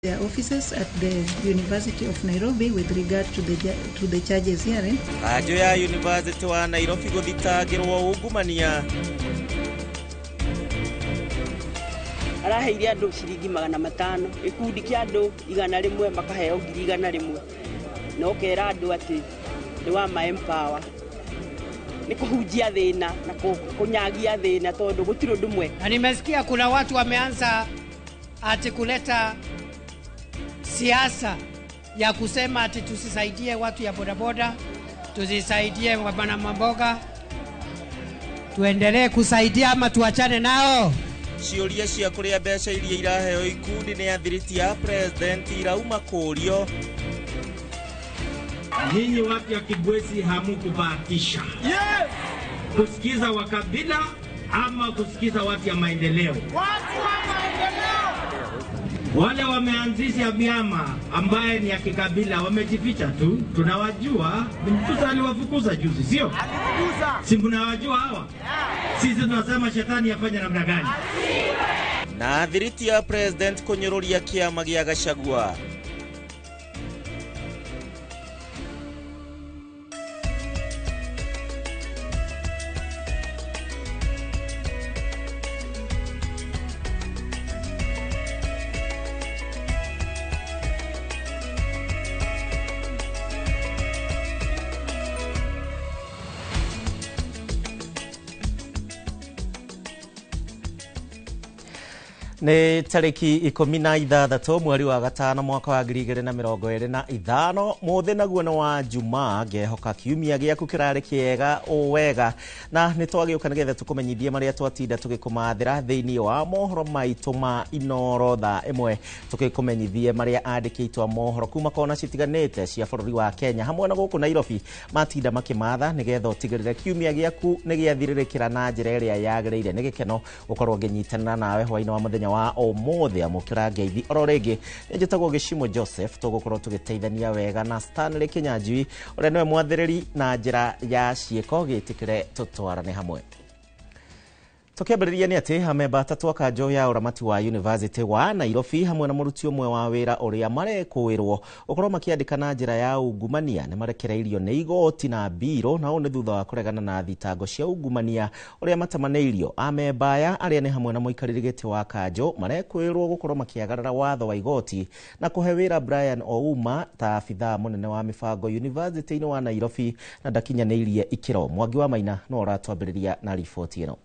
Their offices at the University of Nairobi with regard to the charges herein. Kanjũ ya University wa Nairobi gũthitangĩrwo ungumania. Araheire andũ ciringi 500, gĩkundi kĩa andũ 100 makaheo 100,000, na ũkera andũ atĩ nĩ wa ma empower, nĩ kũhunjia thĩna na kũnyagia thĩna tondũ gũtirĩ ũndũ mwega. Na nimesikia kuna watu wameanza ati kuleta siasa ya kusema ati tusisaidie watu ya bodaboda, tusisaidie wana mamboga. Tuendelee kusaidia ama tuachane nao? Ciũria cia kũrĩa mbeca iria iraheo ikundi nĩ athiriti ya president irauma kũũrio. Nyinyi watu ya Kibwezi hamukubahatisha kusikiza wakabila ama kusikiza watu ya maendeleo. Watu wa maendeleo wale wameanzisha vyama ambaye ni ya kikabila wamejificha tu, tunawajua. Mtusa aliwafukuza juzi, sio? Si mnawajua hawa? Sisi tunasema shetani afanye namna gani? Na thiriti ya president kũnyũrũria kĩama gĩa Gachagua. Nĩ tarĩki 16 mweri wa gatano mwaka wa 2025, mũthĩ naguo nĩ wa Jumaa. Ngehoka kiumia gĩaku kĩrarĩ kĩega o wega, na nĩ twagĩũka nĩgetha tũkũmenyithie marĩa twatinda tũgĩkũmathĩra thĩinĩ wa mohoro maitũ ma Inoro thaa ĩmwe, tũgĩkũmenyithie marĩa andĩkĩtwo a mohoro kuma kona citiganĩte cia bũrũri wa Kenya hamwe na gũkũ Nairobi matinda makĩmatha, nĩgetha ũtigĩrĩre kiumia gĩaku nĩ gĩathirĩrĩkĩra na njĩra ĩrĩa yagĩrĩire. Nĩ gĩkeno gũkorwo ngĩnyitanĩra nawe hwainĩ wa mũthenya wa ũmũthĩ. Amũkĩra ngeithi oro rĩngĩ, nĩ njĩtagwo Gĩcimo Joseph. Tũgũkorwo tũgĩteithania wega na Stanley Kinyanjui ũrĩa nĩwe mwathĩrĩri na njĩra ya ciĩko. Gĩtĩkĩre tũtwarane hamwe. Tukiambĩrĩria nĩ atĩ amemba atatũ a kanjũ ya ũramati wa University wa Nairobi hamwe na mũruti ũmwe wa wĩra ũrĩa marekũĩrwo ũkorwo makĩandĩka na njĩra ya ungumania nĩ marekereirio nĩ igoti na mbirũ, na ũũ nĩ thutha wa kũregana na thitango cia ungumania ũrĩa matamanĩirio. Amemba aya, arĩa nĩ hamwe na mũikarĩri gĩtĩ wa kanjũ, marekũĩrwo gũkorwo makĩagarara watho wa igoti na kũhe wĩra Brian Ouma ta abithaa mũnene wa mĩbango University-inĩ wa Nairobi na ndakinyanĩirie ikĩro. Mwangi wa Maina no ũratwambĩrĩria na riboti ĩno.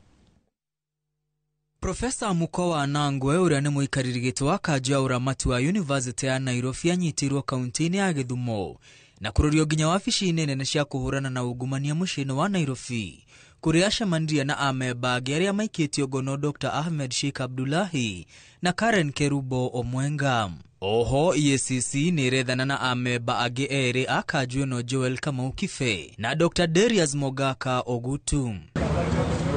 Profesa Mukowa Anangwe, ũrĩa nĩ mũikarĩri gĩtĩ wa kanjũ ya ũramati wa University ya Nairobi, anyitirwo kaunti-inĩ ya Gĩthumo na kũrũrio nginya wabici-inĩ nene cia kũhũrana na ungumania mũciĩ-inĩ wa Nairobi, kũrĩa acemanirie na amemba angĩ arĩa maikĩtio ngono, Dr Ahmed Sheikh Abdullahi na Karen Kerubo Omwenga. Oho EACC nĩ ĩrethana na amemba angĩ erĩ a kanjũ ĩno, Joel Kamau Kibe na Dr Darius Mogaka Ogutu.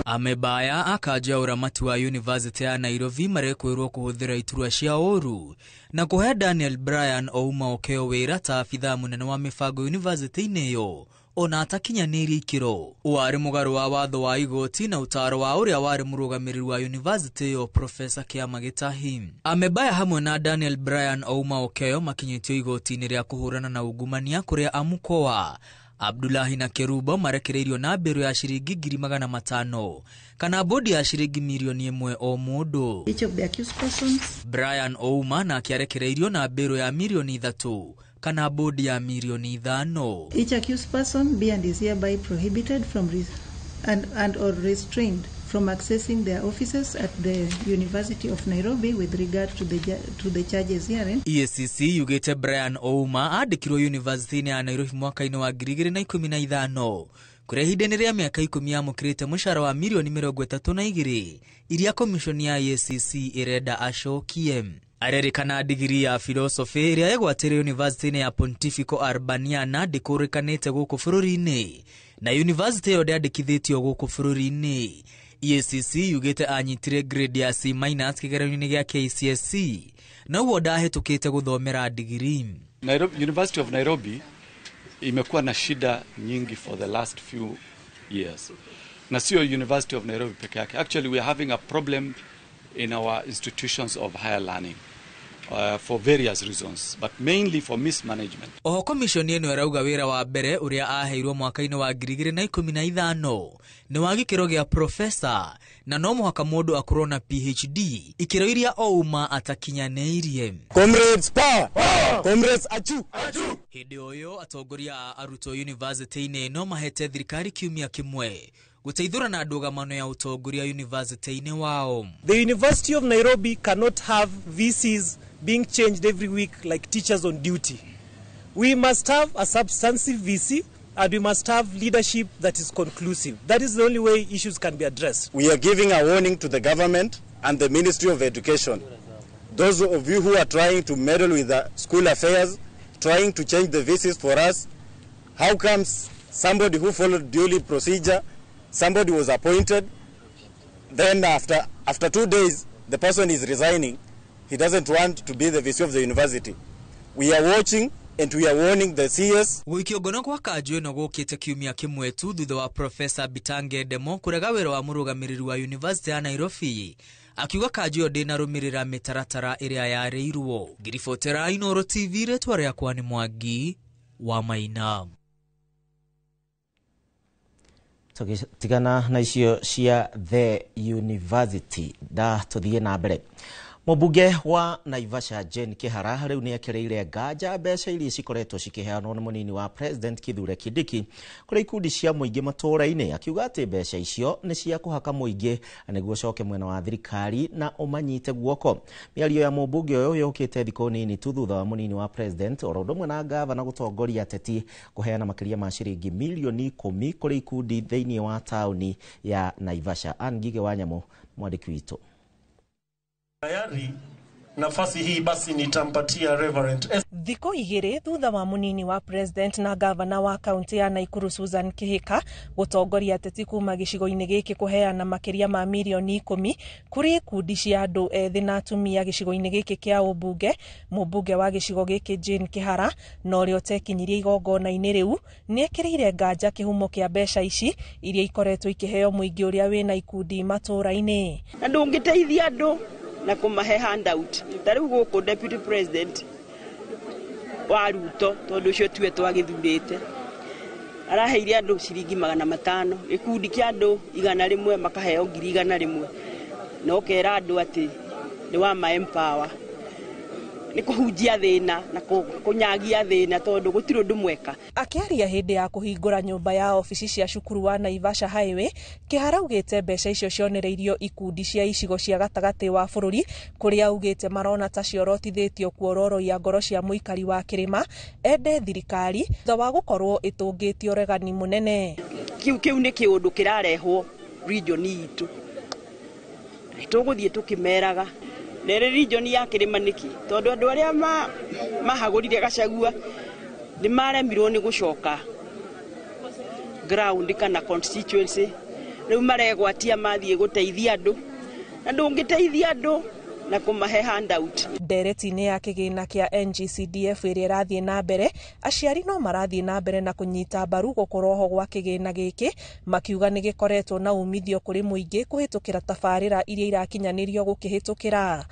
Amemba aya a kanjũ ya ũramati wa University ya Nairobi marekwĩrwo kũhũthĩra iturwa cia ũru na kũhe Daniel Brian Ouma Okeo wĩra ta abithaa mũnene wa mĩbango university-inĩ ĩyo ona atakinyanĩirie ikĩro. Warĩ mũgarũ wa watho wa igoti na ũtaaro wa ũrĩa warĩ mũrũgamĩrĩri wa university ĩyo, Profesa Kĩama Gĩtahi. Amemba aya hamwe na Daniel Brian Ouma Okeo makinyĩtio igoti-inĩ rĩa kũhũrana na ungumania, kũrĩa Amukoa, Abdullahi na Kerubo marekereirio na mbĩrũ ya ciringi 500,000 kana bodi ya ciringi 1 mirioni o mũndũ. Each of the accused persons Brian Ouma nake arekereirio na mbĩrũ ya 3 mirioni kana bodi ya 5 mirioni. Each accused person be and is hereby prohibited from and or restrained from accessing their offices at the University of Nairobi with regard to the charges herein. EACC yugĩte Brian Ouma andĩkirwo university-inĩ ya Nairobi mwaka-inĩ wa 2015, kũrĩa ihinda-inĩ rĩa mĩaka 10 amũkĩrĩte mũcara wa 32 mirioni iria komishoni ya EACC ĩrenda acokie. Arerĩkana digiri ya philosophy ĩrĩa ĩgwatĩire university-inĩ ya Pontifical Urbaniana ndĩkũrĩkanĩte gũkũ bũrũri-inĩ, na university ĩyo ndĩandĩkithĩtio gũkũ bũrũri-inĩ. EACC yugĩte anyitire grade ya C minus kĩgeranio-inĩ gĩa KCSE na ũguo ndahĩtũkĩte gũthomera digiri. Nairobi, University of Nairobi imekuwa na shida nyingi for the last few years, na sio University of Nairobi peke yake. Actually, we are having a problem in our institutions of higher learning. For various reasons, but mainly for mismanagement. Oho komishoni ĩno ĩrauga wĩra wa mbere ũrĩa aheirwo mwaka-inĩ wa 2015 nĩ wa gĩkĩro gĩa profesa na no mũhaka mũndũ akorwo na PhD, ikĩro iria Ouma atakinyanĩirie. Comrades power! Comrades achu! Hĩndĩ o ĩyo atongoria a arutwo yunivasĩtĩ-inĩ no mahete thirikari kiumia kĩmwe gũteithũra na ndũgamano ya ũtongoria yunivasĩtĩ-inĩ wao. The University of Nairobi cannot have VCs being changed every week like teachers on duty. We must have a substantive VC and we must have leadership that is conclusive. That is the only way issues can be addressed. We are giving a warning to the government and the Ministry of Education. Those of you who are trying to meddle with the school affairs, trying to change the VCs for us, how comes somebody who followed duly procedure, somebody was appointed, then after 2 days, the person is resigning. He doesn't want to be the VC of the university. We are watching and we are warning the CS. Gũikio ngono kwa kanjũ ĩno gũkĩte kiumia kĩmwe tu thutha wa Profesa Bitange Ndemo kũrega wĩra wa mũrũgamĩrĩri wa University ya Nairobi, akiuga kanjũ ĩyo ndĩnarũmĩrĩra mĩtaratara ĩrĩa yarĩirwo. Ngiribotera Inooro TV, rĩtwa rĩakwa nĩ Mwangi wa Maina. Tũgĩtigana na icio cia The University da tũthiĩ na mbere. Mũmbunge wa Naivasha Jane Kihara rĩu nĩ ekereire nganja mbeca iria cikoretwo cikĩheanwo nĩ mũnini wa President Kithure Kindiki kũrĩ ikundi cia mũingĩ matũũra-inĩ, akiuga atĩ mbeca icio nĩ cia kũhaka mũingĩ nĩguo ũcoke mwena wa thirikari na ũmanyite guoko. Mĩario ya mũmbunge ũyũ yũkĩte thikũ nini tu thutha wa mũnini wa President oro ũndũ ũmwe na gavana gũtongoria ateti kũheana makĩria ma ciringi milioni 10 kũrĩ ikundi thĩinĩ wa taũni ya Naivasha. Ann Ngige wa Nyamũ, mwandĩki witũ. Tayari nafasi hii basi nitampatia Reverend S. Thikũ igĩrĩ thutha wa mũnini wa President na gavana wa kaunti ya Nakuru Susan Kihika gũtongoria ateti kuma gĩcigo-inĩ gĩkĩ kũheana makĩria ma milioni 10 kũrĩ ikundi cia andũ ethĩ na atumia gĩcigo-inĩ gĩkĩ kĩa ũmbunge, mũmbunge wa gĩcigo gĩkĩ Jane Kihara na ũrĩa ũtekinyirie igongona-inĩ rĩu nĩ ekĩrĩire nganja kĩhumo kĩa mbeca ici iria ikoretwo ikĩheo mũingĩ ũrĩa wĩna ikundi matũũra-inĩ. Na ndũngĩteithia andũ na kũmahe handout. Ta rĩu gũkũ Deputy President wa Ruto tondũ ũcio tuwe twagĩthurĩte araheire andũ ciringi 500, gĩkundi kĩa andũ 100 makaheo 100,000, na ũkera andũ atĩ nĩ wa ma empower, nĩ kũhunjia thĩna na kũnyagia thĩna tondũ gũtirĩ ũndũ mweka. Akĩaria hĩndĩ ya kũhingũra nyũmba ya obici cia cukuru wa Naivasha Highway, Kihara augĩte mbeca icio cionereirio ikundi cia icigo cia gatagatĩ wa bũrũri kũrĩa augĩte marona ta ciorotithĩtio kuororoia ngoro cia mũikari wa kĩrĩma ende thirikari thutha wa gũkorwo ĩtũngĩtio ũregani mũnene. Kĩu nĩ kĩũndũ kĩrarehwo region itũ, tũgũthiĩ tũkĩmeraga nere region ya kĩrĩma nĩkĩ, tondũ andũ arĩa mahagũrire Gachagua nĩ maremirwo nĩ gũcoka ground kana constituency, rĩu maregwatia mathiĩ gũteithia andũ, na ndũngĩteithia andũ na kũmahe handout. Ndereti-inĩ ya kĩgĩna kĩa NGCDF ĩrĩa ĩrathiĩ na mbere, aciari no marathiĩ na mbere na kũnyita mbaru gũkorwo ho gwa kĩgĩna gĩkĩ, makiuga nĩ gĩkoretwo na umithio kũrĩ mũingĩ kũhĩtũkĩra tabarĩra iria irakinyanĩrio gũkĩhĩtũkĩra.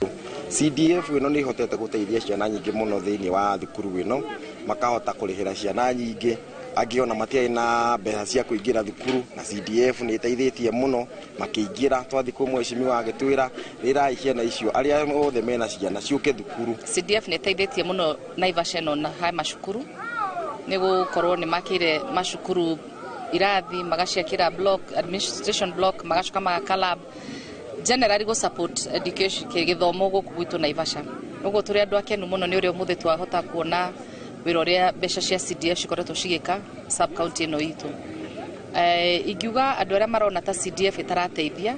CDF ĩno nĩ ĩhotete gũteithia ciana nyingĩ mũno thĩinĩ wa thukuru ĩno, makahota kũrĩhĩra ciana nyingĩ angĩ ona matiarĩ na mbeca cia kũingĩra thukuru, na CDF nĩ ĩteithĩtie mũno makĩingĩra. Twathiĩ kwĩ mheshimiwa agĩtwĩra rĩrai ciana icio arĩa othe mena ciana ciũke thukuru. CDF nĩ ĩteithĩtie mũno Naivasha ĩno na haya macukuru, nĩ gũkorwo nĩ makĩire macukuru irathi, magaciakĩra block, administration block, magacoka magaka lab, generally go support education gĩthomo gũkũ gwitũ Naivasha. Ũguo tũrĩ andũ akenu mũno nĩ ũrĩa ũmũthĩ twahota kuona wĩra ũrĩa mbeca cia CDF cikoretwo cigĩka sub county ĩno itũ. Ingiuga andũ arĩa marona ta CDF ĩtarateithia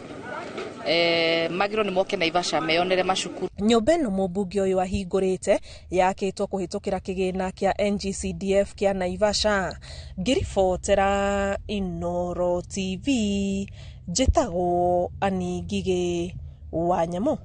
magĩrĩirwo nĩ moke Naivasha meyonere macukuru. Nyũmba ĩno mũmbunge ũyũ ahingũrĩte yakĩtwo kũhĩtũkĩra kĩgĩna kĩa NGCDF kĩa Naivasha. Ngĩribotera Inooro TV, njĩtagwo Annie Ngigĩ wa Nyamũ.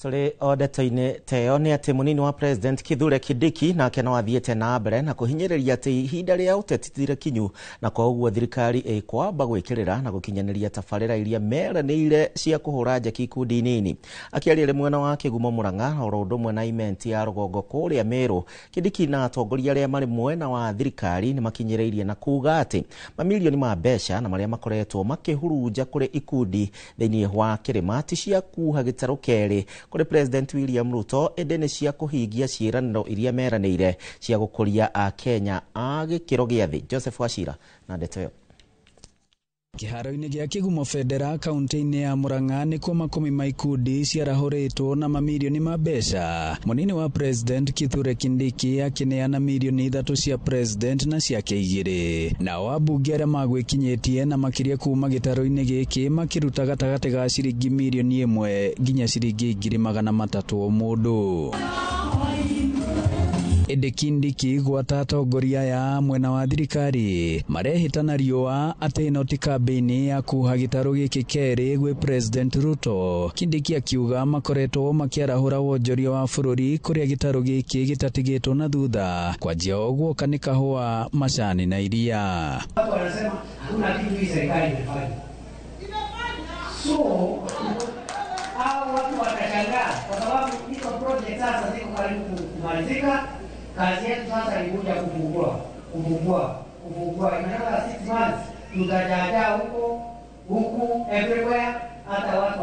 Tũrĩ o ndeto-inĩ ta ĩyo nĩ atĩ mũnini wa President Kithure Kindiki nake no athiĩte na mbere na kũhinyĩrĩria atĩ ihinda rĩa ũteti ti rĩkinyu, na kwa ũguo thirikari ĩkwamba gwĩkĩrĩra na gũkinyanĩria tabarĩra iria meranĩire cia kũhũra njeki ikundi nini. Akĩaria rĩ mwena wa Kĩgumo Mũrang'a oro ũndũ ũmwe na Imenti ya rũgongo kũrĩa Meru, Kindiki na atongoria arĩa marĩ mwena wa thirikari nĩ makinyĩrĩirie na kuga atĩ mamirioni ma mbeca na marĩa makoretwo makĩhurunja kũrĩ ikundi thĩinĩ wa kĩrĩma ti cia kuha gĩtarũ kerĩ kũrĩ President William Ruto, ĩndĩ nĩ cia kũhingia ciĩranĩro iria meranĩire cia gũkũria Akenya a gĩkĩro gĩa thĩ. Joseph Wachira na ndeto ĩyo. Kĩharo-inĩ gĩa Kĩgumo Bendera kaunti-inĩ ya Murang'a nĩkuo makũmi ma ikundi ciarahũrĩtwo na mamirioni ma mbeca. Mũnini wa President Kithure Kindiki akĩneana mirioni 3 cia President na ciake 2. Nao ambunge arĩa magwĩkinyĩtie na makĩria kuma gĩtarũ-inĩ gĩkĩ makĩruta gatagatĩ ga ciringi mirioni 1 nginya ciringi 300,000 o mũndũ. Ĩndĩ Kindiki gwata atongoria aya mwena wa thirikari marehĩtana riũa atĩ ĩno ti kambĩini ya kuha gĩtarũ gĩkĩ kerĩ gwĩ President Ruto. Kindiki akiuga makoretwo makĩarahũra wonjoria wa bũrũri kũrĩa gĩtarũ gĩkĩ gĩtatigĩtwo na thutha kwanjia o guoka nĩ kahũa, macani na iria. Watu wanasema hakuna kitu hii serikali imefanya. So hao watu watashangaa kwa sababu hizo project sasa ziko karibu kumalizika. Kazi yetu sasa ni kuja kufungua. In another 6 months tutajaja huko huku everywhere, hata watu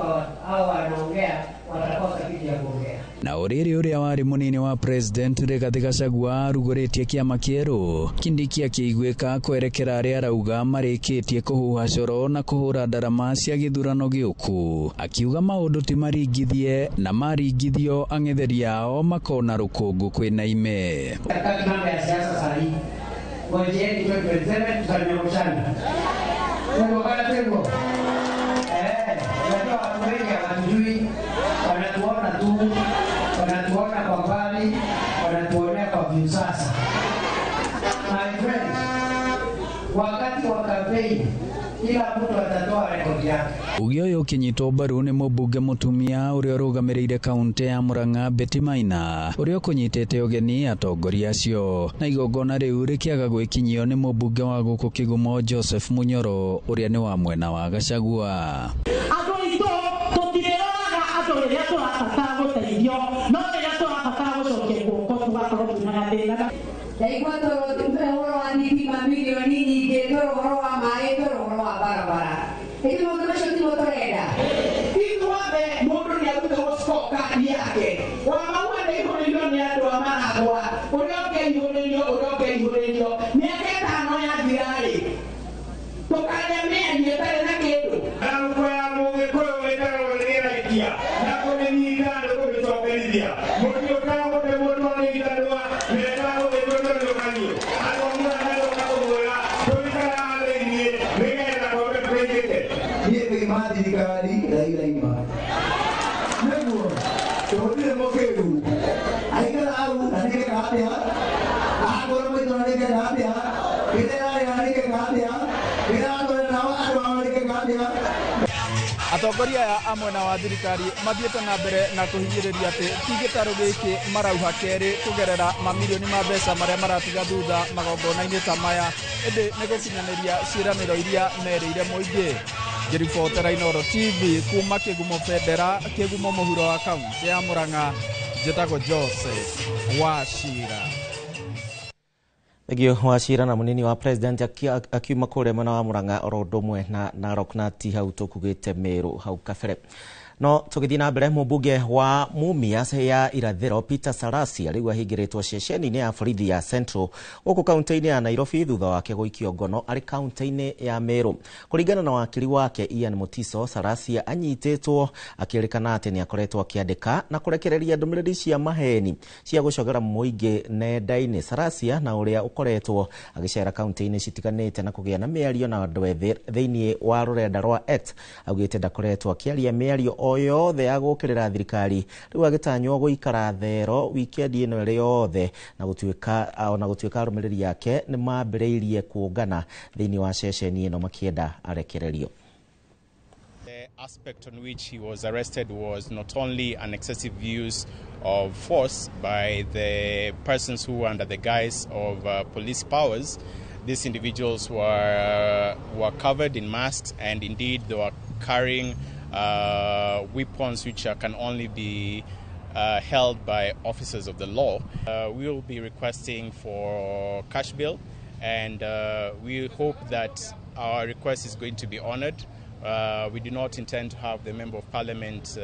hao wanaongea watakosa kitu ya kuongea. Na ũrĩrĩ ũrĩa warĩ mũnini wa President Rigathi Gachagua arugũrĩtie kĩama kĩerũ, Kindiki akĩiguĩka kwerekera arĩa arauga marĩkĩtie kũhuha coro na kũhũra ndarama cia gĩthurano gĩũku, akiuga maũndũ ti maringithie na maringithio ang'etheri ao makona rũkũngũ kwĩna ime. Hatutaki mambo ya siasa saa hii. Ngojeeni 2027 tutanyoroshana. Mungu kana tengo. Unajua watu wengi hawatujui, wanatuona tu, wanatuona kwa mbali, wanatuonea kwa viusasa. My friend, wakati wa kampeni kila mtu atatoa rekodi yake. Uge ũyũ ũkĩnyitwo mbaru nĩ mũmbunge mũtumia ũrĩa ũrũgamĩrĩire kaunti ya Murang'a Betty Maina, ũrĩa ũkũnyitĩte ũgeni atongoria acio, na igongona rĩu rĩkĩaga gwĩkinyio nĩ mũmbunge wa gũkũ Kĩgumo Joseph Munyoro ũrĩa nĩ wa mwena wa Gachagua. Andũ aitũ tũtirĩroraga andũ rĩrĩa tũrabatara gũteithio, no rĩrĩa tũrabatara gũcokia guoko tũgakorwo twĩna gathĩna. Ndaigua ũhoro wa thitima milioni nyingĩ, twerwo ũhoro wa maĩ, twerwo ũhoro wa barabara. Ĩndĩ maũndũ macio timo tũrenda. Ithuothe mũndũ nĩ arutagwo scorecard yake. Wa maua nĩaihũrĩirio nĩ andũ a Maragwa, ũrĩa ũngĩ aihũrĩirio, ũrĩa ũngĩ aihũrĩirio. Mĩaka 5 yathira-rĩ, tũkarĩa mĩario ĩtarĩ na kĩndũ. Thangũ ya Mũgĩkũyũ ĩtagwo nĩ na kũmĩnyita nĩ kũmĩcokerithia. Mũtiũkaga gũte mũndũ nĩ ithanwa, mekaga gũgĩtũtũrũkanio. Andũ a Murang'a ndoka kũmwĩra, tũikaraga thĩiniĩ nĩgetha twambe tũingĩke. Niĩ ngĩima thirikari Raila ima. Nĩguo tũgũtirĩ mũkĩgu. Aikara hau na nĩngeka atĩa? Akorwo maitũ na nĩngeka atĩa? Gĩtherarĩ na nĩngeka atĩa? Gĩtherarĩ nao andũ ao nĩngeka atĩa? Atongoria aya a mwena wa thirikari mathiĩte na mbere na kũhinyĩrĩria atĩ ti gĩtarũ gĩkĩ marauha kerĩ kũgerera mamirioni ma mbeca marĩa maratiga thutha magongona-inĩ ta maya, ĩndĩ nĩ gũkinyanĩria ciĩranĩro iria merĩire mũingĩ. Ngĩribotera Inooro TV kuma Kĩgumo Bendera, Kĩgumo mũhuro wa kaunti ya Murang'a, njĩtagwo Joseph Wachira. Thengio Wachira. Na munini wa President akiuma kũrĩa mwena wa Murang'a oro ũndũ ũmwe na Narok na ti hau tũkugĩte Meru hau kabere. No tũgĩthiĩ na mbere, mũmbunge wa Mumias ya Irathĩro Peter Salasya rĩu ahingĩrĩtwo ceceni-inĩ ya borithi ya Central gũkũ kaunti-inĩ ya Nairobi thutha wake gũikio ngono arĩ kaunti-inĩ ya Meru. Kũringana na wakiri wake Ian Mutiso, Salasya anyitĩtwo akĩrĩkana atĩ nĩ akoretwo akĩandĩka na kũrekereria ndũmĩrĩri cia maheni cia gũcogera mũingĩ nenda-inĩ. Salasya na ũrĩa ũkoretwo agĩcera kaunti-inĩ citiganĩte na kũgĩa na mĩario na andũ ethĩ thĩinĩ wa rũrenda rwa X augĩte ndakoretwo akĩaria mĩario yothe ya gũkĩrĩra thirikari, rĩu agĩtanywo gũikara thero wikendi ĩno ĩrĩ yothe, na gũtuĩka ona gũtuĩka arũmĩrĩri ake nĩ mambĩrĩirie kũngana thĩinĩ wa ceceni ĩno makĩenda arekererio. Aspect on which he was arrested was not only an excessive use of force by the persons who were under the guise of police powers. These individuals were covered in masks, and indeed they were carrying weapons which can only be held by officers of the law. We will be requesting for cash bail, and we hope that our request is going to be honored. We do not intend to have the Member of Parliament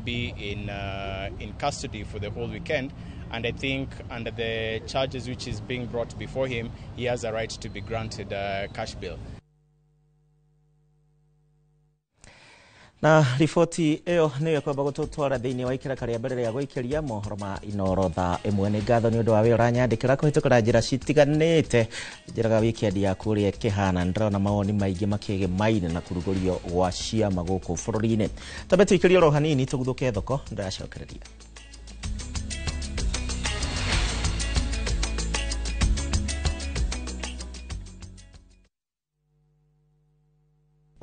be in custody for the whole weekend, and I think under the charges which is being brought before him, he has a right to be granted cash bail. Na riboti ĩyo nĩyo ĩkwamba gũtũtwara thĩinĩ wa ikĩraka rĩa mbere rĩa gũikĩria mohoro ma Inoro thaa ĩmwe. Nĩ ngatho nĩ ũndũ wa wĩra ũranyandĩkĩra kũhĩtũkĩra njĩra citiganĩte. Njĩraga wikendi yaku ũrĩa ĩkĩhana. Nĩndĩrona mawoni maingĩ makĩgemaine na kũrugũrio gwa ciama gũkũ bũrũri-inĩ. Tambe tũikĩrie oro hanini tũguthũke thoko, ndĩracokereria.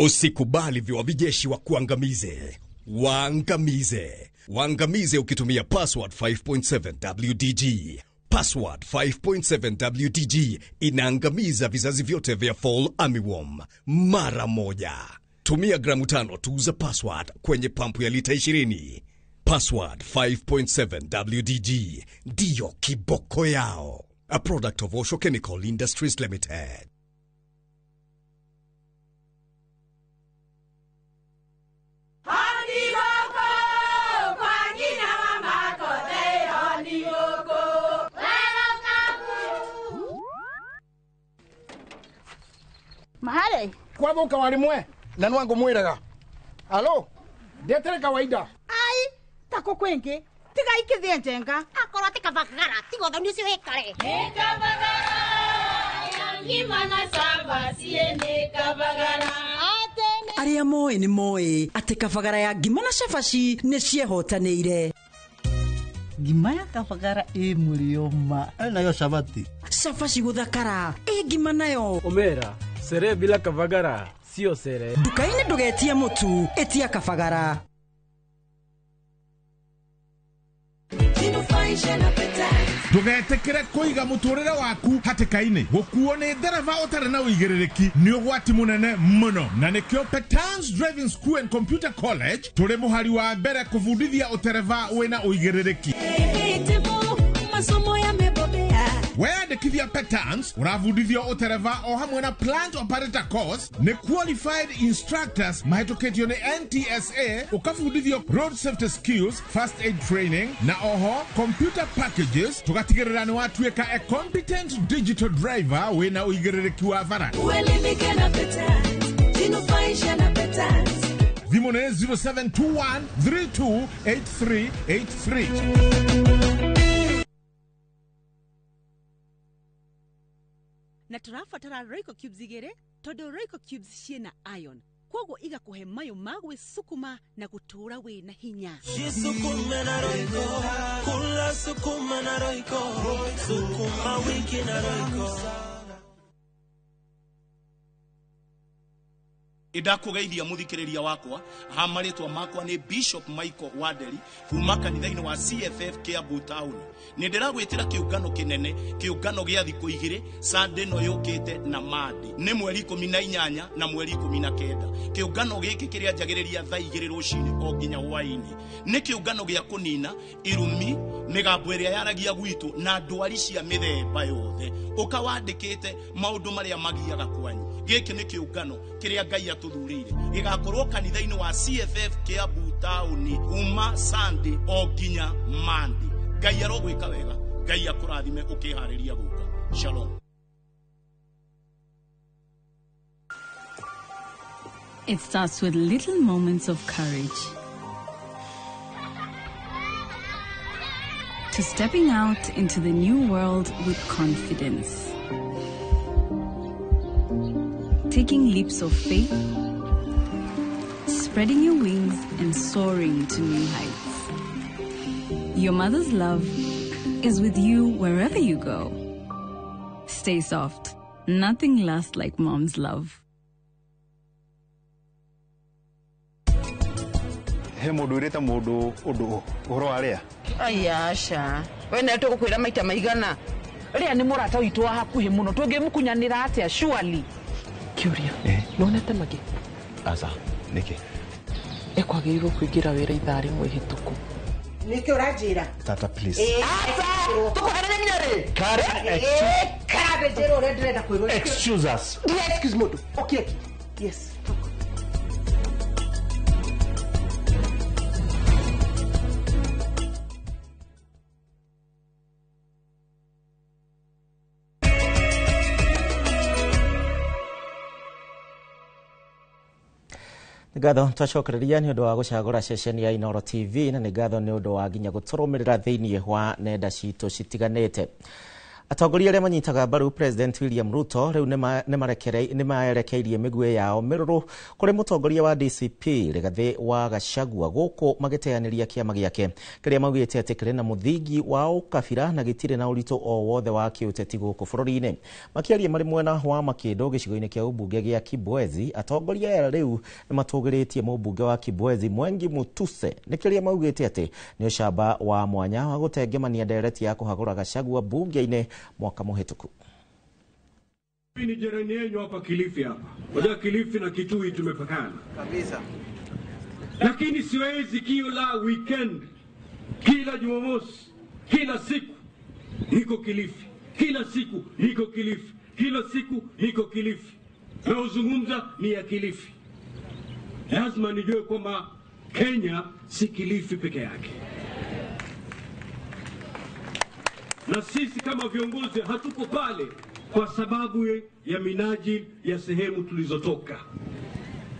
Usikubali viwavijeshi wa kuangamize. Waangamize. Waangamize ukitumia Password 5.7 WDG. Password 5.7 WDG inaangamiza vizazi vyote vya fall armyworm mara moja. Tumia gramu 5 tu za Password kwenye pampu ya lita 20. Password 5.7 WDG ndiyo kiboko yao. A product of Osho Chemical Industries Limited. Mahale kwathuka warimwe na nwangu mwiraga alo ndetere kawaida ai tako kwingi tiga ikithie njenga akorwo ti kabagara tiga uthoni ucio wikare ni kabagara ya ngima na cabaci ni kabagara. Arĩa moĩ nĩ moĩ atĩ kabagara ya ngima na cabaci nĩ ciehotanĩire. Ngima ya kabagara ĩ mũrĩo ma nayo cabaci cabaci gũthakara ĩ ngima nayo omera sere bila kabagara sio sere. Nduka-inĩ ndũgetie mũtu, ĩtia kabagara. Ndũgetĩkĩre kũiga mũtũrĩre waku hatĩka-inĩ. Gũkuo nĩ ndereba ũtarĩ na ũigĩrĩrĩki nĩ ũgwati mũnene mũno, na nĩkĩo Petans Driving School and Computer College tũrĩ mũhari wa mbere kũbundithia ũtereba wĩna ũigĩrĩrĩki. Weyandĩkithia Petans ũrabundithio ũtereba o hamwe na plant operator course nĩ qualified instructors mahĩtũkĩtio nĩ NTSA, ũkabundithio road safety skills, first aid training na oho computer packages, tũgatigĩrĩra nĩ watuĩka a competent digital driver wĩna ũigĩrĩrĩki wa bara. Uelimike na Petans, jinufaishe na Petans. Thimũ nĩ 0721 328383. Na tũrabatara Royco cubes igĩrĩ tondũ Royco cubes ciĩna iron, koguo igakũhe mayũ ma gwĩcukuma na gũtũũra wĩna hinya. Jisukume na Royco, kula sukuma na Royco, sukuma wiki na Royco. Ndakũgeithia mũthikĩrĩria wakwa ha marĩtwa makwa nĩ Bishop Michael Wanderi kuma kanitha-inĩ wa CFF Kiambu Town. Nĩ ndĩragwĩtĩra kĩũngano kĩnene, kĩũngano gĩa thikũ igĩrĩ Sunday ĩno yũkĩte na Monday nĩ mweri 18 na mweri 19. Kĩũngano gĩkĩ kĩrĩa njagĩrĩria thaa 2 rũcinĩ o nginya hwaĩ-inĩ. Nĩ kĩũngano gĩa kũnina irumi, mĩgambo ĩrĩa yaragia gwitũ na ndwari cia mĩthemba yothe. Ũkawandĩkĩte maũndũ marĩa magiaga kwanyu. Gĩkĩ nĩ kĩũngano kĩrĩa Ngai atũthurĩire. Gĩgakorwo kanitha-inĩ wa CFF Kiambu Town kuma Sunday o nginya Monday. Ngai arogwĩka wega, Ngai akũrathime ũkĩharĩria gũka. Shalom. It starts with little moments of courage. To stepping out into the new world with confidence. Taking leaps of faith, spreading your wings and soaring to new heights. Your mother's love is with you wherever you go. Stay soft. Nothing lasts like mom's love. He mũndũ wĩrĩte mũndũ ũndũ ũhoro wa rĩa? Aya aca. We na tũgũkwĩra maita maigana. Rĩa nĩ mũrata witũ wa hakuhĩ mũno tũngĩmũkunyanĩra atĩa surely. Kĩũria. Nĩwonete Magi? Aca, nĩkĩ? Ekwagĩrĩirwo kũingĩra wĩra ithaa rĩmwe ihĩtũku. Nĩkĩ ũranjĩra? Tata please. Tũkũherere nginya rĩ? Karen, Karen njĩra ũrĩa ndĩrenda kwĩrwo. Excuse us. Ndiye excuse mũndũ. Okay. Yes. Ngatho twacokereria nĩ ũndũ wa gũcagũra ceceni ya Inooro TV na nĩ ngatho nĩ ũndũ wa nginya gũtũrũmĩrĩra thĩinĩ wa nenda citũ citiganĩte. Atongoria arĩa manyitaga mbaru President William Ruto rĩu nĩ maerekeirie mĩguĩ yao mĩrũrũ kũrĩ mũtongoria wa DCP Rigathĩ wa Gachagua gũkũ magĩteanĩria kĩama gĩake kĩrĩa maugĩte atĩ kĩrĩ na mũthingi wa ũkabira na gĩtirĩ na ũritũ o wothe wa kĩũteti gũkũ bũrũri-inĩ. Makĩaria marĩ mwena wa Makĩndũ gĩcigo-inĩ kĩa ũmbunge gĩa Kibwezi, atongoria aya rĩu nĩ matũgĩrĩtie mũmbunge wa Kibwezi Mwengi Mutuse nĩ kĩrĩa maugĩte atĩ nĩ ũcamba wa mwanya wa gũtengemania ndereti ya kũhagũra Gachagua mbunge-inĩ mwaka mũhĩtũku. Ni jirani yenu hapa Kilifi hapa. Unajua Kilifi na Kitui tumepakana. Kabisa. Lakini siwezi kila weekend, kila Jumamosi, kila siku niko Kilifi. Kila siku niko Kilifi. Kila siku niko Kilifi. Na uzungumza ni ya Kilifi. Lazima nijue kwamba Kenya si Kilifi peke yake. Na sisi kama viongozi hatuko pale kwa sababu ya minajili ya sehemu tulizotoka.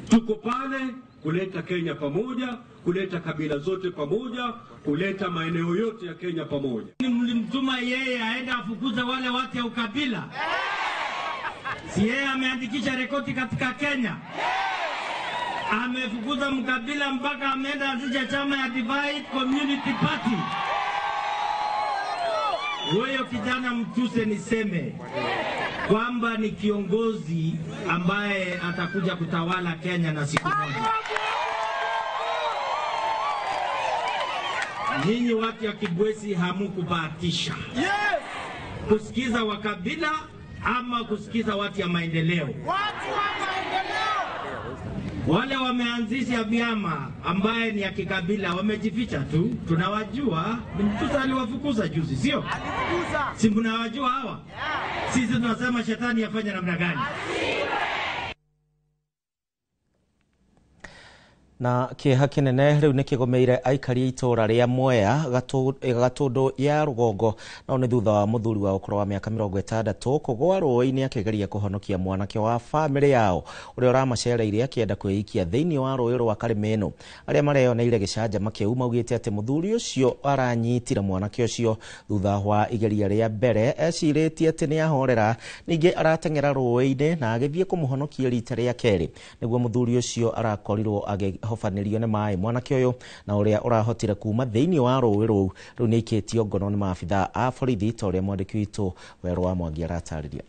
Tuko pale kuleta Kenya pamoja, kuleta kabila zote pamoja, kuleta maeneo yote ya Kenya pamoja. Mlimtuma yeye aende afukuze wale watu ya ukabila. Si yeye ameandikisha rekodi katika Kenya? Amefukuza mkabila mpaka ameenda anzisha chama ya Divide Community Party. Huyo kijana Mtuse niseme kwamba ni kiongozi ambaye atakuja kutawala Kenya na siku moja. Nyinyi watu ya Kibwezi hamukubahatisha kusikiza wakabila ama kusikiza watu ya maendeleo. Watu wa maendeleo. Wale wameanzisha vyama ambaye ni ya kikabila wamejificha tu, tunawajua. Mtuse aliwafukuza juzi, sio? Alifukuza. Si mnawajua hawa? Yeah. Sisi tunasema shetani afanye namna gani? Na kĩeha kĩnene rĩu nĩ kĩgomeire aikari a itũũra rĩa Mwea Gatũndũ ya rũgongo nao nĩ thutha wa mũthuri wa ũkũrũ wa mĩaka 60 kũgũa rũĩ-inĩ akĩgeria kũhonokia mwanake wa bamĩrĩ yao ũrĩa ũramacereire akĩenda kwĩikia thĩinĩ wa rũĩ rwa Karĩmĩnũ. Arĩa mareyoneire gĩcanjama kĩu maugĩte atĩ mũthuri ũcio aranyitire mwanake ũcio thutha wa igeria rĩa mbere ecirĩtie atĩ nĩ ahorera, ningĩ arateng'era rũĩ-inĩ na agĩthiĩ kũmũhonokia rita rĩa kerĩ nĩguo mũthuri ũcio arakorirwo agĩhobanĩrio nĩ maĩ. Mwanake ũyũ na ũrĩa ũrahotire kuma thĩinĩ wa rũĩ rũu rĩu nĩ aikĩtio ngono nĩ maabithaa a borithi ta ũrĩa mwandĩki witũ Werũ wa Mwangi aratarĩria.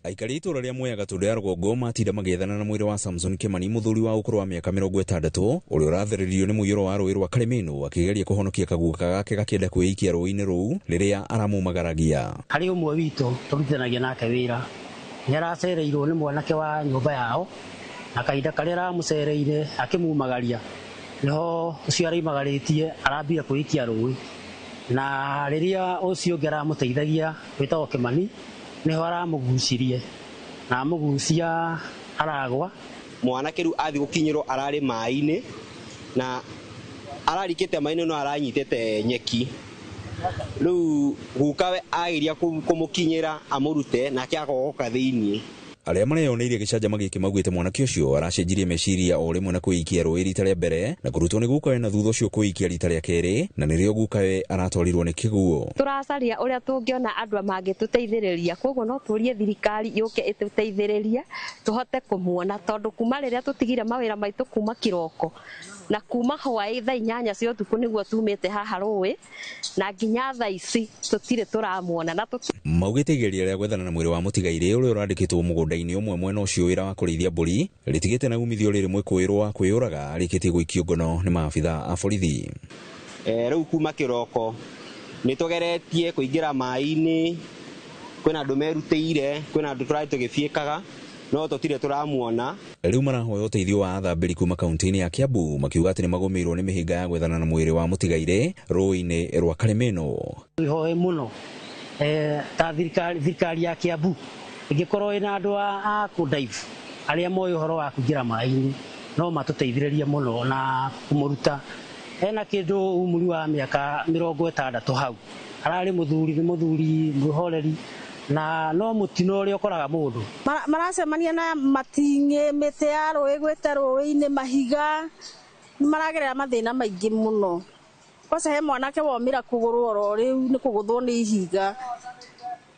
Aikari itũũra rĩa Mwea Gatũndũ ya rũgongo matinda magĩethana na mwĩrĩ wa Samson Kimani mũthuri wa ũkũrũ wa mĩaka 60 ũrĩa ũrathereririo nĩ mũiyũro wa rũĩ rwa Karĩmĩnũ akĩgeria kũhonokia kaguka gake gakĩenda kwĩikia rũĩ-inĩ rũu rĩrĩa aramumagaragia. Harĩ ũmwe witũ tũrutithanagia nake wĩra nĩ aracereirwo nĩ mwanake wa nyũmba yao na kahinda karĩa aramũcereire akĩmumagaria nĩho ũcio araimagarĩtie arambia kwĩikia rũĩ na rĩrĩa ũcio ũngĩ aramũteithagia wĩtagwo Kimani nĩho aramũgucirie na amũgucia aragwa. Mwanake rĩu athiĩ gũkinyĩrwo ararĩ maĩ-inĩ na ararikĩte maĩ-inĩ no aranyitĩte nyeki rĩu gukawe ageria kũmũkinyĩra amũrute nake agogoka thĩiniĩ. Arĩa mareyoneire gĩcanjama gĩkĩ maugĩte mwanake ũcio aracenjirie meciria o rĩmwe na kwĩikia rũĩ rita rĩa mbere na kũrutwo nĩ gukawe na thutha ũcio kwĩikia rita rĩa kerĩ na nĩrĩo gukawe aratwarirwo nĩ kĩguo. Tũracaria ũrĩa tũngĩona andũ mangĩtũteithĩrĩria, koguo no tũrie thirikari yũke ĩtũteithĩrĩrie tũhote kũmuona tondũ kuma rĩrĩa tũtigire mawĩra maitũ kuma kĩroko na kuma hwaĩ thaa 8 cia ũtukũ nĩguo tumĩte haha rũĩ na nginya thaa ici tũtirĩ tũramuona. Na maugĩte igeria rĩa gwethana na mwĩrĩ wa mũtigairĩ ũrĩa ũrandĩkĩtwo mũgũnda mũgũnda-inĩ ũmwe mwena ũcio wĩra wa kũrĩithia mbũri rĩtigĩte na umithio rĩrĩ mwĩkũĩrwo wa kwĩyũraga arĩkĩtie gũikio ngono nĩ maabitha a borithi. Rĩu kuma kĩroko nĩ tũgeretie kũingĩra maĩ-inĩ, kwĩna andũ merutĩire, kwĩna andũ tũrarĩ tũgĩbiĩkaga no tũtirĩ tũramuona. Rĩu marahoya ũteithio wa athambĩri kuma kaunti-inĩ ya Kiambu makiuga atĩ nĩ magũmĩirwo nĩ mĩhĩnga ya gwethana na mwĩrĩ wa mũtigairĩ rũĩ-inĩ rwa Karĩmĩno. Ihoe mũno ta thirikari ya Kiambu ĩngĩkorwo ĩna andũ a kũ-dive arĩa moĩ ũhoro wa kũingĩra maĩ-inĩ no matũteithĩrĩrie mũno na kũmũruta. Ena kĩndũ umri wa mĩaka 60 hau, ararĩ mũthuri, nĩ mũthuri mwĩhoreri na no mũtino ũrĩa ũkoraga mũndũ. Maracemania na mating'ĩ, mĩtĩ ya rũĩ gwĩte rũĩ-inĩ, mahiga, nĩ maragerera mathĩna maingĩ mũno. Kwanza he mwanake womĩra kũgũrũ oro rĩu nĩ kũgũthwo nĩ ihiga.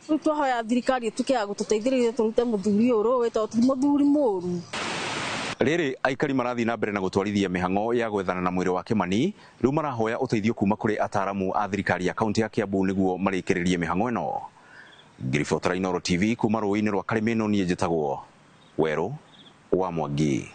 Rĩu twahoya thirikari ĩtuĩke ya gũtũteithĩrĩria tũrute mũthuri ũyũ rũĩ tondũ ti mũthuri mũru. Rĩrĩ aikari marathiĩ na mbere na gũtwarithia mĩhang'o ya gwethana na mwĩrĩ wa Kimani, rĩu marahoya ũteithio kuma kũrĩ ataaramu a thirikari ya kaunti ya Kiambu nĩguo marĩkĩrĩrie mĩhang'o ĩno. Ngĩribotera Inooro TV kuma rũĩ-inĩ rwa Karĩmĩno, niĩ njĩtagwo Werũ wa Mwangi.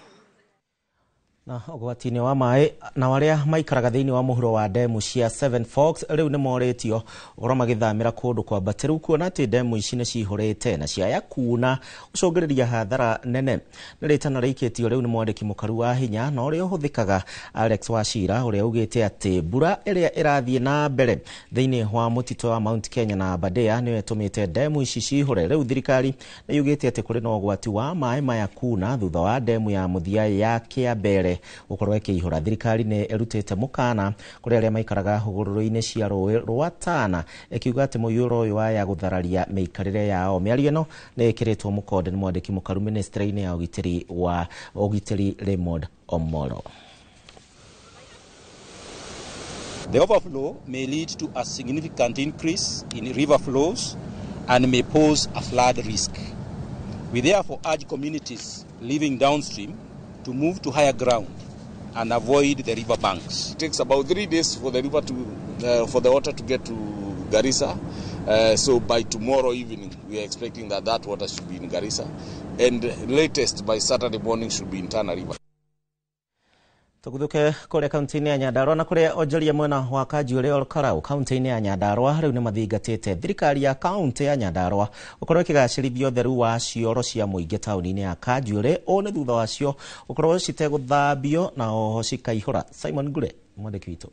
Na ũgwati-inĩ wa maĩ na arĩa maikaraga thĩinĩ wa mũhuro wa ndemu cia Seven Forks rĩu nĩ morĩtio ũkorwo magĩthamĩra kũndũ kwambatĩru kuona atĩ ndemu ici nĩ cihũrĩte na ciaya kuna gũcũngĩrĩria hathara nene. Nĩ rĩtana rĩikĩtio rĩu nĩ mwandĩki mũkaru wa hinya na ũrĩa ũhũthĩkaga Alex Wachira ũrĩa ugĩte atĩ mbura ĩrĩa ĩrathiĩ na mbere thĩinĩ wa mũtitũ wa Mount Kenya na Aberdare nĩyo ĩtũmĩte ndemu ici cihũre. Rĩu thirikari nĩ yugĩte atĩ kũrĩ na ũgwati wa maĩ maya kuna thutha wa ndemu ya mũthia ya Kĩambere gũkorwo ĩkĩihũra. Thirikari nĩ ĩrutĩte mũkana kũrĩ arĩa maikaraga hũgũrũrũ-inĩ cia rũĩ rwa Tana ĩkiuga atĩ mũiyũro ũyũ waya gũthararia mĩikarĩre yao. Mĩario ĩno nĩ ĩkĩrĩtwo mũkonde nĩ mwandĩki mũkaru ministry-inĩ ya ũgitĩri wa ũgitĩri Raymond Omolo. The overflow may lead to a significant increase in river flows and may pose a flood risk. We therefore urge communities living downstream to move to higher ground and avoid the river banks. It takes about 3 days for the river to, for the water to get to Garissa. So by tomorrow evening, we are expecting that that water should be in Garissa, and latest by Saturday morning should be in Tana River. Tuguthuke kuria kaunti-inĩ ya Nyandarua na kuria onjoria mwena wa Kanjuĩrĩ Olkarau kaunti-inĩ ya Nyandarua rĩu nĩ mathingatĩte thirikari ya kaunti ya Nyandarua gũkorwo ĩkĩgacĩrithia ũtheru wa cioro cia mũingĩ taũni-inĩ ya Kanjuĩrĩ. Ũũ nĩ thutha wacio gũkorwo citegũthambio na oho cikaihũra. Simon Ngure mwandĩki witũ.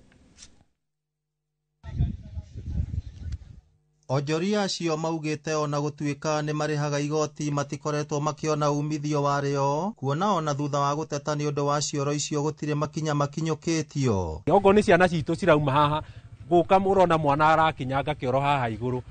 Onjoria acio maugĩte ona gũtuĩka nĩ marĩhaga igoti matikoretwo makĩona umithio warĩo kuona ona thutha wa gũteta nĩ ũndũ wa cioro icio gũtirĩ makinya makinyũkĩtio. Okorwo nĩ ciana citũ cirauma haha gũka ũrona mwana arakinyanga kĩoro haha igũrũ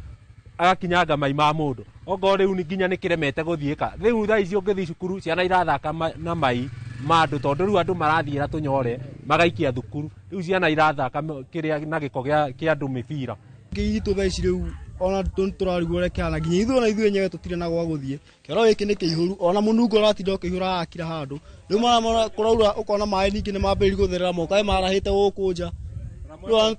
agakinyanga mai ma mũndũ, okorwo rĩu nginya nĩ kĩremete gũthiĩka. Rĩu thaa ici ũngĩthiĩ cukuru ciana irathaka na mai ma andũ tondũ rĩu andũ marathiĩra tũnyore magaikia thukuru, rĩu ciana irathaka kĩrĩa na gĩko kĩa andũ mĩbira. Gitũ thaa ici rĩu ona tũrarigwo ũrĩa kĩhana nginya ithuĩ ona ithuĩ enyewe tũtirĩ na gwa gũthiĩ. Kĩoro gĩkĩ nĩ kĩihũru ona mũnungo ũratinda ũkĩihũra haha kila handũ. Rĩu mara kũraura ũkona maĩ ningĩ nĩ mambĩrĩria gũtherera moka marahĩte gũkũ nja. Rĩu ona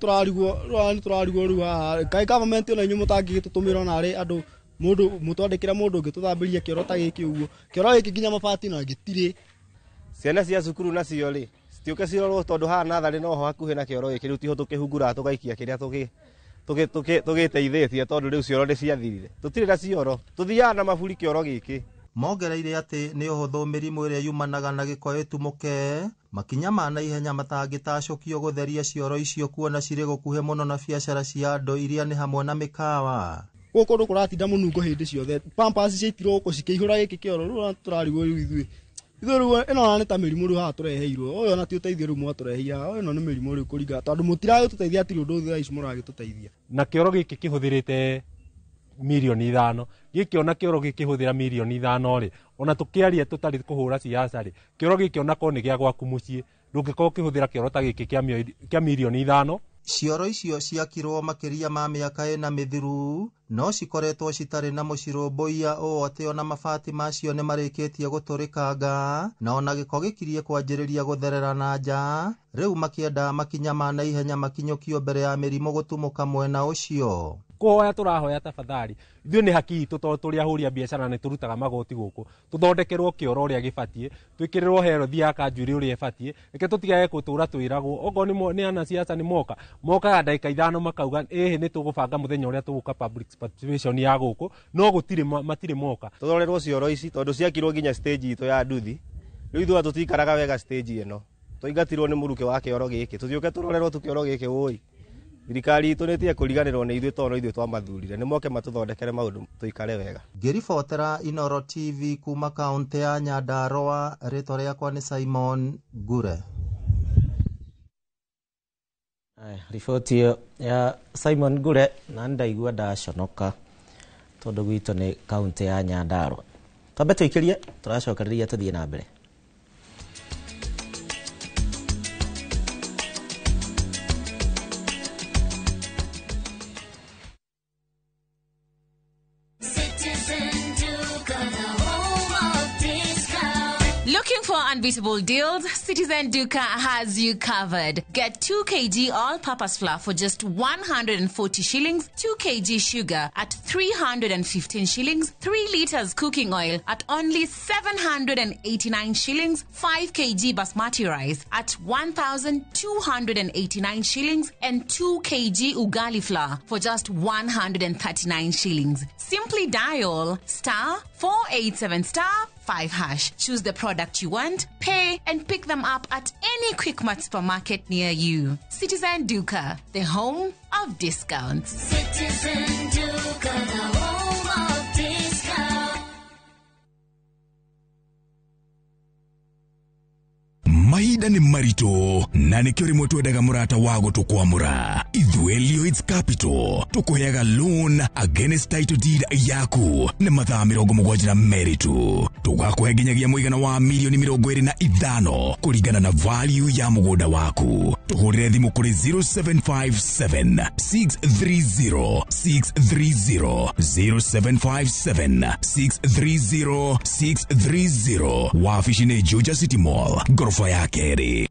nĩtũrarigwo rĩu haha kaĩ government ona inyuĩ mũtangĩgĩtũtũmĩra ona arĩ andũ mũndũ mũtwandĩkĩra mũndũ ũngĩtũthambĩria kĩoro ta gĩkĩ ũguo. Kĩoro gĩkĩ nginya mabati na gĩtirĩ. Ciana cia cukuru nacio rĩ citiũke cirorwo tondũ haha natharĩ noho hakuhĩ na kĩoro gĩkĩ rĩu tiho tũkĩhunguraga tũgaikia kĩrĩa tũgĩteithĩtie tondũ rĩu cioro nĩ ciathirire. Tũtirĩ na cioro, tũthiaga na maburi kĩoro gĩkĩ. Mongereire atĩ nĩ ũhũthũ mĩrimũ ĩrĩa yumanaga na gĩko ĩtumũke makinya ma naihenya matangĩtacũkio gũtheria cioro icio kuona cirĩ gũkuhĩ mũno na biacara cia andũ iria nĩ hamwe na mĩkawa. Gũkũ kũndũ kũratinda mũnungo hĩndĩ ciothe, pampers ciaitirwo gũkũ cikĩihũra gĩkĩ kĩoro, rĩu tũrarigwo rĩu ithuĩ. Ithuĩ rĩu ĩno ona nĩ ta mĩrimũ rĩu haha tũreheirwo, ũyũ ona ti ũteithio rĩu mwatũreheire haha, ĩno nĩ mĩrimũ rĩu kũringana tondũ mũtiragĩtũteithia hatirĩ ũndũ thaa ici mũragĩtũteithia. Na kĩoro gĩkĩ kĩhũthĩrĩte mirioni 5, gĩkĩ ona kĩoro gĩkĩhũthĩra mirioni 5 rĩ, ona tũkĩaria tũtarĩ kũhũra siasa rĩ, kĩoro gĩkĩ ona korwo nĩ gĩa gwaku mũciĩ ndũngĩkorwo ũkĩhũthĩra kĩoro ta gĩkĩ kĩa mirioni 5. Cioro icio ciakirwo makĩria ma mĩaka 4 mĩthiru No cikoretwo citarĩ na mũcirũmbũiya ũũ atĩ ona mabati macio nĩ marĩkĩtie gũtũrĩkanga na ona gĩko gĩkirie kwanjĩrĩria gũtherera na nja, rĩu makĩenda makinya ma naihenya makinyũkio mbere ya mĩrimũ gũtumũka mwena ũcio. Kũhoya tũrahoya tafadhali, ithuĩ nĩ haki itũ tondũ tũrĩ ahũri a biacara nĩ tũrutaga magoti gũkũ, tũthondekerwo kĩoro ũrĩa gĩbatiĩ, twĩkĩrĩrwo herothi ya kanjuĩrĩ ũrĩa ĩbatiĩ, reke tũtigage gũtũra twĩragwo okorwo nĩ anasiasa nĩ moka mokaga ndagĩka 5 makauga ĩhĩ nĩ tũgũbanga mũthenya ũrĩa tũgũka public participation ya gũkũ, no gũtirĩ matirĩ moka. Tũthorerwo cioro ici tondũ ciakirwo nginya stage itũ ya nduthi, rĩu ithuĩ tũtikaraga wega stage ĩno, tũingatirwo nĩ mũrukĩ wa kĩoro gĩkĩ, tũthiũke tũrorerwo tu kĩoro gĩkĩ wũi. Thirikari itũ nĩtige kũriganĩrwo nĩ ithuĩ tondũ ithuĩ twamathurire, nĩ moke matũthondekere maũndũ tũikare wega. Ngĩribotera Inooro TV kuma kaũntĩ ya Nyandarua, rĩtwa rĩakwa nĩ Simon Ngure. Riboti ĩyo ya Simon Ngure na ndaigua ndaconoka tondũ gwitũ nĩ kaũntĩ ya Nyandarua. Twambe tũikĩrie, tũracokereria tũthiĩ na mbere. Looking for unbeatable deals? Citizen Duka has you covered. Get 2 kg all-purpose flour for just 140 shillings, 2 kg sugar at 315 shillings, 3 liters cooking oil at only 789 shillings, 5 kg basmati rice at 1,289 shillings, and 2 kg ugali flour for just 139 shillings. Simply dial *487 *5#. Choose the product you want, pay, and pick them up at any Quickmart supermarket near you. Citizen Duka, the home of discounts. Citizen Duka, the home of discounts. Mahinda nĩ maritũ na nĩkĩo rĩmwe twendaga mũrata wa gũtũkwamũra. Ithuĩ Lloyds Capital tũkũheaga loan against title deed yaku nĩ mathaa 72 tu. Tũgakũhe nginyagia mũigana wa milioni 25 kũringana na value ya mũgũnda waku. Tũhũrĩre thimũ kũrĩ 0757 630 630 0757 630 630. Wabici nĩ Juja City Mall, ngoroba ya kerĩ.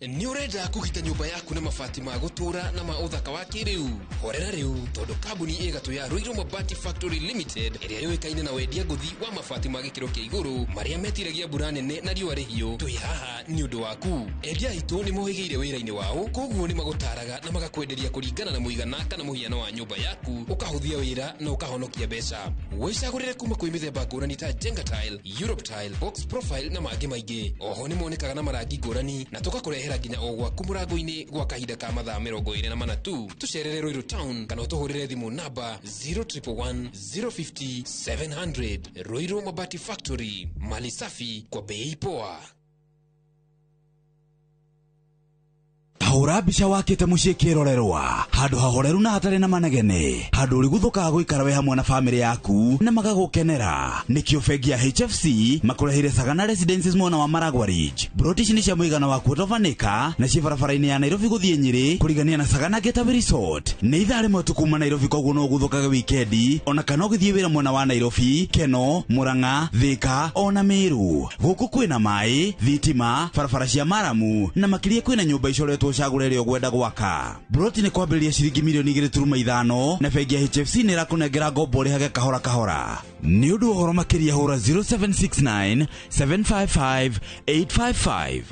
Nĩ ũrenda kũgita nyũmba yaku na mabati ma gũtũũra na ma ũthaka wa kĩrĩu? Horera rĩu tondũ kambuni ĩgatũ ya Ruiru Mabati Factory Limited ĩrĩa yũĩkaine na wendia ngũthi wa mabati ma gĩkĩro kĩa igũrũ marĩa metiragia mbura nene na riũa rĩhiũ, twĩ haha nĩ ũndũ waku. Endia aitũ nĩ mohĩgĩire wĩra-inĩ wao, koguo nĩ magũtaraga na magakwenderia kũringana na mũigana kana mũhiano wa nyũmba yaku, ũkahũthia wĩra na ũkahonokia mbeca. Wĩcagũrĩre kuma kwĩ mĩthemba ngũrani ta Jenga Tile, Europe Tile, Box Profile na mangĩ maingĩ. Oho nĩ monekaga na marangi ngũrani na tũgakũrehera nginya o gwaku mũrango-inĩ gwa kahinda ka mathaa 24 tu. Tũcerere Ruiru Town kana ũtũhũrĩre thimũ namba 0111 050 700. Ruiru Mabati Factory, mali safi kwa bei poa. Hũra mbica wakĩte mũciĩ kĩrorerwa, handũ hahoreru na hatarĩ na manegene, handũ ũrĩguthũkaga gũikara wĩ hamwe na bamĩrĩ yaku na magagũkenera. Nĩkĩo bengi ya HFC makũreheire Sagana Residences mwena wa Maragwa Ridge. Broti ici nĩ cia mũigana wa quarter of an acre na ciĩ barabara-inĩ ya Nairobi gũthiĩ Nyĩrĩ kũrigania na Sagana Getaway Resort. Nĩ ithaa rĩmwe tu kuma Nairobi, koguo no ũguthũkage wikendi ona kana ũgĩthiĩ wĩra mwena wa Nairobi, Keno, Murang'a, Thika ona Meru. Gũkũ kwĩna maĩ, thitima, barabara cia maramu na makĩria kwĩna nyũmba icoretwo ũcagũre ĩrĩa ũkwenda gwaka. Broti nĩ kwambĩrĩria ciringi milioni 2.5 na bengi ya HFC nĩ ĩrakũnengera ngombo ũrĩhage kahora kahora. Nĩ ũndũ wa ũhoro makĩria hũra 0769 755 855.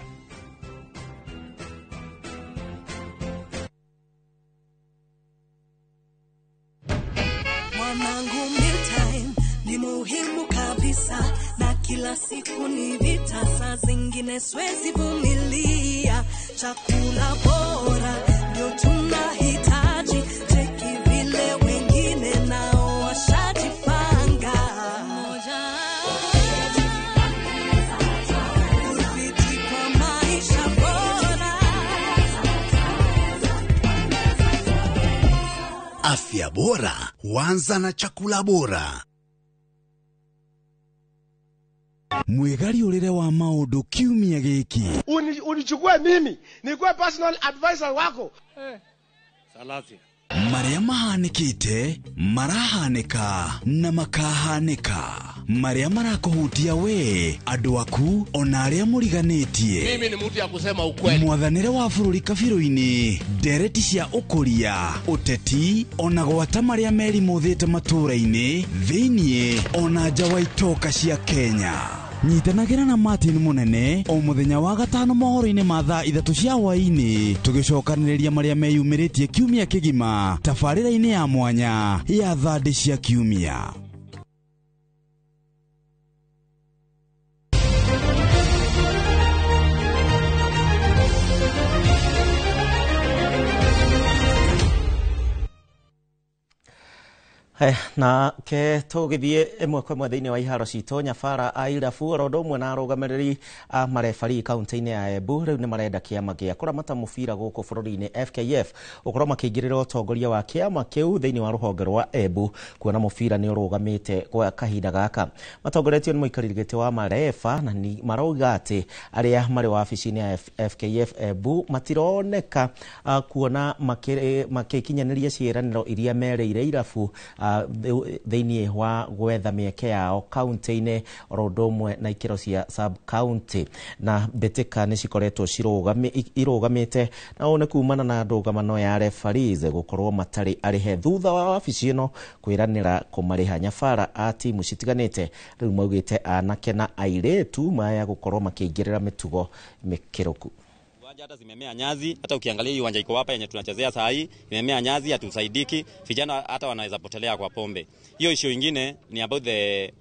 Mwanangu, mealtime ni muhimu kabisa, na kila siku ni vita, saa zingine siwezi vumilia. Chakula bora ndio tunahitaji, cheki vile wengine nao washajipanga. Udhibiti kwa maisha bora. Afya bora huanza na chakula bora. Mwĩgariũrĩre wa maũndũ kiumia gĩkĩ. Unichukue mimi nikuwe personal advisor wako. Salasia. Marĩa mahanĩkĩte marahanĩka na makahanĩka, marĩa marakũhutia we, andũ aku ona arĩa mũriganĩtie. Mimi ni mtu ya kusema ukweli. Mwathanĩre wa bũrũri kabirũ-inĩ, ndereti cia ũkũria, ũteti ona gwata marĩa merimũthĩte matũũra-inĩ thĩiniĩ ona nja wa itoka cia Kenya. Nyitanagĩra na Martin Munene o mũthenya wa gatano mohoro-inĩ ma thaa 3 cia hwaĩ-inĩ, tũgĩcokanĩrĩria marĩa meyumĩrĩtie kiumia kĩgima tabarĩra-inĩ ya mwanya ya thandĩ cia kiumia. Na ke tũgĩthiĩ ĩmwe kwa ĩmwe thĩinĩ wa iharo citũ, nyabara a irabu oro ũndũ ũmwe na arũgamĩrĩri a marebari kaunti-inĩ ya Embu rĩu nĩ marenda kĩama gĩa kũramata mũbira gũkũ bũrũri-inĩ FKF gũkorwo makĩingĩrĩra ũtongoria wa kĩama kĩu thĩinĩ wa rũhonge rwa Embu kuona mũbira nĩ ũrũgamĩte kwa kahinda gaka. Matongoretio nĩ mũikarĩri gĩtĩ wa mareba na marauga atĩ arĩa marĩ wabici-inĩ ya FKF Embu matironeka kuona makĩkinyanĩria ciĩranĩro iria merĩire irabu thĩinĩ wa gwetha mĩeke yao kaunti-inĩ oro ũndũ ũmwe na ikĩro cia sub county, na mbĩtĩka nĩ cikoretwo irũgamĩte na ũũ nĩ kumana na ndũgamano ya referees gũkorwo matarĩ arĩhe thutha wa wabici ĩno kwĩranĩra kũmarĩha. Nyabara a timu citiganĩte rĩu maugĩte anake na airĩtu maya gũkorwo makĩingĩrĩra mĩtugo mĩkĩrũku. Hata zimemea nyazi, hata ukiangalia hii uwanja iko hapa yenye tunachezea saa hii imemea nyazi, hatusaidiki. Vijana hata wanaweza potelea kwa pombe. Hiyo issue nyingine ni about the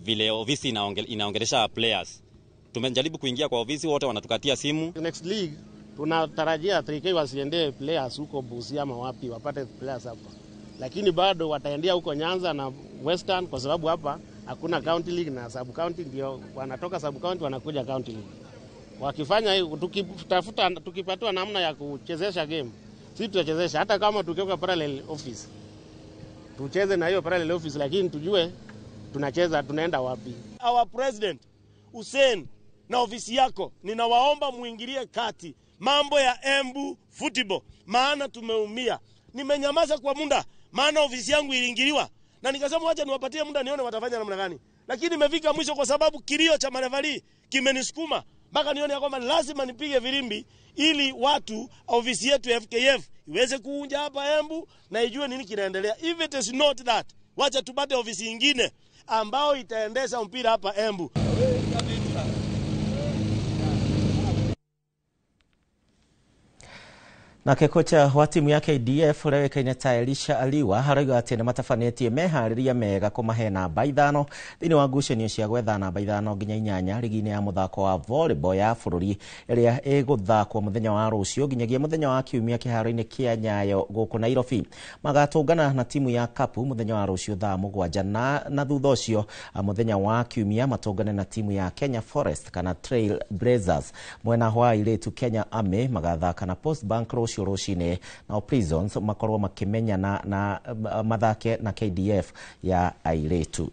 vile ofisi inaongelesha players. Tumejaribu kuingia kwa ofisi, wote wanatukatia simu. Next league tunatarajia 3K wasiende players huko Busia ama wapi, wapate players hapa. Lakini bado wataendea huko Nyanza na Western kwa sababu hapa hakuna county league na sub county, ndio wanatoka sub county wanakuja county league. Wakifanya hiyo, tukitafuta tukipatiwa namna ya kuchezesha game, sisi tutachezesha hata kama tukiweka parallel office. Tucheze na hiyo parallel office, lakini tujue tunacheza tunaenda wapi. Our president Hussein na ofisi yako, ninawaomba muingilie kati mambo ya Embu football, maana tumeumia. Nimenyamaza kwa muda maana ofisi yangu iliingiliwa na nikasema acha niwapatie muda nione watafanya namna gani. Lakini nimefika mwisho kwa sababu kilio cha marefali kimenisukuma mpaka nione ya kwamba lazima nipige virimbi ili watu ofisi yetu FKF iweze kuunja hapa Embu na ijue nini kinaendelea. If it is not that, wacha tupate ofisi nyingine ambao itaendesha mpira hapa Embu. Nake kocha wa timu ya KDF ũrĩa ta Elisha Aliwa arauga atĩ nĩ matabanĩtie meharĩria mega kũmahe namba 5 thĩinĩ wa ngucanio cia gwetha namba 5 nginya 8 rigi-inĩ ya mũthako wa volleyball ya bũrũri ĩrĩa ĩgũthakwo mũthenya wa rũciũ nginyagia mũthenya wa kiumia kĩharo-inĩ kĩa Nyayo gũkũ Nairobi. Magatũngana na timu ya Kapu mũthenya wa rũciũ thaa 7 na thutha ũcio mũthenya wa kiumia matũngane na timu ya Kenya Forest kana Trail Blazers. Mwena wa airĩtu Kenya Army magathaka na Post Bank rũciũ rũcinĩ, nao Prisons makorwo makimenyana na mathake na KDF ya airĩtu.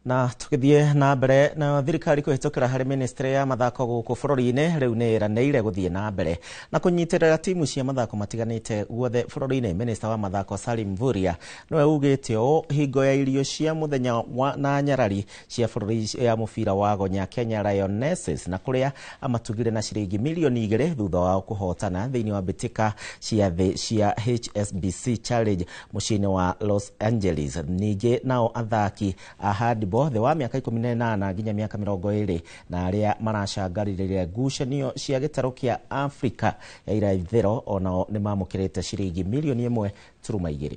Na tũgĩthiĩ na mbere na thirikari kũhĩtũkĩra harĩ ministry ya mathako gũkũ bũrũri-inĩ rĩu nĩ ĩranĩire gũthiĩ na mbere na kũnyitĩrĩra timu cia mathako matiganĩte guothe bũrũri-inĩ. Minister wa mathako Salim Mvurya nĩwe ugĩte ũũ hingo ya irio cia mũthenya na nyarari cia bũrũri ya mũbira wa gonya Kenya Lionesses na kũrĩa amatugire na ciringi milioni 2 thutha wao kũhotana thĩinĩ wa mbĩtĩka cia thĩ cia HSBC Challenge mũciĩ-inĩ wa Los Angeles. Ningĩ nao athaki a handball thĩ wa mĩaka 18 nginya mĩaka 20 na arĩa maracangarĩrĩire ngucanio cia gĩtarũ kĩa Afrika ya irathĩro onao nĩ mamũkĩrĩte ciringi milioni 1.2.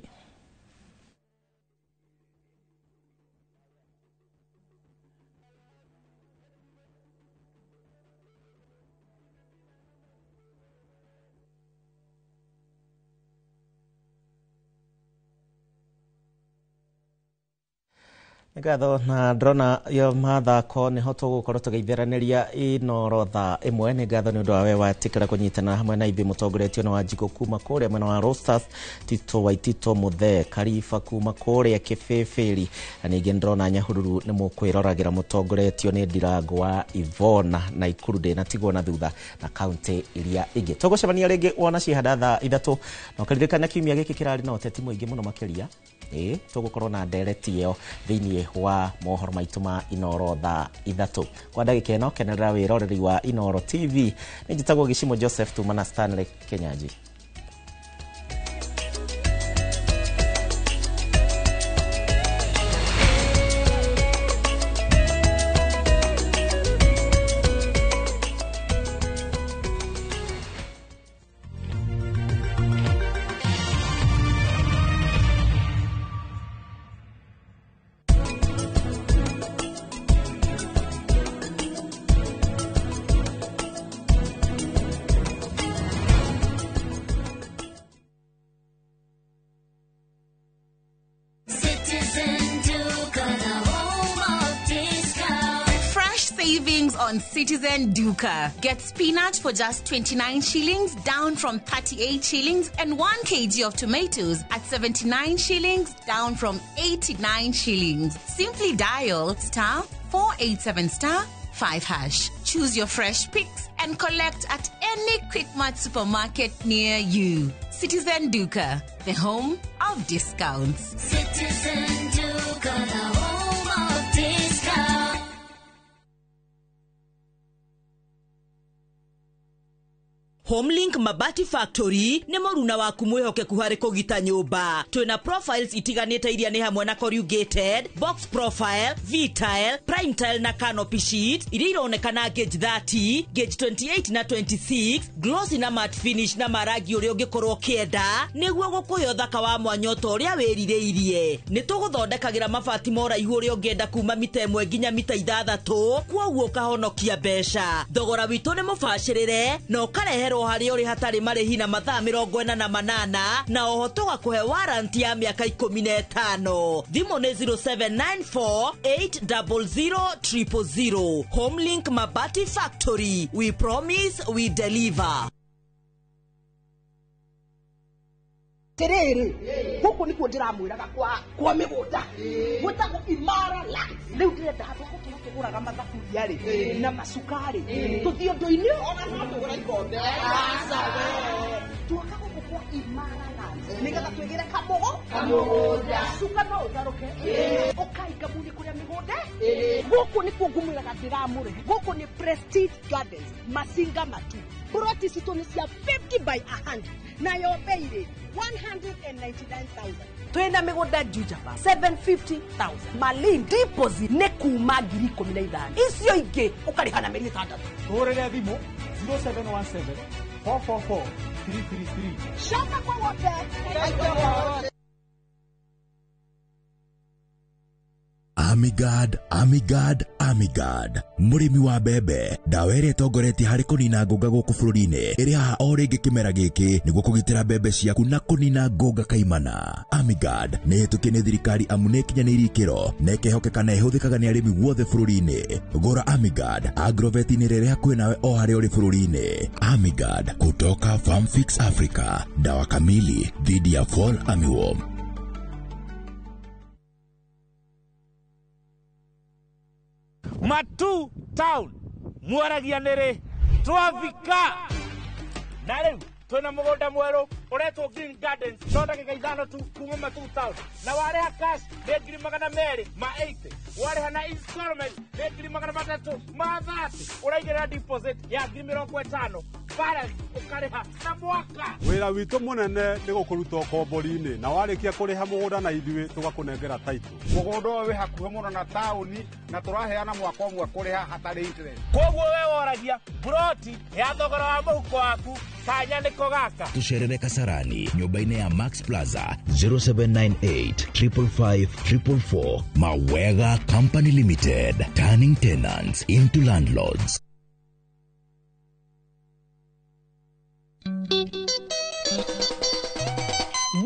Ngatho na ndrona ya mathako niho tũgũkorwo tũgĩitheranĩria Inoro thaa 1. Nĩ ngatho nĩ ũndũ wa we watĩkĩra kũnyitana hamwe na ithuĩ, mũtongoretio na Wanjikũ kuma kũrĩa mwena wa Rostas, Tito Waitito Mũthee Kariba kuma kũrĩa Kĩbĩbĩri, na ningĩ ndĩrona Nyahururu nĩ mũkwĩroragĩra mũtongoretio nĩ Ndirango wa Ivona na Ikuru ndĩnatigwo na thutha na kaunti iria ingĩ. Tũgũcemania rĩngĩ wona ciehanda thaa 3, na ũkaririkana kiumia gĩkĩ kĩrarĩ na ũteti mũingĩ mũno makĩria. Tũgũkorwo na ndereti ĩyo thĩinĩ wa mohoro maitũ ma Inoro thaa 3. Kwa ndagĩka ĩno kenerera wĩroreri wa Inoro TV. Nĩ njĩtagwo Gĩcimo Joseph tuma na Stanley Kenyanji. On Citizen Duka. Get spinach for just 29 shillings, down from 38 shillings, and 1 kg of tomatoes at 79 shillings, down from 89 shillings. Simply dial *487 *5#. Choose your fresh picks and collect at any Quickmart supermarket near you. Citizen Duka, the home of discounts. Citizen Duka, the home of discounts. Homelink Mabati Factory nĩ mũruna waku mwĩhokeku harĩ kũgita nyũmba. Twĩna profiles itiganĩte iria nĩ hamwe na corrugated, box profile, V-tile, prime tile na canopy sheet iria ironekana gauge 30, gauge 28 na 26, glossy na matte finish na marangi ũrĩa ũngĩkorwo ũkĩenda nĩguo gũkũhe ũthaka wa mwanya ta ũrĩa wĩrirĩirie. Nĩ tũgũthondekagĩra mabati ma ũraihu ũrĩa ũngĩenda kuma mita 1 nginya mita 6, kwoguo ũkahonokia mbeca. Thogora witũ nĩ mũbacĩrĩre na ũkareherwo harĩa ũrĩ hatarĩ marĩhi na mathaa 48 na oho tũgakũhe warranty ya mĩaka 15. Thimũ nĩ 0794 800 000. Homelink Mabati Factory, we promise we deliver. Terere guku nikuo ndiramwiraga kwa migunda gwitagwo Imara Lands. Riu ndirenda handu ha gukorwo tuguraga mathaburia ri na macukari tuthie undu-ini ona no tugura ikombe twaka guku kwa Imara Lands nigetha twigire kamugunda cuka no utharuke ukainga muni kuria migunda. Guku nikuo ngumwiraga ndiramũrehe. Guku ni Prestige Gardens Masinga Matu. Buroti citũ nĩ cia 50 by 100 nayo bei rĩ 199,000. Twina migunda Juja 750,000. Malin deposit nĩ kuma 15,000. Icio ingĩ ũkarĩha na mĩeri 6. Tũhũrĩre thimũ 0717 444 333. Shamba kwa wote. Amigad, Amigad, Amigad. Mũrĩmi wa mbembe, ndawa ĩrĩa ĩtongoretie harĩ kũnina ngũnga gũkũ bũrũri-inĩ ĩrĩ haha o rĩngĩ kĩmera gĩkĩ nĩguo kũgitĩra mbembe ciaku na kũnina ngũnga kaimana. Amigad nĩ ĩhĩtũkie nĩ thirikari amu nĩ ĩkinyanĩirie ikĩro na ĩkehokeka na ĩhũthĩkaga nĩ arĩmi guothe bũrũri-inĩ. Gũra Amigad Agrovet-inĩ ĩrĩa ĩrĩ hakuhĩ nawe o harĩa ũrĩ bũrũri-inĩ. Amigad kutoka Farmfix Africa, dawa kamili dhidi ya fall armyworm. Matu Town mwaragia nĩrĩ twafika na rĩu twĩna mũgũnda mwerũ ũretwo Green Gardens no ndagĩka 5 tu kuma Matu Town na warĩha cash nĩ 280,000, warĩha na installment nĩ 330,000, ũraigĩrĩra deposit ya 50,000, balance ũkarĩha na mwaka. Wĩra witũ mũnene nĩ gũkũruta ũkombori-inĩ na warĩkia kũrĩha mũgũnda na ithuĩ tũgakũnengera title. Mũgũnda ũyũ wĩ hakuhĩ mũno na taũni na tũraheana mwaka ũmwe kũrĩha hatarĩ interest. Koguo we woragia buroti ya thogora wa mũhuko waku kanya nĩko gaka. Tũcerere Kasarani nyũmba-inĩ ya Max Plaza 0798 555 444. Mawega Company Limited, turning tenants into landlords.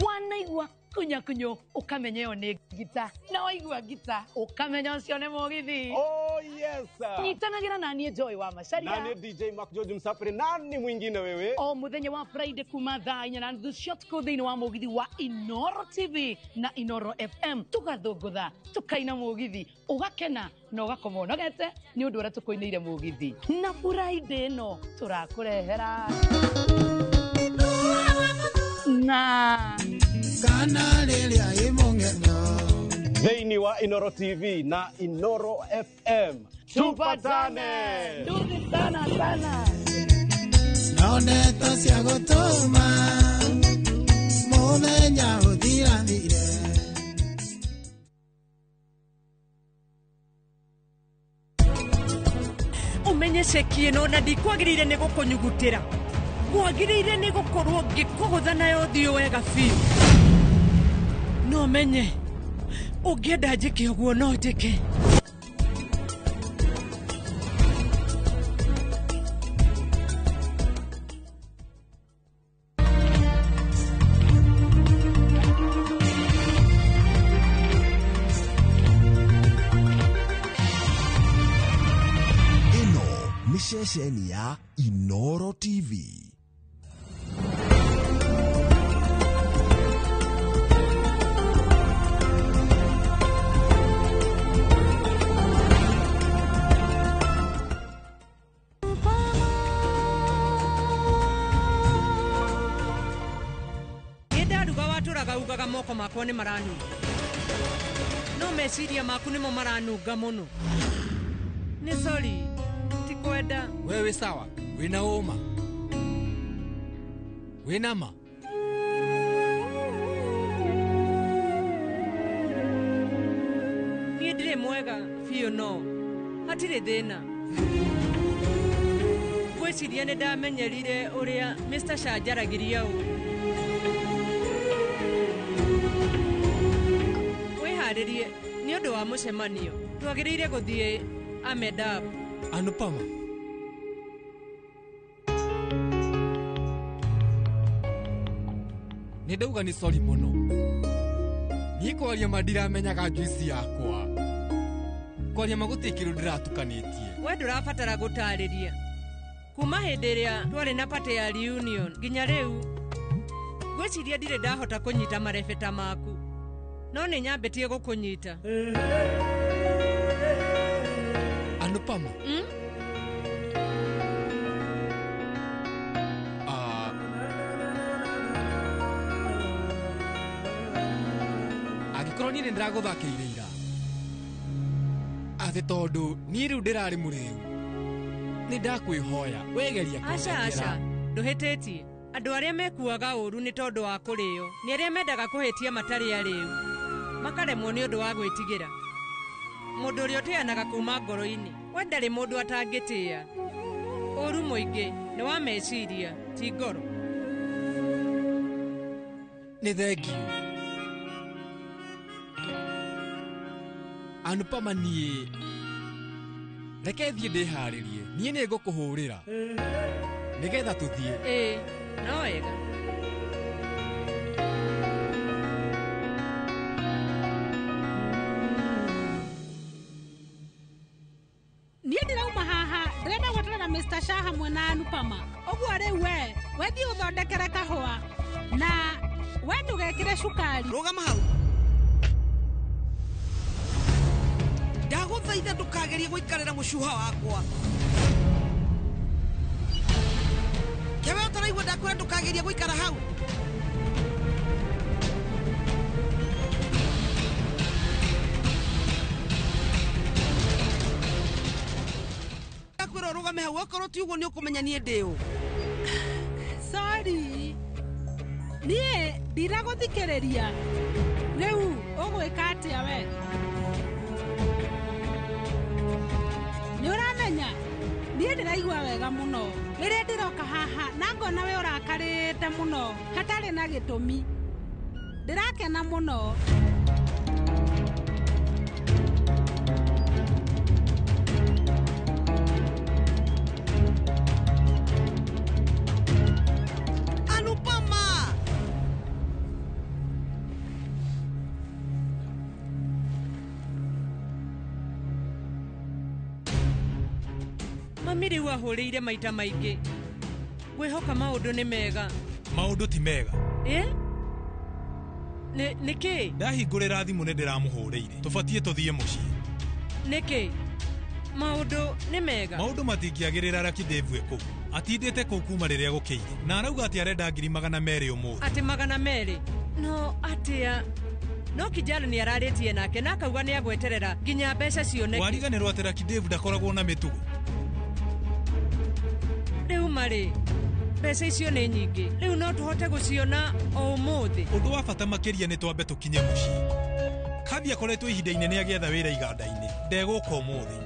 Wanaigua Kunyakunyo ũkamenya ĩyo nĩ ngita, na waigua ngita ũkamenya ũcio nĩ mũgithi. Oh yes. Nyitanagĩra na niĩ Joy wa Macharia Na ni DJ Mark George Msafiri, nani mwingine wewe? O mũthenya wa Friday kuma thaa 4:30 cia ũtukũ thĩinĩ wa mũgithi wa Inoro TV na Inoro FM, tũgathũngũtha, tũkaina mũgithi, ũgakena na ũgakoma ũnogete nĩ ũndũ ũrĩa tũkũinĩire mũgithi. Na Friday ĩno tũrakũrehera na kana rĩrĩa ĩmũng'eno Thĩinĩ wa Inoro TV na Inoro FM. Tupatane. Nduthi sana sana. No ndeto cia gũtũma mũthenya ũthirathire. Umenye ceki ĩno na ndikwagĩrĩire nĩ gũkũnyugutĩra, kwagĩrĩire nĩ gũkorwo ngĩkũgũtha nayo ũthiũ wega biũ. No menye ũngĩenda njĩke ũguo no njĩke. Ĩno nĩ ceceni ya Inoro TV. Nĩ ndaruga watũraga ugaga moko makwa nĩ maranunga, no meciria maku nĩmo maranunga mũno. Nĩ sorry, ti kwenda. Wewe sawa, wĩna ũma, wĩna ma. Niĩ ndirĩ mwega biũ, no hatirĩ thĩna. Ngwĩciria nĩ ndamenyerire ũrĩa Mr. Shah njaragĩria ũũ. Wĩharĩrie nĩ ũndũ wa mũcemanio, twagĩrĩire gũthiĩ Ahmedabad. Anupama, nĩ ndauga nĩ sorry mũno. Niĩ kwaria ma ndiramenyaga juice yakwa. Kwaria ma gũtirĩ kĩndũ ndĩratukanĩtie. We ndũrabatara gũtarĩria. Kuma hĩndĩ ĩrĩa twarĩ na party ya reunion nginya rĩu, ngwĩciria ndirĩ ndahota kũnyita marebeta maku, no nĩ nyambĩtie gũkũnyita. Anupama. Angĩkorwo niĩ nĩ ndĩragũthakĩire ira, atĩ tondũ niĩ rĩu ndĩrarĩ mũrĩu, nĩ ndakwĩhoya wegeria Aca aca, kũndekera. ndũhĩtĩtie. Andũ arĩa mekuaga ũru nĩ tondũ wa kũrĩo nĩ arĩa mendaga kũhĩtia matarĩ arĩu, makaremwo nĩ ũndũ wa gwĩtigĩra. Mũndũ ũrĩa ũtĩanaga kuma ngoro-inĩ, we ndarĩ mũndũ atangĩtĩa. Ũru mũingĩ nĩ wa meciria, ti ngoro. Nĩ thengiũ. Anupama, niĩ reke thiĩ ndĩharĩrie, niĩ nĩ ngũkũhũrĩra nĩgetha tũthiĩ. Ĩĩ, no wega. Niĩ ndĩrauma haha, ndĩrenda gwetera na Mr. Shah hamwe na Anupama. Ũguo rĩu we wethiĩ ũthondekere kahũa na we ndũgekĩre cukari. Rũgama hau. Ndagũthaitha ndũkagerie gũikarĩra mũcuha wakwa. Kewe ũtaraigua ndakwĩra ndũkagerie gũikara hau. Ndakwĩra ũrũgame hau, okorwo ti ũguo nĩ ũkũmenya niĩ ndĩ ũ. Sorry, niĩ ndiragũthikĩrĩria. Rĩu ũgwĩka atĩa we? Nĩ ũramenya niĩ ndĩraigua wega mũno rĩrĩa ndĩroka haha na ngona we ũrakarĩte mũno hatarĩ na gĩtũmi. Ndĩrakena mũno. Anupama! Mami rĩu ahũrĩire maita maingĩ. Ngwĩhoka maũndũ nĩ mega. Maũndũ ti mega. Ĩ? Nĩ kĩ? Ndahingũrĩra thimũ nĩ ndĩramũhũrĩire. Tũbatiĩ tũthiĩ mũciĩ. Nĩkĩ? Maũndũ nĩ mega. Maũndũ matingĩagĩrĩra Lucky Dave kũu. Atindĩte kũu kuma rĩrĩa gũkĩire. Na arauga atĩ arenda 200,000 ũmũthĩ. Atĩ 200? No atĩa? No Kijana nĩ ararĩtie nake na akauga nĩ agweterera nginya mbeca cioneke. Wariganĩrwo atĩ Lucky Dave ndakoragwo na mĩtugo. Rĩu marĩ mbeca icio nĩ nyingĩ. Rĩu no tũhote gũciona o ũmũthĩ. Ũndũ wa bata makĩria nĩ twambe tũkinye mũciĩ. Kavya akoretwo ihinda inene agĩetha wĩra iganda-inĩ. Ndegũka ũmũthĩ.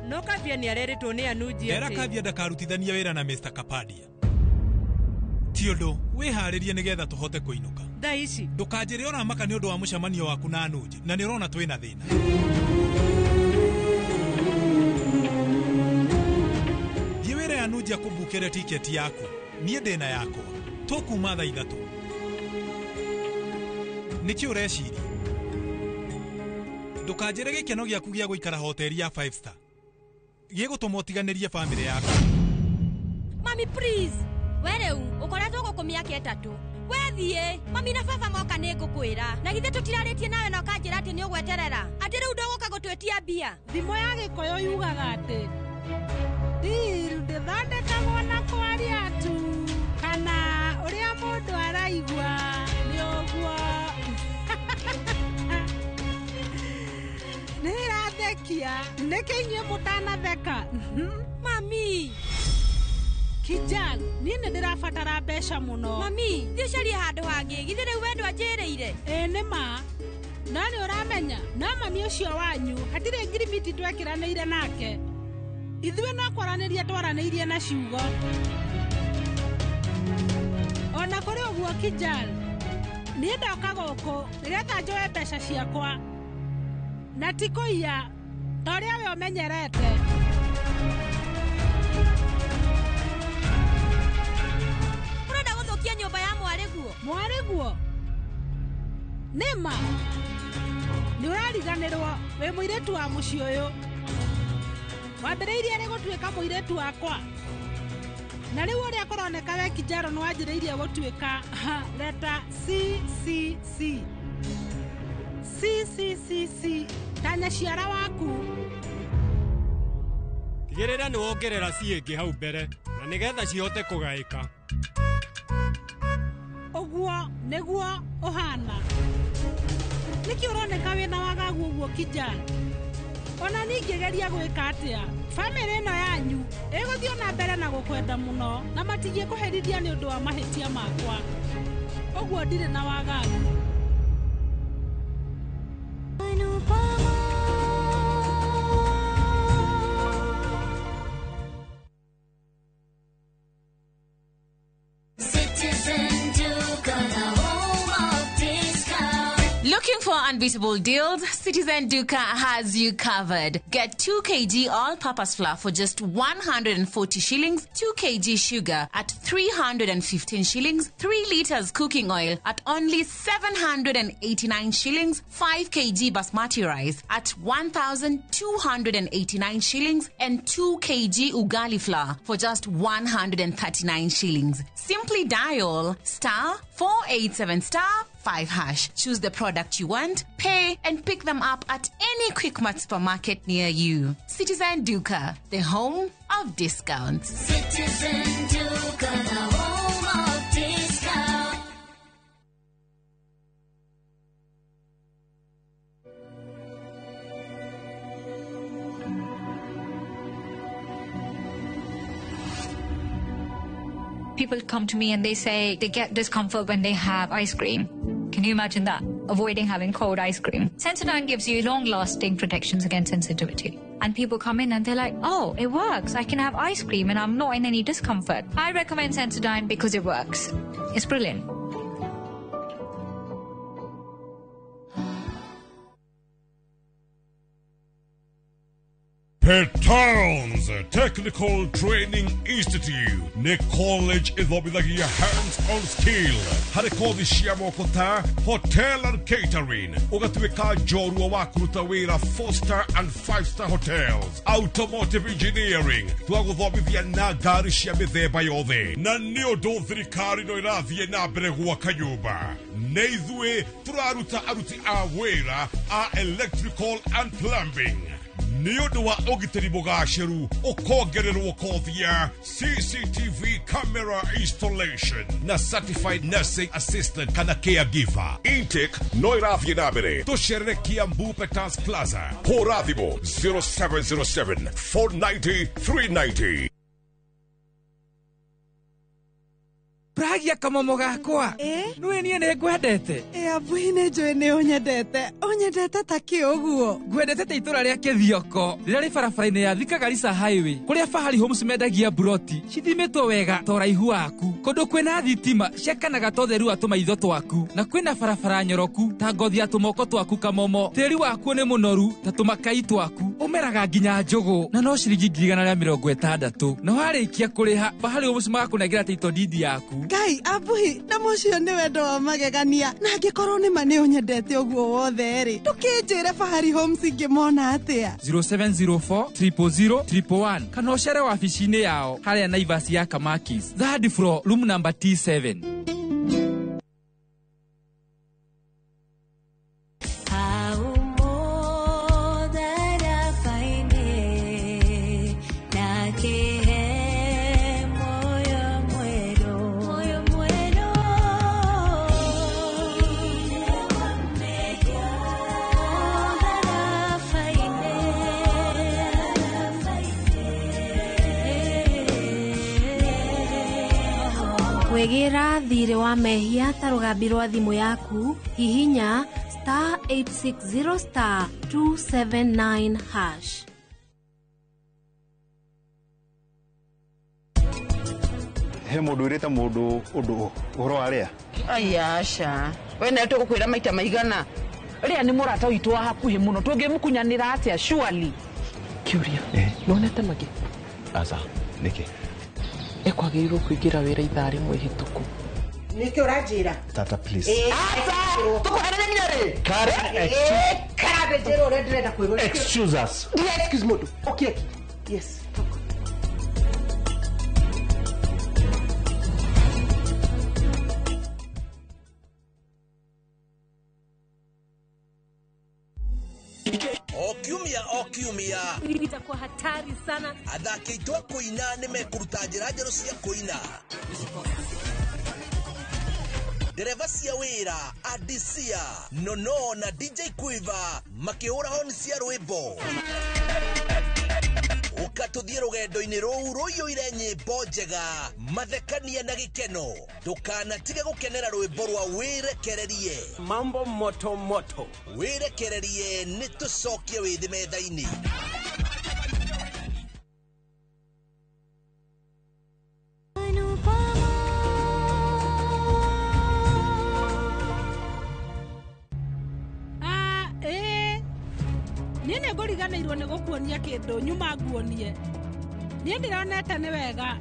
No Kavya nĩ arerĩtwo nĩ Anuji atĩ Era Kavya ndakarutithania wĩra na Mr. Kapadia. Ti ũndũ, wĩharĩrie nĩgetha tũhote kũinũka. Thaa ici. Ndũkanjĩre ũramaka nĩ ũndũ wa mũcemanio waku na Anuji, na nĩ ũrona twĩna thĩna. Thiĩ wĩre Anuji akũmbukĩre tiketi yaku. Niĩ ndĩna yakwa. Tũkuma thaa 3. Nĩkĩ ũreciria? Ndũkanjĩre gĩkeno gĩaku gĩa gũikara hoteli ya 5 star. Gĩgũtũma ũtiganĩrie bamĩrĩ yaku. Mami please. We rĩu ũkoretwo gũkũ mĩaka 3. We thiĩ, mami na baba moka nĩ ngũkwĩra. Na githĩ tũtirarĩtie nawe na ũkanjĩra atĩ nĩ ũgweterera. Atĩ rĩu ndũgũka gũtwĩtia mbia. Thimo ya Gĩkũyũ yugaga atĩ deal ndĩthondekagwo na kwaria tu kana ũrĩa mũndũ araigua nĩ ũguo. Nĩ ĩrathekia. Nĩkĩ inyuĩ mũtanatheka? Mami. Kijal, niĩ nĩ ndĩrabatara mbeca mũno. Mami, thiĩ ũcarie handũ hangĩ. Githĩ rĩu we ndwanjĩrĩire? Ĩĩ nĩ ma. No nĩ ũramenya, no mami ũcio wanyu hatirĩ ngirimiti twekĩranĩire nake. Ithuĩ no kwaranĩria twaranĩirie na ciugo. Ona kũrĩ ũguo Kijal, niĩ ndoka gũkũ nĩgetha njoe mbeca ciakwa. Na ti kũiya ta ũrĩa we ũmenyerete. Ũrenda gũthũkia nyũmba ya mwarĩguo? Mwarĩguo? Nĩ ma. Nĩ ũrariganĩrwo wĩ mũirĩtu wa mũciĩ ũyũ. Wambĩrĩirie rĩ gũtuĩka mũirĩtu wakwa? Na rĩu ũrĩa kũroneka we Kijaro nĩ wanjĩrĩirie gũtuĩka leta CCC. CCCC ta nyaciara waku. Tigĩrĩra nĩ wongerera ciĩngĩ hau mbere na nĩgetha cihote kũgaĩka. Ũguo nĩguo ũhana. Nĩkĩ ũroneka wĩna wagagu ũguo Kijana? Ona ningĩgeria gwĩka atĩa? Bamĩrĩ ĩno yanyu ĩgũthiĩ na mbere na gũkwenda mũno na matingĩkũherithia nĩ ũndũ wa mahĩtia makwa. Ũguo ndirĩ na wagagu. Looking for unbeatable deals? Citizen Duka has you covered. Get 2 kg all-purpose flour for just 140 shillings, 2 kg sugar at 315 shillings, 3 liters cooking oil at only 789 shillings, 5 kg basmati rice at 1,289 shillings, and 2 kg ugali flour for just 139 shillings. Simply dial *487*5#. Choose the product you want, pay, and pick them up at any Quickmart supermarket near you. Citizen Duka, the home of discounts. Citizen Duka, the home of discounts. People come to me and they say they get discomfort when they have ice cream. Can you imagine that? Avoiding having cold ice cream. Sensodyne gives you long-lasting protections against sensitivity. And people come in and they're like, oh, it works. I can have ice cream and I'm not in any discomfort. I recommend Sensodyne because it works. It's brilliant. Petals Technical Training Institute nĩ college ĩthomithagia hands-on skill harĩ kothi cia moko ta hotel and catering, ũgatuĩka njorua wa kũruta wĩra 4 star and 5 star hotels, automotive engineering, twagũthomithia na ngari cia mĩthemba yothe. Na nĩ ũndũ thirikari no ĩrathiĩ na mbere gwaka nyũmba, nĩ ithuĩ tũraruta aruti a wĩra a electrical and plumbing. Nĩ ũndũ wa ũgitĩri mũgacĩru, ũkongererwo kothi ya CCTV camera installation na certified nursing assistant kana caregiver. Intake no ĩrathiĩ na mbere. Tũcerere Kiambu Petals Plaza. Hũra thimũ 0707 490 390. Pragia kamomo gakwa. Nĩwe niĩ nĩ ngwendete. Abuhi nĩ njũĩ nĩ ũnyendete. Ũnyendete ta kĩ ũguo? Ngwendete ta itũra rĩa Kĩthioko rĩrĩa rĩ barabara-inĩ ya Thika Garissa Highway, kũrĩa Fahari Homes mendagia mburoti cithimĩtwo wega ta ũraihu waku, kũndũ kwĩna thitima ciakanaga ta ũtheru wa tũmaitho twaku, na kwĩna barabara nyoroku ta ngothi ya tũmoko twaku kamomo. Tĩri wakuo nĩ mũnoru ta tũmakai twaku, ũmeraga nginya njũgũ na no ciringi 160,000. Na warĩkia kũrĩha, Fahari Homes magakũnengera title deed yaku. Ngai abuhi na mũcio nĩ wendo wa magegania, na angĩkorwo nĩ ma nĩ ũnyendete ũguo wothe rĩ, ndũkĩnjĩre Fahari Homes ingĩmona atĩa? 0704 000 111 kana ũcere wabici-inĩ yao harĩa Naivas ya Kamakis, third floor, room number T7. Kwĩgĩra thirĩ wa mehia ta rũgambi rwa thimũ yaku, hihinya star 860 star 279 hash. He mũndũ ũrĩte mũndũ ũndũ ũhoro wa rĩa? Aya aca. We na tũgũkwĩra maita maigana. Rĩa nĩ mũrata witũ wa hakuhĩ mũno, tũngĩmũkunyanĩra atĩa surely? Kĩũria, nĩwonete Magi? Aca, nĩkĩ? Ekwagĩrĩirwo kũingĩra wĩra ithaa rĩmwe ihĩtũku. Nĩkĩ ũranjĩra? Tata please. Tũkũherere nginya rĩ? Karen, Karen, njĩra ũrĩa ndĩrenda kwĩrwo. Excuse us. Ndiye excuse mũndũ. Okay. Yes. O kiumia itakuwa hatari sana. Athaki aitũ a kũina nĩ mekũruta njĩra njerũ cia kũina. Ndereba cia wĩra Adisia Nono na DJ Quiver makĩhũra honi cia rwĩmbo. Ũka tũthiĩ rũgendo-inĩ rũu rũiyũire nyĩmbo njega, mathekania na gĩkeno. Ndũkanatige gũkenera rwĩmbo rwa wĩrekererie. Mambo moto moto. Wĩrekererie nĩ tũcokie wĩthĩ metha-inĩ. Niĩ nĩ ngũriganĩirwo nĩ gũkuonia kĩndũ nyuma nguonie. Niĩ ndĩronete nĩ wega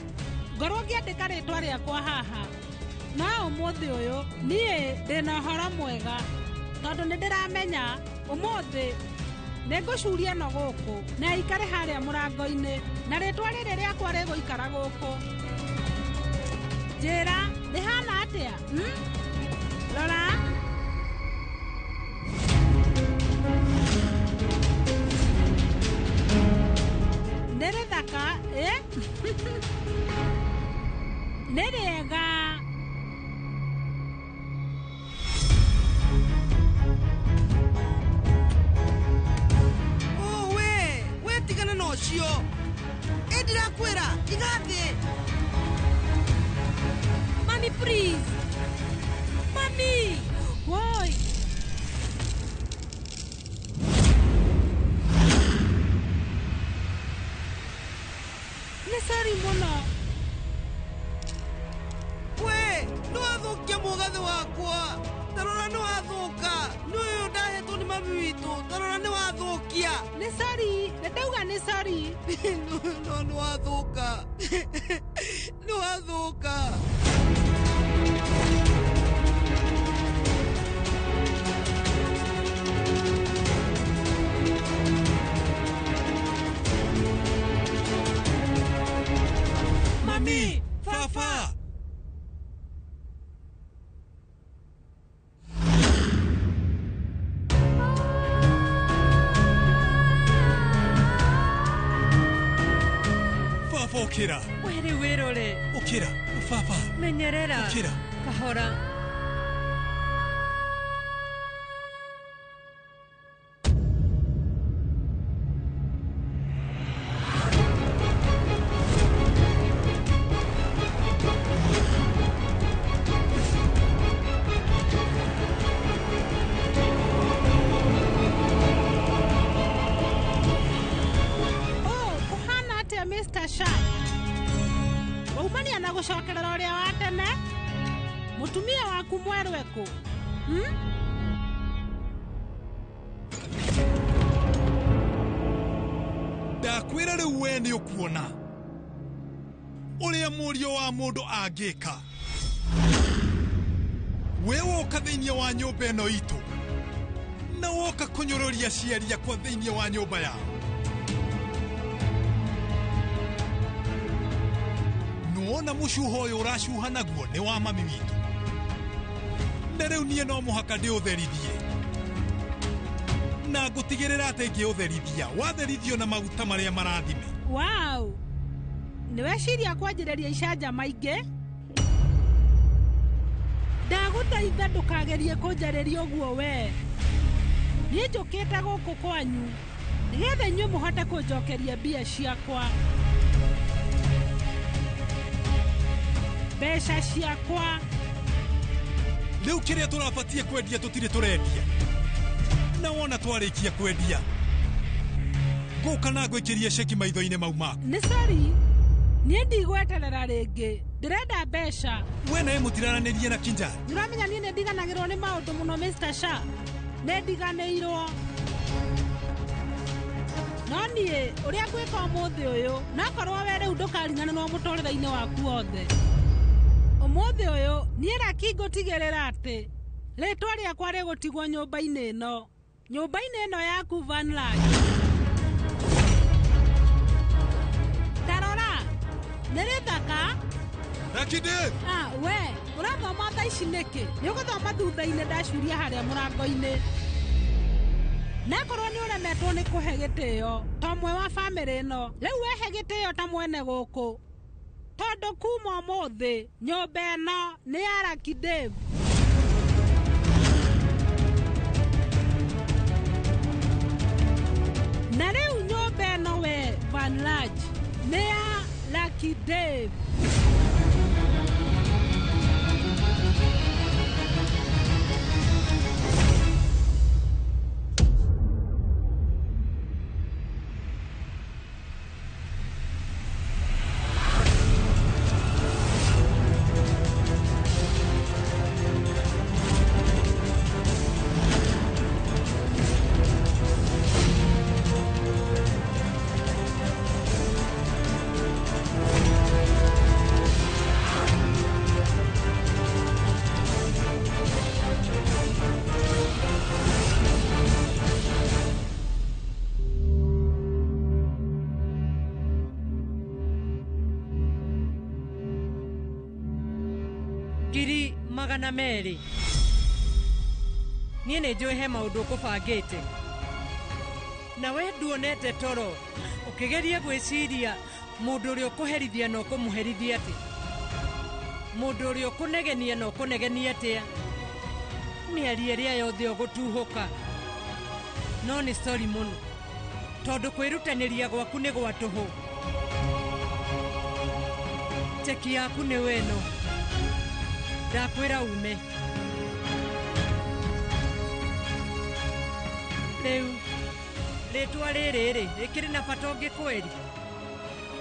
ngorwo ngĩandĩka rĩtwa rĩakwa haha, no ũmũthĩ ũyũ niĩ ndĩna ũhoro mwega tondũ nĩ ndĩramenya ũmũthĩ nĩ ngũcuria no gũkũ na ikare harĩa mũrango-inĩ, na rĩtwa rĩrĩ rĩakwa rĩgũikara gũkũ. Njĩra rĩhana atĩa? Rora. Nĩ rĩthaka, Nĩ rĩega. Oh, we tigana na ũcio. Ĩ ndĩrakwĩra, iga thĩ. Mami, please. Mami. Woi. Nĩ sorry mũno. We, nĩ wathũkia mũgathĩ wakwa. Ta rora nĩ wathũka. Nĩ ũyũ ndahetwo nĩ mami witũ. Ta rora nĩ wathũka. wathũkia. Nĩ sorry, nĩ ndauga nĩ sorry. No nĩ wathũka. Nĩ wathũka. Mami, baba. Baba ũkĩra. We rĩu wĩrore. Ũkĩra, baba. Menyerera. Ũkĩra. Kahora. Oh, ũhana atĩa Mr. Sharp? Waumania na gũcokerera ũrĩa wa tene? Mũtumia waku mwerũ ekũ? Ndakwĩra rĩu we nĩ ũkuona ũrĩa mũriũ wa mũndũ angĩka. We woka thĩinĩ wa nyũmba ĩno itũ na woka kũnyũrũria aciari akwa thĩinĩ wa nyũmba yao. Nĩwona mũcuho ũyũ ũracuha naguo nĩ wa mami witũ, na rĩu niĩ no mũhaka ndĩũtherithie na ngũtigĩrĩra atĩ ngĩũtherithia watherithio na maguta marĩa marathime. Wow. Nĩ weciria kwanjĩrĩria icanjama ingĩ? Ndagũthaitha ndũkagerie kũnjarĩria ũguo we. Niĩ njũkĩte gũkũ kwanyu nĩgetha inyuĩ mũhote kũnjokeria mbia ciakwa. Mbeca ciakwa. Rĩu kĩrĩa tũrabatie kwendia tũtirĩ tũrendia, na wona twarĩkia kwendia ngũka na ngwĩkĩrie ceki maitho-inĩ mau maku. Nĩ sorry, niĩ ndigweterera rĩngĩ, ndĩrenda mbeca. We nawe mũtiraranĩrie na Kinjari. Nĩũramenya niĩ nĩndiganagĩrwo nĩ maũndũ mũno Mr. Sharp. Nĩndiganĩirwo. No niĩ ũrĩa ngwĩka ũmũthĩ ũyũ, nakorwo we rĩu ndũkariganĩrwo mũtũrĩre-inĩ waku wothe. Ũmũthĩ ũyũ niĩ Lucky ngũtigĩrĩra atĩ rĩtwa rĩakwa rĩgũtigwo nyũmba-inĩ ĩno. Nyũmba-inĩ ĩno yaku Vanlaj. Ta rora, nĩ rĩthaka? Lucky Dave. Ah, we, ũrathoma thaa ici nĩkĩ? Nĩ ũgũthoma thutha-inĩ ndacuria harĩa mũrango-inĩ. Nakorwo nĩ ũremetwo nĩ kũhe gĩtĩo ta ũmwe wa bamĩrĩ ĩno, rĩu wehe gĩtĩo ta mwene gũkũ. Tondũ kuma ũmũthĩ nyũmba ĩno nĩ ya Lucky Dave. Na rĩu nyũmba ĩno we Vanlaj nĩ ya Lucky Dave. 200. Niĩ nĩ njũĩ he maũndũ ũkũbangĩte. Na we nduonete toro ũkĩgeria gwĩciria mũndũ ũrĩa ũkũherithia na ũkũmũherithia atĩa, mũndũ ũrĩa ũkũnegenia na ũkũnegenia atĩa, mĩario ĩrĩa yothe ũgũtuhũka. No nĩ sorry mũno tondũ kwĩrutanĩria gwaku nĩ gwa tũhũ. Cheki yaku nĩ weno. Ndakwĩra ume. Rĩu rĩtwa rĩrĩ rĩ rĩkĩrĩ na bata ũngĩ kweri?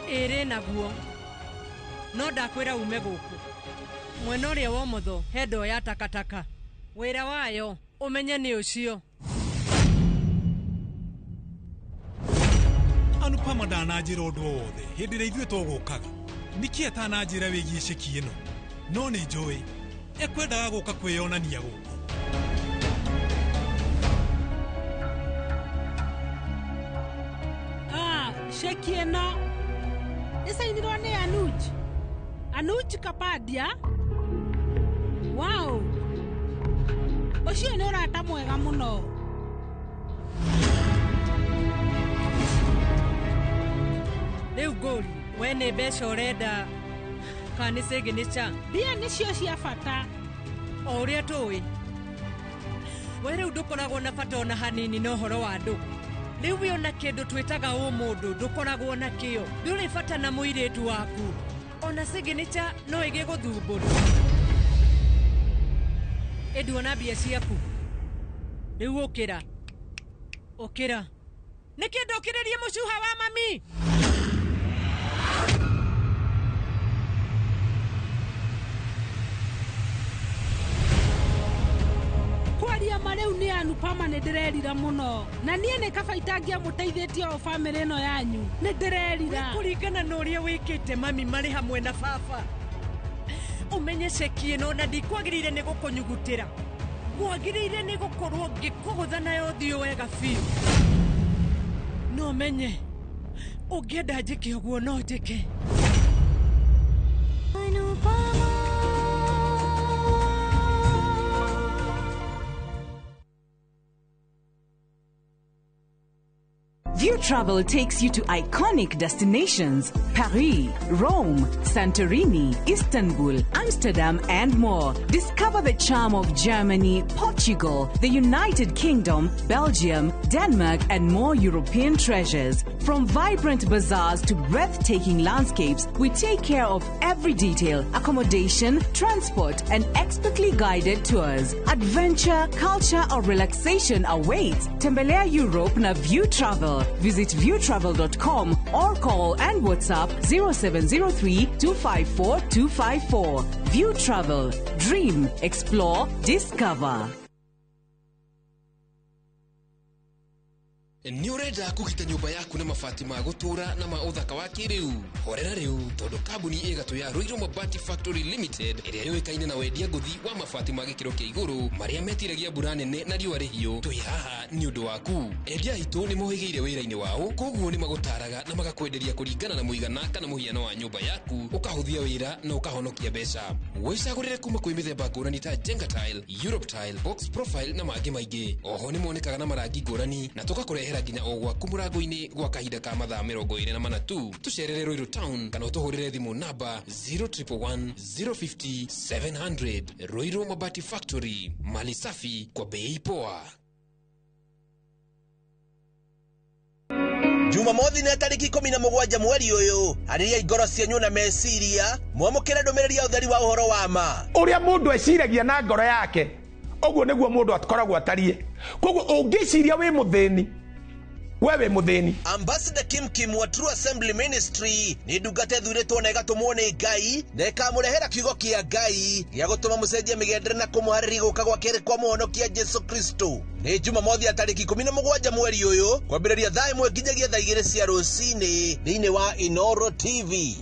Ĩrĩ naguo. No ndakwĩra ume gũkũ. Mwena ũrĩa wa ũmotho he ndoo ya takataka. Wĩra wayo ũmenye nĩ ũcio. Anupama ndananjĩra ũndũ o wothe hĩndĩ ĩrĩa ithuĩ tũgũkaga. Nĩkĩ atananjĩra wĩgiĩ ceki ĩno? No nĩ njũĩ ekwendaga gũka kwĩyonania gũkũ. Ah, ceki ĩno ĩcainirwo nĩ Anuj. Anuj Kapadia. Wow. Ũcio nĩ ũrata mwega mũno. Rĩu ngũri, we nĩ mbeca ũrenda kana nĩ signature? Mbia nĩcio cia bata. O ũrĩa tũĩ. We rĩu ndũkoragwo na bata ona hanini na ũhoro wa ndũgũ. Rĩu we ona kĩndũ twĩtaga ũmũndũ ndũkoragwo nakĩo. Ndũrĩ bata na mũirĩtu waku. Ona signature no ĩgĩgũthumbũra. Ĩ nduona mbia ciaku. Rĩu ũkĩra. Ũkĩra. Nĩkĩ ndũkĩrĩrie mũcuha wa mami? Kwaria ma rĩu nĩ Anupama nĩ ndĩrerira mũno. Na niĩ nĩ kaba itangĩamũteithĩtie o bamĩrĩ ĩno yanyu. Nĩ ndĩrerira. Kũringana na ũrĩa wĩkĩte mami marĩ hamwe na baba. Ũmenye ceki ĩno na ndikwagĩrĩire nĩ gũkũnyugutĩra. Kwagĩrĩire nĩ gũkorwo ngĩkũgũtha nayo ũthiũ wega biũ. No menye ũngĩenda njĩke ũguo no njĩke. View Travel takes you to iconic destinations Paris, Rome, Santorini, Istanbul, Amsterdam, and more. Discover the charm of Germany, Portugal, the United Kingdom, Belgium, Denmark, and more European treasures. From vibrant bazaars to breathtaking landscapes, we take care of every detail: accommodation, transport, and expertly guided tours. Adventure, culture, or relaxation awaits. Tembelea Europe na View Travel. Visit viewtravel.com or call and WhatsApp 0703 254 254. View Travel. Dream, explore, discover. Nĩ ũrenda kũgita nyũmba yaku na mabati ma gũtũũra na ma ũthaka wa kĩrĩu? Horera rĩu tondũ kambuni ĩgatũ ya Ruiru Mabati Factory Limited ĩrĩa yũĩkaine na wendia ngũthi wa mabati ma gĩkĩro kĩa igũrũ marĩa metiragia mbura nene na riũa rĩhiũ, twĩ haha nĩ ũndũ waku. Endia aitũ nĩ mohĩgĩire wĩra-inĩ wao, koguo nĩ magũtaraga na magakwenderia kũringana na mũigana kana mũhiano wa nyũmba yaku, ũkahũthia wĩra na ũkahonokia mbeca. Wĩcagũrĩre kuma kwĩ mĩthemba ngũrani ta Jenga Tile, Europe Tile, Box Profile na mangĩ maingĩ. Oho nĩ monekaga na marangi ngũrani na tũgakũrehera nginya o gwaku mũrango-inĩ gwa kahinda ka mathaa 24 tu. Tũcerere Ruiru Town kana ũtũhũrĩre thimũ namba 0111 050 700. Ruiru Mabati Factory, mali safi kwa bei poa. Jumamothi nĩ tarĩki 17 mweri ũyũ, arĩria ngoro cianyu na meciria, mwamũkĩre ndũmĩrĩri ya ũtheri wa ũhoro wa ma. Ũrĩa mũndũ eciragia na ngoro yake, ũguo nĩguo mũndũ akoragwo atariĩ. Koguo ũngĩciria wĩ mũthĩni, we wĩ mũthĩni. Ambassador Kim Kim wa True Assembly Ministry nĩ ndungata ĩthurĩtwo na ĩgatũmwo nĩ Ngai na ĩkamũrehera kiugo kĩa Ngai gĩa gũtũma mũcenjie mĩgendere na kũmũharĩria gũka gwa kerĩ kwa mũhonokia Jesu Kristo. Nĩ Jumamothi ya tarĩki 17 mweri ũyũ kwambĩrĩria thaa 1 nginyagia thaa 2 cia rũcinĩ thĩinĩ wa Inoro TV.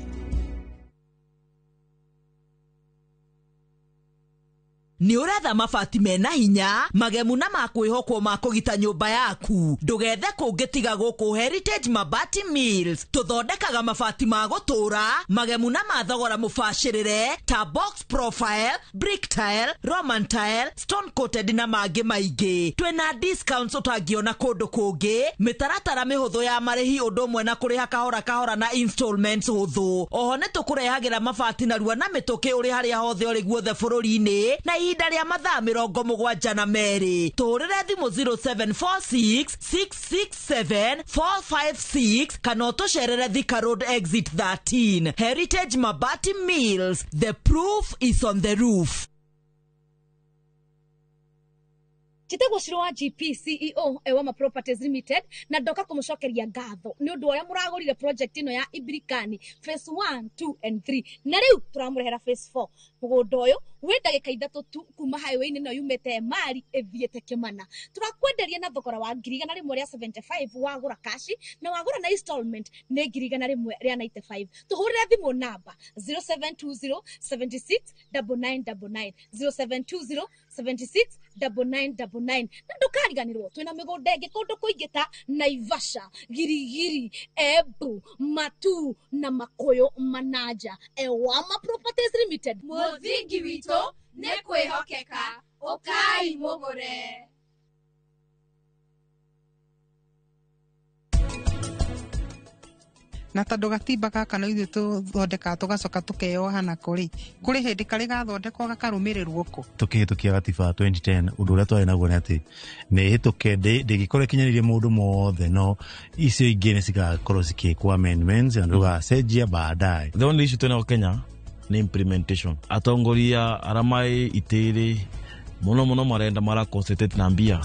Nĩ ũretha mabati mena hinya magemu na makwĩhokwo ma kũgita nyũmba yaku. Ndũgethe kũngĩ tiga gũkũ Heritage Mabati Mills. Tũthondekaga mabati ma gũtũũra magemu na ma thogora mũbacĩrĩre ta box profile, brick tile, roman tile, stone coated na mangĩ maingĩ. Twĩna discounts ũtangĩona kũndũ kũngĩ, mĩtaratara mĩhũthũ ya marĩhi ũndũ ũmwe na kũrĩha kahora kahora na installments hũthũ. Oho nĩ tũkũrehagĩra mabati narua na mĩtũkĩ ũrĩ harĩa hothe ũrĩ guothe bũrũri-inĩ na ihinda rĩa mathaa 72. Tũhũrĩre thimũ 0746 667 456 kana ũtũcerere Thika Road Exit 13. Heritage Mabati Mills, the proof is on the roof. Njĩtagwo Shiro wa GP CEO Ewama Properties Limited na ndoka kũmũcokeria ngatho nĩ ũndũ wa ũrĩa mũragũrire project ĩno ya Ibirikani phase 1, 2 and 3 na rĩu tũramũrehera phase 4. Mũgũnda ũyũ wĩ ndagĩka 3 tu kuma highway-inĩ ĩno yumĩte Emali ĩthiĩte Kĩmana. Tũrakwenderia na thogora wa 175,000 wagũra kashi na wagũra na installment nĩ 195,000. Tũhũrĩre thimũ namba 0720 76 9999 0720 76 9999 na ndũkariganĩrwo twĩna mĩgũnda ĩngĩ kũndũ kũingĩ ta Naivasha, Girigiri, Embu, Matu na Makuyu Manaja. Ewama Properties Limited, Mũthingi witũ nĩ kwĩhokeka. Ũkai mũgũre. Na tondũ gatimba gaka no ithuĩ tũthondekaga tũgacoka tũkeyoha nako rĩ, kũrĩ hĩndĩ karĩ gathondekwo gakarũmĩrĩrwo kũ? Tũkĩhĩtũkia gatiba 2010 ũndũ ũrĩa twarĩ naguo nĩ atĩ nĩ ĩhĩtũke ndĩngĩkorwo ĩkinyanĩirie maũndũ mothe, no icio ingĩ nĩ cigakorwo cikĩkwo amendments na tũgacenjia baadaye. The only issue twĩnayo Kenya nĩ implementation. Atongoria arĩa marĩ itĩ-rĩ mũno mũno marenda mara concentrate na mbia.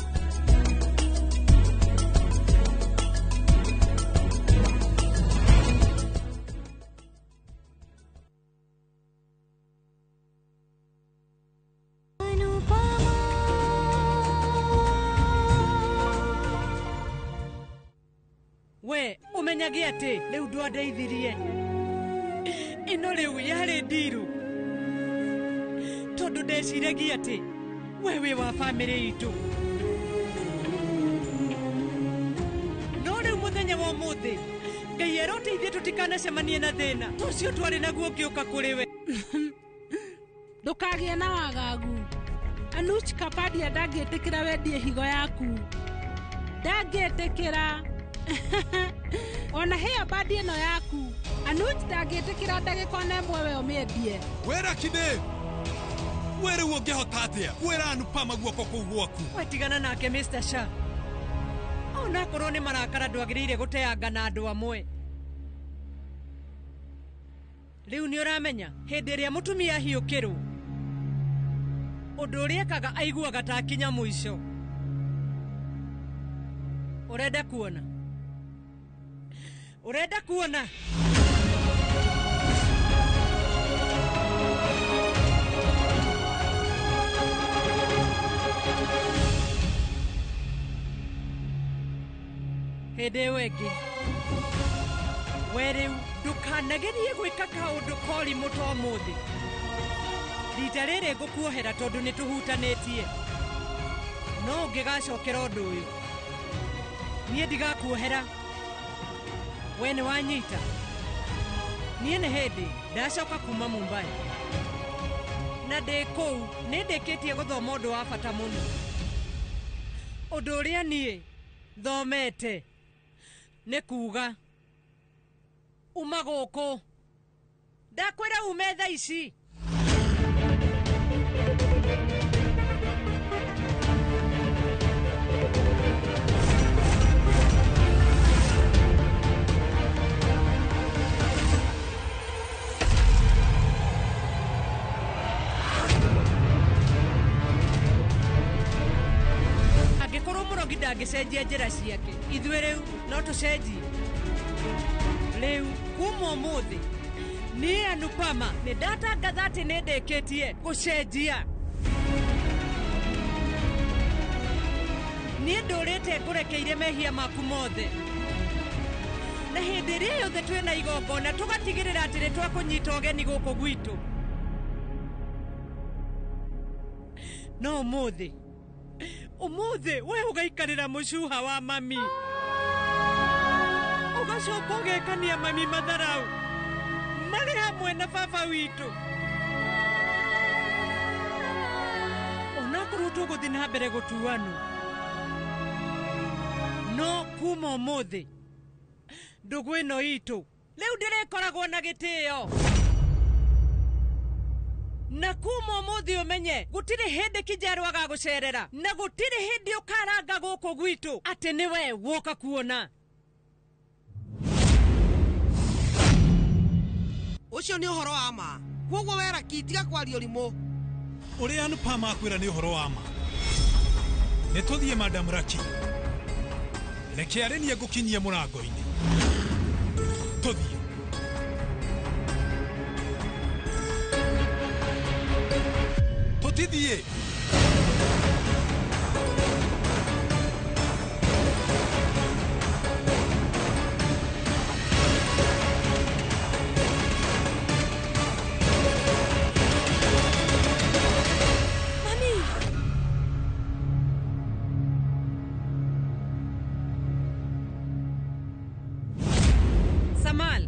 We umenyage atĩ rĩu ndwandeithirie ĩno rĩu yarĩ ndiru tondũ ndeciragia atĩ we wĩ wa bamĩrĩ itũ, no rĩu mũthenya wa ũmũthĩ Ngai aroteithie tũtikanacemanie na thĩna ũcio twarĩ naguo ngĩũka kũrĩ we. Ndũkagĩe na wagagu. Anuj Kapadia ndangĩtĩkĩra wendie higo yaku, ndangĩtĩkĩra. Ona hĩa bandi ĩno yaku Anuj ndangĩtĩkĩra ndagĩka ona ĩmwe we ũmĩendie. Wĩra kidĩ we rĩu ũngĩhota atĩa kwĩra Anupama guoko kũu gwaku? Wetigana nake Mr. Shah, onakorwo nĩ marakara ndwagĩrĩire gũteanga na andũ amwe. Rĩu nĩ ũramenya hĩndĩ ĩrĩa mũtumia ahiũkĩrwo ũndũ ũrĩa ekaga aiguaga ta akinya mũico. Ũrenda kuona? Ũrenda kuona? Hĩndĩ ĩyo ĩngĩ we rĩu ndũkanagerie gwĩka kaũndũ korimũ ta ũmũthĩ. Rita rĩrĩ ngũkuohera tondũ nĩ tũhutanĩtie, no ũngĩgacokera ũndũ ũyũ niĩ ndigakuohera. We nĩ wanyita? Niĩ nĩ hĩndĩ ndacoka kuma Mumbai na ndĩ kũu nĩ ndĩkĩtie gũthoma ũndũ wa bata mũno, ũndũ ũrĩa niĩ thomete nĩ kuga uma gũkũ. Ndakwĩra ume thaa ici. Angĩkorwo mũrogi ndangĩcenjia njĩra ciake, ithuĩ rĩu no tũcenjie. Rĩu kuma ũmũthĩ niĩ Anupama nĩ ndatangatha atĩ nĩ ndĩkĩtie gũcenjia. Niĩ ndũrĩte ngũrekeire mehia maku mothe, na hĩndĩ ĩrĩa yothe twĩna igongona tũgatigĩrĩra atĩ nĩ twakũnyita ũgeni gũkũ gwitũ. No ũmũthĩ ũmũthĩ we ũgaikarĩra mũcuha wa mami, ũgacoka ũgekania mami matharau marĩ hamwe na baba witũ. Onakorwo tũgũthiĩ na mbere gũtuanwo, no kuma ũmũthĩ ndũgũ ĩno itũ rĩu ndĩrĩkoragwo na gĩtĩo. Na kuma ũmũthĩ ũmenye gũtirĩ hĩndĩ Kijeru agagũcerera na gũtirĩ hĩndĩ ũkaranga gũkũ gwitũ atĩ nĩwe woka kuona. Ũcio nĩ ũhoro wa ma, koguo wera ki tiga kwaria ũrimũ. Ũrĩa Anupama akwĩra nĩ ũhoro wa ma. Nĩ tũthiĩ Madam Raki. Reke arĩ niĩ ngũkinyie mũrango-inĩ. Tũthiĩ. Tũtithiĩ. Mami! Samal,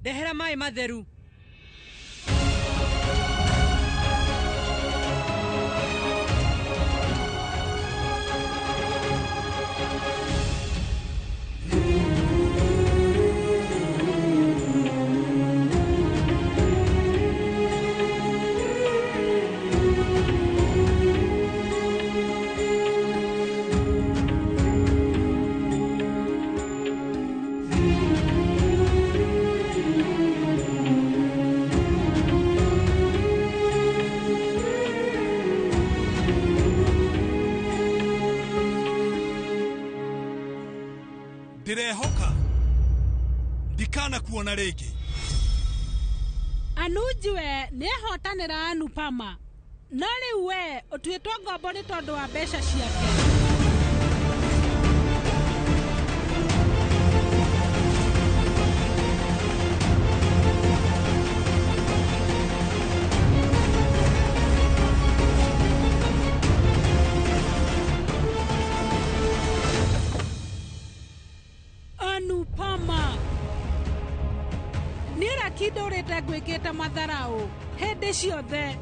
ndehera maĩ matheru. Ndirehoka ndikana kuona rĩngĩ. Anuji we nĩehotanĩra Anupama, no rĩu we ũtuĩtwo ngombo nĩ tondũ wa mbeca ciake. Anupama, niĩ Raki ndũrĩte ngwĩkĩte matharaũ hĩndĩ ciothe,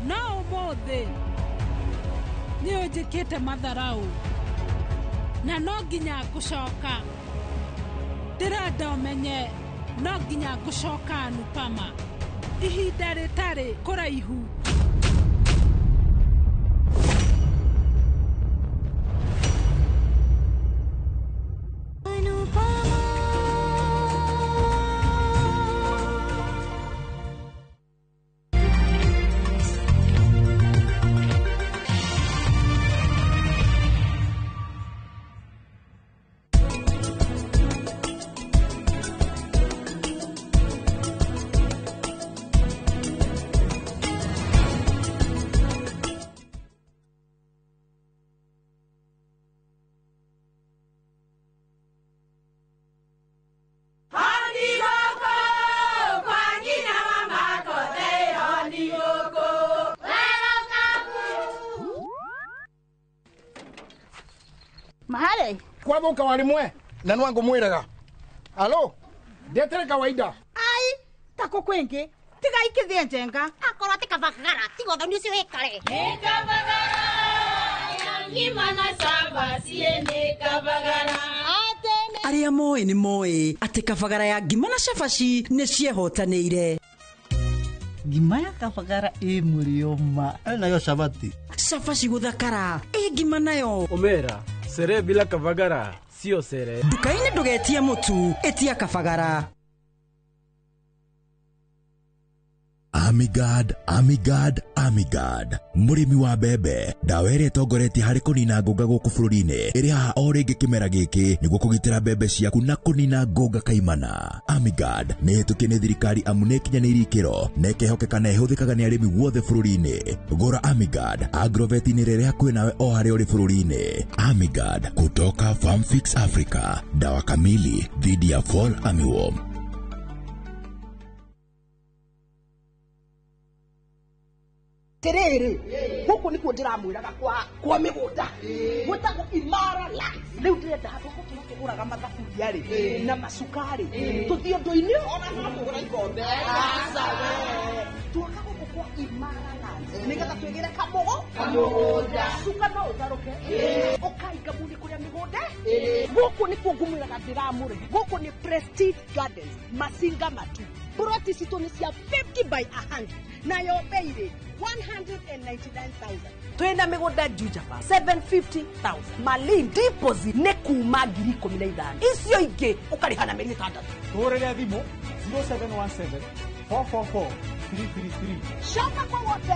no ũmũthĩ nĩ ũnjĩkĩte matharaũ na no nginya ngũcoka. Ndĩrenda ũmenye no nginya ngũcoka Anupama ihinda rĩtarĩ kũraihu. Mahare kwathuka wari mwe na nwangu mwiraga alo ndetere kawaida ai tako kwingi tiga ikithie njenga akorwo ti kabagara tiga ũthoni ũcio wĩkare. Nĩ kabagara ya ngima na cabaci nĩ kabagara. Arĩa moĩ nĩ moĩ atĩ kabagara ya ngima na cabaci nĩ ciehotanĩire. Ngima ya kabagara ĩ mũrĩo ma. Nayo cabaci. Cabaci gũthakara ĩ ngima nayo. Omera sere bila kabagara sio sere. Nduka-inĩ ndũgetie mũtu, ĩtia kabagara. Amigard, Amigard, Amigard, mũrĩmi wa mbembe, ndawa ĩrĩa ĩtongoretie harĩ kũnina ngũnga gũkũ bũrũri-inĩ ĩrĩ haha o rĩngĩ kĩmera gĩkĩ nĩguo kũgitĩra mbembe ciaku na kũnina ngũnga kaimana. Amigard nĩ ĩhĩtũkie nĩ thirikari amu nĩ ĩkinyanĩirie ikĩro na ĩkehokeka na ĩhũthĩkaga nĩ arĩmi guothe bũrũri-inĩ. Gũra Amigard Agrovet-inĩ ĩrĩa ĩrĩ hakuhĩ nawe o harĩa ũrĩ bũrũri-inĩ. Amigard kutoka Farmfix Africa, dawa kamili dhidi ya fall armyworm. Tiriri guku nikuo ndiramwiraga kwa migunda gwitagwo Imara Lands. Riu ndirenda handu ha tuguraga mathaburia ri na macukari tuthie undu-ini ona no tugura ikombe. Aca we tuoka guku kwa Imara Lands nigetha twigire kamũgũnda cuka no ũtarũke ũkainga muni kũrĩa mĩgũnda. Gũkũ nĩkuo ngũmwĩraga ndĩramũrehe. Gũkũ nĩ Prestige Gardens Masinga Matu. Ploti citũ nĩ cia 50 by 100 nayo bei rĩ 199,000. Twina mĩgũnda Juja 750,000. Malindi deposit nĩ kuma 15,000. Icio ingĩ ũkarĩha na mĩeri 6. Tũhũrĩre thimũ 0717 444 333. Coka kwa wote.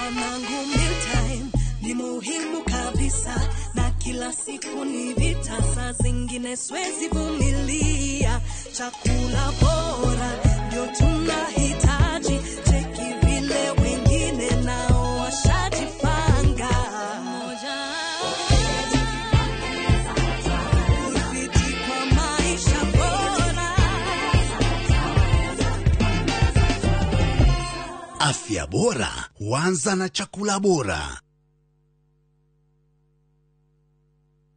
Mwanangu, mealtime ni muhimu kabisa, na kila siku ni vita, saa zingine siwezi vumilia. Chakula bora ndio tunahitaji, cheki vile wengine nao washajipanga. Ufiti kwa maisha bora. Afya bora huanza na chakula bora.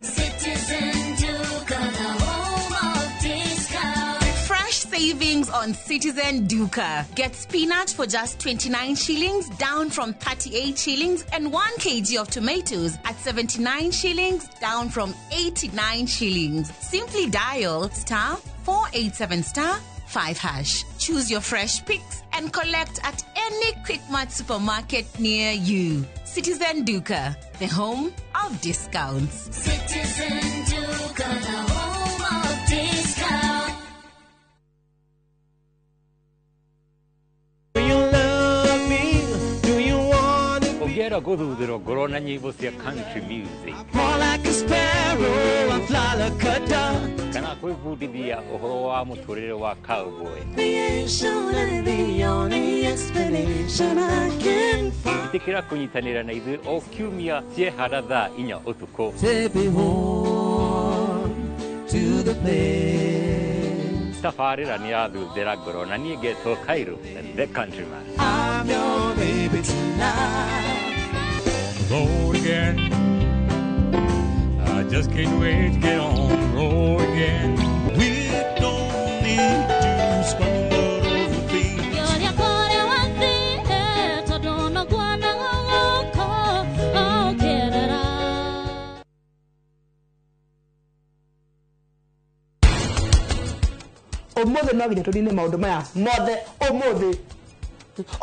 Citizen Duka, the home of discount. Fresh savings on Citizen Duka. Get spinach for just 29 shillings, down from 38 shillings, and 1 kg of tomatoes at 79 shillings, down from 89 shillings. Simply dial star 487 star 5 hash. Choose your fresh picks and collect at any Quickmart supermarket near you. Citizen Duka, the home of discounts. Citizen Duka, the home of discount. Do you love me? Do you want to Ũngĩenda gũthuthĩrwo ngoro na nyĩmbo cia country music More like a sparrow, I fly like a dove. Kana kwĩbundithia ũhoro wa mũtũrĩre wa cowboy, Creation and the only explanation I can find. Ĩtĩkĩra kũnyitanĩra na ithuĩ o kiumia ciehara thaa 4 ũtukũ. Take me home to the place. Tabarĩra nĩ yathuthĩra ngoro na niĩ ngetwo Cairo the countryman. I'm your baby tonight. Road again. I just can't wait to get on the road again. We don't need to squabble over things. Kĩũria kũrĩa wathiĩ, tondũ no kuona gũgũkũ ũkĩrĩra. Umuthi no nginya tũnine maũndũ maya mothe umuthi,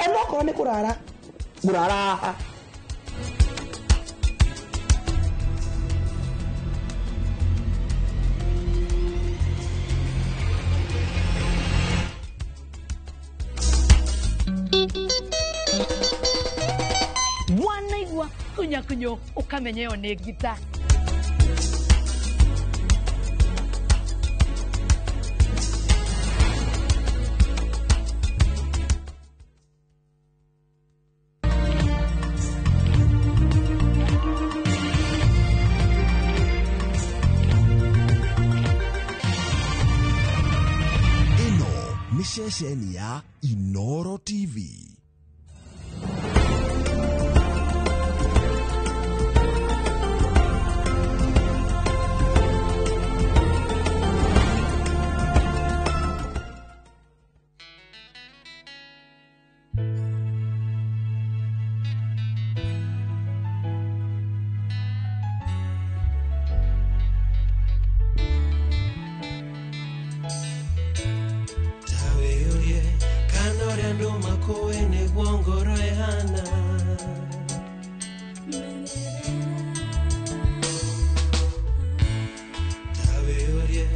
onokorwo nĩ kũrara ngũrara haha. Wanaigua kunyakunyo ukamenya ĩyo nĩ ngita. Ĩno nĩ ceceni ya Inoro TV. Tawĩũrie kana ũrĩa andũ makũĩ nĩguo ngoro ĩhana. Tawĩũrie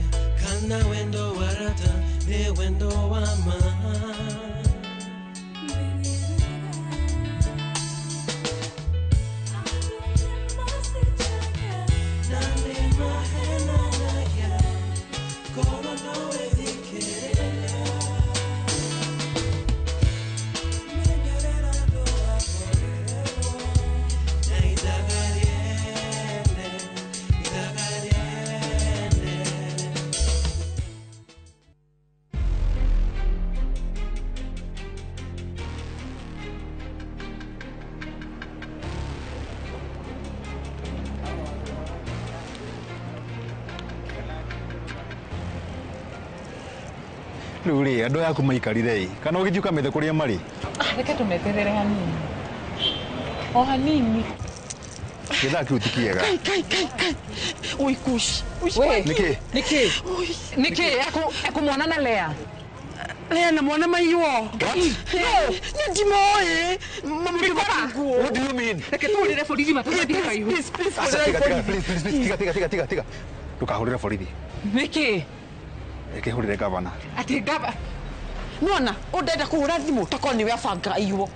kana wendo wa rata nĩ wendo wa ma. Na nĩ mahenanagia korwo no wĩthikĩrĩria. Rĩu rĩ, andũ aya aku maikarire ĩ, kana ũgĩthiĩ ũkamethe kũrĩa marĩ? Reke tũmeterere hanini, o hanini. Gĩthaa kĩu ti kĩega. Kai kai kai kai, oi kush. We. Nĩkĩ? Nĩkĩ? Nĩkĩ? Ekumwona na Lea? Lea na mwana maiywo. No, nĩ ndimoĩ. What do you mean? Reke tũhũrĩre borithi matũteithie kaihu. Aca, tiga, tiga, please, please, please, tiga, tiga, tiga, tiga, tiga. Ndũkahũrĩre borithi. Nĩkĩ? Reke hũrĩre gavana. Atĩ gava Nona, ũndenda kũhũra thimũ takorwo nĩwe abanga aiywo.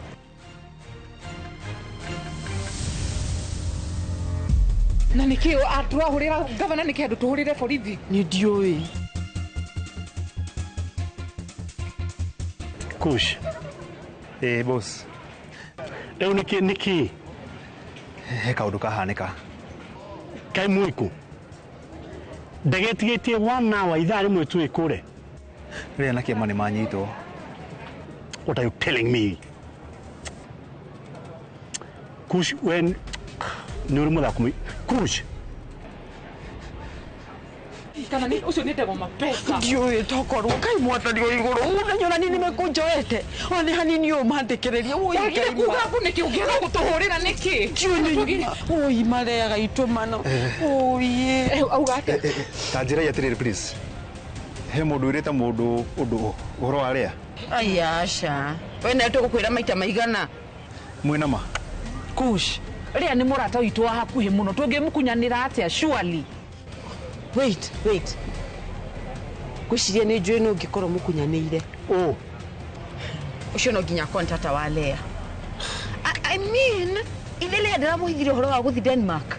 Na nĩkĩ tũrahũrĩra gavana nĩkĩ andũ tũhũrĩre borithi? Nĩ ndiũĩ. Kush. Eh, boss. Rĩu nĩkĩ nĩkĩ? He kaũndũ kahanĩka. Kaĩ mwĩkũ? Ndagetigĩtie 1 hour ithaa rĩmwe tu ĩkũre. Rĩrĩa na kĩama nĩ manyitwo. What are you telling me? Kush, when nĩ ũrĩ mũthako mũi. Kush. Kana nĩ ũcio nĩ ndegwa mapesa. Ndiũĩ tokorwo kai mwathani wa igũrũ ũmenya ona niĩ nĩmekũnjoete ona nĩ hanini ũũ mandĩkĩrĩria. Woi Wagire Ngai kuga mbu nĩkĩ ũngĩaga gũtũhũrĩra nĩkĩ? Ndiũĩ oi mareaga itũmano oi auga atĩa? Ta njĩra atĩrĩrĩ please. He mũndũ wĩrĩte mũndũ ũndũ ũhoro wa rĩa? Aya aca we nawe tũgũkwĩra maita maigana. Mwĩna ma? Kush, rĩa nĩ mũrata witũ wa hakuhĩ mũno tũngĩmũkunyanĩra atĩa surely? Wait, wait. Ngwĩciria nĩ njũĩ nĩ ũngĩkorwo mũkunyanĩire. Ũ. Ũcio no nginya akorwo nĩ tata wa Lea. I mean, ithe Lea ndĩramũhithire ũhoro wa gũthiĩ Denmark.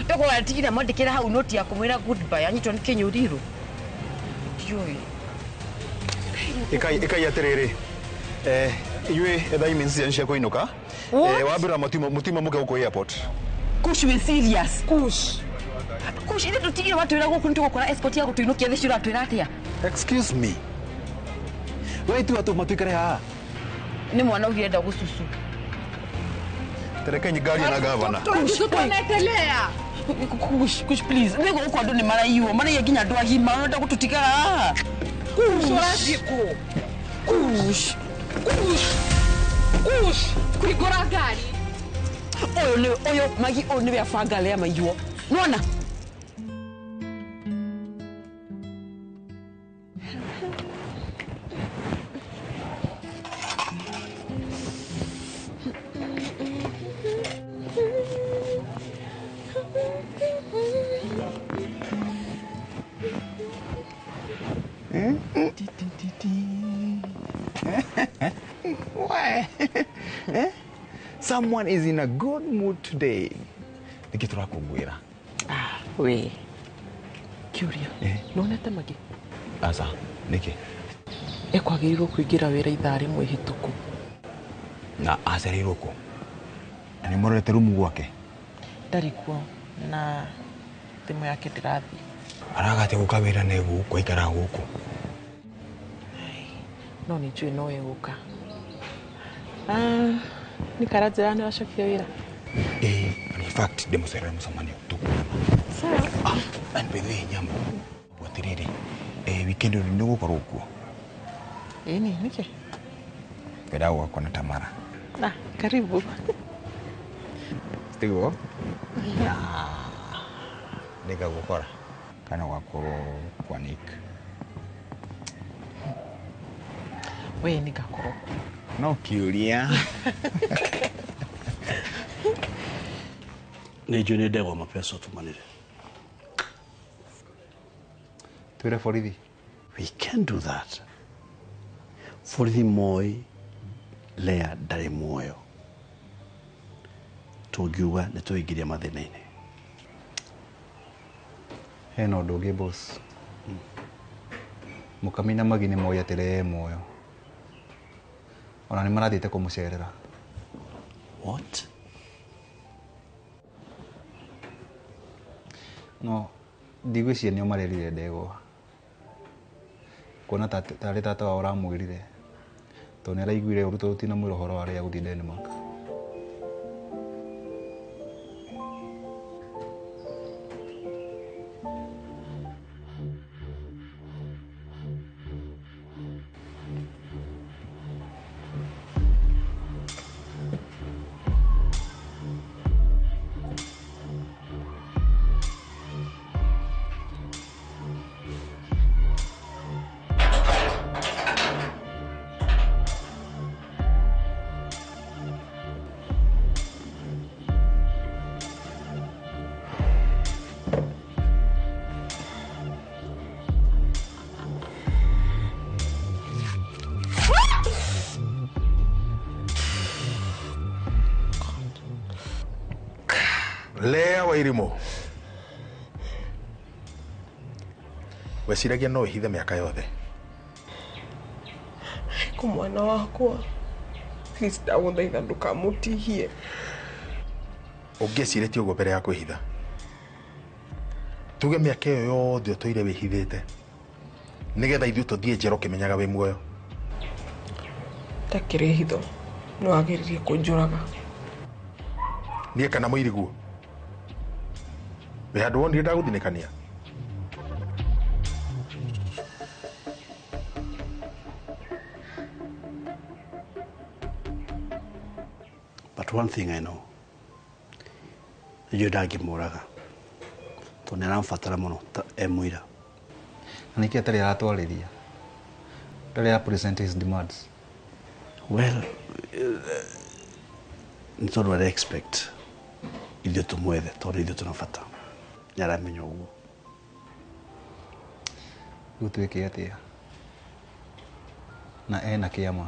Tokorwo atigire amwandĩkĩra hau noti ya kũmwĩra goodbye anyitwo nĩ kĩnyũrirũ. Ndiũĩ. Ĩkai ĩkai atĩrĩrĩ. Eh, inyuĩ ethai means cianyu cia kũinũka. What? Eh, wambĩra mũtima mũke gũkũ airport. Kush, we serious. Kush. Kush, ithe tũtigire watwĩra gũkũ nĩtũgũkora escort ya gũtũinũkia thĩ ũratwĩra atĩa? Excuse me. We tu atũ matuikare haha. Nĩ mwana ũngĩenda gũcucu. Terekenyi ngari na gavana. Tũtonete Lea. Kush, Kush, please. Nĩ gũkũ andũ nĩ maraiywo, maraiya nginya andũ agima, ũrenda gũtũtiga haha. Kush, ũrathiĩ kũ? Kush. Kush. Kush, kũhingũra ngari. Ũyũ nĩ ũyũ magi ũyũ nĩwe abanga Lea maiywo. Nĩwona? Why? Eh? Someone is in a good mood today. Nĩkĩ tũrakũngũĩra? We. Kĩũria. Nĩwonete Magi? Aca, nĩkĩ? Ekwagĩrĩirwo kũingĩra wĩra ithaa rĩmwe ihĩtũku. Na acereirwo kũ? Na nĩ mũrorete rumu gwake? Ndarĩ kuo na thimũ yake ndĩrathiĩ. Aragate gũka wĩra na egũkũ aikaraga gũkũ. No nĩ njũĩ no egũka. Nĩ karanjĩra nĩ wacokire wĩra? Ĩĩ, and in fact ndĩmũcerere mũcemanio tũkuonana. Sawa. And by the way, Nyambo, atĩrĩrĩ, weekend ũyũ nĩ ũgũkorwo kuo? Ĩni, nĩkĩ? Ngwendaga gũka kuona Tamara. Ah, karibu. Tiguo? Na nĩngagũkora kana ũgakorwo kwa Nick. We nĩngakorwo. No kĩũria. Nĩ njũĩ nĩ ndegwa mapesa ũtũmanĩre. Twĩre borithi. We can do that. Borithi moĩ Lea ndarĩ muoyo. Tũngiuga nĩ tũingĩria mathĩna-inĩ. Hena ũndũ ũngĩ boss. Mũkami na Magi nĩ moĩ atĩ Lea e muoyo. Ona nĩ marathiĩte kũmũcerera. What? No ndigwĩciria nĩo marerire ndegwa. Kuona tarĩ tata wao ũramwĩrire. Tondũ nĩ araiguire ũru tondũ tũtinamwĩra ũhoro wa Lea gũthiĩ Denmark. Lea Wairimu, weciragia no wĩhithe mĩaka yothe? Ko mwana wakwa, please ndagũthaitha ndũkamũtihie. Ũngĩecirĩtie ũguo mbere ya kwĩhitha? Tuge mĩaka ĩyo yothe ũtũire wĩhithĩte nĩgetha ithuĩ tũthiĩ njera ũkĩmenyaga wĩ muoyo. Takĩrĩ hitho, nĩ wagĩrĩrie kũnjũraga. Niĩ kana mũiriguo wĩ handũ wonire ndagũthinĩkania? But one thing I know, nĩnjũĩ ndangĩmũraga tondũ nĩ arambatara mũno ta e mũira. Na nĩkĩ atarĩ aratwarĩria? Ndarĩ ara present his demands. Well, nĩ tondũ ara expect ithuĩ tũmwethe tondũ ithuĩ tũna bata. Nĩ aramenya ũguo. Rĩu twĩke atĩa? Na ena kĩama.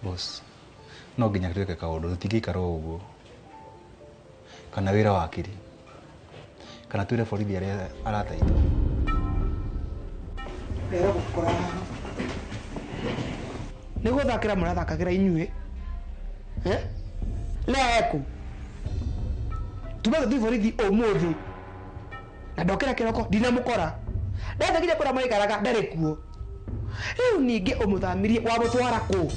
Boss, no nginya twĩke kaũndũ, tũtingĩikara o ũguo. Kana wĩra wakiri, kana twĩre borithi arĩa arata aitũ. Rero gũkora haha nĩ gũthakĩra mũrathakagĩra inyuĩ. Lea eku tume tũthiĩ borithi ũmũthĩ na ndokĩra kĩroko ndinamũkora, ndathagire kũrĩa maikaraga ndarĩ kuo. Rĩu ningĩ ũmũthamirie wamũtwara kũ?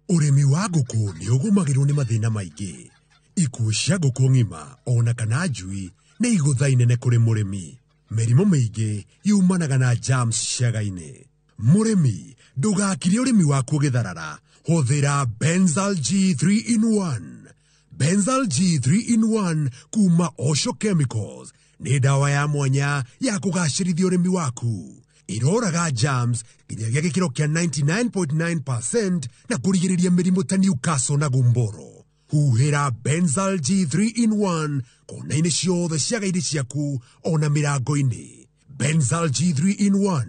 Ũrĩmi wa ngũkũ nĩ ũgũmagĩrwo nĩ mathĩna maingĩ. Ikuũ cia ngũkũ ng'ima ona kana njui nĩ igũtha inene kũrĩ mũrĩmi. Mĩrimũ mĩingĩ yumanaga na germs ciaga-inĩ. Mũrĩmi, ndũgakire ũrĩmi waku ũgĩtharara. Hũthĩra Benzal G3 in 1. Benzal G3 in 1 kuma Osho Chemicals nĩ ndawa ya mwanya ya kũgacĩrithia ũrĩmi waku. Iroraga germs nginyagia gĩkĩro kĩa 99.9% na kũrigĩrĩria mĩrimũ ta Newcastle na gumboro. Huhĩra Benzal G3 in 1 kona-inĩ ciothe ciaga-inĩ ciaku ona mĩrango-inĩ. Benzal G3 in 1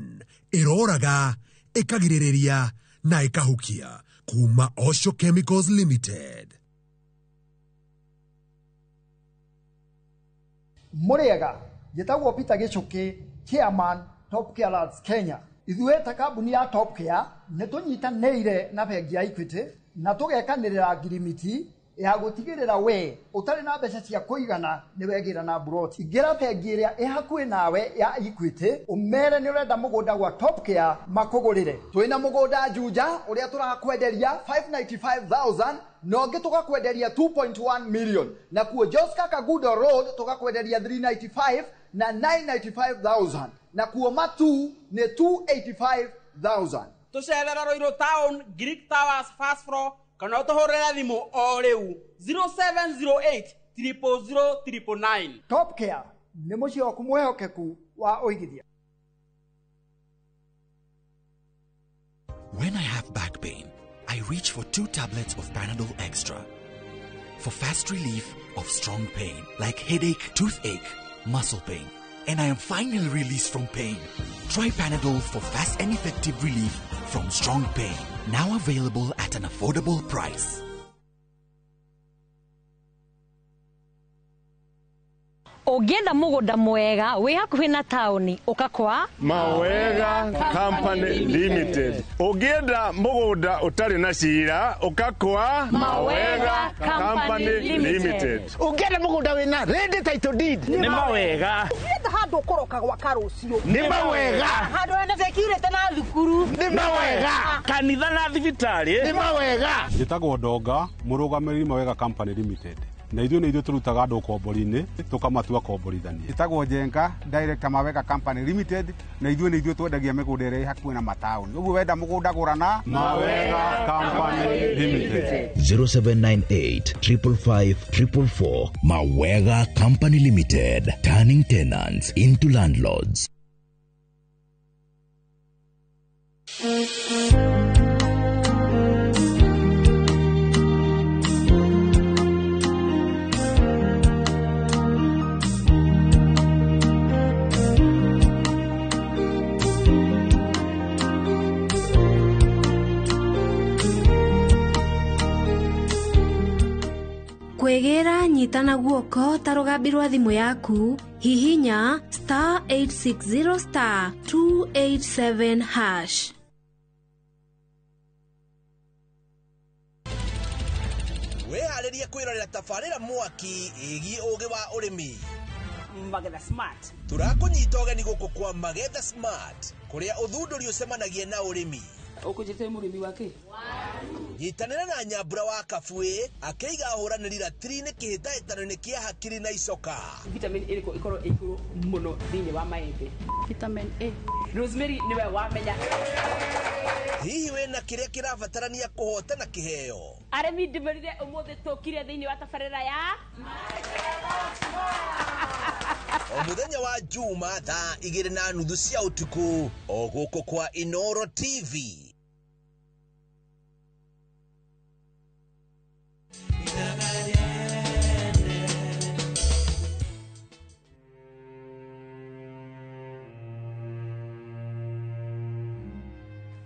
ĩroraga, ĩkagirĩrĩria na ĩkahukia kuma Osho Chemicals Limited. Mũrĩega, njĩtagwo Peter Gĩchũkĩ, chairman Top Care Lands Kenya. Ithuĩ ta kambuni ya Top Care nĩ tũnyitanĩire na bengi ya Equity na tũgekanĩrĩra ngirimiti ya gũtigĩrĩra we ũtarĩ na mbeca cia kũigana nĩ wegĩra na mburoti. Ingĩra bengi ĩrĩa ĩ hakuhĩ nawe ya Equity ũmere nĩ ũrenda mũgũnda gwa Top Care makũgũrĩre. Twĩna mũgũnda Juja ũrĩa tũrakwenderia 595,000 na ũngĩ tũgakwenderia 2.1 million, na kuo Joska Kagudo Road tũgakwenderia 395 na 995,000, na kuo Matu nĩ 285,000. Tũcerera Ruiru Town, Greek Towers first floor, kana ũtũhũrĩre thimũ o rĩu 0708 000 999. Top Care nĩ mũciĩ waku mwĩhokeku wa ũigithia. When I have back pain, I reach for 2 tablets of Panadol Extra for fast relief of strong pain like headache, toothache, muscle pain, and I am finally released from pain. Try Panadol for fast and effective relief from strong pain. Now available at an affordable price. Ũngĩenda mũgũnda mwega wĩ hakuhĩ na taũni ũka kwa Mawega Company Limited. Ũngĩenda mũgũnda ũtarĩ na cira ũka kwa Mawega Company Limited. Ũngĩenda mũgũnda wĩna ready title deed Nĩ Mawega. Ũngĩenda handũ ũkũroka gwaka rũciũ Nĩ Mawega. Handũ hena security na thukuru Nĩ Mawega. Kanitha na thibitarĩ Nĩ Mawega. Njĩtagwo Ndonga, mũrũgamĩrĩri Mawega Company Limited. Na ithuĩ nĩ ithuĩ tũrutaga andũ ũkombori-inĩ tũkamatua komborithania. Njĩtagwo Njenga, director Mawega Company Limited, na ithuĩ nĩ ithuĩ twendagia mĩgũnda ĩrĩa ĩ hakuhĩ na mataũni. Ũguo wenda mũgũnda gũra na Mawega Company Limited. 0798 555 444. Mawega Company Limited, turning tenants into landlords. Kwĩgĩra nyita na guoko ta rũgambi rwa thimũ yaku, hihinya star 860 star 287 hash. Wĩharĩrie kwĩrorera tabarĩra mwaki ĩgiĩ ũgĩ wa ũrĩmi. Magetha Smart. Tũrakũnyita ũgeni gũkũ kwa Magetha Smart, kũrĩa ũthundũri ũcemanagia na ũrĩmi. Ũkũnjĩte mũrĩmi wa kĩ? Nyitanĩra na Nyambura wa Kabuĩ akĩiga ahũranĩri ratiri-inĩ kĩhĩtahĩtano-inĩ kĩa hakiri na icoka. Vitamin ĩrĩkũ ĩkorwo ĩ igũrũ mũno thĩinĩ wa maembe? Vitamin A. Rosemary nĩwe wamenya. Hihi wĩna kĩrĩa kĩrabatarania kũhotana kĩheo? Arĩmi ndĩmerire ũmũthĩ tũkire thĩinĩ wa tabarĩra ya O mũthenya wa Juma thaa 2:30 cia ũtukũ o gũkũ kwa Inoro TV.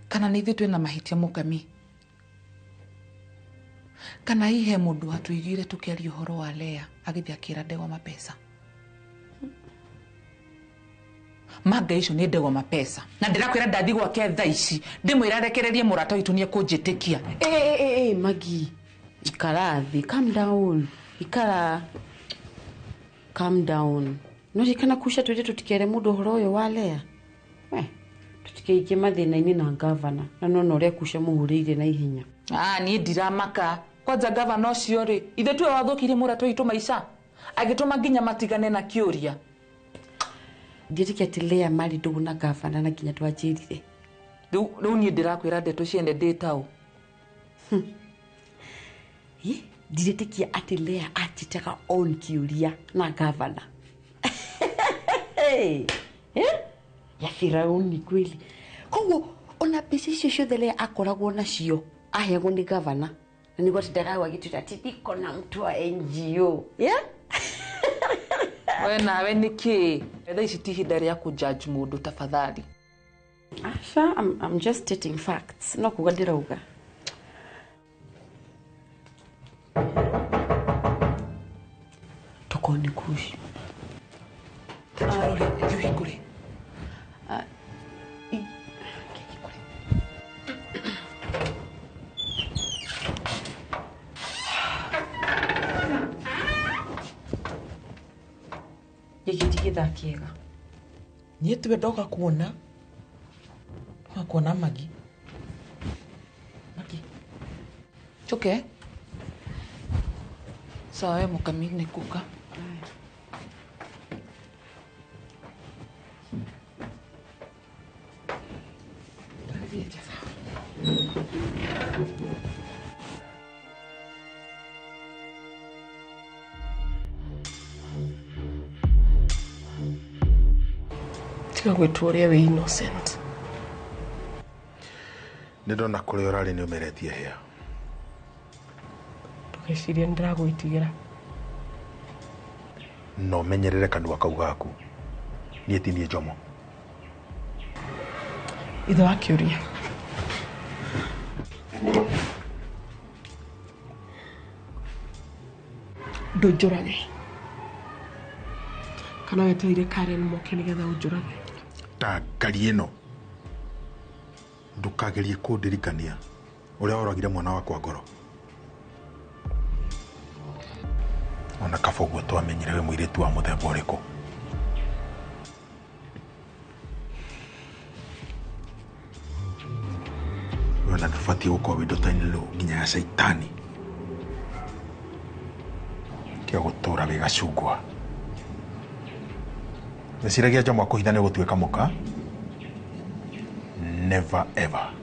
Kana nĩ ithuĩ twĩna mahĩtia mũkami, kana hihi he mũndũ watũiguire tũkĩaria ũhoro wa Lea agĩthiĩ akĩra ndegwa mapesa. Manga icio nĩ ndegwa mapesa na ndĩrakwĩra ndathi gwake thaa ici ndĩmwĩra arekererie mũrata witũ nĩ ekũnjĩtĩkia. Magi, ikara thĩ, calm down, ikara, calm down. No ririkana kuca twĩre tũtikere mũndũ ũhoro ũyũ wa Lea. We tutikeikie mathĩna-inĩ na gavana na nona ũrĩa kuca mũhũrĩire na ihenya. Niĩ ndiramaka kwanja gavana ũcio rĩ, ithe tuwe wathũkirie mũrata witũ maica agĩtũma nginya matigane na kĩũria. Ndiĩtĩkia atĩ Lea marĩ ndũgũ na gavana na nginya twanjĩrire. Rĩu niĩ ndĩrakwĩra ndeto ciene ndĩ taũ. Ndiretĩkia atĩ Lea anjĩtaga on kĩũria na gavana. Ya Firauni kweli. Koguo ona mbeca icio ciothe Lea akoragwo nacio aheagwo nĩ gavana na nĩguo atindaga agĩtwĩra atĩ niko na mtu wa NGO. Yeah? We nawe nĩkĩ? Thaa ici ti ihinda rĩa kũ-judge mũndũ tafadhali. Asha, I'm just stating facts. No kuga ndĩrauga. Tokorwo nĩ kuci. Ũhingũre. Gĩkĩ ti gĩthaa kĩega. Niĩ tiwe ndoka kuona. Ndoka kuona Magi. Magi. It's okay. Sawa we mũkami nĩ kuka. Tiga gwĩtua ũrĩa wĩ innocent. Nĩ ndona kũrĩa ũrarĩ nĩ ũmeretie hĩa. Ndũgecirie nĩ ndĩragwĩtigĩra. Na ũmenyerere kanua kau gaku. Niĩ ti niĩ Njomo. Ithe wa kĩũria. Ndũnjũrage. Kana wetereire Karen moke nĩgetha ũnjũrage. Ta ngari ĩno ndũkagerie kũndirikania ũrĩa woragire mwana wakwa ngoro. Ona kaba ũguo twamenyire wĩ mũirĩtu wa mũthemba ũrĩkũ. We ona ndũbatiĩ gũkorwo wĩ ndota-inĩ nginya ya caitani. Kĩa gũtũra wĩ gacungwa. Wĩciragia Njomo akũhitha nĩ ũgũtuĩka mũka? Never ever.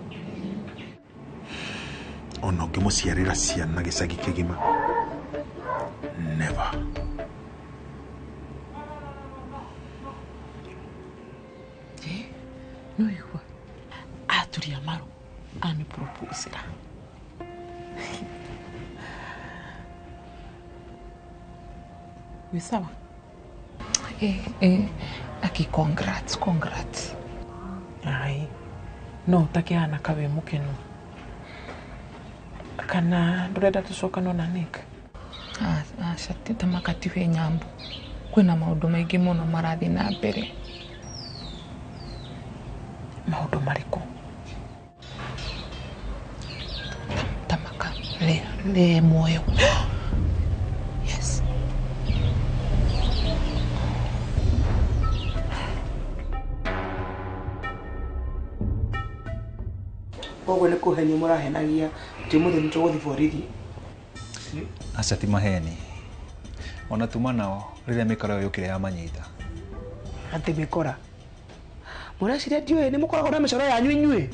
Ona ũngĩmũciarĩra ciana gĩcagi kĩgima. Never. No igua. Aturia maru amĩproposera. Wĩ sawa? Aki congrats, congrats. Ai. No ũtakĩhana ka wĩ mũkenu. Kana ndũrenda tũcokane na Nick? Aca Tamaka tiwe nyambu. Kwĩna maũndũ maingĩ mũno marathiĩ na mbere. Maũndũ marĩkũ? Tamaka le muoyo. Yes. Koguo nĩ kũhenio mũrahenagia atĩ ũmũthĩ nĩ tũgũthiĩ borithi. Aca ti maheni. Ona tuma nao rĩrĩa mĩkora ĩyo yũkire yamanyita. Atĩ mĩkora? Mũreciria ndiũĩ nĩ mũkoragwo na mĩcoro yanyu inyuĩ?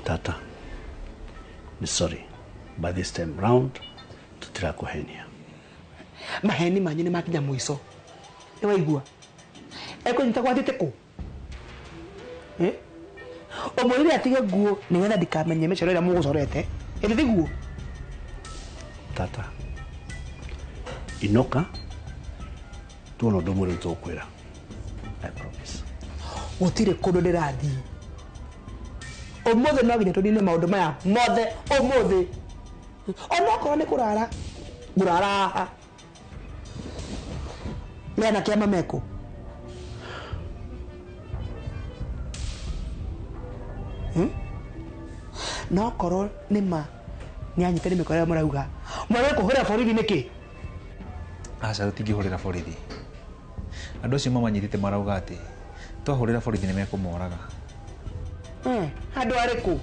Tata, ni sorry. By this time round, tutirakũhenia. Maheni manyu nĩ makinya mũico. Nĩ waigua? Ekũnyita gwatĩte kũ? Ũmwĩrire atige nguo nĩgetha ndikamenye mĩcoro ĩrĩa mũgũcorete. Ĩrĩ thiguo? Tata, inoka tuona ũndũ ũmwe rĩu tũkwĩra. I promise. Gũtirĩ kũndũ ndĩrathiĩ. Ũmũthĩ no nginya tũnine maũndũ maya mothe ũmũthĩ. Onokorwo nĩ kũrara, ngũrara haha. Lea na kĩama mekũ? No korwo nĩ ma nĩ anyite nĩ mĩkora ĩrĩa mũrauga. Mwagĩrĩire kũhũrĩra borithi nĩkĩ? Aca tũtingĩhũrĩra borithi. Andũ acio mamanyitĩte marauga atĩ twahũrĩra borithi nĩ mekũmoraga. Andũ arĩkũ?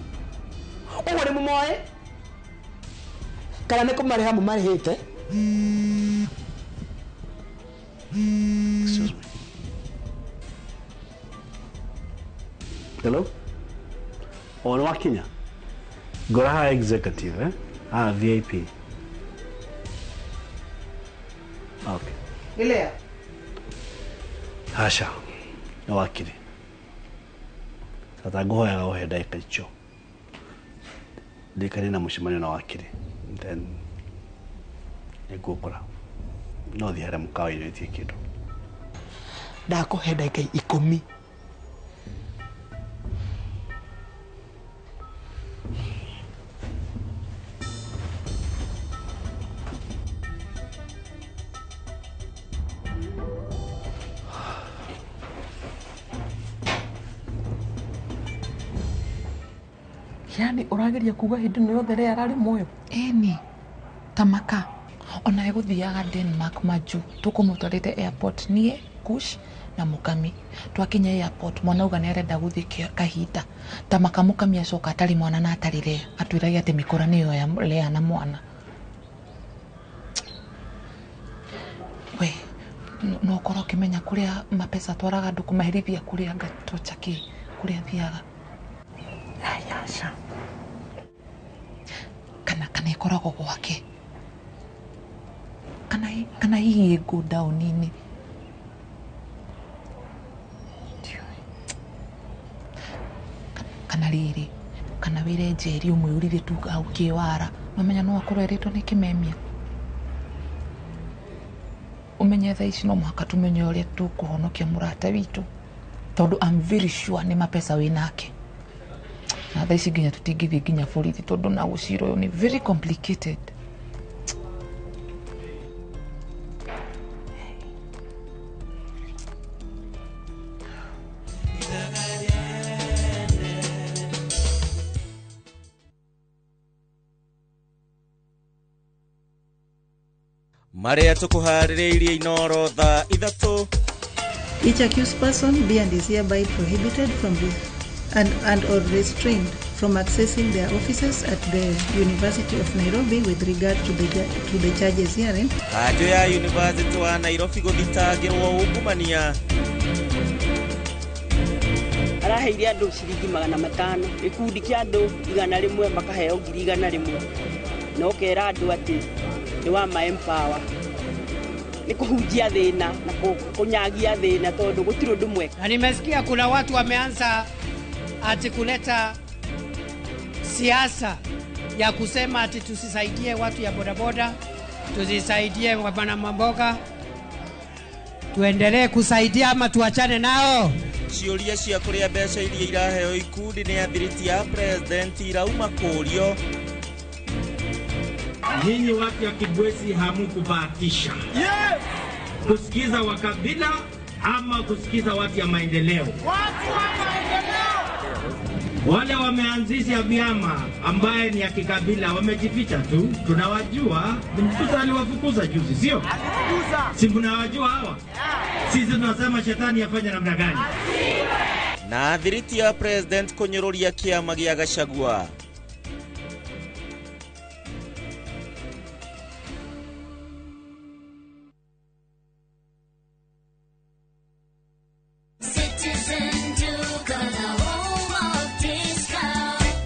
Ũguo nĩ mũmoĩ? Kana nĩ kũmarĩha mũmarĩhĩte? Excuse me. Hello? O nĩ wakinya? Ngora haha executive, eh? Haha VIP. Okay. Nĩ Lea? Aca, nĩ wakiri. Tata ngũhoyaga ũhe ndagĩka icio. Ndĩkanie na mũcemanio na wakiri. Then nĩngũkora. No thiĩ harĩa mũkawa-inĩ wĩtie kĩndũ. Ndakũhe ndagĩka 10. Yani ũrageria kuga hĩndĩ ĩno yothe Lea ararĩ muoyo? Ĩni, Tamaka ona egũthiaga Denmark majuu tũkũmũtwarĩte airport niĩ Kush na Mũkami. Twakinya airport mwana auga nĩ arenda gũthiĩ kahinda. Tamaka Mũkami acoka atarĩ mwana na atarĩ Lea atwĩrage atĩ mĩkora nĩyo ya Lea na mwana. We no ũkorwo ũkĩmenya kũrĩa mapesa twaraga andũ kũmaherithia kũrĩa ngatocha kĩ kũrĩa thiaga. Aca. Kana ĩkoragwo gwake. Kana hihi ĩ ndaũni-inĩ. Kana rĩrĩ, kana wĩre Njeri ũmwĩũrire tu hau kĩwara. Mamenya no akorwo erĩtwo nĩ kĩmemia. Ũmenye thaa ici no mũhaka tũmenye ũrĩa tũkũhonokia mũrata witũ. Tondũ I'm very sure nĩ mapesa wĩ nake. Na thaa ici nginya tũtingĩthiĩ nginya borithi tondũ na gũcira ũyũ nĩ very complicated. Marĩa tũkũharĩrĩirie Inooro thaa 3. Each accused person be and is hereby prohibited from and or restrained from accessing their offices at the University of Nairobi with regard to the charges herein. Kanjũ ya University wa Nairobi gũthitangĩrwo ungumania. Araheire andũ ciringi 500, gĩkundi kĩa andũ 100 makaheo 100,000. Na ũkera andũ atĩ nĩ wa ma empower. Nĩ kũhunjia thĩna na kũnyagia thĩna tondũ gũtirĩ ũndũ mwega. Na nimesikia kuna watu wameanza ati kuleta siasa ya kusema ati tusisaidie watu ya bodaboda, tusisaidie wabana mamboga. Tuendelee kusaidia ama tuachane nao? Ciũria cia kũrĩa mbeca iria iraheo ikundi nĩ athiriti ya president irauma kũrio. Nyinyi watu ya Kibwezi hamukubahatisha. Yes! Kusikiza wakabila ama kusikiza watu ya maendeleo. Watu wa maendeleo. Wale wameanzisha vyama ambaye ni ya kikabila wamejificha tu, tunawajua. Mfukuza aliwafukuza juzi, sio? Si mnawajua hawa? Sisi tunasema shetani afanye namna gani? Na athiriti ya president kunyururia kiama gia Gachagua.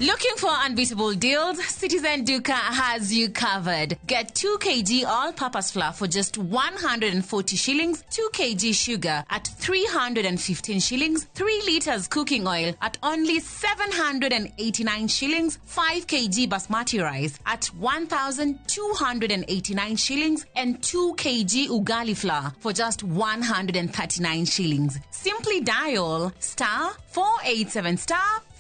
Looking for unbeatable deals? Citizen Duka has you covered. Get 2 kg all-purpose flour for just 140 shillings, 2 kg sugar at 315 shillings, 3 liters cooking oil at only 789 shillings, 5 kg basmati rice at 1,289 shillings, and 2 kg ugali flour for just 139 shillings. Simply dial *487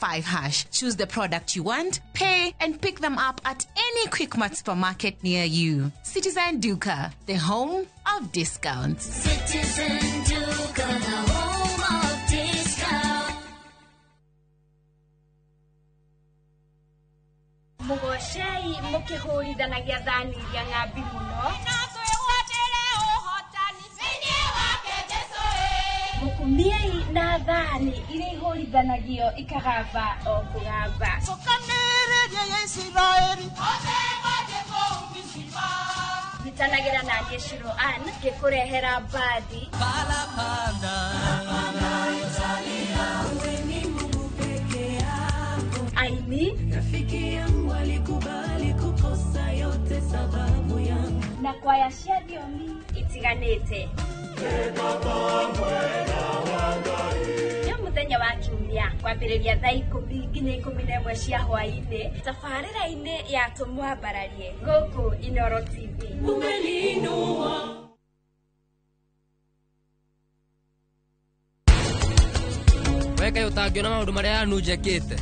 *5#. Choose the product you want, pay, and pick them up at any Quickmart supermarket near you. Citizen Duka, the home of discounts. Citizen Duka, the home of discounts. Mugoshei mukihurithanagia thani iria ng'ambi muno. Mukumiei na thani iria ihũrithanagio ikagamba o kũgamba. Cokanĩrĩria ya Isiraeli. Othe mathiĩ kũu Mizipa. Nyitanagĩra na niĩ Shiro Ann ngĩkũrehera mbathi. Aini rafiki yangu alikubali kukosa yote sababu yangu na kwaya cia thiomi itiganĩte. Nĩ mũthenya wa Kiumia kwambĩrĩria thaa 10 nginya 11 cia hwaĩ-inĩ tabarĩra-inĩ ya Tũmwambararie gũkũ Inooro TV. Umeniinua. Weka ũtangiona maũndũ marĩa yanunjekĩte.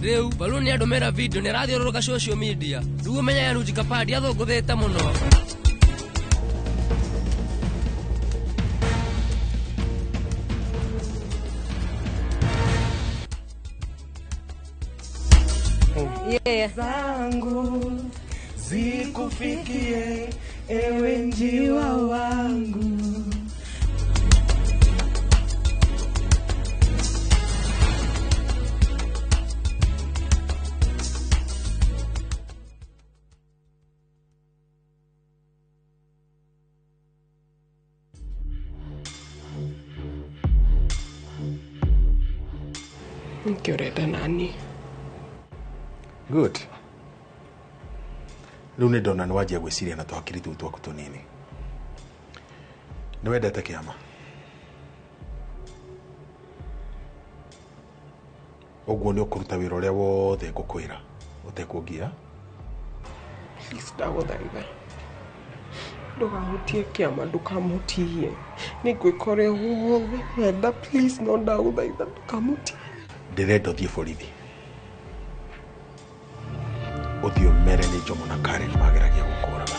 Rĩu Balloon nĩandũmĩra video nĩarathiũrũrũka social media. Rĩu ũmenye Yanunji Kapandi athũngũthĩte mũno. Yeah. Zangu zikufikie ewe njiwa wangu. Nĩkĩ ũrenda nani? Good. Rĩu nĩ ndona nĩ wanjia gwĩciria na tũhakiri tũu twaku tũnini. Nĩ wendete kĩama. Ũguo nĩ ũkũruta wĩra ũrĩa wothe ngũkwĩra ũtekũngia. Please ndagũthaitha. Ndũkahutie kĩama, ndũkamũtihie. Nĩ ngwĩka ũrĩa wothe wenda, please no ndagũthaitha ndũkamũtihie. Ndĩrenda ũthiĩ borithi. Ũthiĩ ũmere nĩ Jomo na Karen mageragia gũkũraga.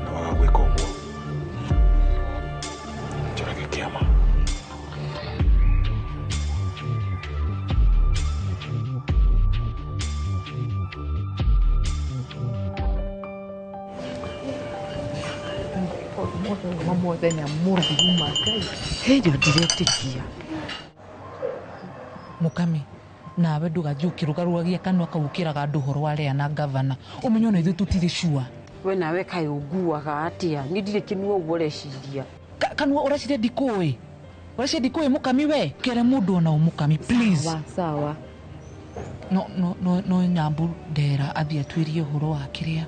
Na waga gwĩka ũguo, njũrage kĩama. Mũthenya mũrũmu Ngai. Hĩndĩ ndiretĩkia. Mukami nawe ndũgathiĩ ũkĩrũgarũgagia kanua kau ũkĩraga andũ ũhoro wa Lea na gavana ũmenye ona ithuĩ tũtirĩ sure. We nawe kaĩ ũnguaga atĩa? Niĩ ndirĩ kĩnua ũguo ũreciria. Kanua ũreciria ndikũĩ. Ũreciria ndikũĩ Mukami we? Kere mũndũ ona ũ Mukami please. Sawa sawa. No no no no Nyambu ndera athiĩ atuĩrie ũhoro wa kĩrĩa.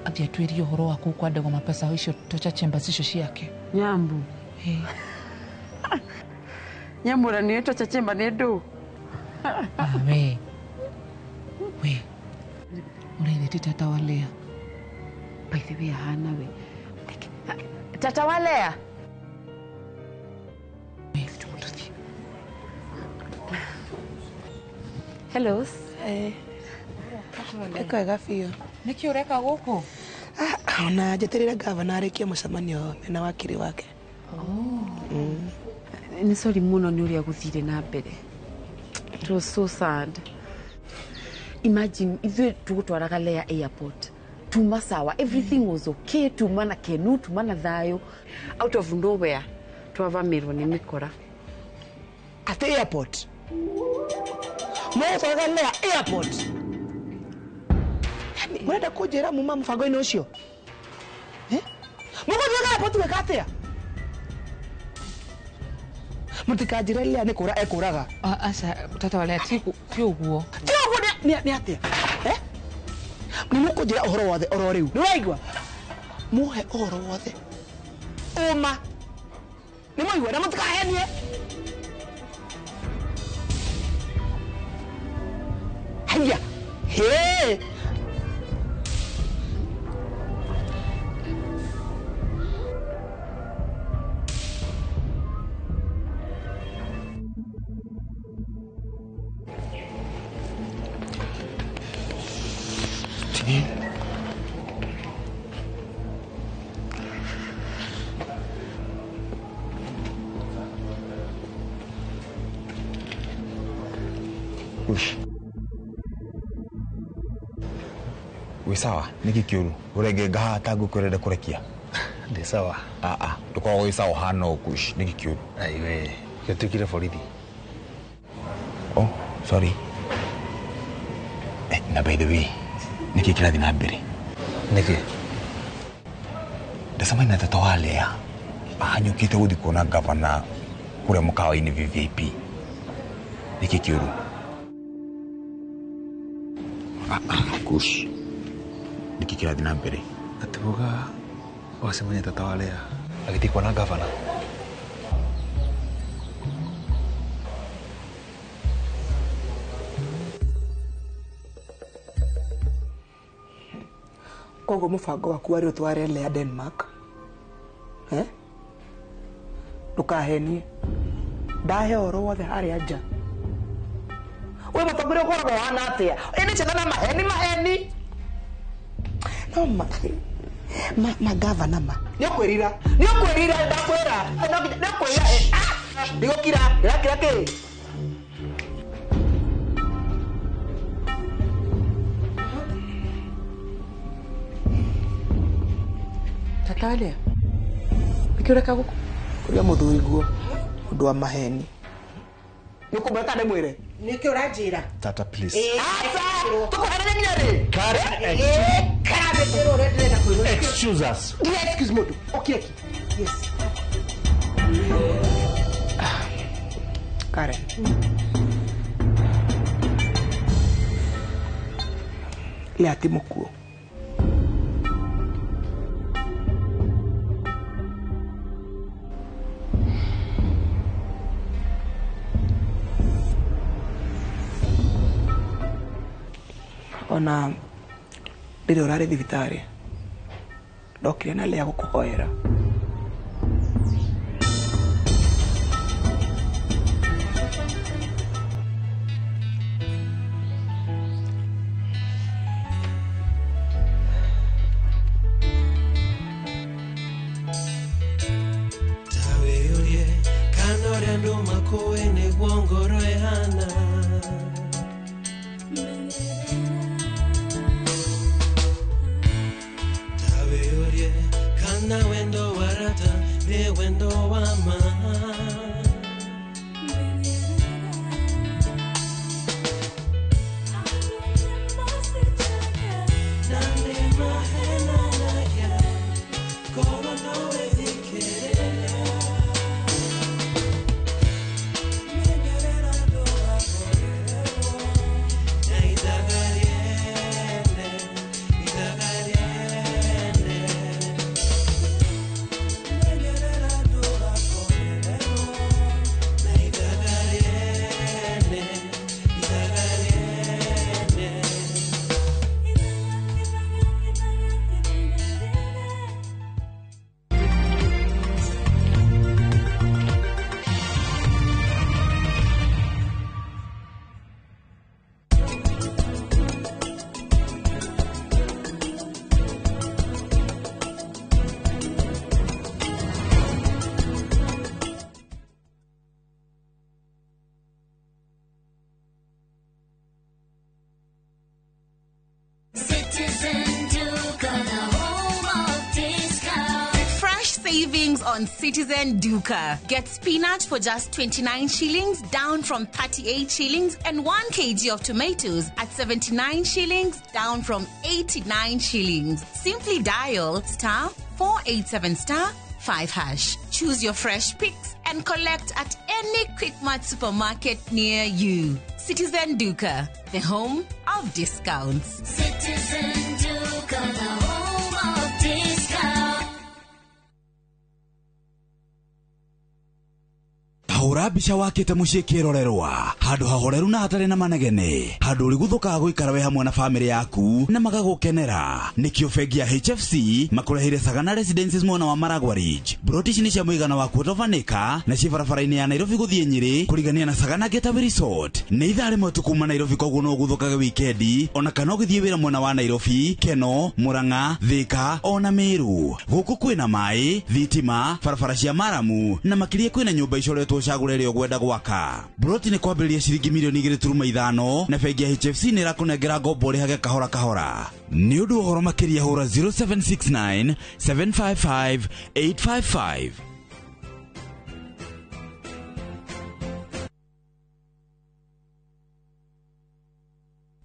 Athiĩ atuĩrie ũhoro wa kũu kwa Ndegwa mapesa icio torture chambers icio ciake. Nyambu. Hey. Nyamura nĩ torture chamber nĩ ndũ. We. We. Ũraithĩ ti tata wa Lea. By the way ahana we. Tata wa Lea. Hello. Kwega biũ. Nĩkĩ ũreka gũkũ? Ona njeterere gavana arĩkie mũcemanio mena wakiri wake. Nĩ sorry mũno nĩ ũrĩa gũthire na mbere. It was so sad. Imagine ithuĩ tũgũtwaraga Lea airport. Tuma sawa, everything was okay, tuma na kenu, tuma na thayũ. Out of nowhere twavamirwo nĩ mĩkora. At the airport. Mũgũtwaraga Lea airport. Yaani mũrenda kũnjĩra muma mũbango-inĩ ũcio? Mũgũtwaraga airport gwĩka atĩa? Mũtikanjĩre Lea nĩ kũra ekũraga. Aca tata wa Lea ti ũguo. Ti ũguo nĩ atĩa? Nĩ mũkũnjĩra ũhoro wothe oro rĩu. Nĩ waigua? Mũhe ũhoro wothe. Ũma. Nĩ mwaigua na mũtikahenie. Haya. Hey. Wĩ sawa nĩkĩ kĩũru ũrengenga haha ta ngũkũ ĩrenda kũrekia? Ndĩ sawa. Aa ndũkoragwo wĩ sawa ũhana ũũ Kush, nĩkĩ kĩũru? Aiwe gĩtuĩkire borithi. Oh sorry. Na by the way nĩkĩ kĩrathiĩ na mbere? Nĩkĩ? Ndacemania na tata wa Lea ahanyũkĩte gũthiĩ kuona gavana kũrĩa mũkawa-inĩ VVIP. Nĩkĩ kĩũru? Kush, nĩkĩ kĩrathiĩ na mbere? Atĩ buga wacemania tata wa Lea agĩthiĩ kuona gavana. Koguo mũbango waku warĩ ũtware Lea Denmark. Ndũkahenie. Ndahe ũhoro wothe harĩa nja. We mũtongoria ũkoragwo ũhana atĩa? Ĩ nĩ ciana na maheni maheni. No ma gavana ma. Nĩ ũkwĩrira. Nĩ ũkwĩrira ndakwĩra. Nĩ ũkwĩrira. Ndigũkira. Ndĩrakira kĩ? Tata wa Lea, nĩkĩ ũreka gũkũ? Kũrĩa mũthuri guo ũndũ wa maheni. Nĩ ũkũmwĩra kana ndĩmwĩre? Nĩkĩ ũranjĩra? Tata please. Aca! Tũkũherania nginya rĩ? Excuse us. Ndiye excuse mũndũ. Ũkire ki. Yes. Karen. Lea ti mũkuũ. Ona rĩrĩa ũrarĩ thibitarĩ ndokire na Lea gũkũhoera. Ta wĩyũrie kana ũrĩa andũ makũĩ nĩguo ngoro ĩhana. Kana wendo warata nĩ wendo wa ma. Na nĩ mahenanagia korwo no wĩthikĩrĩria. Menyerera ndũgakorerwo na ithaga rĩene, ithaga rĩene. Menyerera ndũgakorerwo. savings on Citizen Duka. Get spinach for just 29 shillings, down from 38 shillings, and 1 kg of tomatoes at 79 shillings, down from 89 shillings. Simply dial star 487 star 5 hash. Choose your fresh picks and collect at any Quickmart supermarket near you. Citizen Duka, the home of discounts. Citizen Duka, the home of discounts. Hũra mbica wakĩte mũciĩ kĩrorerwa handũ hahoreru na hatarĩ na manegene handũ ũrĩguthũkaga gũikara we hamwe na bamĩrĩ yaku na magagũkenera. Nĩkĩo bengi ya HFC makũreheire Sagana Residences mwena wa Maragwa Ridge. Broti ici nĩ cia mũigana wa quarter of an acre na ciĩ barabara-inĩ ya Nairobi gũthiĩ Nyĩrĩ kũrigania na Sagana Getaway Resort. Nĩ ithaa rĩmwe tu kuma Nairobi, koguo no ũguthũkage wikendi ona kana ũgĩthiĩ wĩra mwena wa Nairobi, Keno, Murang'a, Thika ona Meru. Gũkũ kwĩna maĩ, thitima, barabara cia maramu na makĩria kwĩna nyũmba icoretwo cagũre ĩrĩa ũgwenda gwaka. Broti nĩ kwambĩrĩria ciringi milioni 2.5 na bengi ya HFC nĩ ĩrakũnengera ngombo ũrĩhage kahora kahora. Nĩ ũndũ wa ũhoro makĩria hũra 0769 755 855.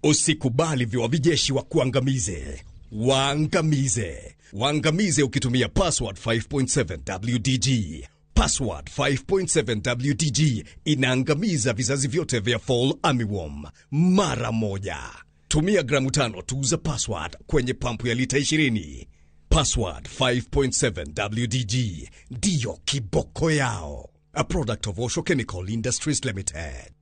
Usikubali viwavijeshi wa kuangamize. Waangamize. Waangamize ukitumia password 5.7 WDG. Password 5.7 WDG inaangamiza vizazi vyote vya fall armyworm mara moja. Tumia gramu 5 tu za password kwenye pampu ya lita 20. Password 5.7 WDG ndiyo kiboko yao. A product of Osho Chemical Industries Limited.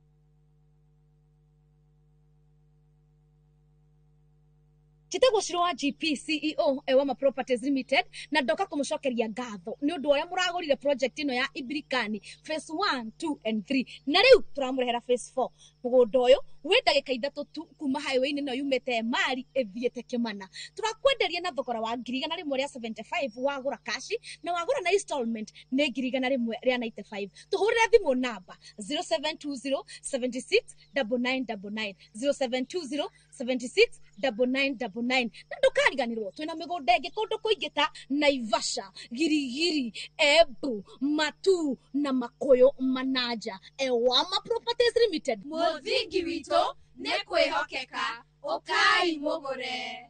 Njĩtagwo Shiro wa GP CEO Ewama Properties Limited na ndoka kũmũcokeria ngatho nĩ ũndũ ũrĩa mũragũrire project ĩno ya Ibirikani phase 1, 2 and 3 na rĩu tũramũrehera phase 4. Mũgũnda ũyũ wĩ ndagĩka 3 tu kuma highway-inĩ ĩno yumĩte Emali ĩthiĩte Kĩmana. Tũrakwenderia na thogora wa 175,000 wagũra kashi na wagũra na installment nĩ 195,000. Tũhũrĩre thimũ namba 0720 76 9999 0720 76 9999 na ndũkariganĩrwo twĩna mĩgũnda ĩngĩ kũndũ kũingĩ ta Naivasha, Girigiri, Embu, Matu na Makuyu Manaja. Ewama Properties Limited, Mũthingi witũ nĩ kwĩhokeka, ũkai mũgũre.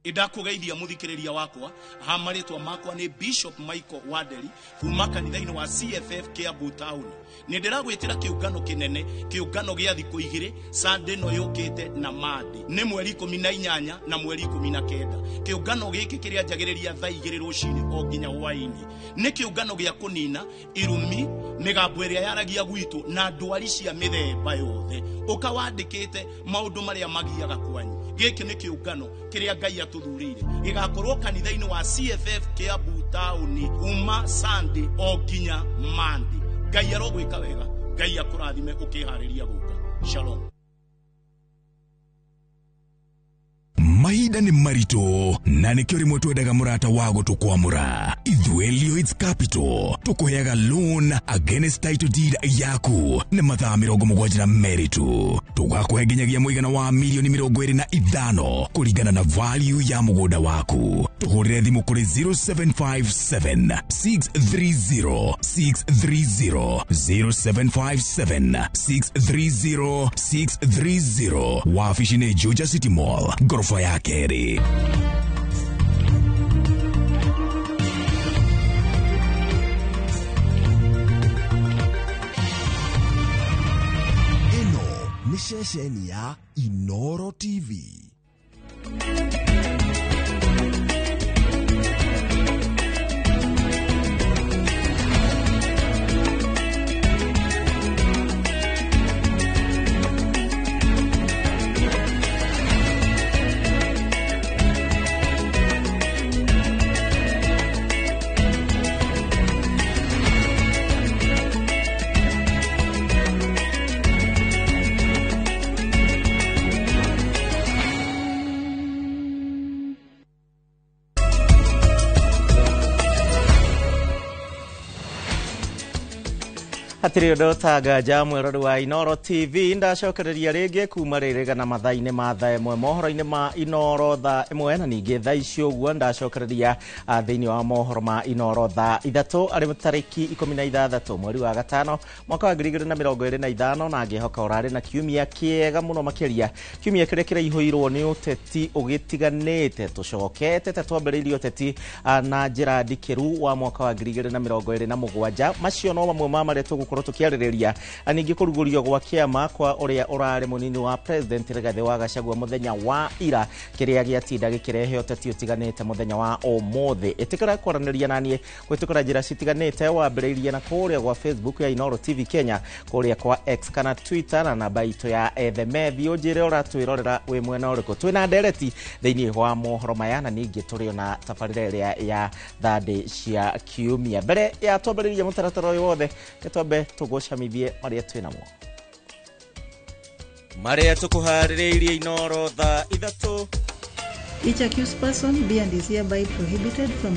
Ndakũgeithia mũthikĩrĩria wakwa ha marĩtwa makwa nĩ Bishop Michael Wanderi kuma kanitha-inĩ wa CFF Kiambu Town. Nĩ ndĩragwĩtĩra kĩũngano kĩnene, kĩũngano gĩa thikũ 2 Sunday ĩno yũkĩte na Monday nĩ mweri 18 na mweri 19. Kĩũngano gĩkĩ kĩrĩa njagĩrĩria thaa 2 rũcinĩ o nginya hwaĩ-inĩ. Nĩ kĩũngano gĩa kũnina irumi, mĩgambo ĩrĩa yaragia gwitũ na ndwari cia mĩthemba yothe. Ũkawandĩkĩte maũndũ marĩa magiaga kwanyu. Gĩkĩ nĩ kĩũngano kĩrĩa Ngai atuthurire gĩgakorwo kanitha-inĩ wa CFF Kiambu Town kuma Sunday o nginya Monday. Ngai arogwĩka wega, Ngai akũrathime ũkĩharĩria gũka. Shalom. Mahinda nĩ maritũ na nĩkĩo rĩmwe twendaga mũrata wa gũtũkwamũra. Ithuĩ Lloyds Capital tũkũheaga loan against title deed yaku nĩ mathaa 72 tu. Tũgakũhe nginyagia mũigana wa milioni 25 kũringana na value ya mũgũnda waku. Tũhũrĩre thimũ kũrĩ 0757 630 630 0757 630 630. Wabici nĩ Juja City Mall, ngorofa ya kerĩ. Ĩno nĩ ceceni ya Inoro TV. Hatirĩ ũndũ ũtanganja mwerori wa Inooro TV ndacokereria rĩngĩ kuma rĩrĩga na mathaa-inĩ ma thaa ĩmwe mohoro-inĩ ma Inooro thaa ĩmwe na ningĩ thaa ici ũguo ndacokereria thĩinĩ wa mohoro ma Inooro thaa ithatũ arĩ tarĩki 16 mweri wa gatano mwaka wa 2025 na ngĩhoka ũrarĩ na kiumia kĩega mũno makĩria kiumia kĩrĩa kĩraihũirwo nĩ ũteti ũgĩtiganĩte tũcokete ta twambĩrĩirie ũteti na njĩra ndikĩru wa mwaka wa 2027 macio no mamwe ma marĩa tũgũkorwo tukiarĩrĩria ningĩ kũrugũrio gwa kĩama kwa ũrĩa ũrarĩ mũnini wa president Rigathĩ wa Gachagua mũthenya wa ira kĩrĩa gĩatinda gĩkĩrehe ũteti ũtiganĩte mũthenya wa ũmũthĩ. Ĩtĩkĩra kwaranĩria naniĩ kũhĩtũkĩra njĩra citiganĩte wambĩrĩirie na kũrĩa gwa Facebook ya Inooro TV Kenya kũrĩa kwa X kana Twitter na namba itũ ya ethemethi ũnjĩre ũratwĩrorera wĩ mwena ũrĩkũ. Twĩna ndereti thĩinĩ wa mohoro maya na ningĩ tũrĩ ona tabarĩra ĩrĩa ya thandĩ cia kiumia. Mbere ya twambĩrĩrie mũtaratara ũyũ wothe twambe tũgũcamithie marĩa twĩ namo marĩa tũkũharĩrĩirie Inooro thaa ithatũ. Each accused person be and is hereby prohibited from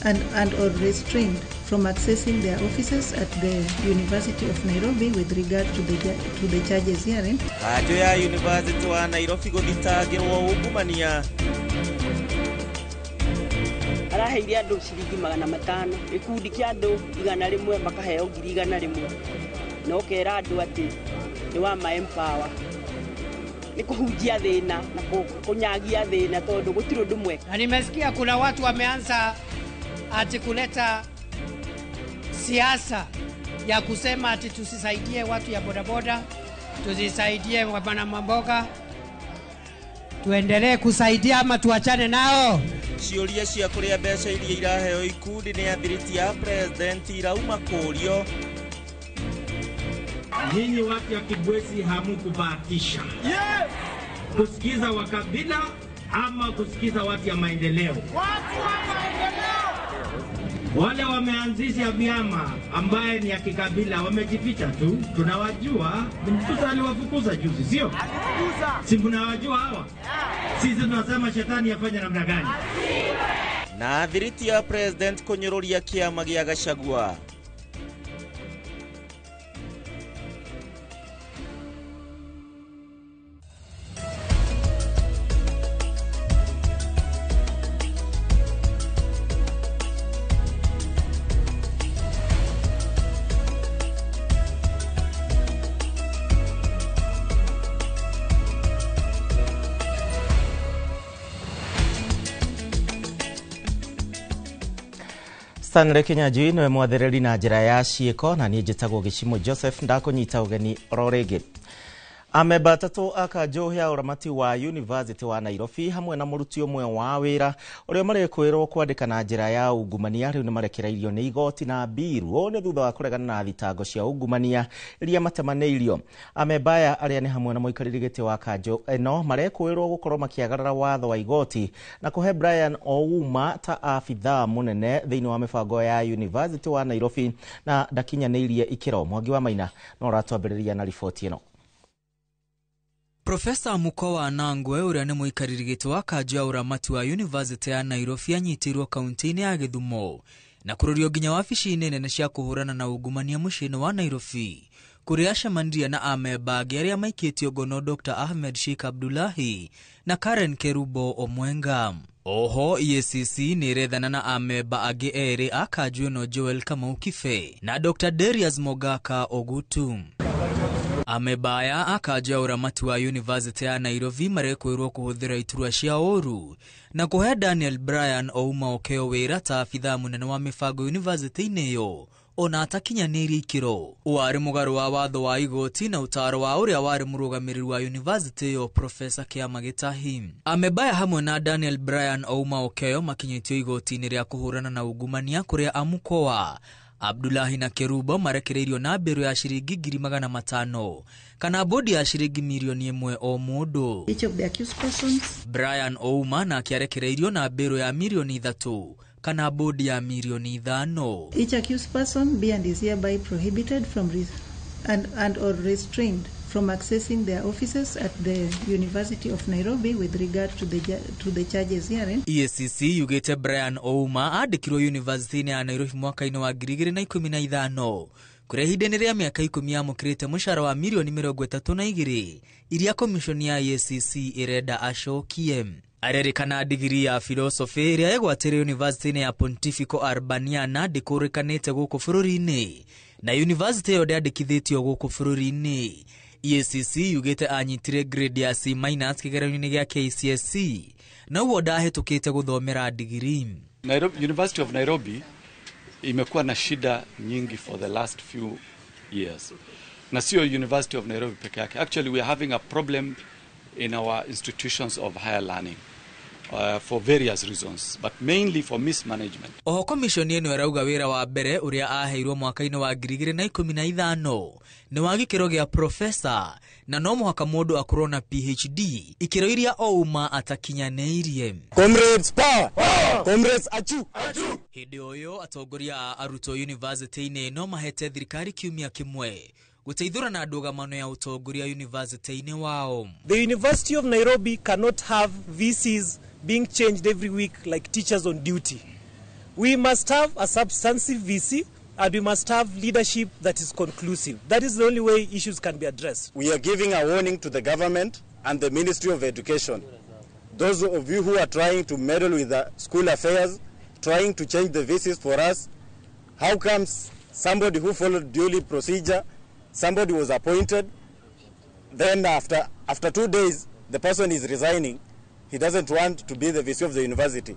and or restrained from accessing their offices at the University of Nairobi with regard to the charges herein. Kanjũ ya University wa Nairobi gũthitangĩrwo ungumania. Araheire andũ ciringi 500 gĩkundi kĩa andũ 100 makaheo 100,000 na ũkera andũ atĩ nĩ wa ma empower nĩ kũhunjia thĩna na kũnyagia thĩna tondũ gũtirĩ ũndũ mwega. Na nimesikia kuna watu wameanza ati kuleta siasa ya kusema ati tusisaidie watu ya bodaboda, tusisaidie wana mamboga, tuendelee kusaidia ama tuachane nao. Ciũria cia kũrĩa mbeca iria iraheo ikundi nĩ athiriti ya president irauma kũrio. Nyinyi watu ya Kibwezi hamukubahatisha. Yes! Kusikiza wakabila ama kusikiza watu ya maendeleo. Watu wa maendeleo. Wale wameanzisha vyama ambaye ni ya kikabila wamejificha tu, tunawajua. Mtusa aliwafukuza juzi, sio? Si mnawajua hawa? Sisi tunasema shetani afanye namna gani? Na thiriti ya president kũnyũrũria kĩama gĩa Gachagua. Stanley Kinyanjui niwe mwathereri na njĩra ya ciĩko na niĩ njĩtagwo Gĩcimo Joseph ndakũnyita ũgeni oro rĩngĩ. Amemba atatũ a kanjũ ya ũramati wa University wa Nairobi hamwe na mũruti ũmwe wa wĩra ũrĩa marekwĩrwo kwandĩka na njĩra ya ungumania rĩu nĩmarekereirio nĩ igoti na mbiru. Ũũ nĩ thutha wa kũregana na thitango cia ungumania iria matemanĩirio. Amemba aya arĩa nĩ hamwe na mũikarĩri gĩtĩ wa kanjũ ĩno marekwĩrwo gũkorwo makĩagarara watho wa igoti na kũhe Brian Ouma ta abithaa mũnene thĩinĩ wa mĩbango ya University wa Nairobi na ndakinyanĩirie ikĩro. Mwangi wa Maina no ũratwambĩrĩria na riboti ĩno. Profesa Mukowa Anangwe ũrĩa nĩ mũikarĩri gĩtĩ wa kanjũ ya ũramati wa University ya Nairobi anyitirwo kaunti-inĩ ya Gĩthumo na kũrũrio nginya wabici-inĩ nene cia kũhũrana na ungumania mũciĩ-inĩ wa Nairobi kũrĩa acemanirie na amemba angĩ arĩa maikĩtio ngono Dr. Ahmed Sheikh Abdullahi na Karen Kerubo Omwenga. Oho EACC nĩ ĩrethana na amemba angĩ erĩ a kanjũ ĩno Joel Kamau Kibe na Dr. Darius Mogaka Ogutu. Amemba aya a kanjũ ya ũramati wa University ya Nairobi marekwĩrwo kũhũthĩra iturwa cia ũru na kũhe Daniel Brian Ouma Okeo wĩra ta abithaa mũnene wa mĩbango university-inĩ ĩyo ona atakinyanĩirie ikĩro. Warĩ mũgarũ wa watho wa igoti na ũtaaro wa ũrĩa warĩ mũrũgamĩrĩri wa university ĩyo Profesa Kĩama Gĩtahi. Amemba aya hamwe na Daniel Brian Ouma Okeo makinyĩtio igoti-inĩ rĩa kũhũrana na ungumania kũrĩa Amukowa Abdullahi na Kerubo marekereirio na mbĩrũ ya ciringi 500,000 kana bodi ya ciringi 1 million o mũndũ. Each of the accused persons. Brian Ouma nake arekereirio na mbĩrũ ya 3 million kana bodi ya 5 million. Each accused person be and is hereby prohibited from and or restrained from accessing their offices at the University of Nairobi with regard to the charges herein. EACC yugite Brian Ouma andĩkirwo University ya Nairobi mwaka-inĩ wa 2015 Kũrĩa ihinda-inĩ rĩa mĩaka 10 yamũkĩrĩte mũcara wa mirioni 32 iria komishoni ya EACC ĩrenda acokie. Arerĩkana digiri ya philosophy ĩrĩa egwatĩire University ya Pontifical Urbaniana ndĩkũrĩkanĩte gũkũ bũrũri-inĩ na university ĩyo ndĩandĩkithĩtio gũkũ bũrũri-inĩ. EACC yugĩte anyitire grade ya C- kĩgeranio-inĩ gĩa KCSE na ũguo ndahĩtũkĩte gũthomera digiri. Nairobi, University of Nairobi imekuwa na shida nyingi for the last few years, na sio University of Nairobi peke yake. Actually, we are having a problem in our institutions of higher learning for various reasons, but mainly for mismanagement. Oho komishoni ĩno ĩrauga wĩra wa mbere ũrĩa aheirwo mwaka-inĩ wa 2015 nĩ wa gĩkĩro gĩa profesa na no mũhaka mũndũ akorwo na PhD ikĩro iria Ouma atakinyanĩirie. Comrades power! Comrades achu! Hĩndĩ o ĩyo atongoria a arutwo university-inĩ no mahete thirikari kiumia kĩmwe gũteithũra na ndũgamano ya ũtongoria university-inĩ wao. The University of Nairobi cannot have VCs being changed every week like teachers on duty. We must have a substantive VC and we must have leadership that is conclusive. That is the only way issues can be addressed. We are giving a warning to the government and the Ministry of Education. Those of you who are trying to meddle with the school affairs, trying to change the VCs for us, how comes somebody who followed duly procedure, somebody was appointed, then after 2 days, the person is resigning. He doesn't want to be the VC of the university.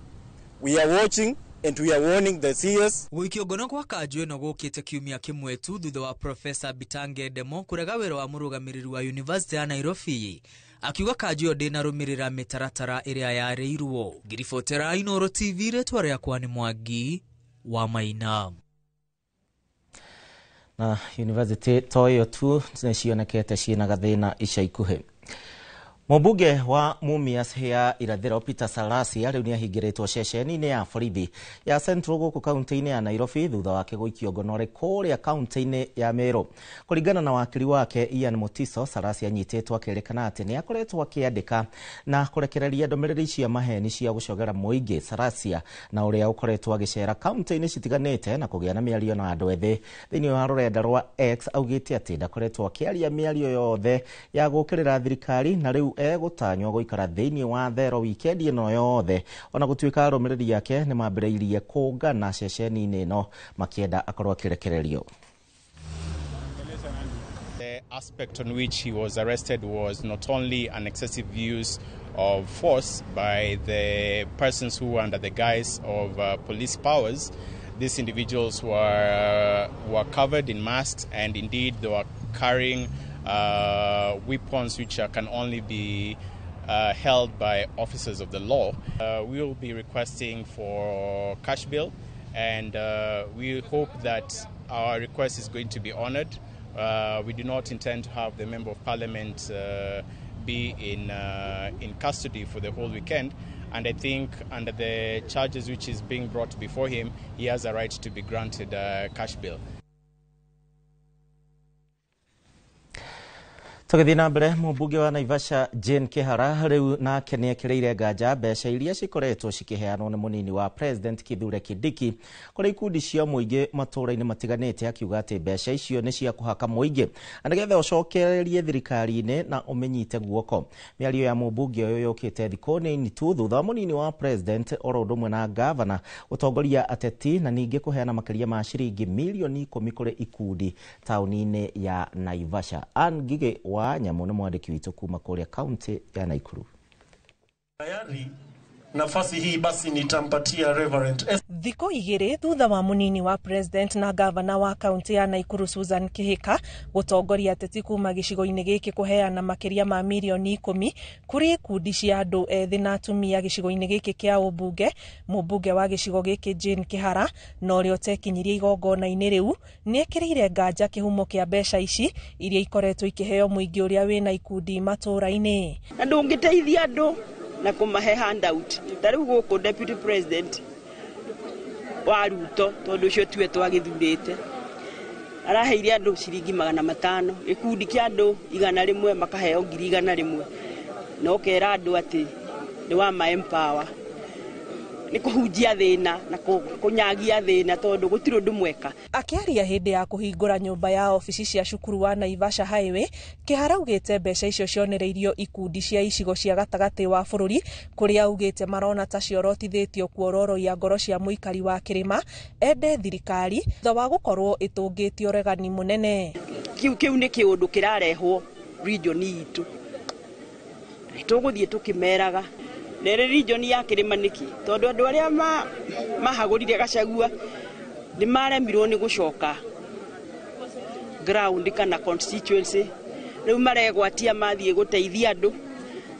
We are watching and we are warning the CS. Gũikio ngono kwa kanjũ ĩno gũkĩte kiumia kĩmwe tu thutha wa Profesa Bitange Ndemo kũrega wĩra wa mũrũgamĩrĩri wa University ya Nairobi akiuga kanjũ ĩyo ndĩnarũmĩrĩra mĩtaratara ĩrĩa yarĩirwo. Ngiribotera Inooro TV, rĩtwa rĩakwa nĩ Mwangi wa Maina. Na university to ĩyo tu nĩcionekete ciĩna gathĩna ica ikuhĩ. Mũmbunge wa Mumias ya Irathĩro Peter Salasya rĩu nĩahingĩrĩtwo ceceni-inĩ ya borithi ya Central gũkũ kaunti-inĩ ya Nairobi thutha wake gũikio ngonore kũrĩa kaunti-inĩ ya Meru. Kũringana na wakiri wake Ian Mutiso, Salasya anyitĩtwo akĩrĩkana atĩ nĩakoretwo akĩandĩka na kũrekereria ndũmĩrĩri cia maheni cia gũcogera mũingĩ. Salasya na ũrĩa ũkoretwo agĩcera kaunti-inĩ citiganĩte na kũgĩa na mĩario na andũ ethĩ thĩinĩ wa rũrenda rwa X augĩte atĩ ndakoretwo akĩaria mĩario yothe ya gũũkĩrĩra thirikari na rĩu egũtanywo gũikara thĩinĩ wa thero wikendi ĩno yothe ona gũtuĩka arũmĩrĩri ake nĩ mambĩrĩirie kũngana ceceni-inĩ ĩno makĩenda akorwo akĩrekererio. The aspect on which he was arrested was not only an excessive use of force by the persons who were under the guise of police powers. These individuals were covered in masks and indeed they were carrying weapons which can only be held by officers of the law. We will be requesting for cash bail, and we hope that our request is going to be honored. We do not intend to have the Member of Parliament be in custody for the whole weekend, and I think under the charges which is being brought before him, he has a right to be granted cash bail. Tũgĩthiĩ na mbere, mũmbunge wa Naivasha Jane Kihara rĩu nake nĩekĩrĩire nganja mbeca iria cikoretwo cikĩheanwo nĩ mũnini wa President Kithure Kindiki kũrĩ ikundi cia mũingĩ matũũra-inĩ matiganĩte, akiuga atĩ mbeca icio nĩ cia kũhaka mũingĩ na nĩgetha ũcokererie thirikari-inĩ na ũmĩnyite guoko. Mĩario ya mũmbunge ũyũ yũkĩte thikũ nini tu thutha wa mũnini wa President oro ũndũ ũmwe na gavana gũtongoria ateti na ningĩ kũheana makĩria ma ciringi mirioni 10 kũrĩ ikundi taũni-inĩ ya Naivasha. Ann Ngigĩ wa Nyamũ nĩ mwandĩki witũ kuma kũrĩa kaunti ya Nakuru. Tayari nafasi hii basi nitampatia Reverend S. Thikũ igĩrĩ thutha wa mũnini wa President na gavana wa kaunti ya Nakuru Susan Kihika gũtongoria ateti kuma gĩcigo-inĩ gĩkĩ kũheana makĩria ma mirioni 10 kũrĩ ikundi cia andũ ethĩ na atumia gĩcigo-inĩ gĩkĩ kĩa ũmbunge, mũmbunge wa gĩcigo gĩkĩ Jane Kihara na ũrĩa ũtekinyirie igongona-inĩ rĩu nĩekĩrĩire nganja kĩhumo kĩa mbeca ici iria ikoretwo ikĩheo mũingĩ ũrĩa wĩna ikundi matũũra-inĩ. Na ndũngĩteithia andũ na kũmahe handout ta rĩu gũkũ Deputy President wa Ruto tondũ ũcio tuwe twagĩthurĩte araheire andũ ciringi 500 gĩkundi kĩa andũ 100 makaheo 100,000 na ũkera andũ atĩ nĩ wa ma empower Nĩ kũhunjia thĩna na kũnyagia thĩna tondũ gũtirĩ ũndũ mweka. Akĩaria hĩndĩ ya kũhingũra nyũmba ya obici cia cukuru wa Naivasha Highway, Kĩhara augĩte mbeca icio cionereirio ikundi cia icigo cia gatagatĩ wa bũrũri kũrĩa augĩte marona ta ciorotithĩtio kuororoia ngoro cia mũikari wa kĩrĩma ende thirikari thutha wa gũkorwo ĩtũngĩtio ũregani mũnene. Kĩu nĩ kĩũndũ kĩrarehwo region itũ, tũgũthiĩ tũkĩmeraga nere region ya kĩrĩma nĩkĩ tondũ andũ arĩa mahagũrire Gachagua nĩ maremirwo nĩ gũcoka ground kana constituency, rĩu maregwatia mathiĩ gũteithia andũ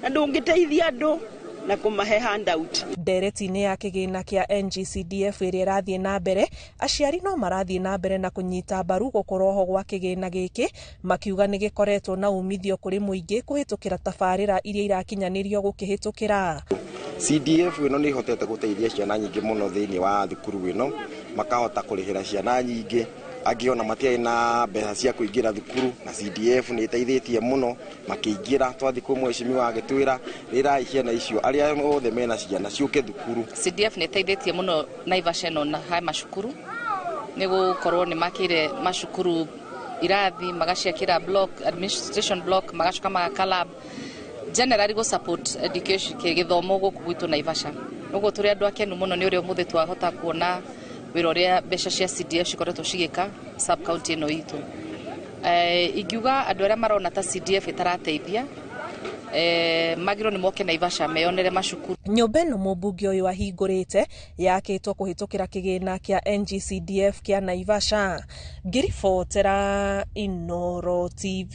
na ndũngĩteithia andũ na kũmahe handout. Ndereti-inĩ ya kĩgĩna kĩa NGCDF ĩrĩa ĩrathiĩ na mbere, aciari no marathiĩ na mbere na kũnyita mbaru gũkorwo ho gwa kĩgĩna gĩkĩ, makiuga nĩ gĩkoretwo na umithio kũrĩ mũingĩ kũhĩtũkĩra tabarĩra iria irakinyanĩrio gũkĩhĩtũkĩra. CDF ĩno nĩ ĩhotete gũteithia ciana nyingĩ mũno thĩinĩ wa thukuru ĩno, makahota kũrĩhĩra ciana nyingĩ angĩ ona matiarĩ na mbeca cia kũingĩra thukuru, na CDF nĩ ĩteithĩtie mũno makĩingĩra. Twathiĩ kwĩ mheshimiwa agĩtwĩra rĩrai ciana icio arĩa othe mena ciana ciũke thukuru. CDF nĩ ĩteithĩtie mũno Naivasha ĩno na haya macukuru, nĩ gũkorwo nĩ makĩire macukuru irathi, magaciakĩra block, administration block, magacoka magaka lab, generally go support education gĩthomo gũkũ gwitũ Naivasha. Ũguo tũrĩ andũ akenu mũno nĩ ũrĩa ũmũthĩ twahota kuona wĩra ũrĩa mbeca cia CDF cikoretwo cigĩka sub county ĩno itũ. Ingiuga andũ arĩa marona ta CDF ĩtarateithia magĩrĩirwo nĩ moke Naivasha meyonere macukuru. Nyũmba ĩno mũmbunge ũyũ ahingũrĩte yakĩtwo kũhĩtũkĩra kĩgĩna kĩa NGCDF kĩa Naivasha. Ngĩribotera Inooro TV,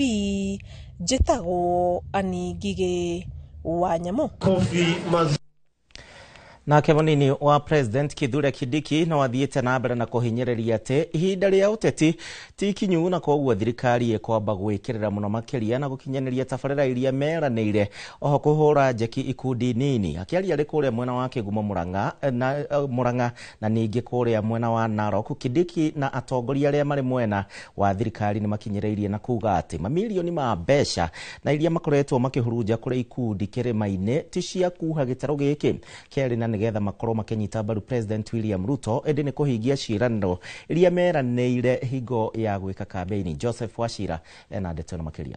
njĩtagwo Annie Ngigĩ wa Nyamũ. Nake munini wa President Kithure Kindiki no athiĩte na mbere na kũhinyĩrĩria atĩ ihinda rĩa ũteti ti ikinyu na koguo thirikari ĩkwamba gwĩkĩrĩra mũno makĩria na gũkinyanĩria tabarĩra iria meranĩire oho kũhũra njeki ikundi nini. Akĩaria arĩ kũrĩa mwena wa Kĩgumo Murang'a na ningĩ kũrĩa mwena wa Narok, Kindiki na atongoria arĩa marĩ mwena wa thirikari nĩ makinyĩrĩirie na kuga atĩ mamirioni ma mbeca na iria makoretwo makĩhurunja kũrĩ ikundi kĩrĩma-inĩ ti cia kuha gĩtarũ gĩkĩ kerĩ na nĩgetha makorwo makĩnyita mbaru President William Ruto ĩndĩ nĩ kũhingia ciĩranĩro iria meranĩire hingo ya gwĩka kambeini. Joseph Wachira ena ndeto ĩno makĩria.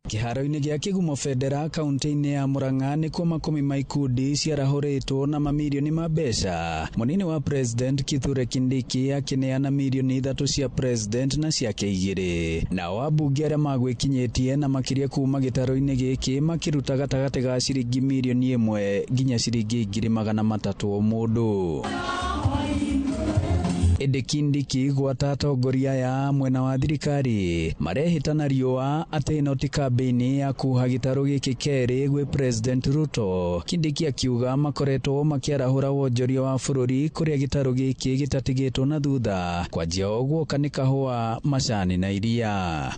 Kĩharo-inĩ gĩa Kĩgumo Bendera kaunti-inĩ ya Murang'a nĩkuo makũmi ma ikundi ciarahũrĩtwo na mamirioni ma mbeca. Mũnini wa President Kithure Kindiki akĩneana mirioni 3 cia President na ciake 2. Nao ambunge arĩa magwĩkinyĩtie na makĩria kuma gĩtarũ-inĩ gĩkĩ makĩruta gatagatĩ ga ciringi mirioni 1 nginya ciringi 300,000 o mũndũ. Ĩndĩ Kindiki gwata atongoria aya mwena wa thirikari marehĩta na riũa atĩ ĩno ti kambĩini ya kuha gĩtarũ gĩkĩ kerĩ gwĩ President Ruto. Kindiki akiuga makoretwo makĩarahũra wonjoria wa bũrũri kũrĩa gĩtarũ gĩkĩ gĩtatigĩtwo na thutha kwanjia ũguo nĩ kahũa, macani na iria.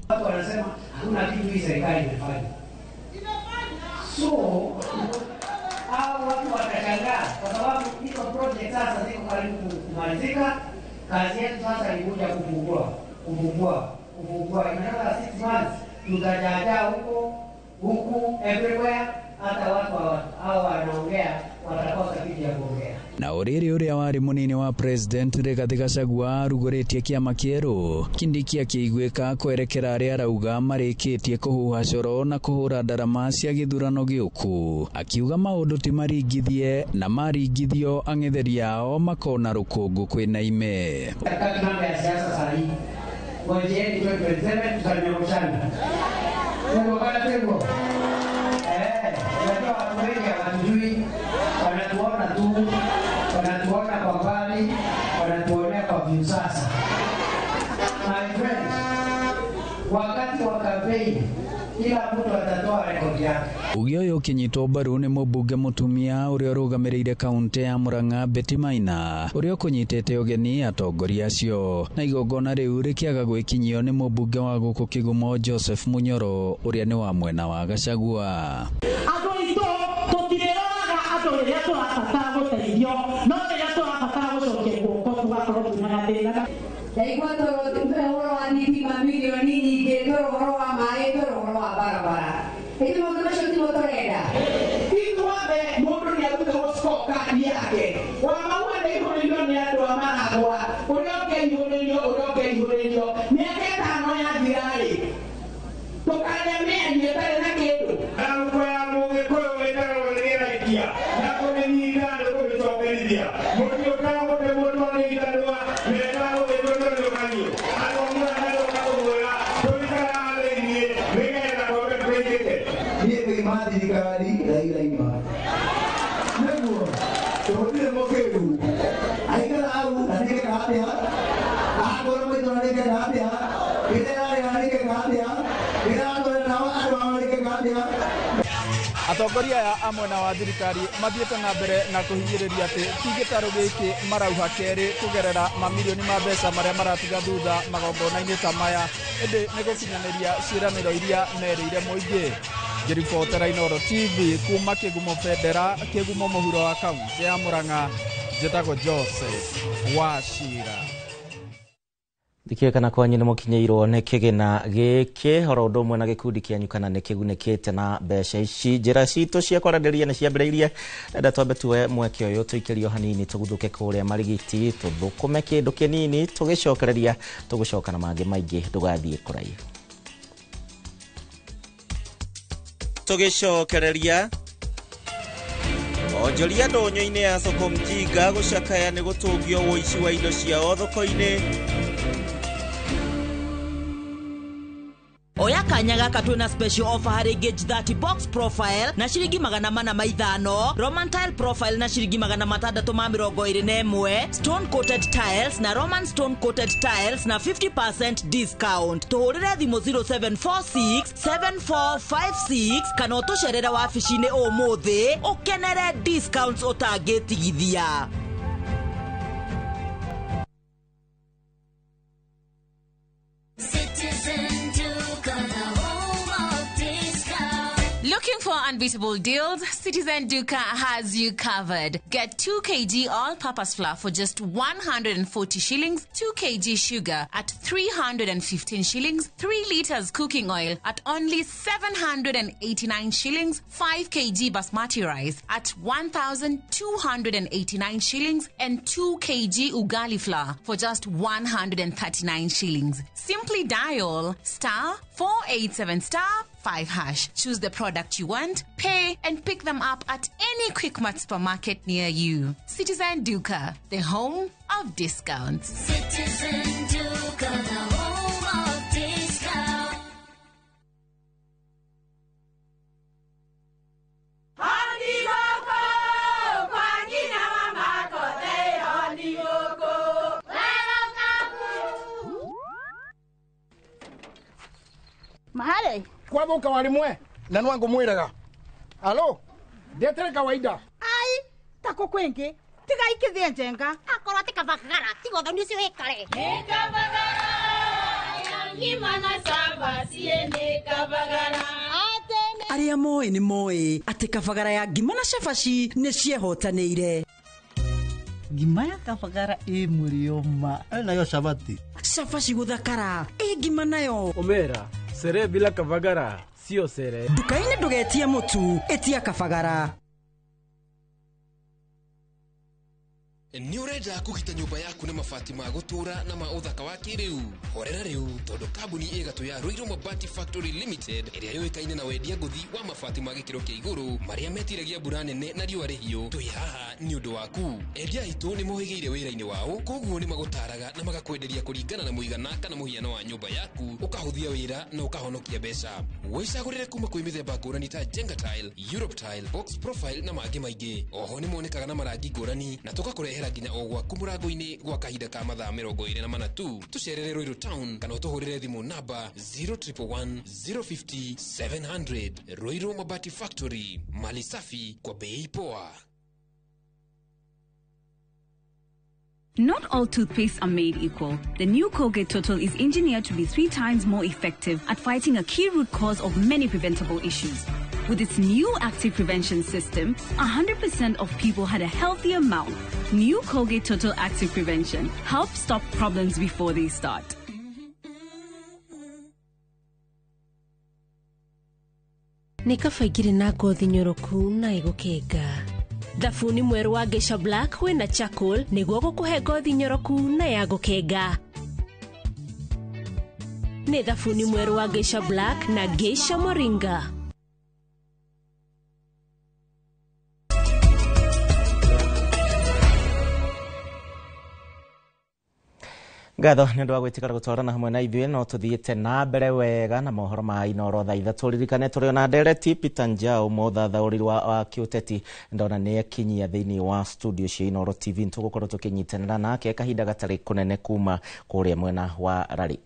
Watu wanasema hakuna kitu hii serikali imefanya, so hao watu watashangaa kwa sababu hizo project sasa ziko karibu kumalizika. Kazi yetu sasa ni kuja kufungua. In another 6 months tutajaja huko huku everywhere, hata watu hao wanaongea watakosa kitu ya kuongea. Na ũrĩrĩ ũrĩa warĩ mũnini wa President Rigathi Gachagua arugũrĩtie kĩama kĩerũ, Kindiki akĩiguĩka kwerekera arĩa arauga marĩkĩtie kũhuha coro na kũhũra ndarama cia gĩthurano gĩũku, akiuga maũndũ ti maringithie na maringithio ang'etheri ao makona rũkũngũ kwĩna ime. Hatutaki mambo ya siasa saa hii. Ngojeeni 2027 tutanyoroshana. Mungu unajua watu wengi hawatujui, wanatuona tu, wanatuona kwa mbali, wanatuonea kwa viusasa. My friend, wakati wa kampeni kila mtu atatoa rekodi yake. Uge ũyũ ũkĩnyitwo mbaru nĩ mũmbunge mũtumia ũrĩa ũrũgamĩrĩire kaunti ya Murang'a Betty Maina ũrĩa ũkũnyitĩte ũgeni atongoria acio, na igongona rĩu rĩkĩaga gwĩkinyio nĩ mũmbunge wa gũkũ Kĩgumo Joseph Munyoro ũrĩa nĩ wa mwena wa Gachagua. Andũ aitũ tũtirĩroraga andũ rĩrĩa tũrabatara gũteithio, no rĩrĩa tũrabatara gũcokia guoko tũgakorwo twĩna gathĩna. Ndaigua ũhoro wa thitima milioni nyingĩ, twĩrwo ũhoro wa maĩ, twĩrwo ũhoro wa barabara. Ĩndĩ maũndũ macio timo tũrenda. Ithuothe mũndũ nĩ arutĩrwo scorecard yake. kũmĩnyita nĩ kũmĩcokerithia. Mũtiũkaga gũtemwo no nĩ ithanwa, mekaga gũgĩtwo no nĩ ũkanyũ. Athomi aya megũka kũmwĩra tũikaraga thĩiniĩ nĩgetha twambe twĩkĩke. Niĩ ngĩima thirikari Raila ima. Nĩguo tũgũtirĩ mũkĩgu aikara hau na nĩkeka atĩa akorwo maitũ na nĩkeka atĩa gĩtherarĩa na nĩkeka atĩa gĩtherarĩa nao andũ ao nĩkeka atĩa. Atongoria aya a mwena wa thirikari mathiĩte na mbere na kũhinyĩrĩria atĩ ti gĩtarũ gĩkĩ marauha kerĩ kũgerera mamirioni ma mbeca marĩa maratiga thutha magongona-inĩ ta maya, ĩndĩ nĩ gũkinyanĩria ciĩranĩro iria merĩire mũingĩ. Ngĩribotera Inooro TV kuma Kĩgumo Bendera, Kĩgumo mũhuro wa kaunti ya Murang'a, njĩtagwo Joseph Wachira. Ndikĩũĩ kana kwanyu nĩ mũkinyĩirwo nĩ kĩgĩna gĩkĩ oro ũndũ ũmwe na gĩkundi kĩanyu kana nĩ kĩgunĩkĩte na mbeca ici. Njĩra citũ cia kwaranĩria nĩ ciambĩrĩirie, ndenda twambe tuoe mweke ũyũ tũikĩrio hanini tũguthũke kũrĩa Marigiti tũthũkũme kĩndũ kĩnini tũgĩcokereria tũgũcoka na mangĩ maingĩ, ndũgathiĩ kũraihu. Tũgĩcokereria onjoria ndũnyũ-inĩ ya soko Mjinga gũcakaya nĩ gũtũngio ũici wa indo ciao thoko-inĩ. Oya kanya gaka twĩna special offer harĩ Gauge 30 box profile na ciringi 405, Roman tile profile na ciringi 621, stone coated tiles na Roman stone coated tiles na 50% discount. Tũhũrĩre thimũ 0746 7456 kana ũtũcerere wabici-inĩ ũmũthĩ ũkenere discounts ũtangĩtigithia. Looking for unbeatable deals? Citizen Duka has you covered. Get 2 kg all-purpose flour for just 140 shillings, 2 kg sugar at 315 shillings, 3 liters cooking oil at only 789 shillings, 5 kg basmati rice at 1,289 shillings, and 2 kg ugali flour for just 139 shillings. Simply dial *487*5#. Choose the product you want, pay, and pick them up at any Quickmart supermarket near you. Citizen Duka, the home of discounts. Citizen Duka, the home of discounts. Mahale kwathuka warimwe na nwangu mwiraga alo ndetere kawaida ai tako kwingi tiga ikithie njenga akorwo ti kabagara tiga ũthoni ũcio wĩkare nĩ kabagara ya ngima na cabaci nĩ kabagara. Arĩa moĩ nĩ moĩ atĩ kabagara ya ngima na cabaci nĩ ciehotanĩire. Ngima ya kabagara ĩ mũrĩo ma nayo cabaci cabaci gũthakara ĩ ngima nayo omera sere bila kabagara sio sere. Nduka-inĩ ndũgetie mũtu, ĩtia kabagara. Nĩ ũrenda kũgita nyũmba yaku na mabati ma gũtũũra na ma ũthaka wa kĩrĩu? Horera rĩu tondũ kambuni ĩgatũ ya Ruiru Mabati Factory Limited ĩrĩa yũĩkaine na wendia ngũthi wa mabati ma gĩkĩro kĩa igũrũ marĩa metiragia mbura nene na riũa rĩhiũ, twĩ haha nĩ ũndũ waku. Endia aitũ nĩ mohĩgĩire wĩra-inĩ wao, koguo nĩ magũtaraga na magakwenderia kũringana na mũigana kana mũhiano wa nyũmba yaku, ũkahũthia wĩra na ũkahonokia mbeca. Wĩcagũrĩre kuma kwĩ mĩthemba ngũrani ta Jenga Tile, Europe Tile, Box Profile na mangĩ maingĩ. Oho nĩ monekaga na marangi ngũrani na tũgakũrehera nginya o gwaku mũrango-inĩ gwa kahinda ka mathaa 24 tu. Tũcerere Ruiru Town kana ũtũhũrĩre thimũ namba 0111 050 700. Ruiru Mabati Factory, mali safi kwa bei poa. Not all toothpastes are made equal. The new Colgate Total is engineered to be 3 times more effective at fighting a key root cause of many preventable issues. With its new active prevention system, 100% of people had a healthier mouth. New Colgate Total Active Prevention helps stop problems before they start. Nĩ kaba ingĩrĩ na ngothi nyoroku na ĩgũkenga. Thabuni mwerũ wa Geisha Black wĩna charcoal nĩguo gũkũhe ngothi nyoroku na ya gũkenga. Nĩ thabuni mwerũ wa Geisha Black na Geisha Moringa. Ngatho nĩ ũndũ wa gwĩtĩkĩra gũtwarana hamwe na ithuĩ, no tũthiĩte na mbere wega na mohoro ma Inooro thaa 3. Ririkane tũrĩ ona ndereti Peter Njau, mũthathaũri wa kĩũteti, ndona nĩ akinyia thĩinĩ wa studio cia Inooro TV. Tũgũkorwo tũkĩnyitanĩra nake kahinda gatarĩ kũnene kuma kũrĩa mwena wa Rari.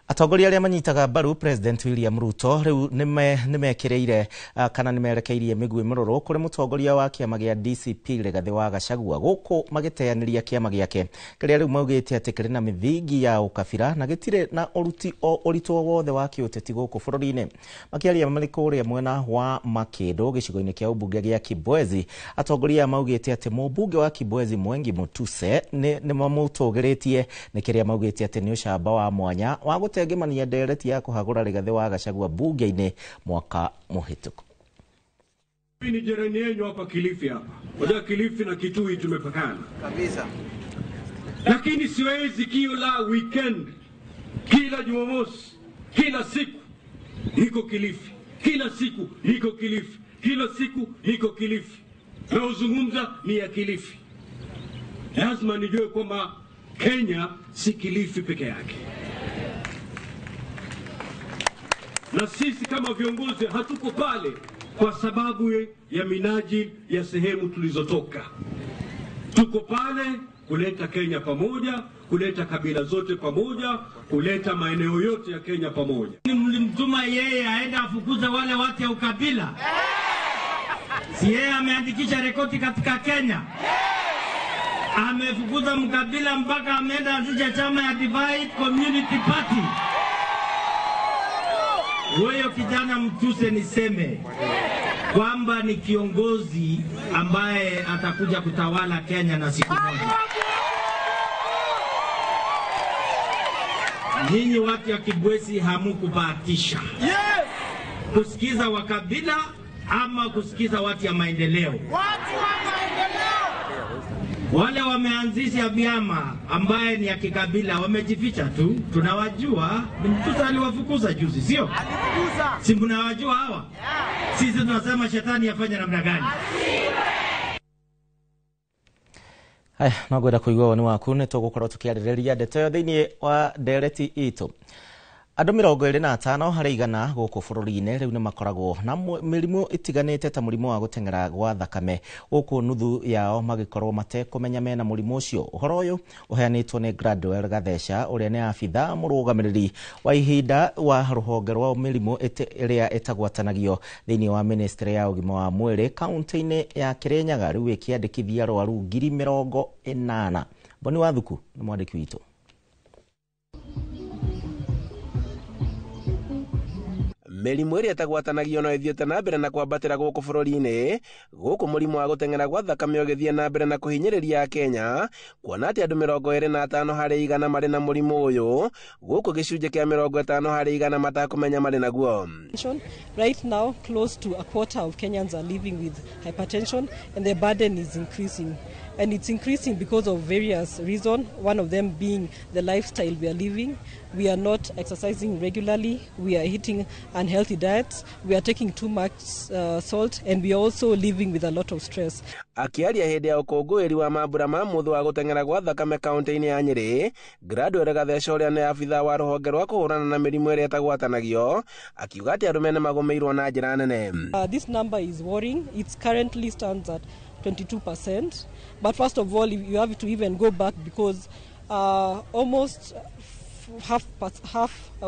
Atongoria arĩa manyitaga mbaru President William Ruto rĩu nĩmekĩrĩire kana nĩmerekeirie mĩguĩ mĩrũrũ kũrĩ mũtongoria wa kĩama gĩa DCP Rigathĩ wa Gachagua, gũkũ magĩteanĩria kĩama gĩake kĩrĩa rĩu maugĩte atĩ kĩrĩ na mĩthingi ya ũkabira na gĩtirĩ na ũruti o ũritũ o wothe wa kĩũteti gũkũ bũrũri-inĩ. Makĩaria marĩ kũrĩa mwena wa Makĩndũ gĩcigo-inĩ kĩa ũmbunge gĩa Kibwezi, atongoria aya maugĩte atĩ mũmbunge wa Kibwezi Mwengi Mutuse nĩ mamũtũgĩrĩtie nĩ kĩrĩa maugĩte atĩ nĩ ũcamba wa mwanya wa gũtengemania ndereti ya kũhagũra Rigathĩ wa Gachagua bunge-inĩ mwaka mũhĩtũku. Mimi ni jirani yenu hapa Kilifi hapa. Unajua Kilifi na Kitui tumepakana. Kabisa. Lakini siwezi kila weekend, kila Jumamosi, kila siku niko Kilifi. Kila siku niko Kilifi. Kila siku niko Kilifi. Na uzungumza ni ya Kilifi. Lazima nijue kwamba Kenya si Kilifi peke yake. Na sisi kama viongozi hatuko pale kwa sababu ya minajili ya sehemu tulizotoka. Tuko pale kuleta Kenya pamoja, kuleta kabila zote pamoja, kuleta maeneo yote ya Kenya pamoja. Mlimtuma yeye aende afukuze wale watu ya ukabila. Si yeye ameandikisha rekodi katika Kenya? Amefukuza mkabila mpaka ameenda anzisha chama ya Divide Community Party. Huyo kijana Mtuse niseme kwamba ni kiongozi ambaye atakuja kutawala Kenya na siku moja. Nyinyi watu ya Kibwezi hamukubahatisha kusikiza wakabila ama kusikiza watu ya maendeleo. Watu wa maendeleo. Wale wameanzisha vyama ambaye ni ya kikabila wamejificha tu, tunawajua. Mtuse aliwafukuza juzi, sio? Alifukuza. Si mnawajua hawa? Sisi tunasema shetani afanye namna gani? Haya, no ngwenda kũigua woni waku nĩ tũgũkorwo tũkĩarĩrĩria ndeto ĩyo thĩinĩ wa ndereti itũ. Andũ 25 harĩ igana gũkũ bũrũri-inĩ rĩu nĩ makoragwo na mĩrimũ ĩtiganĩte ta mũrimũ wa gũteng'era gwa thakame, gũkũ nuthu yao magĩkorwo matekũmenya mena mũrimũ ũcio. Ũhoro ũyũ ũheanĩtwo nĩ Gladwell Gatheca, ũrĩa nĩ abitha mũrũgamĩrĩri wa ihinda wa rũhonge rwa mĩrimũ ĩrĩa ĩtagwatanagio thĩinĩ wa ministry ya ũgima wa mwĩrĩ kaunti-inĩ ya Kirinyaga, rĩu ĩkĩandĩkithia arwaru 80,000. Boni Wathuku nĩ mwandĩki witũ. Mĩrimũ ĩrĩa ĩtagwatanagio no ĩthiĩte na mbere na kwambatĩra gũkũ bũrũri-inĩ, gũkũ mũrimũ wa gũteng'era gwa thakame ũgĩthiĩ na mbere na kũhinyĩrĩria Kenya, kuona atĩ andũ 25 harĩ igana marĩ na mũrimũ ũyũ, gũkũ gĩcunjĩ kĩa 50 harĩ igana matakũmenya marĩ naguo. Right now, close to a quarter of Kenyans are living with hypertension, and the burden is increasing. And it's increasing because of various reasons, one of them being the lifestyle we are living. We are not exercising regularly, we are eating unhealthy diets, we are taking too much salt, and we are also living with a lot of stress. Akĩaria hĩndĩ ya ũkũngũĩri wa mambura ma mũthũ wa gũteng'era gwa thakame kaunti-inĩ ya Nyĩrĩ, Gladwell Gatheca ũrĩa nĩ abitha wa rũhonge rwa kũhũrana na mĩrimũ ĩrĩa ĩtagwatanagio, akiuga atĩ arũme nĩ magũmĩirwo na njĩra nene. This number is worrying. It currently stands at 22%. But first of all, you have to even go back because almost half,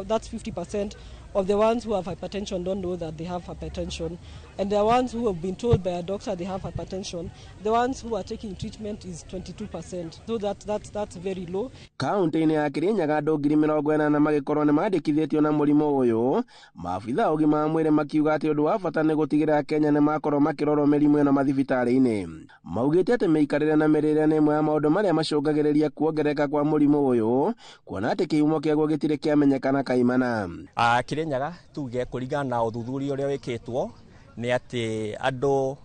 that's 50% of the ones who have hypertension don't know that they have hypertension. And the ones who have been told by a doctor they have hypertension, the ones who are taking treatment is 22%. So that's very low. Kaunti-inĩ ya Kirinyaga andũ 80,000 magĩkorwo nĩ mandĩkithĩtio na mũrimũ ũyũ, maabitha a ũgima wa mwĩrĩ makiuga atĩ ũndũ wa bata nĩ gũtigĩrĩra Kenya nĩ makorwo makĩrorwo mĩrimũ ĩno mathibitarĩ-inĩ. Maugĩte atĩ mĩikarĩre na mĩrĩre nĩ ĩmwe ya maũndũ marĩa macũngagĩrĩria kuongerereka kwa mũrimũ ũyũ, kuona atĩ kĩhumo kĩaguo gĩtirĩ kĩamenyekana kaimana. Kirinyaga tuge kũringana na ũthuthuria ũrĩa wĩkĩtwo nĩ atĩ andũ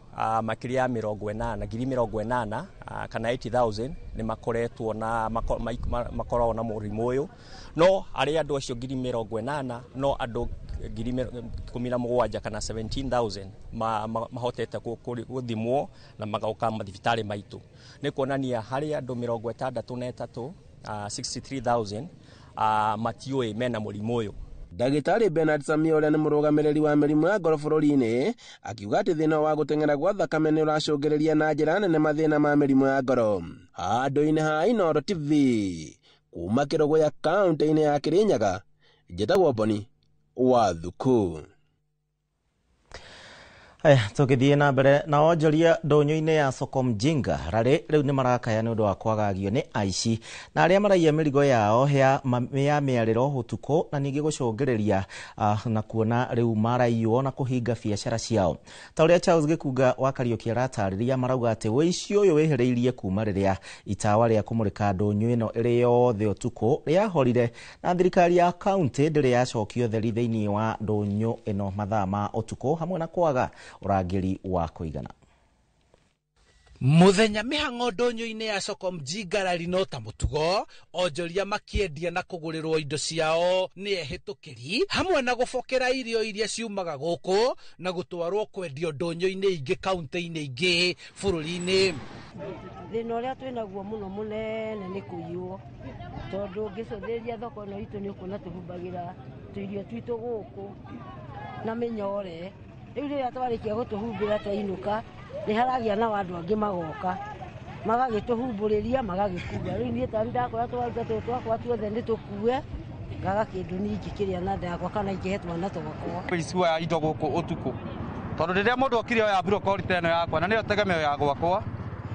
makĩria ya 80 80,000 kana 80,000 nĩ makoretwo na makoragwo na mũrimũ ũyũ, no arĩa andũ acio 80,000 no andũ 17,000 kana 17,000 mahotete gũthimwo na magoka mathibitarĩ maitũ. Nĩ kuonania harĩ andũ 63 63,000 matiũĩ mena mũrimũ ũyũ. Ndagĩtarĩ Bernard Samia ũrĩa nĩ mũrũgamĩrĩri wa mĩrimũ ya ngoro bũrũri-inĩ akiuga atĩ thĩna wa gũteng'era gwa thakame nĩ ũracũngĩrĩria na njĩra nene mathĩna ma mĩrimũ ya ngoro. Handũ-inĩ ha Inooro TV kuma Kĩrũgũya kaũntĩ-inĩ ya Kĩrĩnyaga, njĩtagwo Boni wa Thuku. Aya, tũgĩthiĩ na mbere na onjoria ndũnyũ-inĩ ya soko Mjinga rarĩ rĩu nĩ marakaya nĩ ũndũ wa kwagagio nĩ aici na arĩa maraiya mĩrigo yao ya mĩarĩro ũtukũ na ningĩ gũcũngĩrĩria na kuona rĩu maraiywo na kũhinga biacara ciao. Ta ũrĩa Charles Gĩkunga wa Kariũki aratarĩria, marauga atĩ ũici ũyũ wĩhĩrĩirie kuma rĩrĩa itawa rĩa kũmũrĩka ndũnyũ ĩno ĩrĩ yothe ũtukũ rĩahorire na thirikari ya kaũntĩ ndĩrĩ yacokio ũtheri thĩinĩ wa ndũnyũ ĩno mathaa ma ũtukũ hamwe na kwaga ũrangĩri wa kũigana. Mũthenya mĩhang'o ndũnyũ-inĩ ya soko Mjinga rari no ta mũtugo, onjoria makĩendia na kũgũrĩrwo indo ciao nĩ ehĩtũkĩri hamwe na gũbokera irio iria ciumaga gũkũ na gũtwarwo kwendio ndũnyũ-inĩ ingĩ kaũntĩ-inĩ ingĩ bũrũri-inĩ. Thĩna ũrĩa twĩnaguo mũno mũnene nĩ kũiywo, tondũ ũngĩcũthĩrĩria thoko ĩno itũ nĩ ũkuona tũhumbagĩra tũirio twitũ gũkũ na mĩnyore. Rĩu rĩrĩa twarĩkia gũtũhumbĩra twainũka nĩ haragĩa na andũ angĩ magoka magagĩtũhumbũrĩria magagĩkua. Rĩu niĩ tani ndakora twaruta tũtũ twakwa tuothe nĩ tũkue, ngaga kĩndũ niĩ ingĩkĩrĩa na ndakwa kana ingĩhe twana twakwa. Ũici wa indo gũkũ ũtukũ, tondũ rĩrĩa mũndũ okire oya mburokori ta ĩno yakwa na nĩyo tegemeo ya gwakwa,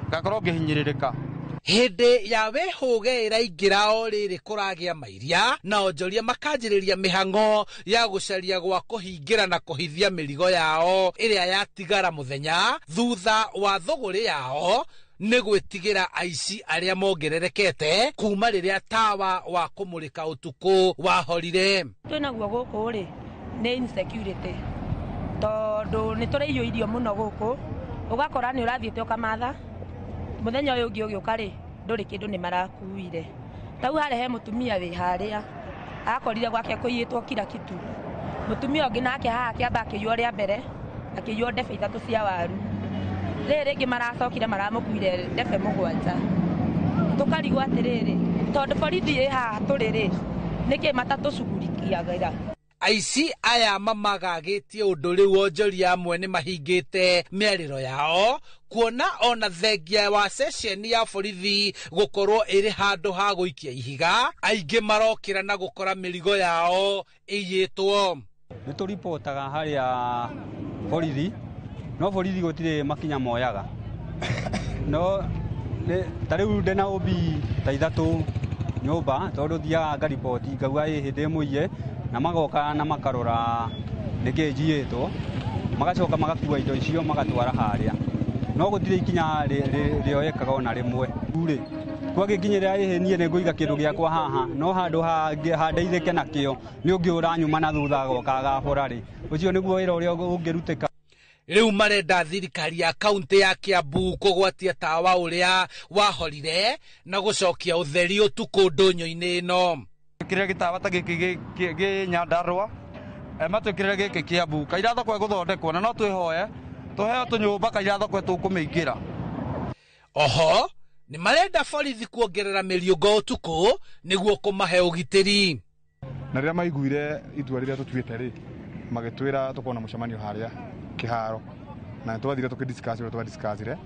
ngakorwo ngĩhinyĩrĩrĩka. Hĩndĩ ya wĩhũge ĩraingĩra o rĩrĩ kũragĩa mairia na onjoria makanjĩrĩria mĩhang'o ya gũcaria gwa kũhingĩra na kũhithia mĩrigo yao ĩrĩa yatigara mũthenya thutha wa thũgũrĩ yao nĩ gwĩtigĩra aici arĩa mongererekete kuma rĩrĩa tawa wa kũmũrĩka ũtukũ wahorire. Twĩnaguo gũkũ rĩ nĩ insecurity, tondũ nĩ tũraiywo irio mũno gũkũ, ũgakora nĩ ũrathiĩte ũkamatha mũthenya ũyũ ũngĩ ũgĩũka rĩ ndũrĩ kĩndũ nĩ marakuire. Tau harĩa he mũtumia wĩ harĩa akorire gwake kũiyĩtwo kila kitu. Mũtumia ũngĩ nake haha akĩamba akĩiywo rĩa mbere, akĩiywo ndebe 3 cia waru. Rĩrĩ rĩngĩ maracokire maramũkuire ndebe 7. Tũkarigwo atĩrĩrĩ, tondũ borithi ĩ haha tũrĩ rĩ, nĩkĩ matatũcugurikiagĩra? Aici aya mamagagĩtie ũndũ rĩu onjoria amwe nĩ mahingĩte mĩarĩro yao kuona ona thengia wa ceceni ya borithi gũkorwo ĩrĩ handũ ha gũikia ihiga, aingĩ marokĩra na gũkora mĩrigo yao ĩiyĩtwo. Nĩ tũripotaga harĩa borithi, no borithi gũtirĩ makinya moyaga. No ta rĩu ndĩna ũmbi ta 3 nyũmba, tondũ thiaga ngariboti ngauga ĩ hĩndĩ ĩmũiye, na magoka na makarora nĩkĩ njiyĩtwo, magacoka magakua indo icio magatwara harĩa, no gũtirĩ ikinya rĩoyekaga ona rĩmwe. Rĩ kwagĩkinyĩrĩra ĩhĩ niĩ nĩngũiga kĩndũ gĩakwa haha, no handũ handeithĩke nakĩo nĩ ũngĩ ũranyuma na thutha agoka agabora rĩ, ũcio nĩguo wĩra ũrĩa ũngĩrutĩka. Rĩu marenda thirikari ya kaũntĩ ya Kiambu kũgwatia tawa ũrĩa wahorire na gũcokia ũtheri ũtukũ ndũnyũ-inĩ ĩno. Kĩrĩa gĩtawa ta gĩkĩ gĩ Nyandarũa, matwĩkĩrĩre gĩkĩ Kiambu, kaira thoko ĩgũthondekwo na no twĩhoe tũheo tũnyũmba kaira thoko tũkũmĩingĩra. Oho nĩ marenda borithi kuongerera mĩriũngo ũtukũ nĩguo kũmahe ũgitĩri. Na rĩrĩa maiguire itua rĩrĩa tũtuĩte rĩ, magĩtwĩra tũkorwo na mũcemanio harĩa kĩharo, na nĩ twathire tũkĩdiscuss ũrĩa twadiscussire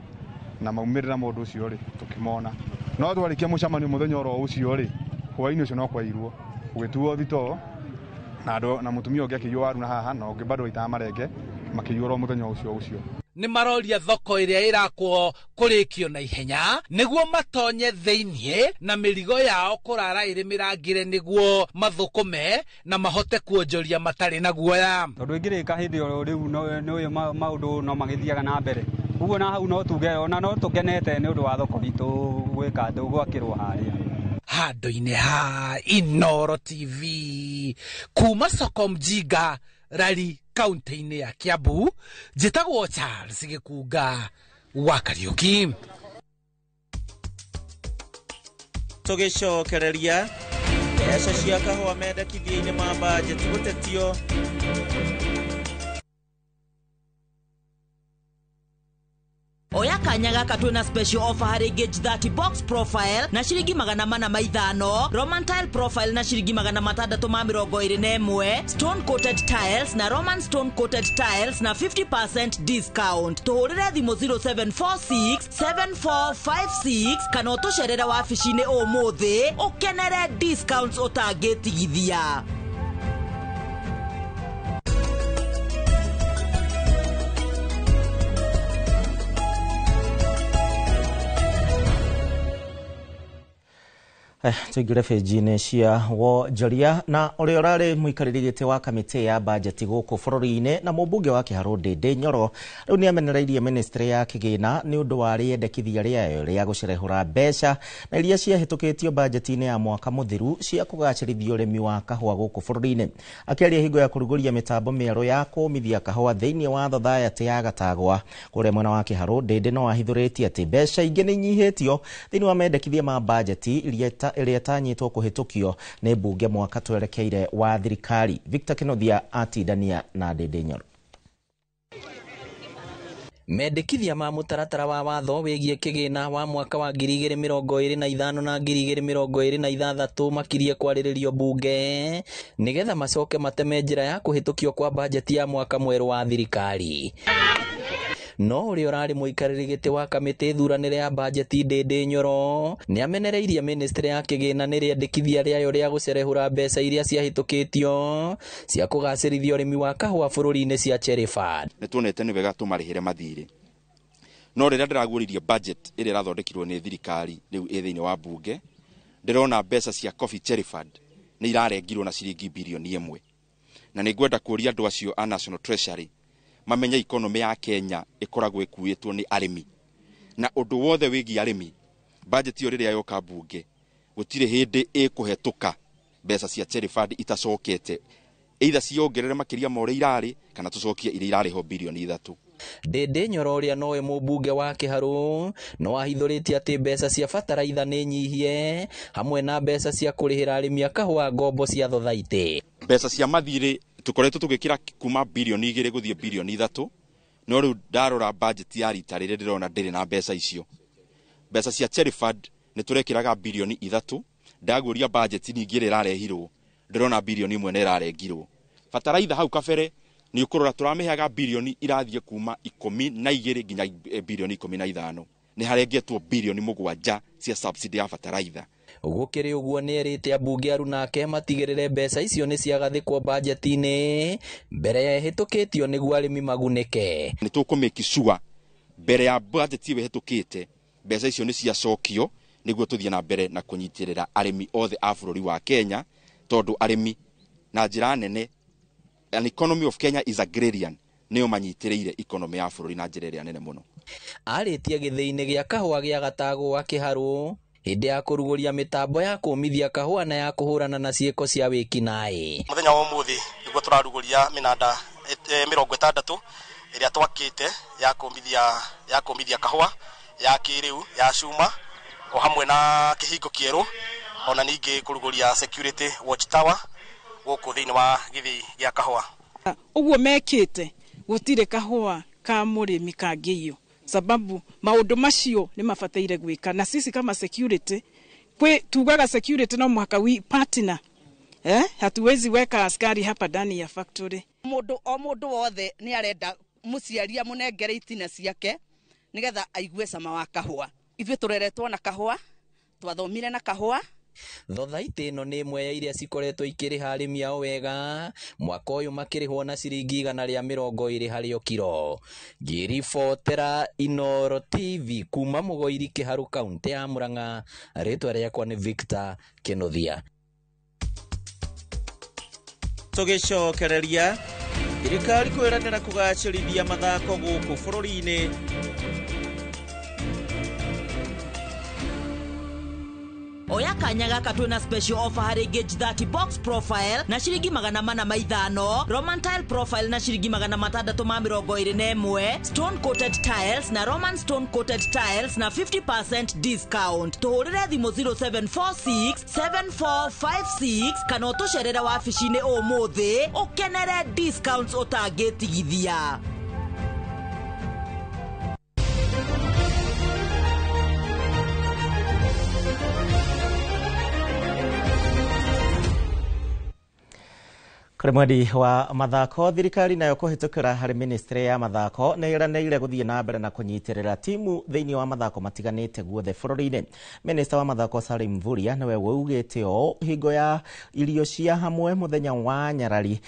na maumĩrĩra ma ũndũ ũcio rĩ tũkĩmona. No twarĩkia mũcemanio mũthenya oro ũcio rĩ, hwaĩ-inĩ ũcio no kwairwo gũgĩtuo thitoo na andũ na mũtumia ũngĩ akĩiywo waru na haha na ũngĩ bado aitaga marenge makĩiywo oro mũthenya ũcio ũcio. Nĩ maroria thoko ĩrĩa ĩrakwo kũrĩkio na ihenya nĩguo matonye thĩinĩ na mĩrigo yao kũrara ĩrĩ mĩrangĩre nĩguo mathũkũme na mahote kuonjoria matarĩ na guoya. Tondũ ĩngĩrĩka hĩndĩ oro rĩu nĩ maũndũ no magĩthiaga na mbere, ũguo na hau no tuge ona no tũkenete nĩ ũndũ wa thoko itũ gwĩka atĩ gwakĩrwo harĩa. Handũ-inĩ ha Inooro TV kuma soko Mjinga rari kaunti-inĩ ya Kiambu, njĩtagwo Charles Gĩkunga wa Kariũki. Tũgĩcokereria mbeca cia kahũa mendekithia-inĩ ma bajeti gũtetio. Oya kanya Kanya gaka twĩna special offer harĩ Gauge 30 box profile na ciringi 405, Roman tile profile na ciringi 621, stone coated tiles na Roman stone coated tiles na 50% discount. Tũhũrĩre thimũ 0746 7456 kana ũtũcerere wabici-inĩ ũmũthĩ ũkenere discounts ũtangĩtigithia. Tuingire benji-inĩ cia wonjoria na ũrĩa ũrarĩ mũikarĩri gĩtĩ wa kamĩtĩ ya bajeti gũkũ bũrũri-inĩ na mũmbunge wa Kĩharũ Ndĩndĩ Nyoro rĩu nĩ amenereirie ministry ya kĩgĩna nĩ ũndũ wa rĩendekithia rĩayo rĩa gũcerehũra mbeca na iria ciahĩtũkĩtio bajeti-inĩ ya mwaka mũthiru cia kũgacĩrithia ũrĩmi wa kahũa gũkũ bũrũri-inĩ. Akĩaria hingo ya kũrugũria mĩtambo mĩerũ ya kũmithia kahũa thĩinĩ wa thathayatĩ ya Gatagwa kũrĩa mwena wa Kĩharũ, Ndĩndĩ no ahithũrĩtie atĩ mbeca ingĩ nĩ inyihĩtio thĩinĩ wa mendekithia ma bajeti iria ĩrĩa ĩtanyĩtwo kũhĩtũkio nĩ mbunge mwaka twerekeire wa thirikari. Victor Kinothia atindania na Ndĩndĩ Nyoro. Mendekithia ma mũtaratara wa watho wĩgiĩ kĩgĩna wa mwaka wa 2025 na 2026 makirie kwarĩrĩrio mbunge nĩgetha macoke mateme njĩra ya kũhĩtũkio kwa bajeti ya mwaka mwerũ wa thirikari. No ũrĩa ũrarĩ mũikarĩri gĩtĩ wa kamĩtĩ thuranĩre ya bajeti Ndĩndĩ Nyoro nĩ amenereirie ministry ya kĩgĩna nĩ rĩendekithia rĩayo rĩa gũcerehũra mbeca iria ciahĩtũkĩtio cia kũgacĩrithia ũrĩmi wa kahũa bũrũri-inĩ cia Cherifund. Nĩ tuonete nĩ wega tũmarĩhĩre mathirĩ, no rĩrĩa ndĩraguũririe budget ĩrĩa ĩrathondekirwo nĩ thirikari rĩu ĩ thĩinĩ wa mbunge, ndĩrona mbeca cia Coffee Cherifund nĩ irarengirwo na ciringi birioni 1, na nĩ ngwenda kũũria andũ acio a National Treasury mamenye economy ya Kenya ĩkoragwo ĩkuĩtwo nĩ arĩmi, na ũndũ wothe wĩgiĩ arĩmi budget ĩyo rĩrĩa yoka mbunge gũtirĩ hĩndĩ ĩkũhetũka mbeca cia Cherifund itacokete, either ciongerere makĩria ma ũrĩa irarĩ kana tũcokie iria irarĩ ho birioni 3. Ndĩndĩ Nyoro ũrĩa nowe mũmbunge wa Kĩharũ no ahithũrĩtie atĩ mbeca cia bataraitha nĩ nyihie hamwe na mbeca cia kũrĩhĩra arĩmi a kahũa ngombo cia thothaitĩ. Mbeca cia mathirĩ tukoretwo tũgĩkĩra kuma birioni 2 gũthiĩ birioni 3, no rĩu ndarora budget ya rita rĩrĩ ndĩrona ndĩrĩ na mbeca icio. Mbeca cia Cherifund nĩ tũrekĩraga birioni 3, ndaguũria budget ningĩ ĩrĩa ĩrarehirwo ndĩrona birioni 1 nĩ ĩrarengirwo. Bataraitha hau kabere nĩ ũkũrora tũramĩheaga birioni irathiĩ kuma 12 nginya birioni 15, nĩ harengetwo birioni 7 cia subsidy ya bataraitha. Gũkĩrĩ ũguo nĩ erĩte ambunge arunake matigĩrĩre mbeca icio nĩ ciagathĩkwo bajeti-inĩ mbere ya ĩhĩtũkĩtio nĩguo arĩmi magunĩke. Nĩ tũkũmake sure mbere ya bajeti ĩyo ĩhĩtũkĩte mbeca icio nĩ ciacokio nĩguo tũthiĩ na mbere na kũnyitĩrĩra arĩmi othe a bũrũri wa Kenya, tondũ arĩmi na njĩra nene, an economy of Kenya is agrarian, nĩo manyitĩrĩire economy ya bũrũri na njĩra ĩrĩa nene mũno. Arĩtie gĩthĩi-inĩ gĩa kahũa gĩa Gatagwa Kĩharũ hĩndĩ ya kũrugũria mĩtambo ya kũmithia kahũa na ya kũhũrana na ciĩko cia wĩkinaĩ. Mũthenya wa ũmũthĩ nĩguo tũrarugũria mĩnanda 60 ĩrĩa twakĩte ya kũmithia kahũa ya kĩrĩu ya cuma o hamwe na kĩhingo kĩerũ, ona ningĩ kũrugũria security watch tower gũkũ thĩinĩ wa gĩthĩi gĩa kahũa. Ũguo mekĩte gũtirĩ kahũa ka mũrĩmi kangĩiywo, sababu maũndũ macio nĩ mabataire gwĩka, na sisi kama security kwe tugaga security no mũhaka we partner, hatuwezi weka askari hapa ndani ya factory. Mũndũ o mũndũ wothe nĩ arenda mũciari amũnengere itina ciake nĩgetha aigue cama wa kahũa. Ithuĩ tũreretwo na kahũa, twathomire na kahũa. Thothaitĩ ĩno nĩ ĩmwe ya iria cikoretwo ikĩrĩha arĩmi ao wega, mwaka ũyũ makĩrĩhwo na ciringi 120 harĩ o kiro. Ngĩribotera Inooro TV kuma Mũgoiri Kĩharũ kaũntĩ ya Murang'a, rĩtwa rĩakwa nĩ Victor Kĩnuthia. Tũgĩcokereria thirikari kwĩranĩra kũgacĩrithia mathako gũkũ bũrũri-inĩ. Oya kanya gaka twĩna special offer harĩ Gauge 30 box profile na ciringi 405, Roman tile profile na ciringi 621, stone coated tiles na Roman stone coated tiles na 50% discount. Tũhũrĩre thimũ 0746 7456 kana ũtũcerere wabici-inĩ ũmũthĩ ũkenere discounts ũtangĩtigithia. Kũrĩ mwendi wa mathako, thirikari nayo kũhĩtũkĩra harĩ ministry ya mathako nĩ ĩranĩire gũthiĩ na mbere na kũnyitĩrĩra timu thĩinĩ wa mathako matiganĩte guothe bũrũri-inĩ. Minista wa mathako Salim Mvurya nĩwe waugĩte ũũ hingo ya irio cia hamwe mũthenya wa Nyarari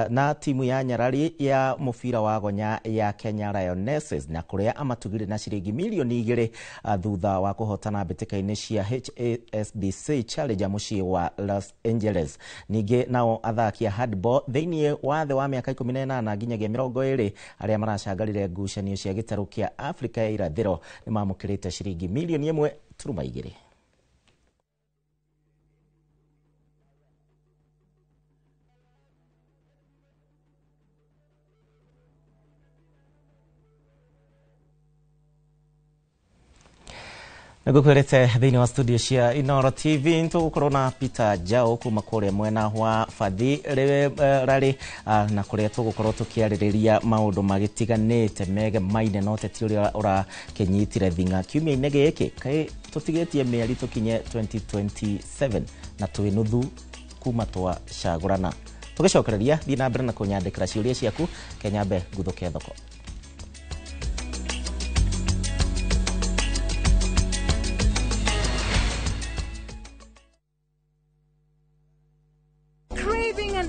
na timu ya Nyarari ya mũbira wa gonya ya Kenya Lionesses, na kũrĩa amatugire na ciringi milioni 2 thutha wa kũhotana mbĩtĩka-inĩ cia HSBC Challenger mũciĩ wa Los Angeles. Ningĩ nao athaki a handball thĩinĩ wa thĩ wa mĩaka 18 nginyagia 20 arĩa maracangarire ngucanio cia gĩtarũ kĩa Afrika ya irathĩro nĩ mamũkĩrĩte ciringi milioni 1.2. Nĩngũkwĩrĩte thĩinĩ wa studio cia Inooro TV nĩtũgũkorwo na Peter Njau kuma kũrĩa mwena wa Bathi Rari, na kũrĩa tũgũkorwo tũkĩarĩrĩria maũndũ magĩtiganĩte megemaine na ũteti ũrĩa ũrakĩnyitire thing'a kiumia-inĩ gĩkĩ. Kaĩ tũtigĩtie mĩeri tũkinye 2027 na twĩ nuthu kuma twacagũrana. Tũgĩcokereria thiĩ na mbere na kũnyandĩkĩra ciũria ciaku kenyambe nguthũke thoko.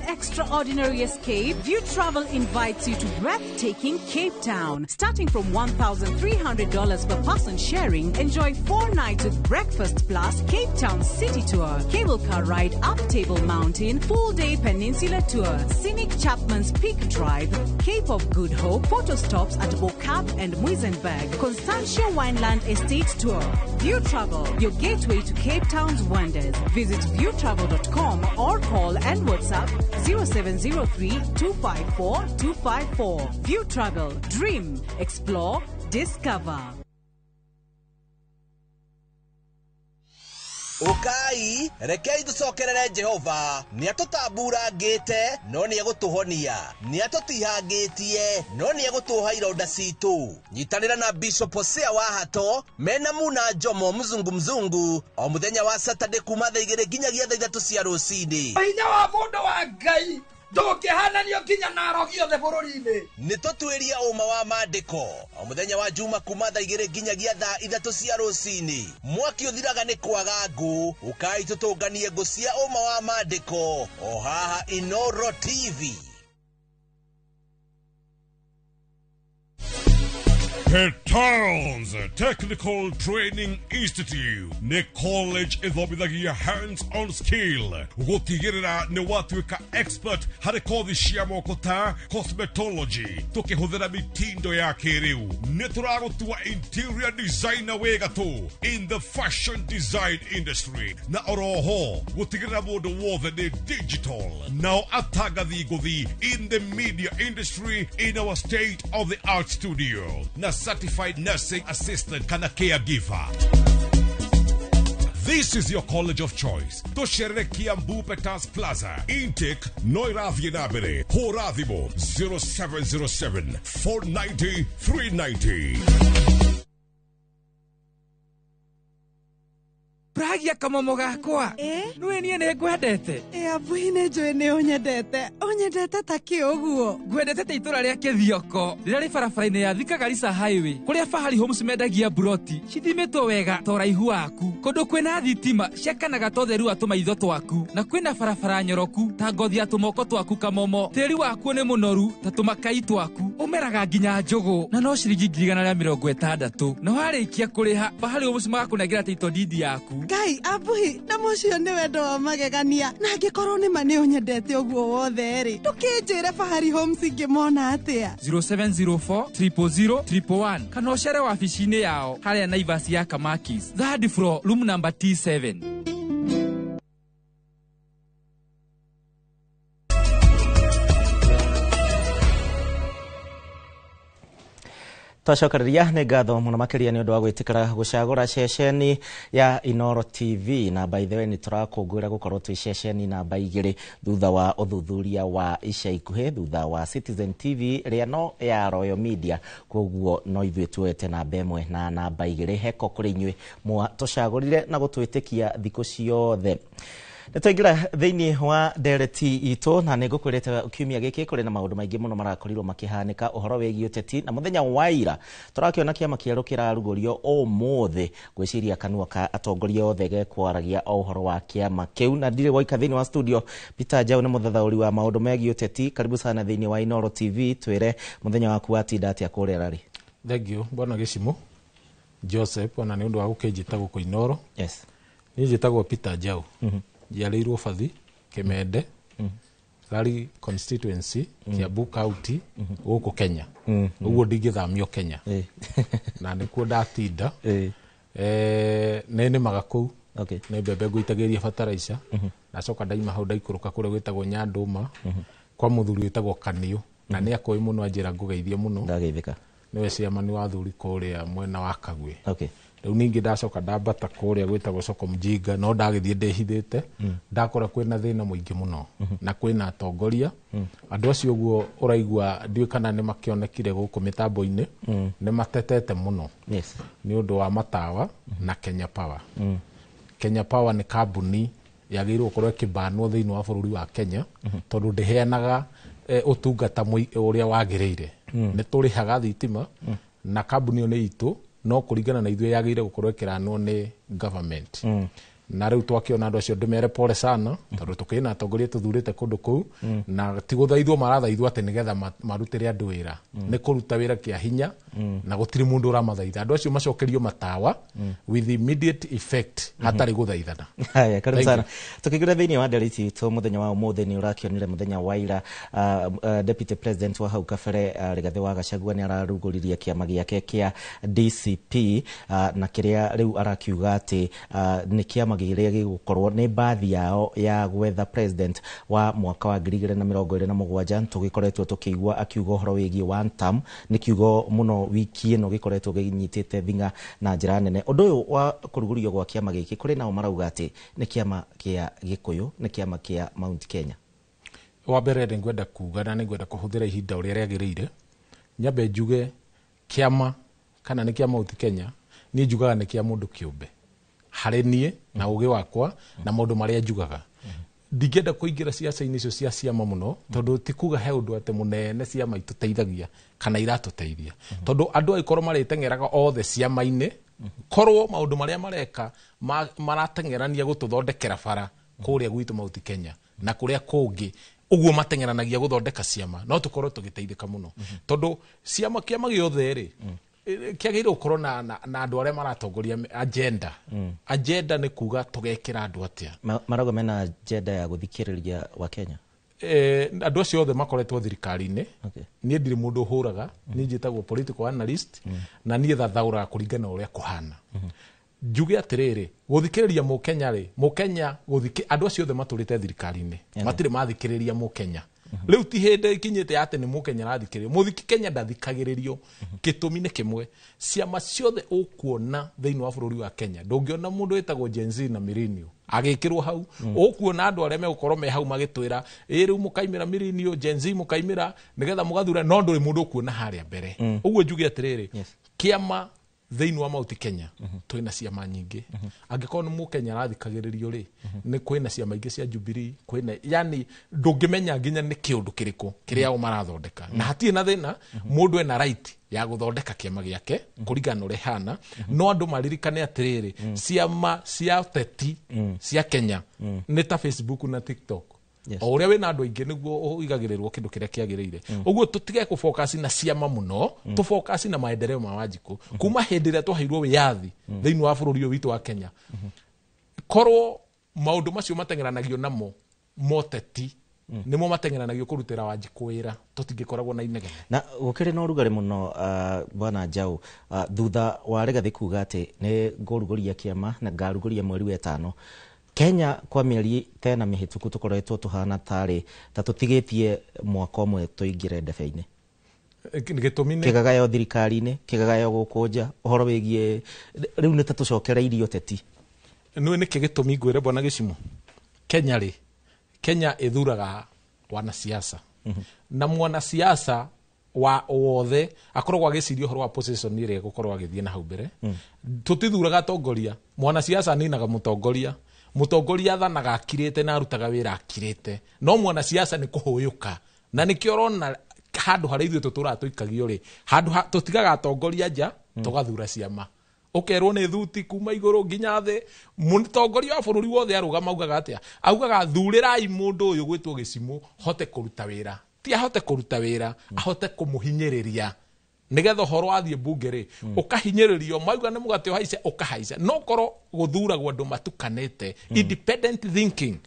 Extraordinary escape, View Travel invites you to breathtaking Cape Town. Starting from $1,300 per person sharing, enjoy 4 nights with breakfast plus Cape Town City Tour, cable car ride up Table Mountain, full-day peninsula tour, scenic Chapman's Peak Drive, Cape of Good Hope, photo stops at Bo-Kaap and Muizenberg, Constantia Wineland Estate Tour. View Travel, your gateway to Cape Town's wonders. Visit viewtravel.com or call and WhatsApp 0703 254 254. View Travel. Dream, explore, discover. Ukai, rekei tucokerere Jehova, nĩatũtamburangĩte no nĩegũtũhonia, nĩatũtihangĩtie no nĩegũtũha ironda citũ. Nyitanĩra na Bishop Hosea wa Hato mena Muna Njomo mzungu mzungu o mũthenya wa Saturday kuma thaa 2 nginyagia thaa 3 cia rũcinĩ. Hinya wa mũndũ wa Ngai ndũngĩhananio nginya na arogi othe bũrũri-inĩ. Nĩtũtuĩrie ũma wa maandĩko o mũthenya wa Juma kuma thaa 2 nginyagia thaa 3 cia rũcinĩ. Mwaki ũthiraga nĩ kwaga ngũ, ũkai tũtũnganie ngũ cia ũma wa maandĩko o haha Inooro TV. Petals Technical Training Institute nĩ college ĩthomithagia hands-on skill gũtigĩrĩra nĩ watuĩka expert harĩ kothi cia moko ta cosmetology tũkĩhũthĩra mitindo ya kĩrĩu. Nĩ tũragũtua interior designer wĩ gatũ in the fashion design industry, na oroho gũtigĩrĩra mũndũ wothe nĩ digital, nao atangathi ngũthi in the media industry in our state of the art studio na certified nursing assistant kana caregiver. This is your college of choice. Tũcerere Kiambu Petals Plaza, Intake no ĩrathiĩ na mbere. Hũra thimũ 0707 490 390. Pragia kamomo gakwa. Nĩũĩ niĩ nĩ ngwendete. Abuhi nĩ njũĩ nĩ ũnyendete. Ũnyendete ta kĩ ũguo? Ngwendete ta itũra rĩa Kĩthioko rĩrĩa rĩ barabara-inĩ ya Thika Garissa Highway, kũrĩa Fahari Homes mendagia mburoti cithimĩtwo wega ta ũraihu waku, kũndũ kwĩna thitima ciakanaga ta ũtheru wa tũmaitho twaku, na kwĩna barabara nyoroku ta ngothi ya tũmoko twaku kamomo. Tĩri wakuo nĩ mũnoru ta tũmakai twaku, ũmeraga nginya njũgũ na no ciringi 160,000. Na warĩkia kũrĩha, Fahari Homes magakũnengera title deed yaku. Ngai abuhi na mũcio nĩ wendo wa magegania, na angĩkorwo nĩ ma nĩ ũnyendete ũguo wothe rĩ, ndũkĩnjĩre Fahari Homes ingĩmona atĩa? 0704 000 111 kana ũcere wabici-inĩ yao harĩa Naivas ya Kamakis, third floor, room number T7. Twacokereria nĩ ngatho mũno makĩria nĩ ũndũ wa gwĩtĩkĩra gũcagũra ceceni ya Inooro TV, na by the way nĩ tũrakũngũĩra gũkorwo twĩ ceceni namba 2 thutha wa ũthuthuria wa ica ikuhĩ thutha wa Citizen TV ĩrĩa no ya Royal Media, koguo no ithuĩ tuoete namba 1 na namba 2. Heko kũrĩ inyuĩ mwatũcagũrire na gũtwĩtĩkia thikũ ciothe. Nĩ twaingĩra thĩinĩ wa ndereti itũ na nĩ ngũkwĩrĩte kiumia gĩkĩ kũrĩ na maũndũ maingĩ mũno marakorirwo makĩhanĩka ũhoro wĩgiĩ ũteti na mũthenya wa ira tũrakĩona kĩama kĩerũ kĩrarugũrio ũmũthĩ. Ngwĩciria kanua ka atongoria othe gekwaragia o ũhoro wa kĩama kĩu, na ndirĩ woika thĩinĩ wa studio. Peter Njau nĩ mũthathaũri wa maũndũ megiĩ ũteti. Karibu sana thĩinĩ wa Inooro TV. Twĩre mũthenya waku watinda atĩa kũrĩa Rari. Thank you bwana Gĩcimũ Joseph, ona nĩ ũndũ wa gũkĩnjĩta gũkũ Inooro. Yes. Niĩ njĩtagwo Peter Njau. Njiarĩirwo Bathi Kĩmende, Rari constituency, Kiambu County, gũkũ Kenya. Ũguo ndingĩthamio Kenya na nĩkuo ndatinda. Nĩ nĩmaga kũu, nĩ mbembe ngũitagĩrĩria bataraica. Ndacoka ndaima hau ndaikũrũka kũrĩa gwĩtagwo Nyandũma kwa mũthuri wĩtagwo Kaniũ, na nĩ akoĩ mũno anjĩra ngũgeithie mũno. Ndageithĩka. Nĩwe ciamani wa athuri kũrĩa mwena wa Kagwe. Rĩu ningĩ ndacoka ndambata kũrĩa gwĩtagwo Soko Mjinga, no ndagĩthiĩ ndĩhithĩte. Ndakora kwĩna thĩna mũingĩ mũno na kwĩna atongoria. Andũ acio ũguo ũraigua ndiũĩ kana nĩ makĩonekire gũkũ mĩtambo-inĩ, nĩ matetete mũno nĩ ũndũ wa matawa na Kenya Power. Kenya Power nĩ kambuni yagĩrĩirwo gũkorwo ĩkĩbanwo thĩinĩ wa bũrũri wa Kenya tondũ ndĩheanaga ũtungata ũrĩa wagĩrĩire. Nĩ tũrĩhaga thitima na kambuni ĩyo nĩ itũ, no kũringana na ithuĩ yagĩrĩire gũkorwo ĩkĩranwo nĩ government. Na rĩu twakĩona andũ acio ndĩmere pole sana tondũ tũkĩrĩ na atongoria tũthurĩte kũndũ kũu, na ti gũthaithwo marathaithwo atĩ nĩgetha marutĩre andũ wĩra. Nĩ kũruta wĩra kĩa hinya na gũtirĩ mũndũ ũramathaitha. Andũ acio macokerio matawa with immediate effect hatarĩ gũthaithana. Haya, karibu sana. Tukĩingĩra thĩinĩ wa ndereti itũ mũthenya wa ũmũthĩ, nĩ ũrakĩonire mũthenya wa ira Deputy President wa hau kabere Rigathĩ wa Gachagua nĩ ararugũririe kĩama gĩake kĩa DCP, na kĩrĩa rĩu arakiuga atĩ nĩ kĩama kĩrĩa gĩgũkorwo nĩ mbathi yao ya gwetha president wa mwaka wa 2027. Tũgĩkoretwo tũkĩigua akiuga ũhoro wĩgiĩ one term, nĩ kiugo mũno wiki ĩno gĩkoretwo gĩnyitĩte thing'a na njĩra nene. Ũndũ ũyũ wa kũrugũrio gwa kĩama gĩkĩ, kũrĩ nao marauga atĩ nĩ kĩama kĩa Gĩkũyũ, nĩ kĩama kĩa Mount Kenya. Wa mbere nĩ ngwenda kuga na nĩ ngwenda kũhũthĩra ihinda ũrĩa rĩagĩrĩire, nyambe njuge kĩama kana nĩ kĩa Mount Kenya, niĩ njugaga nĩ kĩa mũndũ kĩũmbe harĩ niĩ na ũgĩ wakwa na maũndũ marĩa njugaga. Ndingĩenda kũingĩra ciaca-inĩ icio cia ciama mũno tondũ ti kuga he ũndũ atĩ mũnene ciama itũteithagia kana iratũteithia, tondũ andũ angĩkorwo marĩteng'eraga othe ciama-inĩ, korwo maũndũ marĩa mareka marateng'erania gũtũthondekera bara kũrĩa gwitũ Mount Kenya na kũrĩa kũngĩ ũguo mateng'eranagia gũthondeka ciama, no tũkorwo tũgĩteithĩka mũno tondũ ciama kĩama gĩothe rĩ kĩagĩrĩirwo gũkorwo na andũ arĩa maratongoria agenda. Agenda nĩ kuga tũgekĩra andũ atĩa. Marauga mena agenda ya gũthikĩrĩria wa Kenya. Andũ acio othe makoretwo thirikari-inĩ. Niĩ ndirĩ mũndũ ũhũraga, niĩ njĩtagwo political analyst na niĩ thathaũraga kũringana na ũrĩa kũhana. Njuge atĩrĩrĩ, gũthikĩrĩria mũkenya rĩ, mũkenya andũ acio othe matũrĩte thirikari-inĩ matirĩ mathikĩrĩria mũkenya. Rĩu ti hĩndĩ ikinyĩte atĩ nĩ mũkenya arathikĩrĩrio. Mũthiki Kenya ndathikagĩrĩrio. Gĩtũmi nĩ kĩmwe, ciama ciothe ũkuona thĩinĩ wa bũrũri wa Kenya ndũngĩona mũndũ wĩtagwo Gen Z na millennial agĩkĩrwo hau. Ũkuona andũ arĩa megũkorwo me hau magĩtwĩra ĩ rĩu mũkaimĩra millennial, Gen Z mũkaimĩra nĩgetha mũgathure, no ndũrĩ mũndũ ũkuona harĩa mbere. Ũguo njuge atĩrĩrĩ, kĩama thĩinĩ wa Mount Kenya twĩna ciama nyingĩ. Angĩkorwo nĩ mũkenya arathikagĩrĩrio rĩ, nĩ kwĩna ciama ingĩ cia Jubilee, kwĩna yani ndũngĩmenya nginya nĩ kĩũndũ kĩrĩkũ kĩrĩa o marathondeka. Na hatirĩ na thĩna, mũndũ ena right ya gũthondeka kĩama gĩake kũringana na ũrĩa ĩhana, no andũ maririkane atĩrĩrĩ, ciama cia ũteti cia Kenya nĩ ta Facebook na TikTok. O ũrĩa wĩna andũ aingĩ nĩguo ũigagĩrĩrwo kĩndũ kĩrĩa kĩagĩrĩire. Ũguo tũtige kũfocus na ciama mũno, tũfocus na maendeleo ma Wanjikũ. Kuma hĩndĩ ĩrĩa twaheirwo wĩyathi thĩinĩ wa bũrũri ũyũ witũ wa Kenya, korwo maũndũ macio mateng'eranagio namo moteti nĩmo mateng'eranagio kũrutĩra Wanjikũ wĩra, tũtingĩkoragwo na inegene. Na gũkĩrĩ na ũrugarĩ mũno bwana Njau, thutha wa Rigathĩ kuga atĩ nĩ ngũrugũria kĩama na ngarugũria mweri wa ĩtano, Kenya kwa mĩeri tena mĩhĩtũku tũkoretwo tũhana tarĩ ta tũtigĩtie mwaka ũmwe tũingĩre ndebe-inĩ. Gĩtũmi nĩ kĩgagayo thirikari-inĩ, kĩgagayo gũkũ nja, ũhoro wĩgiĩ rĩu nĩ ta tũcokereirie ũteti. Nĩũĩ nĩkĩ gĩtũmi ngwĩre bwana Gĩcimũ? Kenya rĩ, Kenya ĩthuraga wanasiasa. Na mwanasiasa wa wothe akoragwo agĩciria ũhoro wa position ĩrĩa egũkorwo agĩthiĩ na hau mbere. Tũtithuraga atongoria, mwanasiasa aninaga mũtongoria. Mũtongoria athanaga akirĩte na arutaga wĩra akirĩte, no mwanasiasa nĩ kũhũyũka. Na nĩkĩo ũrona handũ harĩa ithuĩ tũtũraga tũikagio rĩ, handũ tũtigaga atongoria nja, tũgathura ciama. Ũkerwo nĩ thuti kuma igũrũ nginya thĩ. Mũtongoria wa bũrũri wothe arũgama augaga atĩa? Augaga thurĩrai mũndũ ũyũ gwĩtwo Gĩcimũ hote kũruta wĩra. Ti ahote kũruta wĩra, ahote kũmũhinyĩrĩria nigetha ũhoro wathiĩ mbunge rĩ, ũkahinyĩrĩrio. Mauga nĩ mũgate ũhaice, ũkahaica. No korwo gũthuragwo andũ matukanĩte, independent thinking,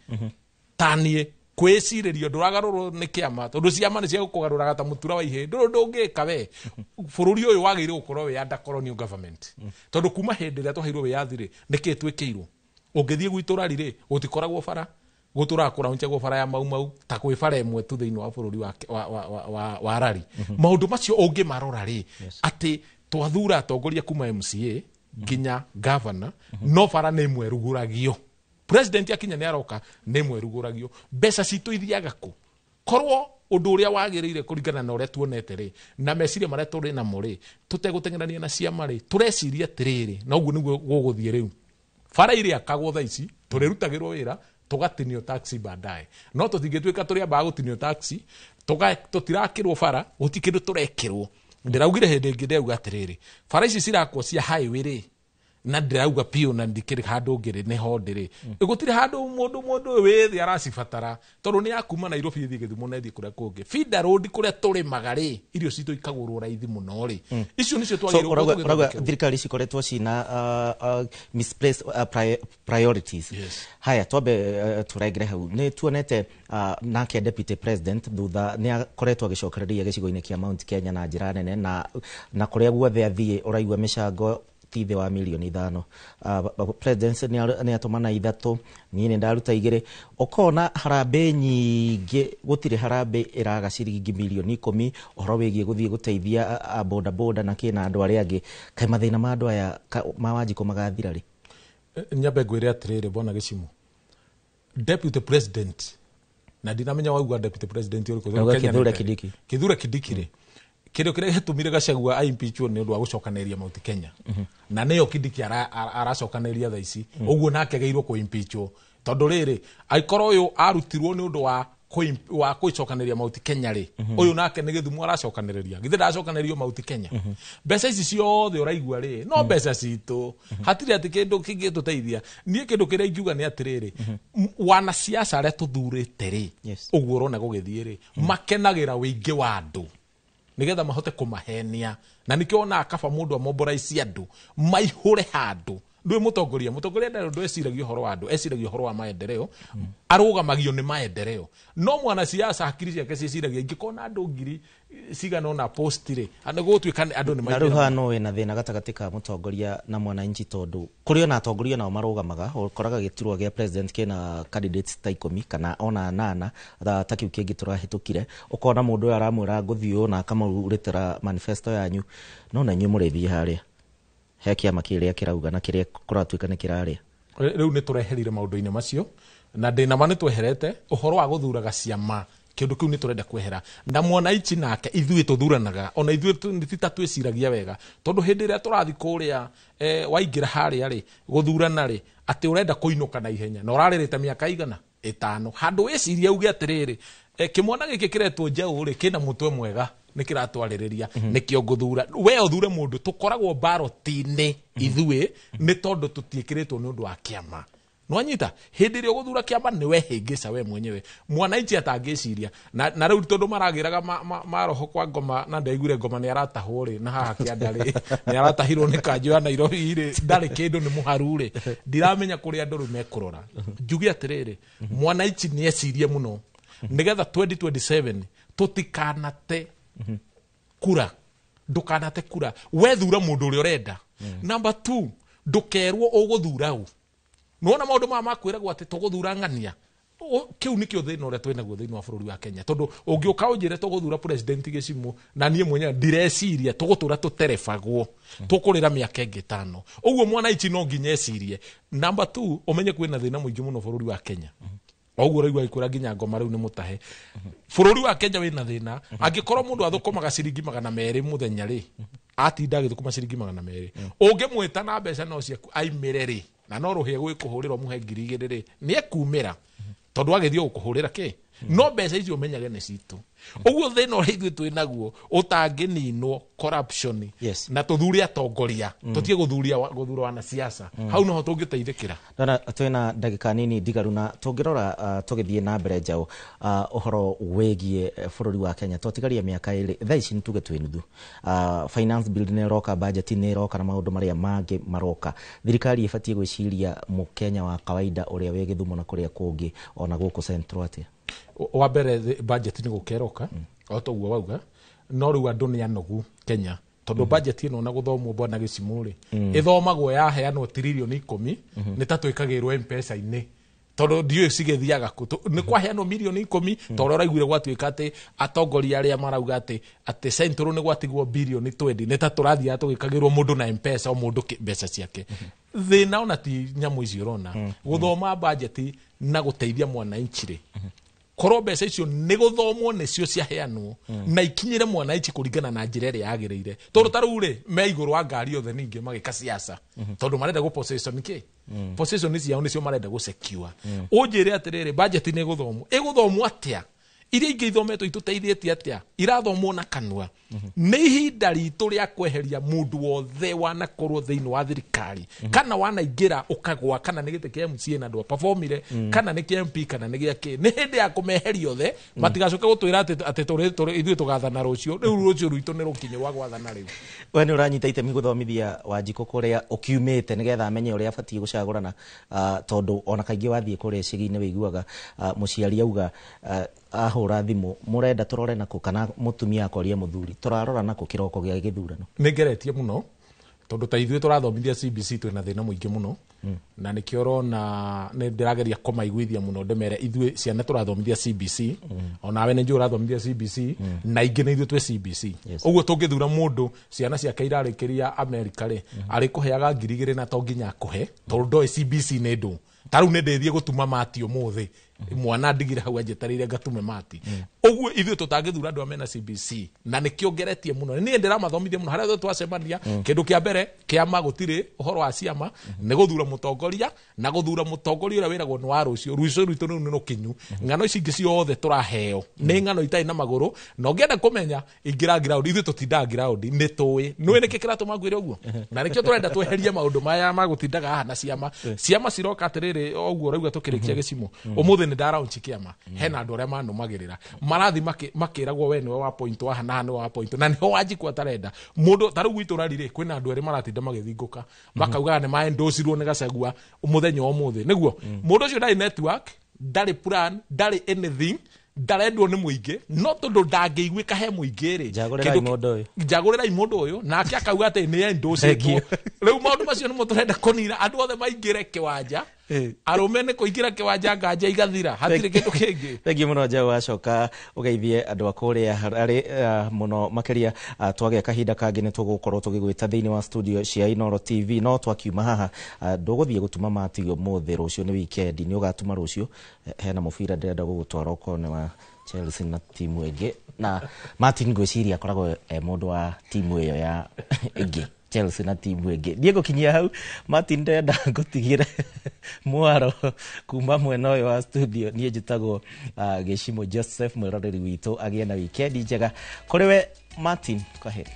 taniĩ kwĩcirĩrio ndũragarũrwo nĩ kĩama, tondũ ciama nĩ cia gũkũgarũraga ta mũtura wa ihĩ. Ndũrĩ ũndũ ũngĩka we. Bũrũri ũyũ wagĩrĩire gũkorwo wĩ under colonial government, tondũ kuma hĩndĩ ĩrĩa twaheirwo wĩyathi rĩ, nĩkĩĩ twĩkĩirwo? Ũngĩthiĩ gwitũ rari rĩ, gũtikoragwo bara, gũtũraga kũraunchagwo bara ya Mau Mau ta kwĩ bara ĩmwe tu thĩinĩ wa bũrũri wa rari. Maũndũ macio ũngĩmarora rĩ, atĩ twathura atongoria kuma MCA nginya governor, no bara nĩ ĩmwe ĩrugũragio. President akinya nĩ aroka, nĩ ĩmwe ĩrugũragio. Mbeca citũ ithiaga kũ? Korwo ũndũ ũrĩa wagĩrĩire kũringana na ũrĩa tuonete rĩ, na meciria marĩa tũrĩ namo rĩ, tũtegũteng'erania na ciama rĩ, tũreciria atĩrĩrĩ, na ũguo nĩguo gũgũthiĩ rĩu. Bara iria akagwo thaa ici tũrĩrutagĩrwo wĩra, tũgatinio taxi baadaye. No tũtingĩtuĩka tũrĩambaga gũtinio taxi, tũtirakĩrwo bara, gũtirĩ kĩndũ tũrekĩrwo. Ndĩraugire hĩndĩ ĩngĩ, ndĩrauga atĩrĩrĩ, bara ici cirakwo cia highway rĩ, na ndĩrauga piũ na ndikĩrĩ handũ ngĩrĩ nĩho ndĩrĩ, gũtirĩ handũ mũndũ ũyũ wĩ thĩ aracibatara, tondũ nĩ ya kuma Nairobi ĩthiĩ Gĩthumo na ĩthiĩ kũrĩa kũngĩ. Feeder road kũrĩa tũrĩmaga rĩ, irio citũ ikagũrwo raithi mũno rĩ, icio nĩcio twagĩrĩirwo So, gũthondekwo. Ũrauga thirikari cikoretwo cina misplaced priorities. Yes. Haya, twambe tũrengere hau. Nĩ tuonete nake deputy president thutha nĩ akoretwo agĩcokereria gĩcigo-inĩ kĩa Mount Kenya na njĩra nene, na kũrĩa guothe athiĩ ũraigua mĩcango ti thĩ wa mirioni 5. President nĩ atũmana 3, niĩ nĩ ndaruta 2. Ũkona harambĩ nyingĩ, gũtirĩ harambĩ ĩraga ciringi mirioni 10, ũhoro wĩgiĩ gũthiĩ gũteithia boda boda na kĩ na andũ arĩa angĩ. Kaĩ mathĩna ma andũ aya ma Wanjikũ magathira rĩ? Nyambe ngwĩre atĩrĩrĩ, bwana Gĩcimũ, deputy president, na ndinamenya wauga deputy president ũrĩkũ. Ndauga Kenya nĩ Kithure mbere. Kindiki. Kithure Kindiki rĩ, kĩndũ kĩrĩa gĩtũmire Gachagua aimpeachwo nĩ ũndũ wa gũcokanĩrĩria Mount Kenya, na nĩyo Kindiki aracokanĩrĩria thaa ici. Ũguo nake agĩrĩirwo kũimpeachwo, tondũ rĩrĩ, angĩkorwo ũyũ arutirwo nĩ ũndũ wa gũcokanĩrĩria Mount Kenya rĩ, ũyũ nake nĩ Gĩthumo aracokanĩrĩria. Githĩ ndacokanĩrĩrio Mount Kenya? Mbeca ici ciothe ũraigua rĩ, no mbeca citũ, hatirĩ atĩ kĩndũ kĩngĩtũteithia. Niĩ kĩndũ kĩrĩa ingiuga nĩ atĩrĩrĩ, wanasiasa arĩa tũthurĩte rĩ, ũguo ũrona gũgĩthiĩ rĩ, makenagĩra wĩingĩ wa andũ nigetha mahote kũmahenia, na nĩkĩo wonaga kaba mũndũ amoboraici andũ maihũre handũ. Ndũĩ mũtongoria ndarĩ ũndũ eciragia ũhoro wa andũ, eciragia ũhoro wa maendeleo, arũgamagio nĩ maendeleo. No mwanasiasa hakiri ciake ciĩciragia ingĩkorwo na andũ ngiri cigana ũna post rĩ, nĩ gũgũtuĩka andũ nĩ Na rĩu maingĩra. Haha no wĩna thĩna gatagatĩ ka mũtongoria na mwananchi, tondũ kũrĩ ona atongoria nao marũgamaga, ũkoraga gĩturwa gĩa president kĩna candidates ta 10 kana ona 8, ta kĩu kĩngĩ tũrahĩtũkire. Ũkona mũndũ ũyũ aramwĩra ngũthiĩ ũũ na akamũrutĩra manifesto yanyu, no na inyuĩ mũrĩthiĩ harĩa he kĩama kĩrĩa kĩrauga na kĩrĩa kũratuĩka nĩ kĩrarĩa. Rĩu nĩ tũreherire maũndũ-inĩ macio, na ndĩna ma nĩ tweherete ũhoro wa gũthuraga ciama. Kĩndũ kĩu nĩ tũrenda kwehera, na mwananchi nake ithuĩ tũthuranaga, ona ithuĩ nĩ ti ta twĩciragia wega, tondũ hĩndĩ ĩrĩa tũrathiĩ kũrĩa, waingĩra harĩa rĩ gũthurana rĩ, atĩ ũrenda kũinũka na ihenya na ũrarĩrĩte mĩaka igana 5, handũ wĩcirie uge atĩrĩrĩ, kĩmwana gĩkĩ kĩretwo njaũ rĩ, kĩna mũtwe mwega, nĩ kĩratwarĩrĩria, nĩkĩo ngũthura. We ũthure mũndũ tũkoragwo baroti-inĩ ithuĩ nĩ tondũ tũtiĩkĩrĩtwo nĩ ũndũ wa kĩama. Nwanyita hĩndĩ ĩrĩa ũgũthura kĩama nĩ wehĩngĩca we mwenyewe. Mwananchi atangĩciria na rĩu tondũ maragĩraga maroho kwa ngoma, na ndaiguire ngoma nĩ aratahwo rĩ, na haha kĩanda rĩ, nĩ aratahirwo nĩ kanjũ ya Nairobi rĩ, ndarĩ kĩndũ, nĩ mũharu rĩ, ndiramenya kũrĩa andũ rĩu mekũrora. Njuge atĩrĩrĩ, mwananchi nĩ ecirie mũno nĩgetha 2027 tũtikanate kura. Ndũkanate kura, wethura mũndũ ũrĩa ũrenda. Number 2, ndũkerwo ũgũthura ũ. Nĩwona maũndũ maya makwĩragwo atĩ tũgũthura ng'ania. Kĩu nĩkĩo thĩna ũrĩa twĩnaguo thĩinĩ wa bũrũri wa Kenya, tondũ ũngĩũka ũnjĩre tũgũthura president Gĩcimũ na niĩ mwenyewe ndireciria, tũgũtũra tũterebagwo, tũkũrĩra mĩaka ĩngĩ 5. Ũguo mwananchi no nginya ecirie. Number 2, ũmenye kwĩna thĩna mũingĩ mũno bũrũri wa Kenya. Oguo ũraigua agĩkwĩra nginya ngoma rĩu nĩ mũtahe. Bũrũri wa Kenya wĩna thĩna. Angĩkorwo mũndũ athũkũmaga ciringi 200 mũthenya rĩ, atinda agĩthũkũma ciringi 200, ũngĩmwĩta na mbeca no ciaku aimĩre rĩ, Na no rũhĩa gwĩkũhũrĩra ũmũhe 2000 rĩ, nĩ ekumĩra tondũ agĩthiĩ gũkũhũrĩra kĩ? No mbeca icio ũmenyage nĩ citũ. Ũguo thĩna ũrĩa ithuĩ twĩ naguo ũtangĩninwo corruption. Yes. Na tũthure atongoria, tũtige gũthura wanasiasa. Hau noho tũngĩteithĩkĩra. Ndona twĩna ndagĩka nini ndigaru na tũngĩrora tũgĩthiĩ na mbere njaũ ũhoro wĩgiĩ bũrũri wa Kenya twatigaria mĩaka 2 thaa ici nĩtuge twĩ nuthu. Finance bill nĩ ĩroka, budget nĩ ĩroka na maũndũ marĩa mangĩ maroka. Thirikari ĩbatiĩ gwĩciria mũkenya wa kawaida ũrĩa wĩ Gĩthumo na kũrĩa kũngĩ ona gũkũ Central atĩa? Wa mbere budget nĩ gũka ĩroka o ta ũguo wauga, no rĩu andũ nĩ anogu Kenya tondũ budget ĩno ona gũthomwo bwana Gĩcimũ rĩ, ĩthomagwo yaheanwo tiririoni 10 nĩ ta twĩkagĩrwo M-Pesa-inĩ tondũ ndiũĩ cigĩthiaga kũ. Nĩ kwaheanwo mirioni 10 ta ũrĩa ũraiguire gwatuĩka atĩ atongoria arĩa marauga atĩ Central nĩ gwatigwo birioni 20 nĩ ta tũrathiaga tũgĩkagĩrwo mũndũ na M-Pesa o mũndũ mbeca ciake. Thĩna ona ti nyamũ icio ũrona gũthoma budget na gũteithia mwananchi rĩ, korwo mbeca icio nĩ gũthomwo nĩcio ciaheanwo na ikinyĩre mwananchi kũringana na njĩra ĩrĩa yagĩrĩire. Tondũ ta rĩu rĩ, me igũrũ wa ngari othe ningĩ magĩka siasa tondũ marenda gũ possession kĩ? Possession ciao nĩcio marenda gũ secure. Ũnjĩre atĩrĩrĩ, budget nĩ ĩgũthomwo, ĩgũthomwo atĩa? Iria ingĩ ithometwo itũteithĩtie atĩa? Irathomwo na kanua. Nĩ ihinda ritũ rĩa kweheria mũndũ wothe wanakorwo thĩinĩ wa thirikari kana wanaingĩra ũkagwa, kana nĩ gĩtĩ kĩa MCA na ndwaperformire, kana nĩ kĩa MP kana nĩ gĩa kĩ. Nĩ hĩndĩ ya kũmeheria othe matigacoke gũtwĩra atĩ ithuĩ tũgathana rũciũ. Rĩu rũciũ rwitũ nĩ rũkinyu rwa gwathana rĩu. We nĩ ũranyita itemi gũthomithia Wanjikũ kũrĩa ũkiumĩte nĩgetha amenye ũrĩa abatiĩ gũcagũrana, tondũ ona kaingĩ wathiĩ kũrĩa icagi-inĩ wĩiguaga mũciari auga ahũra thimũ mũrenda tũrore nakũ, kana mũtumia akoria mũthuri tũrarora nakũ kĩroko gĩa gĩthurano. Nĩ ngeretie mũno tondũ ta ithuĩ tũrathomithia CBC twĩna thĩna mũingĩ mũno, na nĩkĩo ũrona nĩ ndĩrageria kũmaiguithia mũno ndĩmere ithuĩ ciana tũrathomithia CBC, onawe nĩ njũĩ ũrathomithia CBC, na ingĩ nĩ ithuĩ twĩ CBC. Ũguo tũngĩthura mũndũ ciana ciake irarĩkĩria Amerika rĩ, arĩkũheaga 2000 na to nginya akũhe tondũ ndoĩ CBC nĩ ndũ. Ta rĩu nĩ ndĩthiĩ gũtuma mati ũmũthĩ, mwana ndigire hau anjetereire ngatume mati. Ũguo ithuĩ tũtangĩthura andũ mena CBC, na nĩkĩo ngeretie mũno. Niĩ ndĩramathomithia mũno harĩa twacemania. Kĩndũ kĩa mbere kĩama gũtirĩ ũhoro wa ciama, nĩ gũthura mũtongoria, na gũthura mũtongoria ũrĩa wĩragwo nĩ wa rũciũ. Rũciũ rwitũ rĩu nĩ rũkinyu. Ng'ano ici ingĩ ciothe tũraheo nĩ ng'ano itarĩ na magũrũ, na ũngĩenda kũmenya ingĩra ground, ithuĩ tũtindaga ground, nĩ tũĩ. Nĩũĩ nĩkĩ kĩratũma ngwĩre ũguo? Na nĩkĩo tũrenda tweherie maũndũ maya ma gũtindaga haha na ciama. Ciama ciroka atĩrĩrĩ, o ũguo ũrauga tũkĩrĩkia Gĩcimũ. Ũmũthĩ nĩ ndaraunchi kĩama, hena andũ arĩa manũmagĩrĩra marathi makĩragwo we nĩwe wa point wa haha nĩwe wa point, na nĩho Wanjikũ atarenda mũndũ. Ta rĩu gwitũ rari rĩ, kwĩna andũ erĩ maratinda magĩthingũka makaugaga nĩ maendocirwo nĩ Gachagua mũthenya wa ũmũthĩ. Nĩguo mũndũ ũcio ndarĩ network, ndarĩ plan, ndarĩ anything, ndarendwo nĩ mũingĩ, no tondũ ndangĩiguĩka he mũingĩ rĩ, njagũrĩrai mũndũ ũyũ, nake akauga atĩ nĩ endocĩtwo. Rĩu maũndũ macio nĩmo tũrenda kũnina, andũ othe maingĩre kĩwanja, arũme nĩ kũingĩra kĩwanja nganja igathira, hatirĩ kĩndũ kĩngĩ. Thengiũ mũno Njaũ, wacoka ũgeithie andũ a kũrĩa Harare mũno makĩria. Twagĩa kahinda kangĩ nĩ tũgũkorwo tũgĩgwĩta thĩinĩ wa studio cia Inooro TV, no twakiuma haha ndũgũthiĩ gũtuma mati ũmũthĩ, rũciũ nĩ weekend, nĩ ũgatuma rũciũ. Hena mũbira ndĩrenda gũgũtwara okorwo nĩ wa Chelsea na timu ĩngĩ, na Martin ngwĩciria akoragwo e mũndũ wa timu ĩyo ya ĩngĩ, Chelsea na timu ĩngĩ. Niĩ ngũkinyia hau, Martin ndĩrenda ngũtigĩre mwaro kuma mwena ũyũ wa studio. Niĩ njĩtagwo Gĩcimũ Joseph, mwĩroreri witũ agĩe na weekend njega. Kũrĩ we Martin, kwaheri.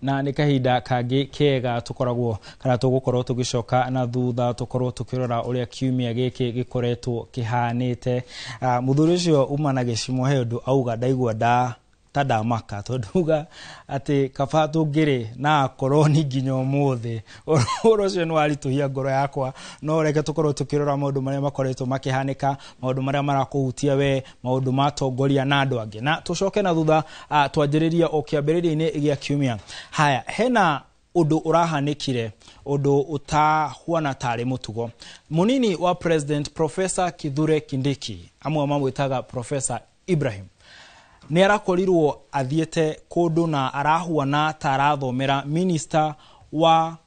Na nĩ kahinda kangĩ kega tũkoragwo kana tũgũkorwo tũgĩcoka na thutha tũkorwo tũkĩrora ũrĩa kiumia gĩkĩ gĩkoretwo kĩhanĩte. Mũthuri ũcio uma na Gĩcimo he ũndũ auga ndaigua ta ndamaka, tondũ uga atĩ kaba tũngĩrĩ na akoroni nginya ũmũthĩ. Ũhoro ũcio nĩ waritũhia ngoro yakwa, no reke tũkorwo tũkĩrora maũndũ marĩa makoretwo makĩhanĩka, maũndũ marĩa marakũhutia we, maũndũ ma atongoria na andũ angĩ. Na tũcoke na thutha twanjĩrĩrie o kĩambĩrĩria-inĩ gĩa kiumia. Haya, hena ũndũ ũrahanĩkire, ũndũ ũtahuana tarĩ mũtugo. Mũnini wa President Professor Kithure Kindiki, amwe mamwĩtaga Professor Ibrahim, nĩ arakorirwo athiĩte kũndũ na arahuana ta arathomera minister wa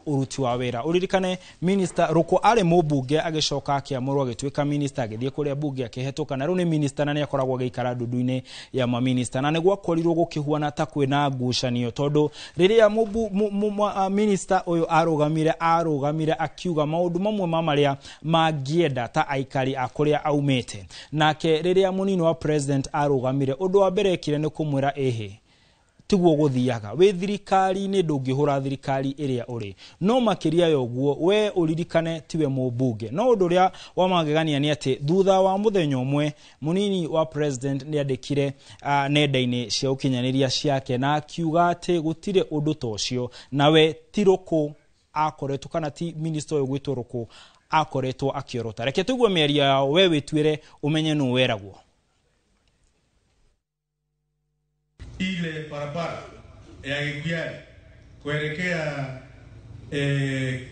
Ũruti wa wĩra. Ũririkane Minister Ruku arĩ mũmbunge, agĩcoka akĩamũrwo agĩtuĩka minister, agĩthiĩ kũrĩa bunge akĩhetũka, na rĩu nĩ minister, na nĩ akoragwo agĩikara ndundu-inĩ ya maminista. Na nĩ gwakorirwo gũkĩhuana ta kwĩna ngucanio, tondũ rĩrĩa minister ũyũ arũgamire akiuga maũndũ mamwe ma marĩa mangĩenda ta aikari a kũrĩa aumĩte. Nake rĩrĩa mũnini wa president arũgamire, ũndũ wa mbere ekire nĩ kũmwĩra ĩhĩ tiguo gũthiaga wĩ thirikari-inĩ, ndũngĩhũra thirikari ĩrĩa ũrĩ. No makĩria ya ũguo, we ũririkane tiwe mũmbunge. No ũndũ ũrĩa wa magegania nĩ atĩ thutha wa mũthenya ũmwe, mũnini wa president nĩ andĩkire nenda-inĩ cia ũkinyanĩria ciake na akiuga atĩ gũtirĩ ũndũ ta ũcio, nawe ti Rũkũ akoretwo, kana ti minister ũyũ gwĩtwo Rũkũ akoretwo akĩorota. Reke tũigue mĩario yao, we wĩtuĩre ũmenye nũ weragwo. Ile barabara ya Gikuyu kuelekea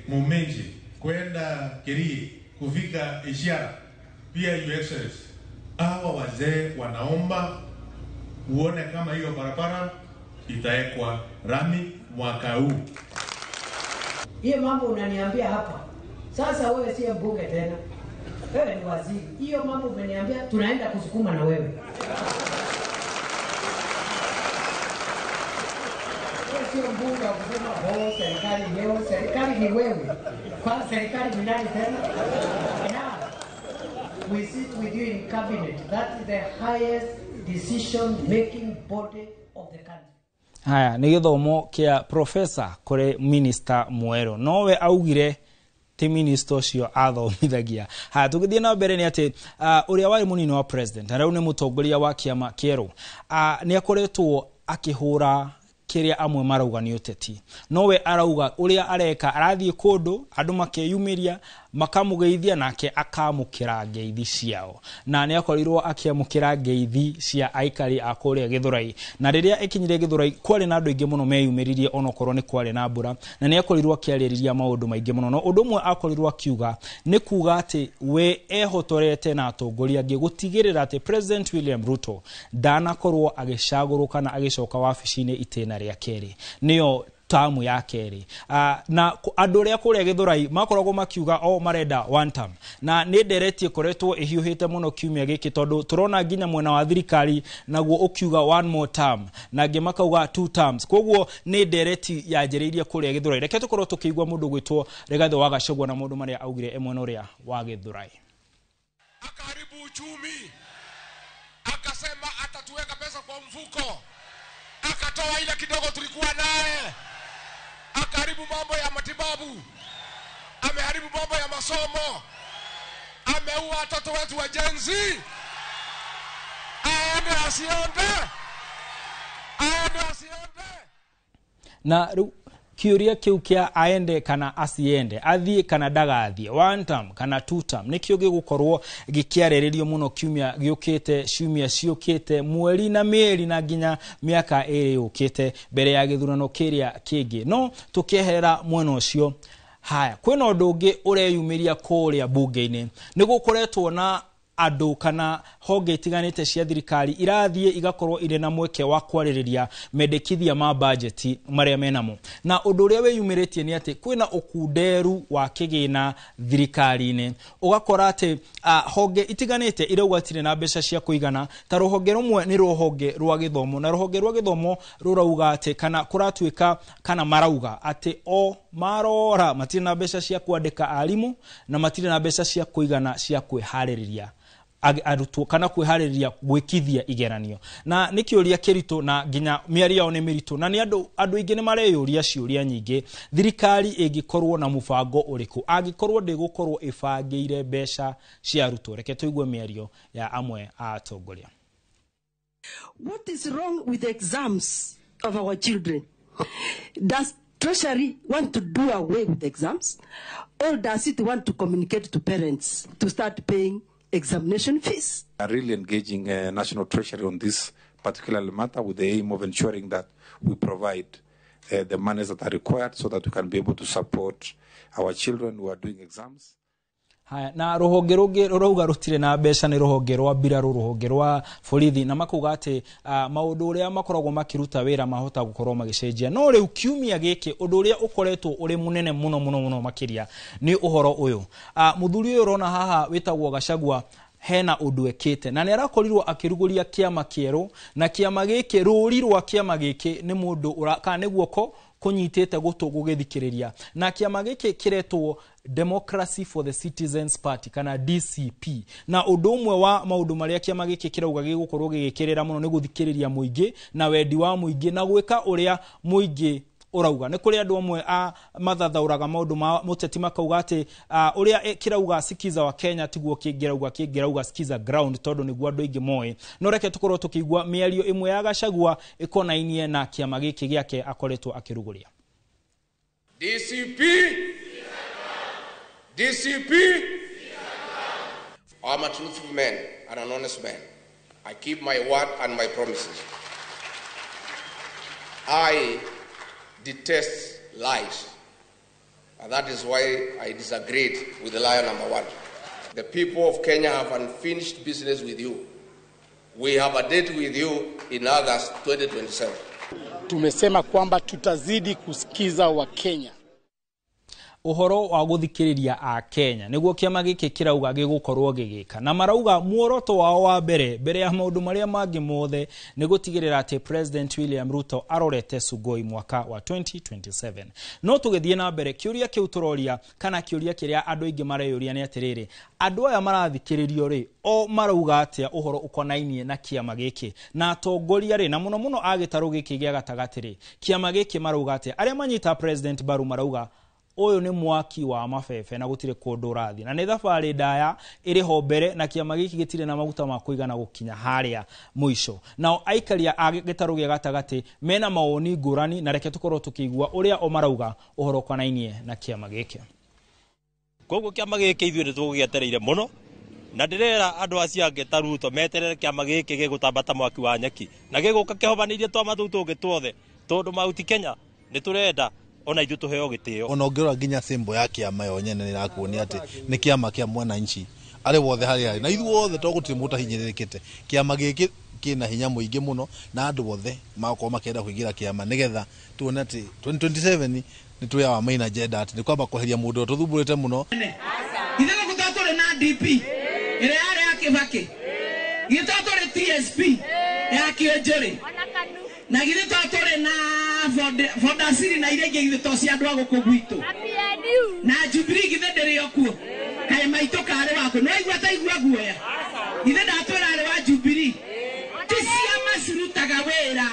Muminji kwenda Kirii kufika Ishiara, pia Your Excellency, hawa wazee wanaomba uone kama hiyo barabara itawekwa rami mwaka huu. Hiyo mambo unaniambia hapa sasa, wewe si mbunge tena, wewe ni waziri. Hiyo mambo umeniambia, tunaenda kusukuma na wewe. Sio mbunge wa kusema oh, serikali leo, serikali ni wewe. Kwa serikali ni nani tena? Now, we sit with you in cabinet. That is the highest decision making body of the country. Haya nĩ gĩthomo kĩa professor kũrĩ minister mwerũ, nowe augire ti minister ũcio athomithagia. Haya, tũgĩthiĩ na mbere nĩ atĩ ũrĩa warĩ mũnini wa president na rĩu nĩ mũtongoria wa kĩama kĩerũ, nĩ akoretwo akĩhũra kĩrĩa amwe marauga nĩ ũteti. Nowe arauga ũrĩa areka, arathiĩ kũndũ andũ makeyumĩria makamũgeithia, nake akamũkĩra ngeithi ciao, na nĩ akorirwo akĩamũkĩra ngeithi cia aikari a kũrĩa Gĩthũrai. Na rĩrĩa ĩkinyire Gĩthũrai kwarĩ na andũ aingĩ mũno meyumĩririe, onokorwo nĩ kwarĩ na mbura, na nĩ akorirwo akĩarĩrĩria maũndũ maingĩ mũno. No ũndũ ũmwe akorirwo akiuga nĩ kuga atĩ we ehotorete na atongoria angĩ gũtigĩrĩra atĩ President William Ruto ndanakorwo agĩcagũrwo kana agĩcoka wabici-inĩ itĩna rĩa kerĩ, nĩyo tamu ya kerĩ. Na andũ arĩa kũrĩa Gĩthũrai makoragwo makiuga o marenda one term, na nĩ ndereti ĩkoretwo ĩhiũhĩte mũno kiumia gĩkĩ, tondũ tũrona nginya mwena wa thirikari naguo ũkiuga one more term, na angĩ makauga two terms. Koguo nĩ ndereti yanjĩrĩirie kũrĩa Gĩthũrai. Reke tũkorwo tũkĩigua mũndũ gwĩtwo Rigathĩ wa Gachagua na maũndũ marĩa augire e mwena ũrĩa wa Gĩthũrai. Akaharibu uchumi, akasema atatuweka pesa kwa mfuko, akatoa ile kidogo tulikuwa naye, akaharibu mambo ya matibabu, ameharibu mambo ya masomo, ameua watoto wetu wa Gen Z. Aende asiende, aende asiende. Na kĩũria kĩu kĩa aende kana asiende, athiĩ kana ndagathiĩ, one term kana two term, nĩkĩo gĩgũkorwo gĩkĩarĩrĩrio mũno kiumia gĩũkĩte, ciumia ciũkĩte, mweri na mĩeri na nginya mĩaka ĩrĩ yũkĩte mbere ya gĩthurano kĩrĩa kĩngĩ. No tũkĩeherera mwena ũcio, haya kwĩna ũndũ ũngĩ ũreyumĩria kũrĩa bunge-inĩ. Nĩ gũkoretwo na andũ kana honge itiganĩte cia thirikari irathiĩ igakorwo irĩ na mweke wa kwarĩrĩria mendekithia ma bajeti marĩa menamo. Na ũndũ ũrĩa wĩyumĩrĩtie nĩ atĩ kwĩna ũkunderu wa kĩgĩna thirikari-inĩ, ũgakora atĩ honge itiganĩte irauga itirĩ na mbeca cia kũigana. Ta rũhonge rũmwe nĩ rũhonge rwa gĩthomo, na rũhonge rwa gĩthomo rũrauga atĩ kana kũratuĩka kana marauga atĩ o marora matirĩ na mbeca cia kwandĩka arimũ, na matirĩ na mbeca cia kũigana cia kwĩharĩrĩria arutwo kana kwĩharĩrĩria gwĩkithia igeranio. Na nĩ kĩũria kĩritũ, na nginya mĩario yao nĩ mĩritũ, na nĩ andũ aingĩ nĩ mareyũria ciũria nyingĩ. Thirikari ĩngĩkorwo na mũbango ũrĩkũ angĩkorwo ndĩgũkorwo ĩbangĩire mbeca cia arutwo? Reke tũigue mĩario ya amwe a atongoria. What is wrong with the exams of our children? Does Treasury want to do away with exams, or does it want to communicate to parents to start paying examination fees? We are really engaging National Treasury on this particular matter with the aim of ensuring that we provide the monies that are required so that we can be able to support our children who are doing exams. Haya, na rũhonge rũngĩ rũrauga rũtirĩ na mbeca nĩ rũhonge rwa mbirarũ, rũhonge rwa borithi, na makauga atĩ maũndũ ũrĩa makoragwo makĩruta wĩra mahota gũkorwo magĩcenjia. No rĩu kiumia gĩkĩ ũndũ ũrĩa ũkoretwo ũrĩ mũnene mũno mũno mũno makĩria nĩ ũhoro ũyũ. Mũthuri ũyũ ũrona haha wĩtagwo Gachagua hena ũndũ ekĩte na nĩ arakorirwo akĩrugũria kĩama kĩerũ, na kĩama gĩkĩ, rũri rwa kĩama gĩkĩ nĩ mũndũ kana nĩ guoko kũnyitĩte gũtũ gũgĩthikĩrĩria, na kĩama gĩkĩ kĩretwo Democracy for the Citizens Party kana DCP. Na ũndũ ũmwe wa maũndũ marĩa kĩama gĩkĩ kĩrauga gĩgũkorwo gĩgĩkĩrĩra mũno nĩ gũthikĩrĩria mũingĩ na wendi wa mũingĩ na gwĩka ũrĩa mũingĩ ũrauga. Nĩ kũrĩ andũ amwe a mathathaũraga maũndũ ma mũteti makauga atĩ ũrĩa kĩrauga Sikiza wa Kenya tiguo kĩngĩrauga Sikiza Ground, tondũ nĩguo andũ aingĩ moĩ. No reke tũkorwo tũkĩigua mĩario ĩmwe ya Gachagua ĩkonainie na kĩama gĩkĩ gĩake akoretwo akĩrugũria. DCP DCP. I'm a truthful man and an honest man. I keep my word and my promises. I detest lies, and that is why I disagreed with the liar number one. The people of Kenya have unfinished business with you. We have a date with you in August 2027. Tumesema kwamba tutazidi kusikiza wa Kenya. Ũhoro wa gũthikĩrĩria a Kenya nĩguo kĩama gĩkĩ kĩrauga gĩgũkorwo gĩgĩka, na marauga muoroto wao wa mbere ya maũndũ marĩa mangĩ mothe nĩ gũtigĩrĩra atĩ President William Ruto arorete Sugoi mwaka wa 2027. No tũgĩthiĩ na mbere, kĩũria kĩu tũroria kana kĩũria kĩrĩa andũ aingĩ mareyũria nĩ atĩrĩrĩ, andũ aya marathikĩrĩrio rĩ o marauga atĩa ũhoro ũkonainie na kĩama gĩkĩ, na atongoria rĩ, na mũno mũno a gĩtarũ gĩkĩ gĩa gatagatĩ rĩ, kĩama gĩkĩ marauga atĩa? Arĩa manyita President Baru marauga ũyũ nĩ mwaki wa mabebe na gũtirĩ kũndũ ũrathiĩ, na nĩ thabarĩ ndaya ĩrĩ ho mbere, na kĩama gĩkĩ gĩtirĩ na maguta ma kũigana gũkinya harĩa mũico. Nao aikaria a gĩtarũ gĩa gatagatĩ mena mawoni ngũrani, na reke tũkorwo tũkĩigua ũrĩa o marauga ũhoro ũkonainie na kĩama gĩkĩ. Koguo kĩama gĩkĩ ithuĩ nĩ tũgũgĩetereire mũno, na ndĩrera andũ acio angĩ ta Ruto meterere kĩama gĩkĩ gĩgũtamba ta mwaki wa nyeki, na gĩgũka kĩhobanĩirie twama tũu tũngĩ tuothe, tondũ Mount Kenya nĩ tũrenda ona ithuĩ tũheo gĩtĩo. Ona ũngĩrora nginya symbol ya kĩama yo nyene nĩ ĩrakuonia atĩ nĩ kĩama kĩa mwananchi arĩ wothe harĩa arĩ, na ithuĩ othe to gũtirĩ mũndũ ũtahinyĩrĩrĩkĩte. Kĩama gĩkĩ kĩna hinya mũingĩ mũno, na andũ othe magakorwo makĩenda kũingĩra kĩama nĩgetha tuone atĩ 2027 nĩ twĩ our main agenda, atĩ nĩ kwamba kweheria mũndũ ũrĩa tũthumbũrĩte mũno. Ithuĩ gũkũ to tũrĩ na DP ĩrĩa yarĩ ya Kĩbakĩ, githĩ to tũrĩ TSP ya Kĩonjũrĩ, na githĩ to tũrĩ na Fodasiri na iria ingĩ, githĩ to cia andũ a gũkũ gwitũ, na Jubilee githĩ ndĩrĩ o kuo? Kaĩ maitũ karĩ waku no igua ta igua guoya, githĩ ndatwĩra arĩ wa Jubilee? Ti ciama cirutaga wĩra,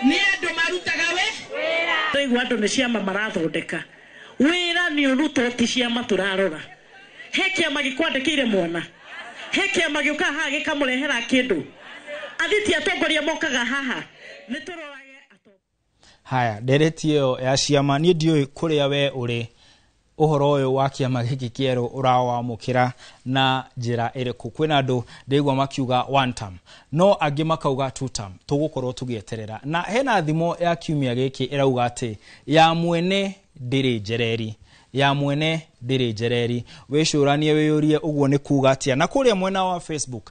nĩ andũ marutaga wĩra. Twaigua andũ nĩ ciama marathondeka wĩra, nĩ ũrutwo, ti ciama tũrarora. He kĩama gĩkwandĩkĩire mwana, he kĩama gĩũkaga haha gĩkamũrehera kĩndũ, athiti atongoria mokaga haha nĩ tũrorage. Haya, ndereti ĩyo ya ciama niĩ ndiũĩ kũrĩa we ũrĩ ũhoro ũyũ wa kĩama gĩkĩ kĩerũ ũrawamũkĩra na njĩra ĩrĩkũ. Kwĩna andũ ndĩigua makiuga one term, no angĩ makauga two term. Tũgũkorwo tũgĩeterera, na hena thimo ya kiumia gĩkĩ ĩrauga atĩ ya mwene ndĩrĩ njereri, ya mwene ndĩrĩ njereri. Wĩcũranie wĩyũrie ũguo nĩ kuga atĩa. Na kũrĩa mwena wa Facebook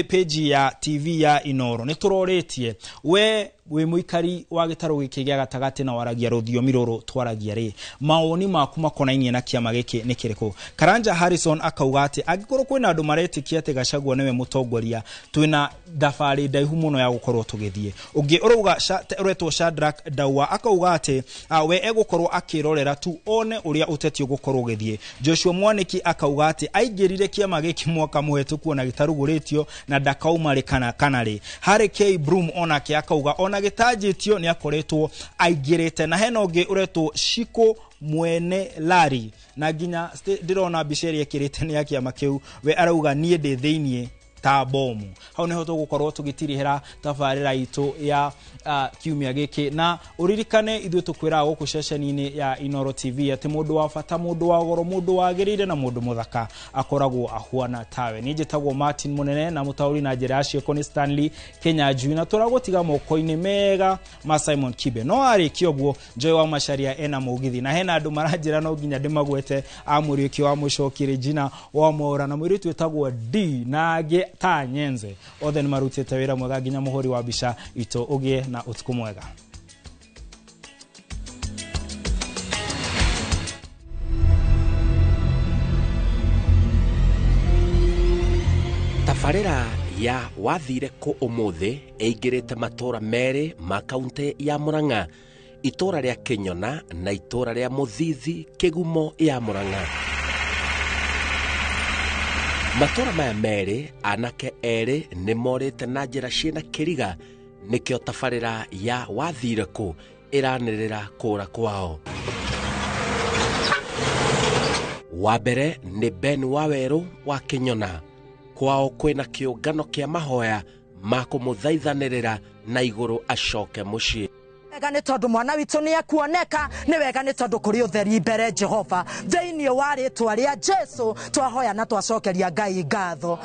page ya TV ya Inoro nĩ tũrorĩtie we wĩ mũikari wa gĩtarũ gĩkĩ gĩa gatagatĩ na waragia rũthiomi rũrũ twaragia rĩ, mawoni maku makonainie na kĩama gĩkĩ nĩ kĩrĩkũ? Karanja Harrison akauga atĩ angĩkorwo kwĩna andũ maretĩkia atĩ Gachagua nĩwe mũtongoria, twĩna thabarĩ ndaihu mũno ya gũkorwo tũgĩthiĩ. Ũngĩ ũrauga ũretwo Shadrack Daua akauga atĩ we egũkorwo akĩrorera tu one ũrĩa ũteti ũgũkorwo ũgĩthiĩ. Joshua Mwaniki akauga atĩ aingĩrire kĩama gĩkĩ mwaka mũhetũku ona gĩtarugũrĩtio na ndakauma rĩ kana rĩ. Harry K Broom onake akauga ona gĩtanjĩtio nĩ akoretwo aingĩrĩte. Na hena ũngĩ ũretwo Shiko Mwene Lari, na nginya ndĩrona mbica ĩrĩa ĩkĩrĩte nĩ ya kĩama kĩu, we arauga niĩ ndĩ thĩiniĩ Ta bomu hau niho tugukorwo tugitirihira tabarira itu ya kiumia giki na uririkane ithuĩ tukwiraga guku ceceni-inĩ ya Inooro TV ati mundu wa bata, mundu wa goro, mundu wagirire na mundu muthaka akoragwo ahuana tawe. Ni njitagwo Martin Munene na mutauri na njira ya ciĩko ni Stanley Kinyanjui na turagutiga moko-inĩ mega ma Simon Kibe. No arĩkia ũguo Joy wa Macharia ena mũgithi na hena andũ maranjĩra no nginya ndĩmagwete a Mũriũki wa Mũcoki, Regina wa Mora na mũirĩtu wĩtagwo D na angĩ ta Nyenze, othe nĩ marutĩte wĩra mwega nginya mũhũri wa mbica itũ. Ũgĩe na ũtukũ mwega. Tabarĩra ya wathire kũ ũmũthĩ ĩingĩrĩte matũra merĩ ma kaunti ya Murang'a, itũra rĩa Kĩnyona na itũra rĩa Mũthithi Kĩgumo ya Murang'a. Matũra maya merĩ anake erĩ nĩ morĩte na njĩra ciĩna kĩriga, nĩkĩo tabarĩra ya wathire kũ ĩranĩrĩra kũra kwao. Wa mbere nĩ Ben Wawerũ wa Kĩnyona. Kwao kwĩna kĩũngano kĩa mahoya ma kũmũthaithanĩrĩra na igũrũ acoke mũciĩ. Wega nĩ tondũ mwana witũ nĩ ekuoneka, nĩ wega nĩ tondũ kũrĩ ũtheri mbere Jehova. Thĩinĩ wa rĩtwa rĩa Jesu twahoya na twacokeria Ngai ngatho.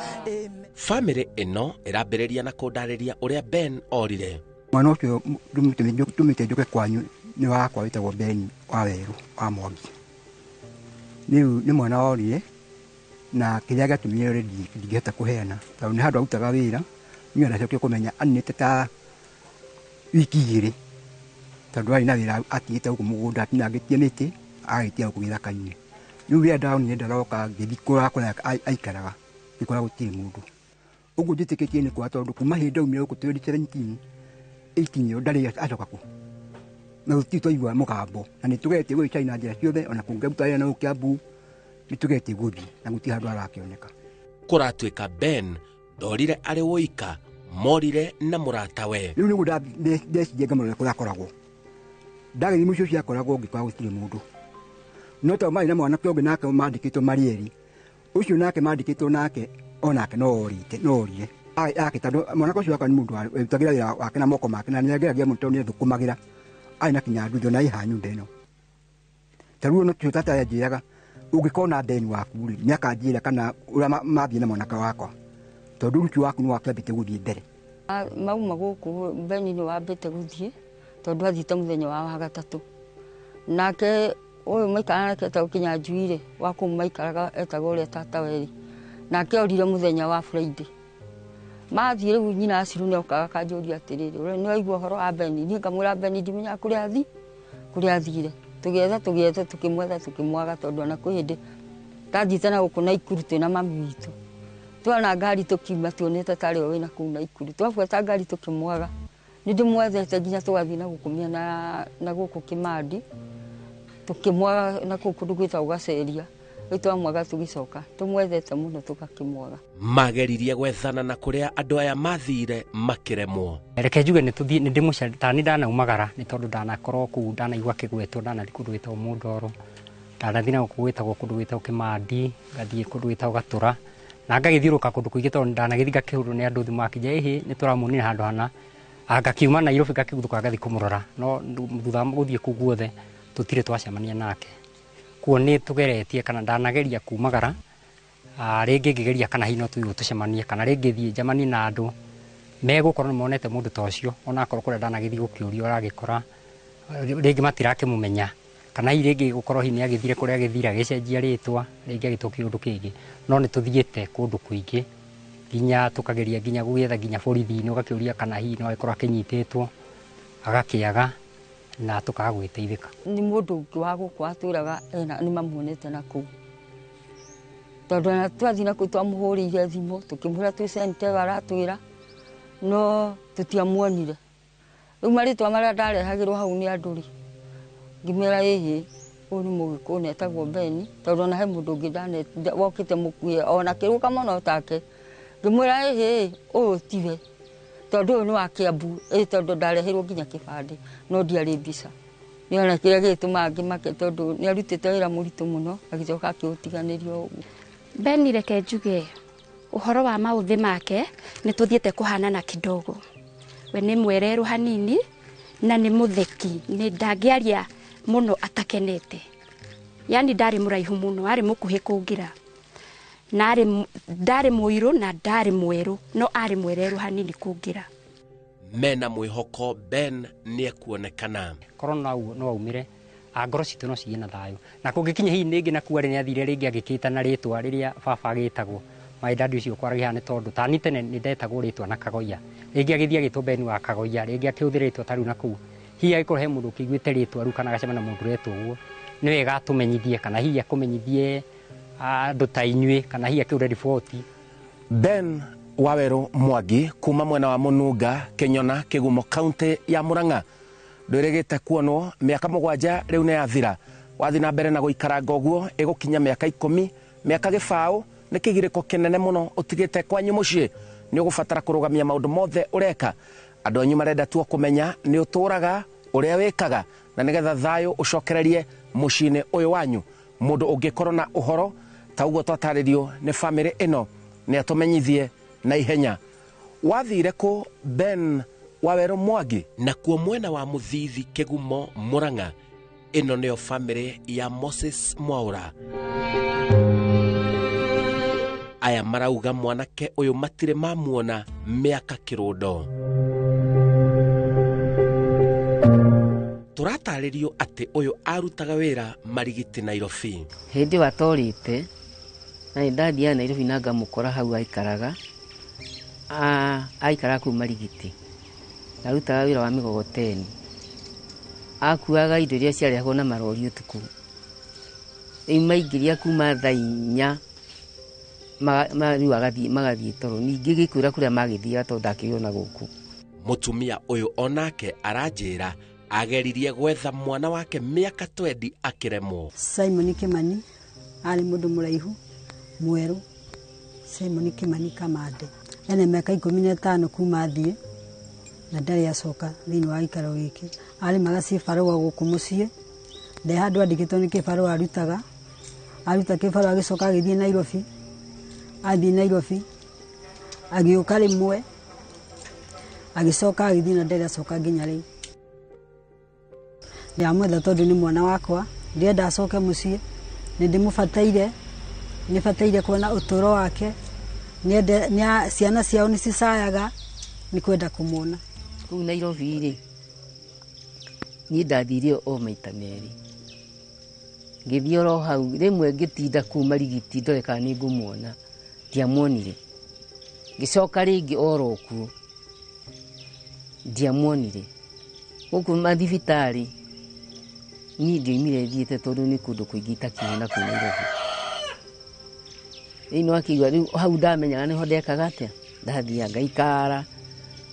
Famĩlĩ ĩno ĩrambĩrĩria na kũndarĩria ũrĩa Ben orire. Mwana ũcio ndũmĩte njũke kwanyu nĩ wakwa wĩtagwo Ben Wawerũ wa Mwangi. Rĩu nĩ mwana orire na kĩrĩa gĩatũmire ore ndingĩhota kũheana tondũ nĩ handũ arutaga wĩra, niĩ ndacokire kũmenya aninĩte ta wiki igĩrĩ tondũ arĩ na wĩra atigĩte gũkũ mũgũnda atinangĩtie mĩtĩ agagĩtiga gũkũ gĩthaka-inĩ. Rĩu rĩrĩa ndonire ndaroka ngĩthiĩ kũrora kũrĩa aikaraga ngĩkora gũtirĩ mũndũ. Ũguo njĩtĩkĩtie nĩ kwa tondũ kuma hĩndĩ ndaumire gũkũ 2017 18 ndarĩ acoka kũ na gũtirĩ twaigua mũgambo na nĩ tũgeretie gũgĩcaria na njĩra ciothe ona kũngĩruta wĩra na gũkũ Kiambu nĩ tũgeretie gũthiĩ na gũtirĩ handũ harakĩoneka. Kũratuĩka Ben ndorire arĩ woika, morire na mũratawe. Rĩu nĩguo ndeciria ngamũrora kũrĩa akoragwo. Ndagĩthiĩ mũciĩ ũcio akoragwo ngĩkora gũtirĩ mũndũ. No tondũ marĩ na mwanake ũngĩ nake mandĩkĩtwo marĩ erĩ, ũcio nake mandĩkĩtwo nake onake no orĩte, no orire. Ake tondũ mwanake ũcio wakwa nĩ mũndũ warutagĩra wĩra wake na moko make na nĩageragia mũno tondũ nĩathũkũmagĩra. Arĩ na kinya nduthi ona ĩ haha nyũmba ĩno. Ta rĩu ona ũcio tata anjĩraga ũngĩkona Ben waku rĩ, nĩakanjĩra kana ũrĩa mathiĩ na mwanake wakwa tondũ ũcio waku nĩ wakĩambĩte gũthiĩ mbere. Mauma gũkũ Ben nĩ wambĩte gũthiĩ tondũ athiĩte mũthenya wa wagatatũ. Nake ũyũ maikaraga nake etagwo Kinyanjui rĩ, wa kũu maikaraga etagwo ũrĩa tata werĩ, nake orire mũthenya wa Friday. Mathiĩ rĩu nyina Aciru nĩokaga akanjũria atĩrĩrĩ, ũrĩa nĩwaigua ũhoro wa Ben? Niĩ ngamwĩra Ben ndimenyaga kũrĩa kũrĩa athire. Tũgĩetha tũgĩetha tũkĩmwetha tũkĩmwaga tondũ ona kwĩ hĩndĩ ndathiĩte na gũkũ Naikuru twĩna mami witũ. Twona ngari tũkiuma tuonete tarĩ we wĩna kũu Naikuru. Twabuata ngari tũkĩmwaga. Nĩ ndĩmwethete nginya tũgathiĩ na gũkũ mĩena na gũkũ Kĩmandi. Tũkĩmwaga na kũu kũndũ gwĩtagwo Gaceria. Rĩu twamwaga tũgĩcoka tũmwethete mũno tũgakĩmwaga. Mageririe gwethana na kũrĩa andũ aya mathire makĩremwo. Reke njuge nĩ tũthiĩ nĩ ndĩmũcaria ta nĩ ndanaumagara nĩ tondũ ndanakorwo kũu ndanaigua kĩgwetwo ndanathiĩ kũndũ gwĩtagwo Mũndoro, ndanathiĩ na gũkũ gwĩtagwo kũndũ gwĩtagwo Kĩmandi, ngathiĩ kũndũ gwĩtagwo Gatũra na ngagĩthiũrũrũka kũndũ kũingĩ tondũ ndanagĩthiĩ ngakĩhũrwo nĩ andũ thimũ akĩnjĩra ĩhĩ nĩ tũramuonire handũ hana, ngakiuma Nairobi ngakĩguthũka ngathiĩ kũmũrora no thutha wa gũthiĩ kũu guothe tũtirĩ twacemania nake. Kuo nĩ tũgeretie kana ndanageria kumagara rĩngĩ ngĩgeria kana hihi no tũthiĩ tũcemanie kana rĩngĩ thiĩ njemanie na andũ megũkorwo nĩ monete mũndũ ta ũcio onakorwo kũrĩa ndanagĩthiĩ gũkĩũria ũragĩkora rĩngĩ matirakĩmũmenya kana hihi rĩngĩ gũkorwo hihi nĩ agĩthire kũrĩa agĩthire agĩcenjia rĩtwa rĩngĩ agĩtwo kĩũndũ kĩngĩ no nĩ tũthiĩte kũndũ kũingĩ nginya tũkageria nginya gũgĩetha nginya borithi-inĩ ũgakĩũria kana hihi no agĩkorwo akĩnyitĩtwo agakĩaga na tũkaga gwĩteithĩka. Nĩ mũndũ ũngĩ wa gũkũ atwĩraga ena nĩ mamuonete na kũu tondũ ona twathiĩ na kũu twamũhũrĩire thimũ tũkĩmwĩra twĩ center aratwĩra no tũtiamuonire. Rĩu marĩtwa marĩa ndarehagĩrwo hau nĩ andũ rĩ, ngĩmwĩra ĩhĩ ũyũ nĩ mũgĩkũyũ na etagwo Ben tondũ ona he mũndũ ũngĩ wokĩte mũkuhĩ ona akĩrũka mũno take, ngĩmwĩra ĩhĩ ũyũ tiwe tondũ ũyũ nĩ wa Kiambu, ĩ tondũ ndareheirwo nginya kĩbandĩ no ndiarĩ mbica. Nĩ ona kĩrĩa gĩgĩtũmaga ngĩmake tondũ nĩ arutĩte wĩra mũritũ mũno agĩcoka akĩũtiganĩria ũguo. Ben reke njuge Ũhoro wa maũthĩ make nĩ tũthiĩte kũhanana kidogo. We nĩ mwererũ hanini na nĩ mũtheki, nĩ ndangĩaria mũno atakenete. Yani ndarĩ mũraihu mũno, arĩ mũkuhĩ kũngira. Na ndarĩ mũirũ na ndarĩ mwerũ, no arĩ mwererũ hanini kũngira. Mena mwĩhoko Ben nĩekuonekana. Korwo no aumire ngoro citũ no cigĩe na thayũ. Na kũngĩkinya hihi rĩngĩ na kuarĩ nĩ athire rĩngĩ agĩkĩta na rĩtwa rĩrĩa baba agĩtagwo. My dad ũcio kwaragia nĩ tondũ tani tene nĩ ndetagwo rĩtwa na Kagoia. Rĩngĩ agĩthiĩ agĩtwo Ben wa Kagoia, rĩngĩ akĩhũthĩra rĩtwa ta rĩu na kũu. Hihi angĩkorwo he mũndũ ũkĩiguĩte rĩtwa rĩu kana agacemania na mũndũ ũretwo ũguo, nĩ wega atũmenyithie kana hihi akũmenyithie andũ ta inyuĩ kana hihi akĩũre riboti. Ben Waweru Mwangi kuma mwena wa Mũnunga, Kĩnyona, Kĩgumo, kaunti ya Murang'a. Ndwĩrĩgĩte kuonwo mĩaka 7 rĩu nĩ yathira. Wathiĩ na mbere na gũikaranga ũguo ĩgũkinya mĩaka 10, mĩaka 20 nĩ kĩgirĩko kĩnene mũno ũtigĩte kwanyu mũciĩ. Nĩ ũgũbatara kũrũgamia maũndũ mothe ũreka. Andũ anyu marenda tu kũmenya nĩ ũtũraga ũrĩa wĩkaga na nĩgetha thayũ ũcokererie mũciĩ-inĩ ũyũ wanyu. Mũndũ ũngĩkorwo na ũhoro ta ũguo twatarĩrio nĩ bamĩrĩ ĩno nĩ atũmenyithie na ihenya. Wathire kũ Ben Waweru Mwangi? Nakuo mwena wa Mũthithi, Kĩgumo, Murang'a, ĩno nĩyo bamĩrĩ ya Moses Mwaura. Aya marauga mwanake ũyũ matirĩ mamuona mĩaka kĩrũndo. Tũratarĩrio atĩ ũyũ arutaga wĩra Marigiti, Nairobi. Hĩndĩ ĩyo atorĩte na nĩ ndathiaga Nairobi na ngamũkora hau aikaraga. Aikaraga kũu Marigiti. Arutaga wĩra wa mĩgogoteni. Akuaga indo iria ciarehagwo na marori ũtukũ. Rĩu maingĩria kuma thaa 4 rĩu magathiĩ toro. Ningĩ gĩkwĩra kũrĩa magĩthiaga tondũ ndakĩona gũkũ. Mũtumia ũyũ onake aranjĩra ageririe gwetha mwana wake mĩaka 20 akĩremwo. Simon Kimani arĩ mũndũ mũraihu mwerũ. Simon Kimani Kamande ena mĩaka 15 kuma athiĩ na ndarĩ acoka thĩinĩ wa gĩikaro gĩkĩ. Arĩmaga cibarũa gũkũ mũciĩ, nde handũ andĩkĩtwo nĩ kĩbarũa arutaga. Aruta kĩbarũa agĩcoka agĩthiĩ Nairobi. Athiĩ Nairobi agĩũka rĩmwe, agĩcoka agĩthiĩ na ndarĩ acoka nginya rĩu. Ndĩramwetha tondũ nĩ mwana wakwa, ndĩrenda acoke mũciĩ, nĩ ndĩmũbataire, nĩ bataire kuona ũtũro wake. Ciana ciao nĩ cicayaga nĩ kwenda kũmuona. Kũu Nairobi rĩ, niĩ ndathire o maita merĩ. Ngĩthiĩ oro hau, rĩmwe ngĩtinda kũu Marigiti ndore kana nĩ ngũmuona, ndiamuonire. Ngĩcoka rĩngĩ oro kuo, ndiamuonire. Gũkũ mathibitarĩ niĩ ndioimire thiĩte tondũ nĩ kũndũ kũingĩ itakiona kũu Nairobi. Rĩu nĩwakĩigua rĩu hau ndamenyaga nĩho ndekaga atĩa, ndathiaga ngaikara.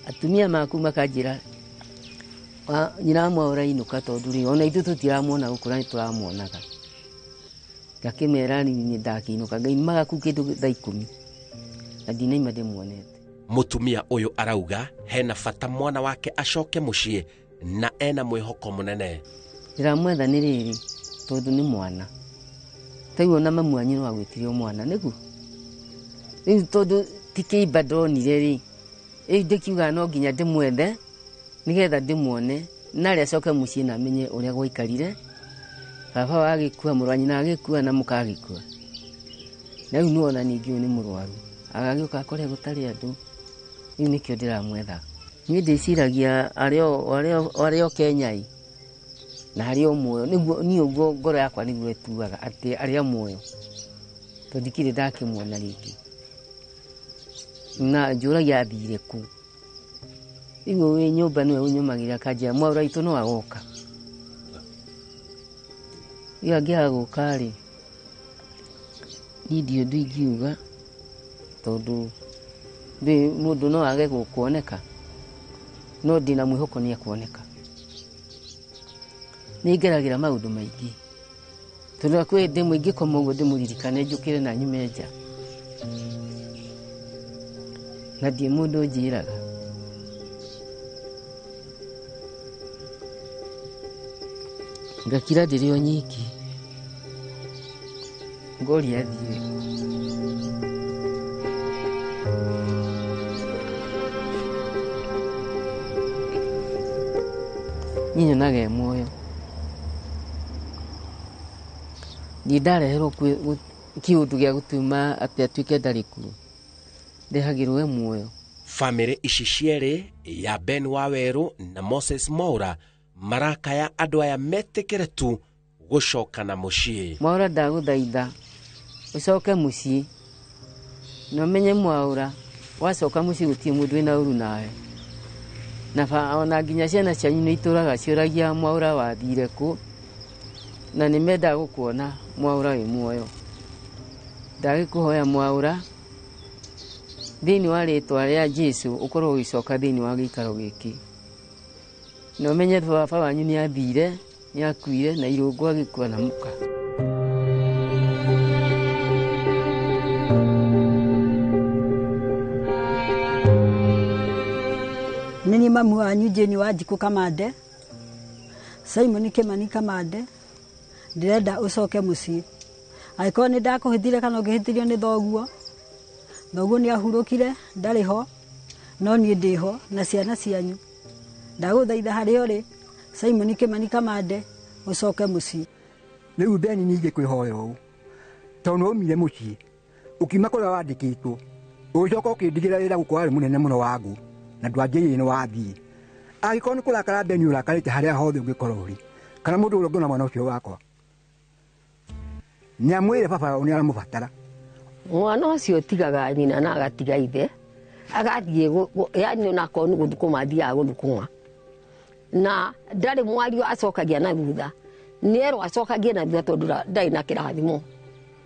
Atumia maku makanjĩra nyina wa Mwaura inũka tondũ rĩ ona ithuĩ tũtiramuona gũkũ na nĩtũramuonaga. Ngakĩmera niĩ ndakĩinũka, ngaimaga kũu kĩndũ thaa 10 na ndinaima ndĩmuonete. Mũtumia ũyũ arauga hena bata mwana wake acoke mũciĩ na ena mwĩhoko mũnene. Ndĩramwetha nĩ rĩrĩ tondũ nĩ mwana. Ta rĩu ona mamu wanyu no agwĩtire o mwana nĩguo. Rĩu tondũ ti kĩimba ndonire rĩ, rĩu ndĩkiugaga no nginya ndĩmwethe nĩgetha ndĩmuone narĩ acoke mũciĩ na amenye ũrĩa gwaikarire. Baba wao agĩkua, mũrũ wa nyina agĩkua na mũka agĩkua. Na rĩu nĩwona ningĩ ũyũ nĩ mũrwaru, agagĩũka akore gũtarĩ andũ. Rĩu nĩkĩo ndĩramwetha. Niĩ ndĩciragia arĩ o Kenya ĩ, na arĩ o muoyo. Nĩguo niĩ ũguo ngoro yakwa nĩguo ĩtuaga atĩ arĩ o muoyo, tondũ ndikĩrĩ ndakĩmuona rĩngĩ. Na njũragia athire kũ. Rĩu wĩ nyũmba nĩwe ũnyũmagĩrĩra akanjĩra Mwaura witũ no agoka. Rĩu angĩaga gũka rĩ, niĩ ndirĩ ũndũ ingiuga tondũ mũndũ no age kuoneka, no ndĩna mwĩhoko nĩ ekuoneka. Nĩ ngeragĩra maũndũ maingĩ tondũ kwĩ hĩndĩ ĩmwe ingĩkoma ũguo ndĩmũririkane njũkĩre na nyume nja, na ndirĩ mũndũ ũnjĩraga. Ngakira ndĩrĩ o nyiki, ngoria athire. Niĩ nyonaga e muoyo. Niĩ ndareherwo kĩũndũ gĩa gũtũma atĩ atuĩke ndarĩ kuo. Ndehagĩrwo e muoyo. Famĩlĩ ici cierĩ ya Ben Wawerũ na Moses Mwaura marakaya andũ aya metĩkĩre tu gũcoka na mũciĩ. Mwaura ndagũthaitha ũcoke mũciĩ na ũmenye Mwaura wacoka mũciĩ gũtirĩ mũndũ wĩna ũru nawe. Na ona nginya ciana cianyu nĩ itũraga ciũragia Mwaura wathire kũ na nĩ mendaga gũkuona Mwaura wĩ muoyo. Ndagĩkũhoya Mwaura thĩinĩ wa rĩtwa rĩa Jesũ ũkorwo ũgĩcoka thĩinĩ wa gĩikaro gĩkĩ. Na ũmenye baba wanyu nĩ athire, nĩ akuire na irũngũ agĩkua na mũka. Nĩ niĩ mamu wanyu Jane Wanjikũ Kamande, Simon Kimani Kamande, ndĩrenda ũcoke mũciĩ. Angĩkorwo nĩ ndakũhĩtire kana ũngĩhĩtĩrio nĩ thoguo, thoguo nĩ ahurũkire, ndarĩ ho, no niĩ ndĩ ho na ciana cianyu. Ndagũthaitha harĩa ũrĩ, Simon Kimani Kamande, ũcoke mũciĩ. Rĩu Beni ningĩ kwĩhoya ũũ, tondũ nĩ waumire mũciĩ, ũkiuma kũrĩa wandĩkĩtwo, ũgĩcoka ũkĩndigĩra wĩra gũkũ warĩ mũnene mũno wa ngũ, na ndwanjĩrĩire nĩ wathiĩ. Angĩkorwo nĩ kũrakara Beni ũrakarĩte harĩa hothe ũngĩkorwo ũrĩ, kana mũndũ ũrĩa ũngĩona mwana ũcio wakwa, nĩamwĩre baba wao nĩ aramũbatara. Mwana ũcio tigaga nyina na agatiga ithe, agathiĩ yani onakorwo nĩ gũthũkũma athiaga gũthũkũma. Na ndarĩ mwario acokagia na thutha, nĩerwo acokagie na thutha tondũ ndarĩ na kĩrathimo.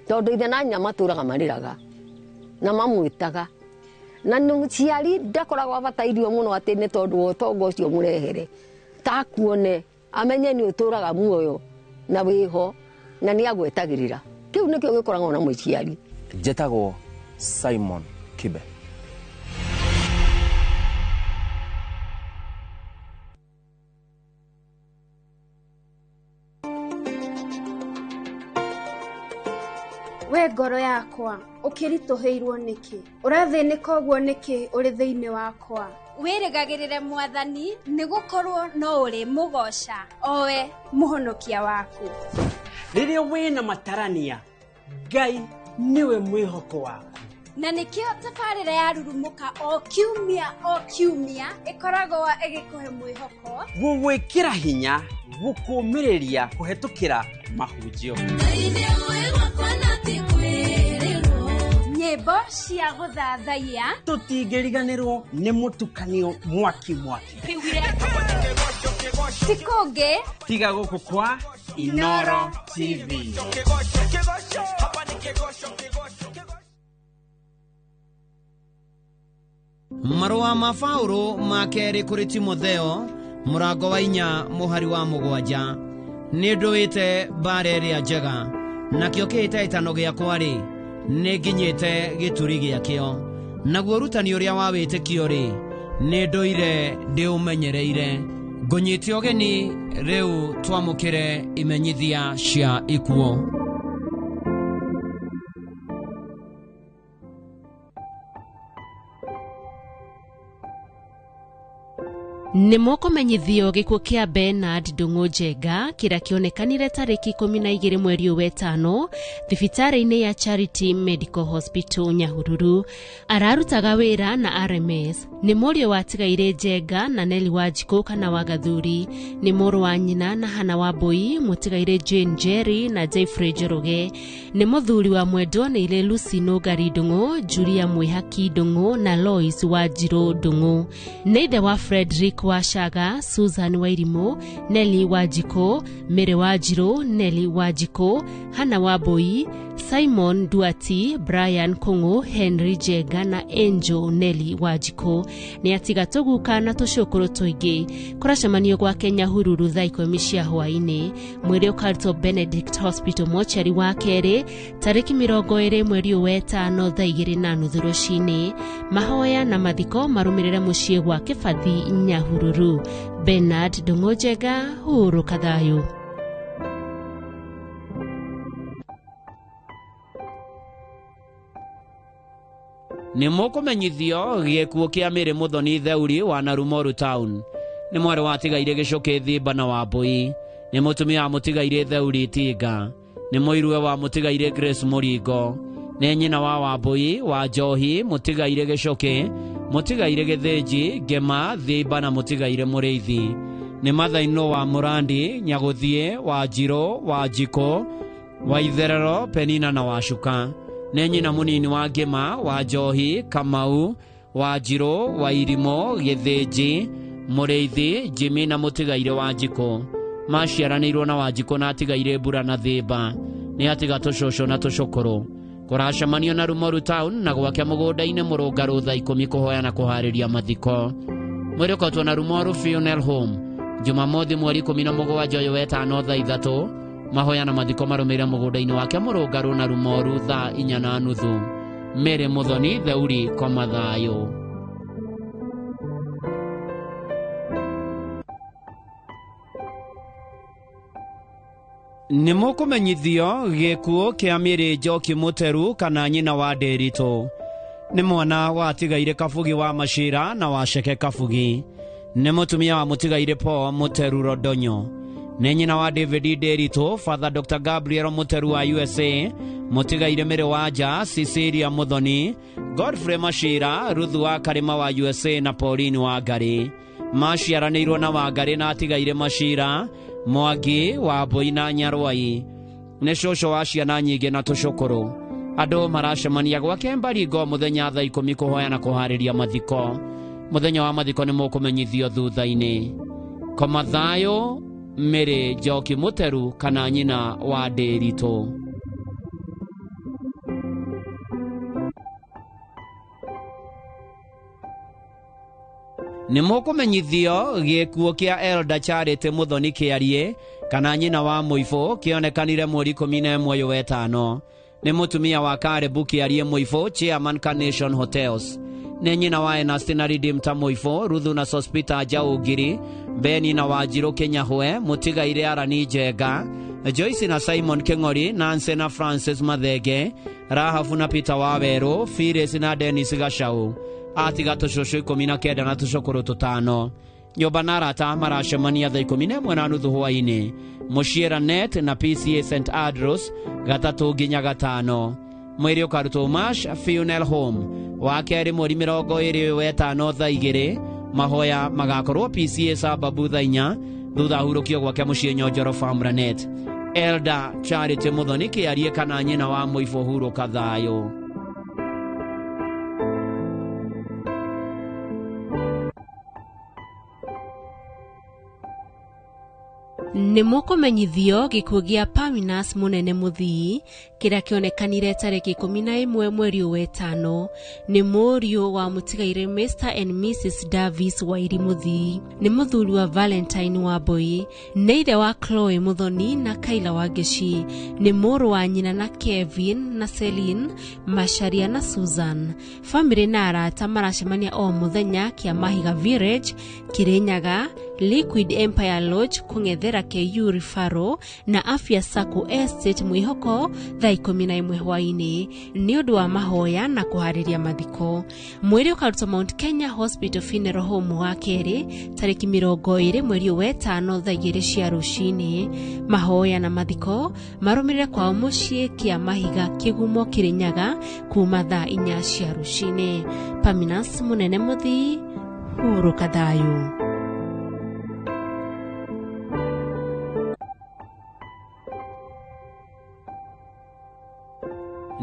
Tondũ ithe na nyina matũraga marĩraga na mamwĩtaga. Na nĩ mũciari ndakoragwo abatairio mũno atĩ nĩ tondũ wa ũtonga ũcio mũrehere. Takuone amenye nĩ ũtũraga muoyo na wĩho na nĩ agwetagĩrĩra. Kĩu nĩkĩo gĩkoragwo na mũciari. Njetagwo Simon Kibe. We ngoro yakwa ũkĩritũhĩirwo nĩkĩ? Ũrathĩnĩka ũguo nĩkĩ ũrĩ thĩinĩ wakwa? Wĩrĩgagĩrĩre Mwathani nĩgũkorwo no ũrĩ mũgoca owe mũhonokia waku. Rĩrĩa wĩna matarania, Ngai nĩwe mwĩhoko waku. Na nĩkĩo tabarĩra ya Rurumũka o kiumia ĩkoragwo ĩgĩkũhe mwĩhoko, gũgwĩkĩra hinya, gũkũmĩrĩria kũhetũkĩra mahunjio. Nyĩmbo cia gũthathaiya, tũtingĩriganĩrwo nĩ mũtukanio mwaki mwaki. Ti kũngĩ tiga gũkũ kwa Inoro TV. Marũa ma Paũlũ ma kerĩ kũrĩ Timotheo mũrango wa 4 mũhari wa 7. Nĩ ndũĩte mbara ĩrĩa njega, nakĩo kĩhĩtahĩtano gĩakwa-rĩ, nĩ nginyĩte gĩturi gĩakĩo. Naguo ũrutani ũrĩa wa wĩtĩkio-rĩ, nĩ ndũire ndĩũmenyereire. Ngũnyite ũgeni rĩu twamũkĩre imenyithia cia ikuũ. Nĩ mũkũmenyithio gĩkuũ kĩa Bernard Ndung'u Njenga kĩrĩa kĩonekanire tarĩki 12 mweri wa 5 thibitarĩ-inĩ ya Charity Medical Hospital Nyahururu. Ararutaga wĩra na RMS. Nĩ mũriũ wa Tigaire Njenga na Nelly Wanjikũ kana wa Gathuri. Nĩ mũrũ wa nyina na Hana Wambui, mũtigaire Jane Njeri na Jeffrey Njoroge. Nĩ mũthuri wa mwendwa nĩ Ile Lucy Nũngari Ndung'u, Julia Mwĩhaki Ndung'u na Lois Wanjirũ Ndung'u. Nĩ ithe wa Frederick Washaga, Susan Wairimu, Nelly Wanjikũ, Mary Wanjirũ, Nelly Wanjikũ, Hana Wambui, Simon Duati, Brian Kũng'ũ, Henry Njenga na Angel Nelly Wanjikũ. Nĩ atiga tũguka na tũcũkũrũ tũingĩ. Kũracemanio gwake Nyahururu thaa 10 cia hwaĩ-inĩ. Mwĩrĩ ũkarutwo Benedict Hospital mochari wa kerĩ tarĩki 20 mweri wa 5 thaa 2:30 rũcinĩ. Mahoya na mathiko marũmĩrĩre mũciĩ gwa Kĩbathi Nyahururu. Bernard Ndung'u Njenga, hurũka thayũ. Nĩ mũkũmenyithio gĩkuũ kĩa Mary Muthoni Theuri wa Narumoru Town. Nĩ mwarĩ wa Tigairĩ Gĩcũkĩ Thimba na Wambũi. Nĩ mũtumia wa Mũtigairĩ Theuri Tinga. Nĩ mũiruwe wa Mũtigairĩ Grace Mũringo. Nĩ nyina wa Wambũi wa Njohi, Mũtigairĩ Gĩcũkĩ, Mũtigairĩ Gĩthĩnji, Ngĩma, Thimba na Mũtigairĩ Mũrĩithi. Nĩ mathainũ wa Mũrandi, Nyagũthiĩ, wa Njirũ, wa Njikũ, wa Itherero, Penina na Wacuka. Nĩ nyina mũnini wa Ngĩma, wa Njohi, Kamau, wa Njirũ, wa Irimo, Gĩthĩnji, Mũrĩithi, Jimmy na Mũtigairĩ wa Njikũ. Maciaranĩirwo na Wanjikũ na atigairĩ Mbura na Thimba. Nĩ atiga tũcũcũ na tũcũkũrũ. Kũracemanio na Rumoru Town na gwake mũgũnda-inĩ Mũrũngarũ thaa 10 kũhoya na kũharĩria mathiko. Mwĩrĩ ũkotwo na Rumoru Funeral Home Jumamothi mweri 17 ũyũ wetano thaa 3. Mahoya na mathiko marũmĩrĩre mũgũnda-inĩ wake Mũrũngarũ na Rumoru thaa 4:30. Mary Muthoni Theuri koma thayũ. Nĩ mũkũmenyithio gĩkuũ kĩa Mary Njoki Mũteru kana nyina wa Ndĩritũ. Nĩ mwana wa Tigairĩ Kabugi wa Macira na wa Ceke Kabugi. Nĩ mũtumia wa Mũtigairĩ Paul Mũteru Rodonyo. Nĩ nyina wa David Ndĩritũ, Father Dr. Gabriel Mũteru wa USA, Mũtigairĩ Mary Wanja, Cecilia Muthoni, Godfrey Macira, Ruth wa Karima wa USA na Pauline wa Ngarĩ. Maciaranĩirwo na Wangarĩ na Atigairĩ Macira, Mwangi wa Mbũi na Nyarwai. Nĩ cũcũ wa ciana nyingĩ na tũcũkũrũ. Andũ maracemania gwake Mbaringo mũthenya thaa 10 kũhoya na kũharĩria mathiko. Mũthenya wa mathiko nĩ mũkũmenyithio thutha-inĩ. Koma thayũ, Mary Njoki Mũteru kana nyina wa Ndĩritũ. Nĩ mũkũmenyithio gĩkuũ kĩa Elder Charity Muthoni Kĩarie kana nyina wa Mũibũ kĩonekanire mweri 11 ũyũ wetano. Nĩ mũtumia wa Karebu Kĩarie Mũibũ, Chairman Carnation Hotels. Nĩ nyina wa Ernest na Redeemed Mũibũ, Ruthu na Sospita Njaũngiri, Beni na Wanjirũ Kĩnyahwe, Mũtigairĩ Arani Njenga, Joyce na Simon Kĩng'ori, Nancy na Francis Mathenge, Rahabu na Peter Wawerũ, Phyllis na Dennis Gacau. Atiga tũcũcũ 19 na tũcũkũrũ 5. Nyũmba na arata maracemania thaa 11:30 hwaĩ-inĩ. Mũciĩra Net na PCA St Andrews 3 nginya 5. Mwĩrĩ ũkarutwo Mash Funeral Home wa kerĩ mweri 25 thaa 2. Mahoya magakorwo PCA Sababu thaa 4 thutha hurũkio gwake mũciĩ Nyonjoro Farmranet. Elder Charity Muthoni Kĩarie kana nyina wa Mũibũ hurũka thayũ. Nĩ mũkũmenyithio gĩkuũ gĩa Paminas Mũnene Mũthii kĩrĩa kĩonekanire tarĩki 11 mweri ũyũ wetano. Nĩ mũriũ wa Mũtigairĩ Mr and Mrs Davis Wairi Mũthii. Nĩ mũthuri wa Valentine Wambui. Nĩ ithe wa Chloe Muthoni na Kaila Wangeci. Nĩ mũrũ wa nyina na Kevin na Celine, Macharia na Susan. Famĩlĩ na arata maracemania o mũthenya Kĩamahiga Village, Kirinyaga, Liquid Empire Lodge kũng'ethera KU Referral na Afya Sacco Estate Mwĩhoko thaa 11 hwaĩ-inĩ nĩ ũndũ wa mahoya na kũharĩria mathiko. Mwĩrĩ ũkarutwo Mount Kenya Hospital Funeral Home wa kerĩ tarĩki 20 mweri ũyũ wetano thaa 2 cia rũcinĩ. Mahoya na mathiko marũmĩrĩre kwao mũciĩ Kĩamahiga Kĩgumo Kĩrĩnyaga kuma thaa 4 cia rũcinĩ. Paminas Mũnene Mũthii, hurũka thayũ.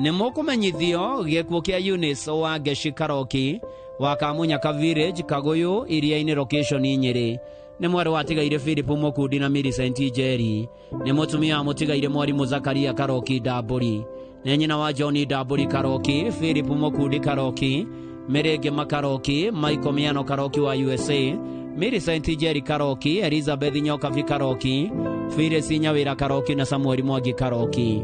Nĩ mũkũmenyithio gĩkuũ kĩa Eunice wa Ngeshi Karoki wa Kamunyaka Village Kagũyũ Iria-inĩ location Nyĩrĩ. Nĩ mwarĩ wa Tigairĩ Philip Mũkundi na Millicent Njeri. Nĩ mũtumia wa Mũtigairĩ Mwarimũ Zakaria Karoki Ndambũri. Nĩ nyina wa John Ndambũri Karoki, Philip Mũkundi Karoki, Mary Ngĩma Karoki, Michael Miano Karoki wa USA, Millicent Njeri Karoki, Elizabeth Nyokabi Karoki, Phyllis Nyawĩra Karoki na Samuel Mwangi Karoki.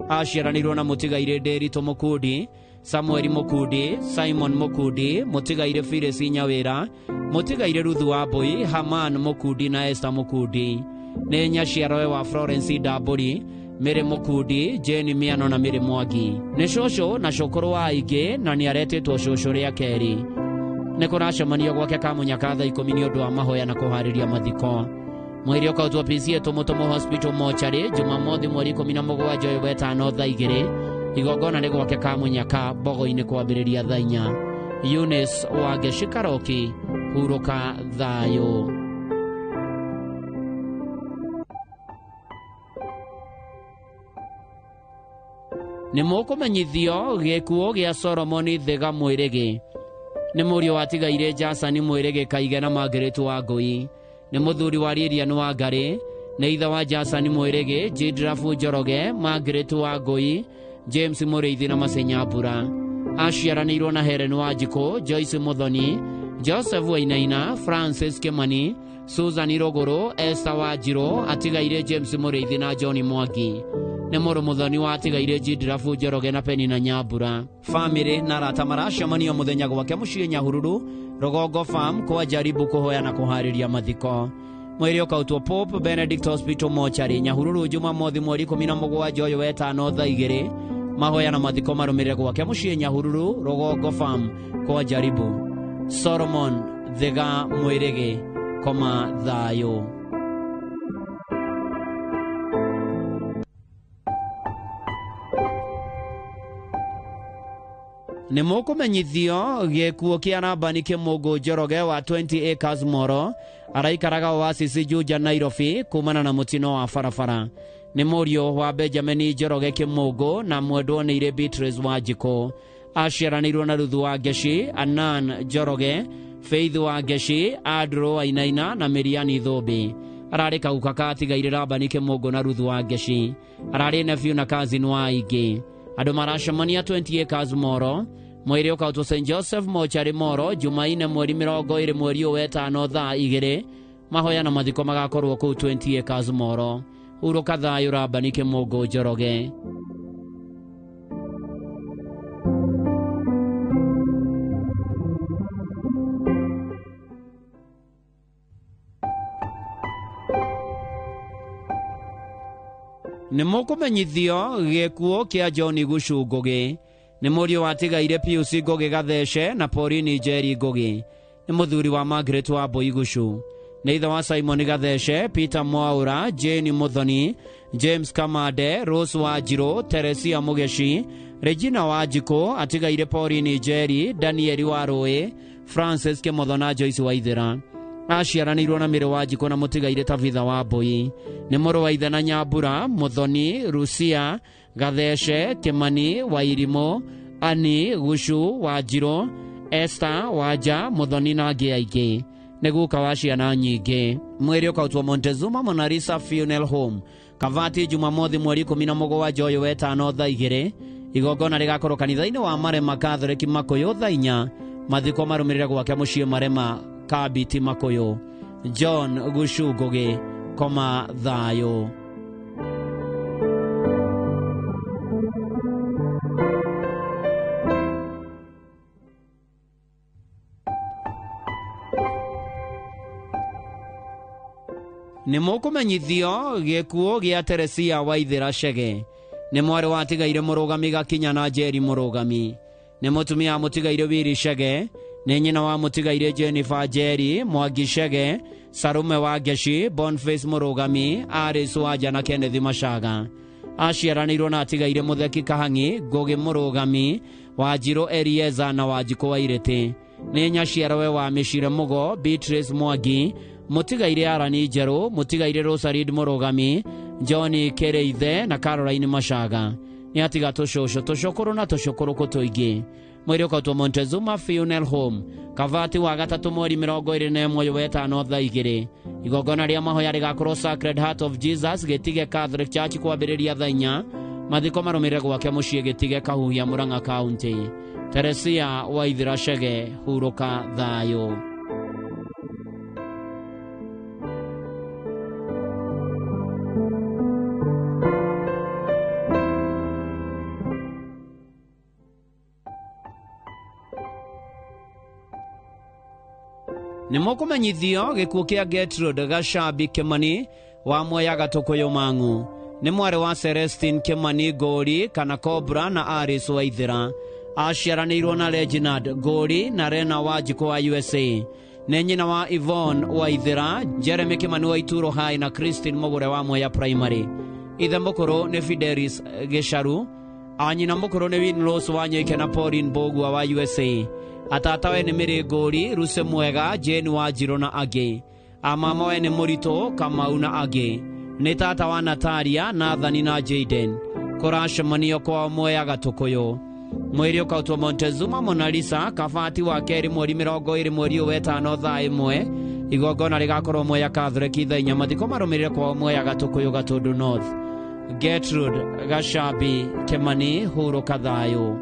Aciaranĩirwo na Mũtigairĩ Ndĩritũ Mũkundi, Samuel Mũkundi, Simon Mũkundi, Mũtigairĩ Phyllis Nyawĩra, Mũtigairĩ Ruthu Wambui, Haman Mũkundi na Esther Mũkundi. Nĩ nyaciarawe wa Florence Ndambũri, Mary Mũkundi, Jane Miano na Mary Mwangi. Nĩ cũcũ na cũkũrũ wa aingĩ na nĩ aretĩtwo cũcũ rĩa kerĩ. Nĩ kũracemanio gwake Kamunyaka thaa 10 nĩ ũndũ wa mahoya na kũharĩria mathiko. Mwĩrĩ ũkautwo PCA Tũmũtũmũ Hospital Mortuary Jumamothi mweri 17 ũyũ wetano thaa 2. Igongona nĩ gwake Kamunyaka Mbogo-inĩ kwambĩrĩria thaa 4. Eunice Wangeshi Karoki, hurũka thayũ. Nĩ mũkũmenyithio gĩkuũ gĩa Solomoni Thiga Mwĩrĩgĩ. Nĩ mũriũ watigaire Jasani Mwĩrĩgĩ Kaige na Margaret Wangũi. Nĩ mũthuri wa Lilian Wangari. Nĩ ithe wa Jasani Mwĩrĩgĩ, Jidrafu Njoroge, Margaret Wangũi, James Mũrĩithi na Masenya Mbura. Aciaranĩirwo na Helen Wanjikũ, Joyce Muthoni, Joseph Wainaina, Francis Kimani, Susan Rũgũrũ, Esther Wanjirũ, atigaire James Mũrĩithi na John Mwangi. Nĩ mũrũ Muthoni wa atigaire Jidrafu Njoroge na Penina Nyambura. Famĩlĩ na arata maracemania mũthenya gwake mũciĩ Nyahururu, Rũgongo Farm kwa jaribu kũhoya na kũharĩria mathiko. Mwĩrĩ ũkautwo Pope Benedict Hospital Mortuary Nyahururu Jumamothi mweri 17 ũyũ wetano thaa 2. Mahoya na mathiko marũmĩrĩre gwake mũciĩ Nyahururu, Rũgongo Farm kwa jaribu. Solomon Thiga Mwĩrĩgĩ, koma thayũ. Nĩ mũkũmenyithio gĩkuũ kĩa Rabani Kĩmũngũ Njoroge wa 20 acres Moro, araikaraga Oasis Juja Nairobi kumana na mũtino wa barabara. Nĩ mũriũ wa Benjamin Njoroge Kĩmũngũ na mwendwo nĩ Ire Beatrice Wanjikũ. Aciaranĩirwo na Ruthu Wangeshi, Anan Njoroge, Faith Wangeshi, Andrew Wainaina na Miriani Thũmbĩ. Ararĩ kaguka ka atigaire Rabani Kĩmũngũ na Ruthu Wangeshi. Ararĩ nephew na cousin wa aingĩ. Andũ maracemania 20 acres Moro. Mwĩrĩ ũkautwo St Joseph Mortuary Moro Jumaine mweri 20 mweri ũyũ wetano thaa 2. Mahoya na mathiko magakorwo kũu 20 acres Moro. Hurũka thayũ Rabani Kĩmũngũ Njoroge. Nĩ mũkũmenyithio gĩkuũ kĩa John Gucu Ngũgĩ. Nĩ mũriũ watigaire Pius Ngũgĩ Gathece na Pauline Njeri Ngũgĩ. Nĩ mũthuri wa Margaret Wambui Gucu. Nĩ ithe wa Simon Gathece, Peter Mwaura, Jane Muthoni, James Kamande, Rose Wanjirũ, Teresia Mũgeci, Regina Wanjikũ, atigaire Pauline Njeri, Daniel Warũĩ, Francis Kĩmotho na Joyce Waithera. Aciaranĩirwo na Mĩrĩ Wanjikũ na mũtigaire Tabitha Wambui. Nĩ mũrũ wa ithe na Nyambura, Muthoni, Rusia, Gathece, Kimani, Wairimũ, Ani, Gucu, Wanjirũ, Esther, Wanja, Muthoni na angĩ aingĩ. Nĩ guka wa ciana nyingĩ. Mwĩrĩ ũkautwo Montezuma Monalisa Funeral Home Kavati Jumamothi mweri 17 ũyũ wetano thaa 2. Igongona rĩgakorwo kanitha-inĩ wa Marema Catholic Makũyũ thaa 4. Mathiko marũmĩrĩre gwake mũciĩ Marema Kabiti Makũyũ. John Gucu Ngũgĩ, koma thayũ. Nĩ mũkũmenyithio gĩkuũ gĩa Teresia Waithera Chege. Nĩ mwarĩ watigaire mũrũgami Gakinya na Njeri mũrũgami. Nĩ mũtumia wa mũtigaire Willy Chege. Nĩ nyina wa mũtigaire Jennifer Njeri, Mwangi Chege, Sarume Wangeshi, Boniface mũrũgami, Alice Wanja na Kenneth Machaga. Aciaranĩirwo na atigaire Mũtheki Kahang'i, Ngũgĩ mũrũgami, Wanjirũ Elieza na Wanjikũ Wairĩtĩ. Nĩ nyaciarawe wa Mĩcire Mũgo, Beatrice Mwangi, mũtigaire Arani Njerũ, mũtigaire Rosarid mũrũgami, John Kereithe na Caroline Machaga. Nĩ atiga tũcũcũ, tũcũkũrũ na tũcũkũrũkũ tũingĩ. Mwĩrĩ ũkautwo Montezuma Funeral Home Kavati wa gatatũ mweri 21 ũyũ wetano thaa 2. Igongona rĩa mahoya rĩgakorwo Sacred Heart of Jesus Gĩtige Catholic Church kwambĩrĩria thaa 4. Mathiko marũmĩrĩre gwake mũciĩ Gĩtige Kahuhia Murang'a County. Teresia Waithera Chege, hurũka thayũ. Nĩ mũkũmenyithio gĩkuũ kĩa Gertrude Gacambi Kimani wa Mwea Gatũkũyũ Mang'u. Nĩ mwarĩ wa Celestine Kimani Ngũri kana Cobra na Alice Waithera. Aciaranĩirwo na Reginald Ngũri na Rena Wanjikũ wa USA. Nĩ nyina wa Yvonne Waithera, Jeremy Kimani wa Ituro High na Christine Mugure wa Mwea Primary. Ithe mũkũrũ nĩ Fidelis Gĩcaru. Anyina mũkũrũ nĩ Winrose Wanyoike na Pauline Mbũgua wa USA. Atatawe nĩ Mĩrĩ Ngũri, Ruse Mwega, Jane Wanjirũ na angĩ. Amamawe nĩ Mũritũ, Kamau na angĩ. Nĩ tata wa Natalia, Nathani na Jaden. Kũracemanio kwao Mwea Gatũkũyũ. Mwĩrĩ ũkautwo Montezuma Mona Lisa kabati wa kerĩ mweri 20 mweri ũyũ wetano thaa 1. Igongona rĩgakorwo Mwea Catholic thaa 4. Mathiko marũmĩrĩre kwao Mwea Gatũkũyũ Gatũndũ North. Gertrude Gashabi Kimani hurũka thayũ.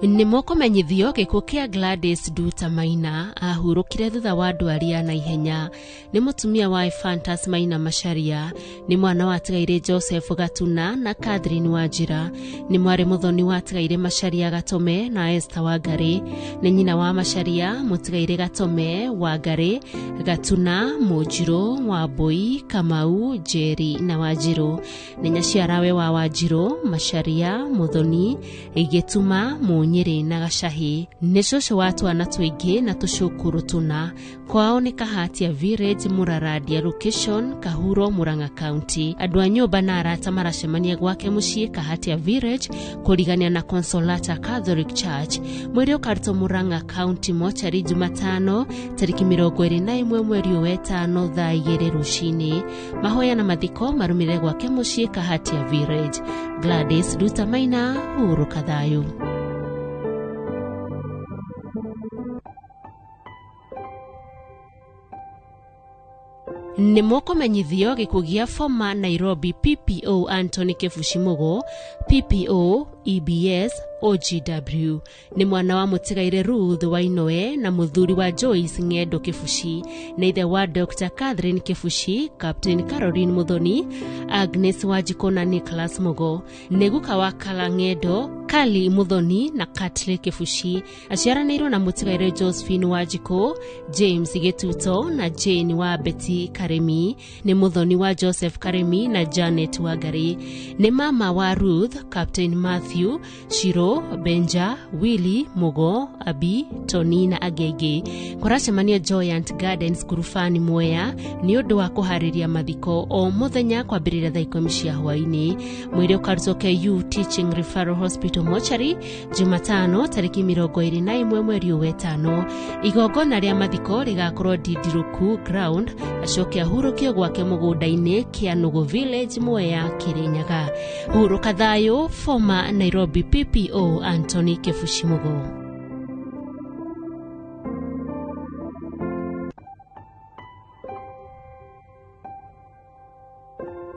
Nĩ mũkũmenyithio gĩkuũ kĩa Gladys Nduta Maina ahurũkire thutha wa ndwari ya naihenya. Nĩ mũtumia wa Ephantus Maina Macharia, nĩ mwana wa tigaire Joseph Gatuna na Catherine Wanjira, nĩ mwarĩ mũthoni wa tigaire Macharia Gatome na Esther Wangari, nĩ nyina wa Macharia mũtigaire Gatome Wangari, Gatuna, Mũnjirũ, Wambui, Kamau, Njeri na Wanjirũ, nĩ nyaciarawe wa Wanjirũ, Macharia, Mũthoni, Gĩtuma, Mũnyĩrĩ na Gacahi, nĩ cũcũ wa twana tũingĩ na tũcũkũrũ tũna. Kwao nĩ Kahatia Village, Mũrarandia Location, Kahuro, Murang'a County. Andũ a nyũmba na arata maracemania gwake mũciĩ Kahatia Village kũrigania na Consolata Catholic Church. Mwĩrĩ ũkarutwo Murang'a County mochari Jumatano tarĩki 21 mweri ũyũ wetano thaa 2 rũcinĩ. Mahoya na mathiko marũmĩrĩre gwake mũciĩ Kahatia Village. Gladys Nduta Maina, hurũka thayũ. Nĩ mũkũmenyithio gĩkuũ gĩa former Nairobi PPO Anthony Kĩbuci Mũgo, PPO EBS OGW, nĩ mwana wa mũtigaire Ruth Wainoe na mũthuri wa Joyce Ng'endo Kĩbuci, nĩ ithe wa Dr. Catherine Kĩbuci, Captain Caroline Muthoni, Agnes Wanjikũ na Nicholas Mũgo, nĩ guka wa Kala Ng'endo, Kali Muthoni na Katley Kĩbuci. Aciaranĩirwo na mũtigaire Josephine Wanjikũ, James Gĩtuto na Jane wa Betty Karemi, nĩ mũthoni wa Joseph Karemi na Janet Wangari, nĩ mama wa Ruth, Captain Matthew, Shiro, Benja, Willy, Mugo, Abi, Tony na angĩ aingĩ. Kũracemania Joyant Gardens Kurubani Mwea nĩ ũndũ wa kũharĩria mathiko o mũthenya kwambĩrĩria thaa 10 cia hwaĩ-inĩ. Mwĩrĩ ũkarutwo KU Teaching Referral Hospital Mortuary Jumatano tarĩki 21 mweri ũyũ wetano. Igongona rĩa mathiko rĩgakorwo Ndindiruku Ground, acoke ahurũkio gwake mũgũnda-inĩ Kĩanũgũ Village, Mwea, Kĩrĩnyaga. Hurũka thayũ, former Nairobi PPO Anthony Kĩbuci Mũgo.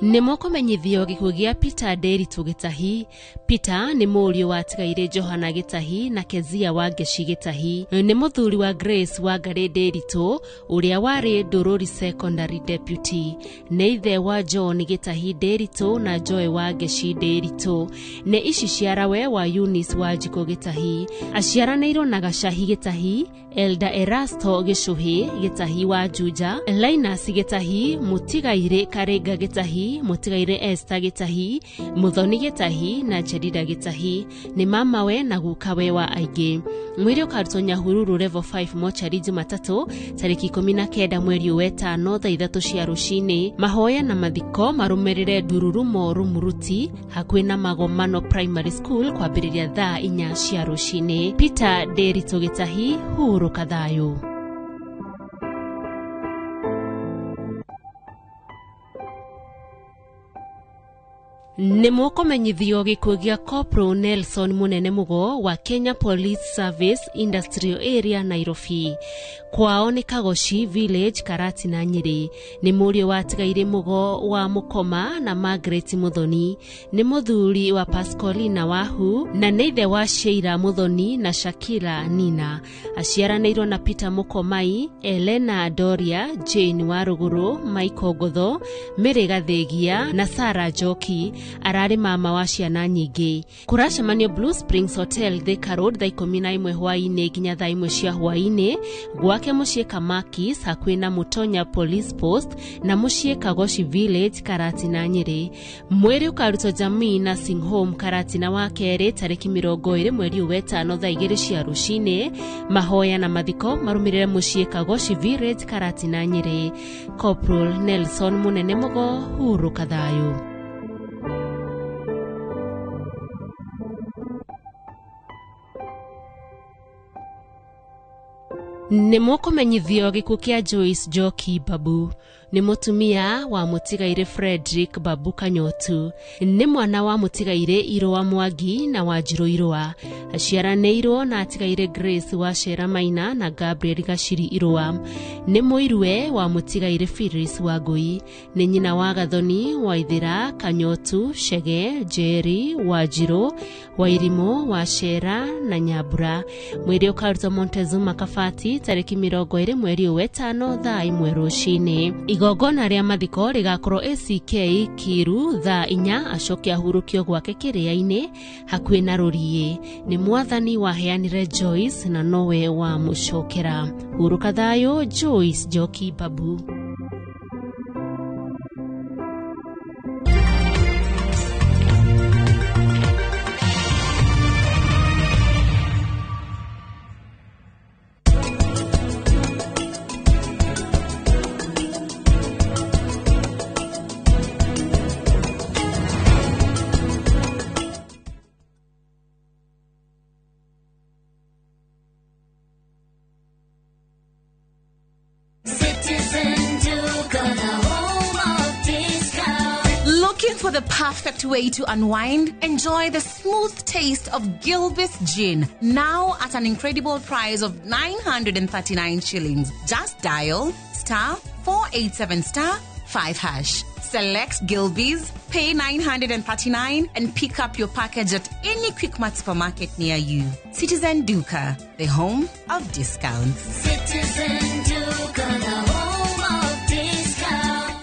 Nĩ mũkũmenyithio gĩkuũ gĩa Peter Nderitu Gĩtahi. Peter nĩ mũriũ wa tigaire Johana Gĩtahi na Kezia wa Ngeci Gĩtahi, nĩ mũthuri wa Grace Wangari Nderitu ũrĩa warĩ Ndũrũri Secondary Deputy, nĩ ithe wa John Gĩtahi Nderitu na Joy wa Ngeci Nderitu, nĩ ici ciarawe wa Eunice Wanjikũ Gĩtahi. Aciaranĩirwo na Gacahi Gĩtahi, Elda Erasto Gĩcũhĩ Gĩtahi wa Juja, Linus Gĩtahi, Mũtigairĩ Karĩnga Gĩtahi, Mũtigairĩ Esther Gĩtahi, Mũthoni Gĩtahi na Jedida Gĩtahi, nĩ mamawe na gukawe wa aingĩ. Mwĩrĩ ũkarutwo Nyahururu Level 5 mochari Jumatatũ tarĩki 19 mweri ũyũ wetano thaa 3 cia rũcinĩ. Mahoya na mathiko marũmĩrĩre Ndururumo Rumuruti hakuhĩ na Magomano Primary School kwambĩrĩria thaa 4 cia rũcinĩ. Peter Nderitu Gĩtahi, hurũka thayũ. Nĩ mũkũmenyithio gĩkuũ gĩa Corporal Nelson Mũnene Mũgo wa Kenya Police Service Industrial Area Nairobi. Kwao nĩ Kagoci Village, Karatina, Nyĩrĩ. Nĩ mũriũ wa tigaire Mũgo wa Mũkoma na Margaret Mũthoni, nĩ mũthuri wa Pascalina Wahu na nĩ ithe wa Sheila Mũthoni na Shakira Nina. Aciaranĩirwo na Peter Mũkomai, Elena Doria, Jane Warũgũrũ, Michael Ngotho, Mary Gathĩgia na Sarah Njoki. Ararĩ mama wa ciana nyingĩ. Kũracemanio Blue Springs Hotel, Thika Road, thaa 11 hwaĩ-inĩ nginya thaa 1 cia hwaĩ-inĩ, gwake mũciĩ Kamakis hakuhĩ na Mutonya Police Post na mũciĩ Kagoshi Village, Karatina, Nyĩrĩ. Mwĩrĩ ũkarutwo Jamii Nursing Home, Karatina wa kerĩ tarĩki 20 mweri ũyũ wetano thaa 2 cia rũcinĩ. Mahoya na mathiko marũmĩrĩre mũciĩ Kagoshi Village, Karatina, Nyĩrĩ. Corporal Nelson Munene Mugo, hurũka thayũ. Nĩ mũkũmenyithio gĩkuũ kĩa Joyce Njoki Babu. Nĩ mũtumia wa mũtigairĩ Frederick Babu Kanyotu. Nĩ mwana wa mũtigairĩ Irũa Mwangi na Wanjirũ Irũa. Aciaranĩirwo na atigairĩ Grace wa Cera Maina na Gabriel Gaciri Irũa. Nĩ mũirue wa mũtigairĩ Phyllis Wangũi. Nĩ nyina wa Gathoni Waithĩra Kanyotu Chege Njeri Wanjirũ Wairimũ wa Cera na Nyambura. Mwĩrĩ ũkarutwo Montezuma Kabati tarĩki 20 mweri ũyũ wetano thaa 1 rũcinĩ. Igongona rĩa mathiko rĩgakorwo ACK Kiru thaa 4, acoke ahurũkio gwake kĩrĩa-inĩ hakuhĩ na Rũriĩ. Nĩ mwathani waheanire Joyce na nowe wamũcokera. Hurũka thayũ Joyce Njoki Babu. Looking for the perfect way to unwind? Enjoy the smooth taste of Gilbey's Gin, now at an incredible price of 939 shillings. Just dial star 487 star 5 hash. Select Gilbey's, pay 939 and pick up your package at any Quickmart supermarket near you. Citizen Duka, the home of discounts. Citizen Duka, the home of discounts.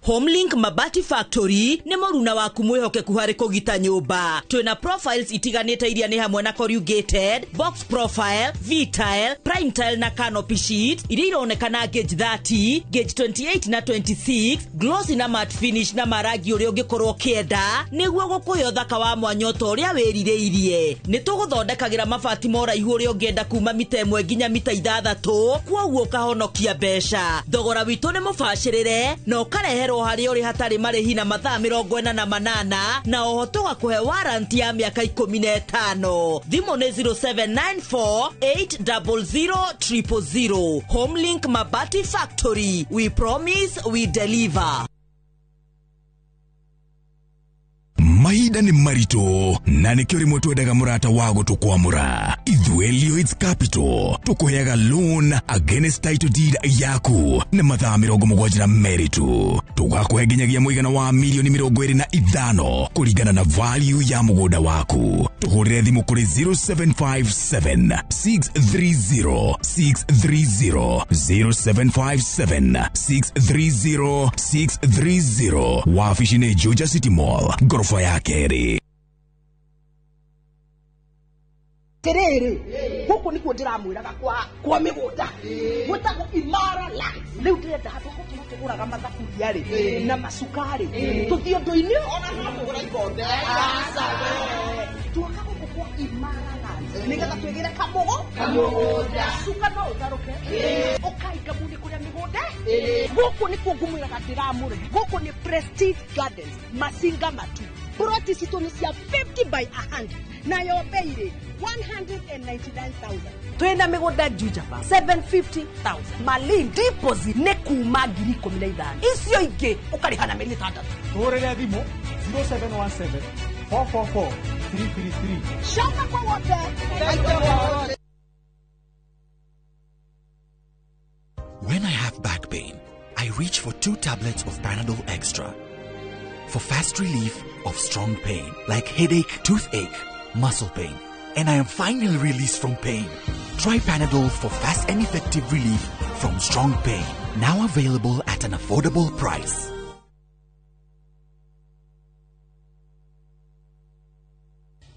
Homelink Mabati Factory nĩ mũruna waku mwĩhokeku harĩ kũgita nyũmba. Twĩna profiles itiganĩte iria nĩ hamwe na corrugated, box profile, V-tile, prime tile na canopy sheet iria ironekana gauge 30, gauge 28 na 26, glossy na matte finish na marangi ũrĩa ũngĩkorwo ũkĩenda nĩguo gũkũhe ũthaka wa mwanya ta ũrĩa wĩrirĩirie. Nĩ tũgũthondekagĩra mabati ma ũraihu ũrĩa ũngĩenda kuma mita 1 nginya mita 6, kwoguo ũkahonokia mbeca. Thogora witũ nĩ mũbacĩrĩre na ũkareherwo harĩa ũrĩ hatarĩ marĩhi na mathaa 48 na oho tũgakũhe warranty ya mĩaka 15. Thimũ nĩ 0794 800 000. Homelink Mabati Factory, we promise we deliver. Mahinda nĩ maritũ na nĩkĩo rĩmwe twendaga mũrata wa gũtũkwamũra. Ithuĩ Lloyds Capital tũkũheaga loan against title deed yaku na mathaa 72 tu. Tũgakũhe nginyagia mũigana wa milioni 25 kũringana na value ya mũgũnda waku. Tũhũrĩre thimũ kũrĩ 0757 630 630, 0757 630 630. Wabici nĩ Juja City Mall, ngoroba ya kerĩ. Tiriri guku nikuo ndiramwiraga kwa migunda gwitagwo Imara Lands. Riu ndirenda handu guku tuguraga mathaburia ri na macukari tuthie ndu-ini ona no tugura ikombe twaka guku kwa Imara Lands nigetha twigire kamugunda cuka no utharuke ukainga muni kuria migunda guku nikuo ngumwiraga ndiramure. Guku ni Prestige Gardens Masinga Matu. Ploti citũ nĩ cia 50 by 100 nayo bei 199,000. Twĩna mĩgũnda Juja 750,000. Malin deposit nĩ kuma 15,000. Icio ingĩ ũkarĩha na mĩeri 6. Tũhũrĩre thimũ 0717 444 333. Shamba kwa wote. When I have back pain, I reach for 2 tablets of Panadol Extra. For fast relief of strong pain like headache, toothache, muscle pain, and I am finally released from pain. Try Panadol for fast and effective relief from strong pain. Now available at an affordable price.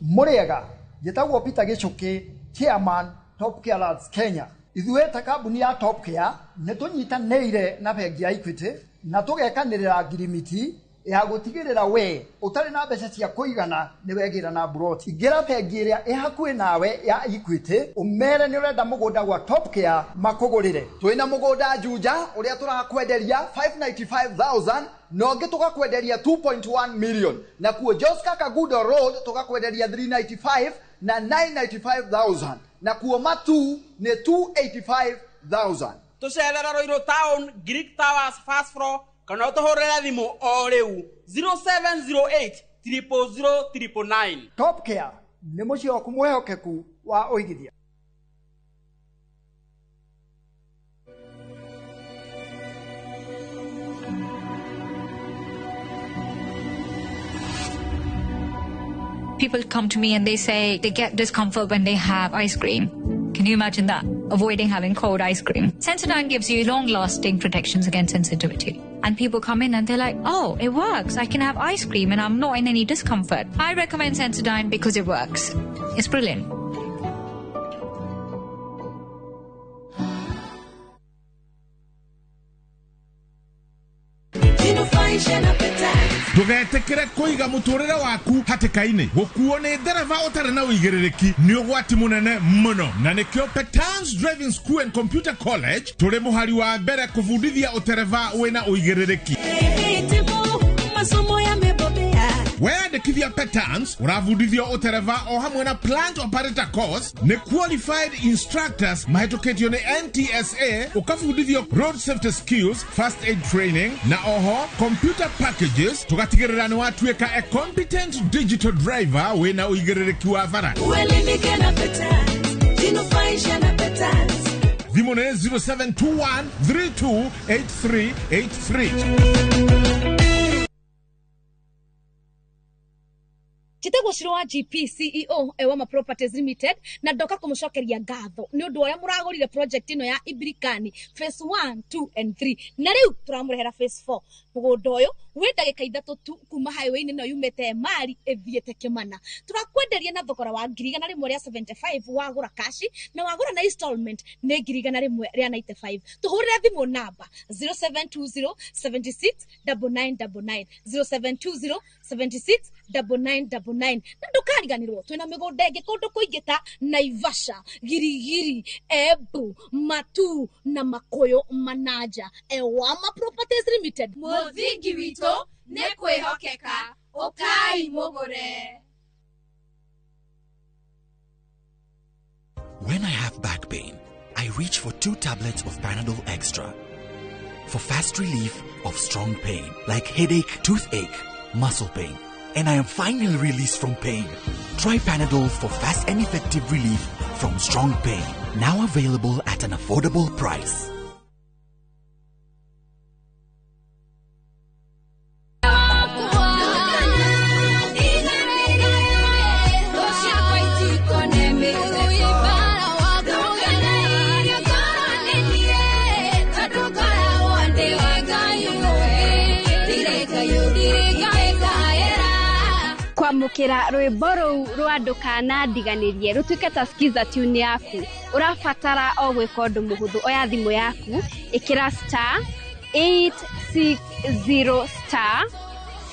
Mũrĩega, njĩtagwo Peter Gĩchũkĩ, chairman Top Care Lads Kenya. Ithuĩ ta kambuni ya Top Care nĩ tũnyitanĩire na bengi ya Equity na tũgekanĩrĩra ngirimiti ya gũtigĩrĩra we ũtarĩ na mbeca cia kũigana nĩ wegĩra na mburoti. Ingĩra bengi ĩrĩa ĩ hakuhĩ nawe ya Equity ũmere nĩ ũrenda mũgũnda gwa Top Care makũgũrĩre. Twĩna mũgũnda Juja ũrĩa tũrakwenderia 595,000 na ũngĩ tũgakwenderia 2.1 million, na kuo Joska Kagudo Road tũgakwenderia 395 na 995,000, na kuo Matu nĩ 285,000. Tũcerera Ruiru Town, Greek Towers first floor, kana ũtũhũrĩre thimũ o rĩu 0708 000 999. Top Care nĩ mũciĩ waku mwĩhokeku wa ũigithia. People come to me and they say they get discomfort when they have ice cream. Can you imagine that? Avoiding having cold ice cream. Sensodyne gives you long-lasting protections against sensitivity. And people come in and they're like, oh, it works. I can have ice cream and I'm not in any discomfort. I recommend Sensodyne because it works. It's brilliant. Ndũgetĩkĩre kũiga mũtũrĩre waku hatĩka-inĩ. Gũkuo nĩ ndereba ũtarĩ na ũigĩrĩrĩki nĩ ũgwati mũnene mũno, na nĩkĩo Petans Driving School and Computer College tũrĩ mũhari wa mbere kũbundithia ũtereba wĩna ũigĩrĩrĩki. Masomo yamebobea. Weyandĩkithia Petans ũrabundithio ũtereba o hamwe na plant operator course nĩ qualified instructors mahĩtũkĩtio nĩ NTSA, ũkabundithio road safety skills, first aid training na oho computer packages, tũgatigĩrĩra nĩ watuĩka a competent digital driver wĩna ũigĩrĩrĩki wa bara. Uelimike na Petans, jinufaishe na Petans. Thimũ nĩ 0721 328383. Njĩtagwo Shiro wa GP CEO Ewama Properties Limited, na ndoka kũmũcokeria ngatho nĩ ũndũ ũrĩa mũragũrire project ĩno ya Ibirikani phase 1, 2 and 3, na rĩu tũramũrehera phase 4. Mũgũnda ũyũ wĩ ndagĩka 3 tu kuma highway-inĩ ĩno yumĩte Emali ĩthiĩte Kĩmana. Tũrakwenderia na thogora wa 175,000 wagũra kashi, na wagũra na installment nĩ 195,000. Tũhũrĩre thimũ namba 0720 76 9999, 0720 76 9999. Na ndũkariganĩrwo twĩna mĩgũnda ĩngĩ kũndũ kũingĩ ta Naivasha, Girigiri, Embu, Matu na Makuyu Manaja. Ewama Properties Limited, Mũthingi witũ nĩ kwĩhokeka, ũkai mũgũre. When I have back pain, I reach for 2 tablets of Panadol Extra for fast relief of strong pain like headache, toothache, muscle pain, and I am finally released from pain. Try Panadol for fast and effective relief from strong pain. Now available at an affordable price. Kwamũkĩra rwĩmbo rũu rwa ndũkanandiganĩrie rũtuĩke ta skiza tune yaku, ũrabatara o gwĩka ũndũ mũhũthũ. Oya thimũ yaku, ĩkĩra star 860 star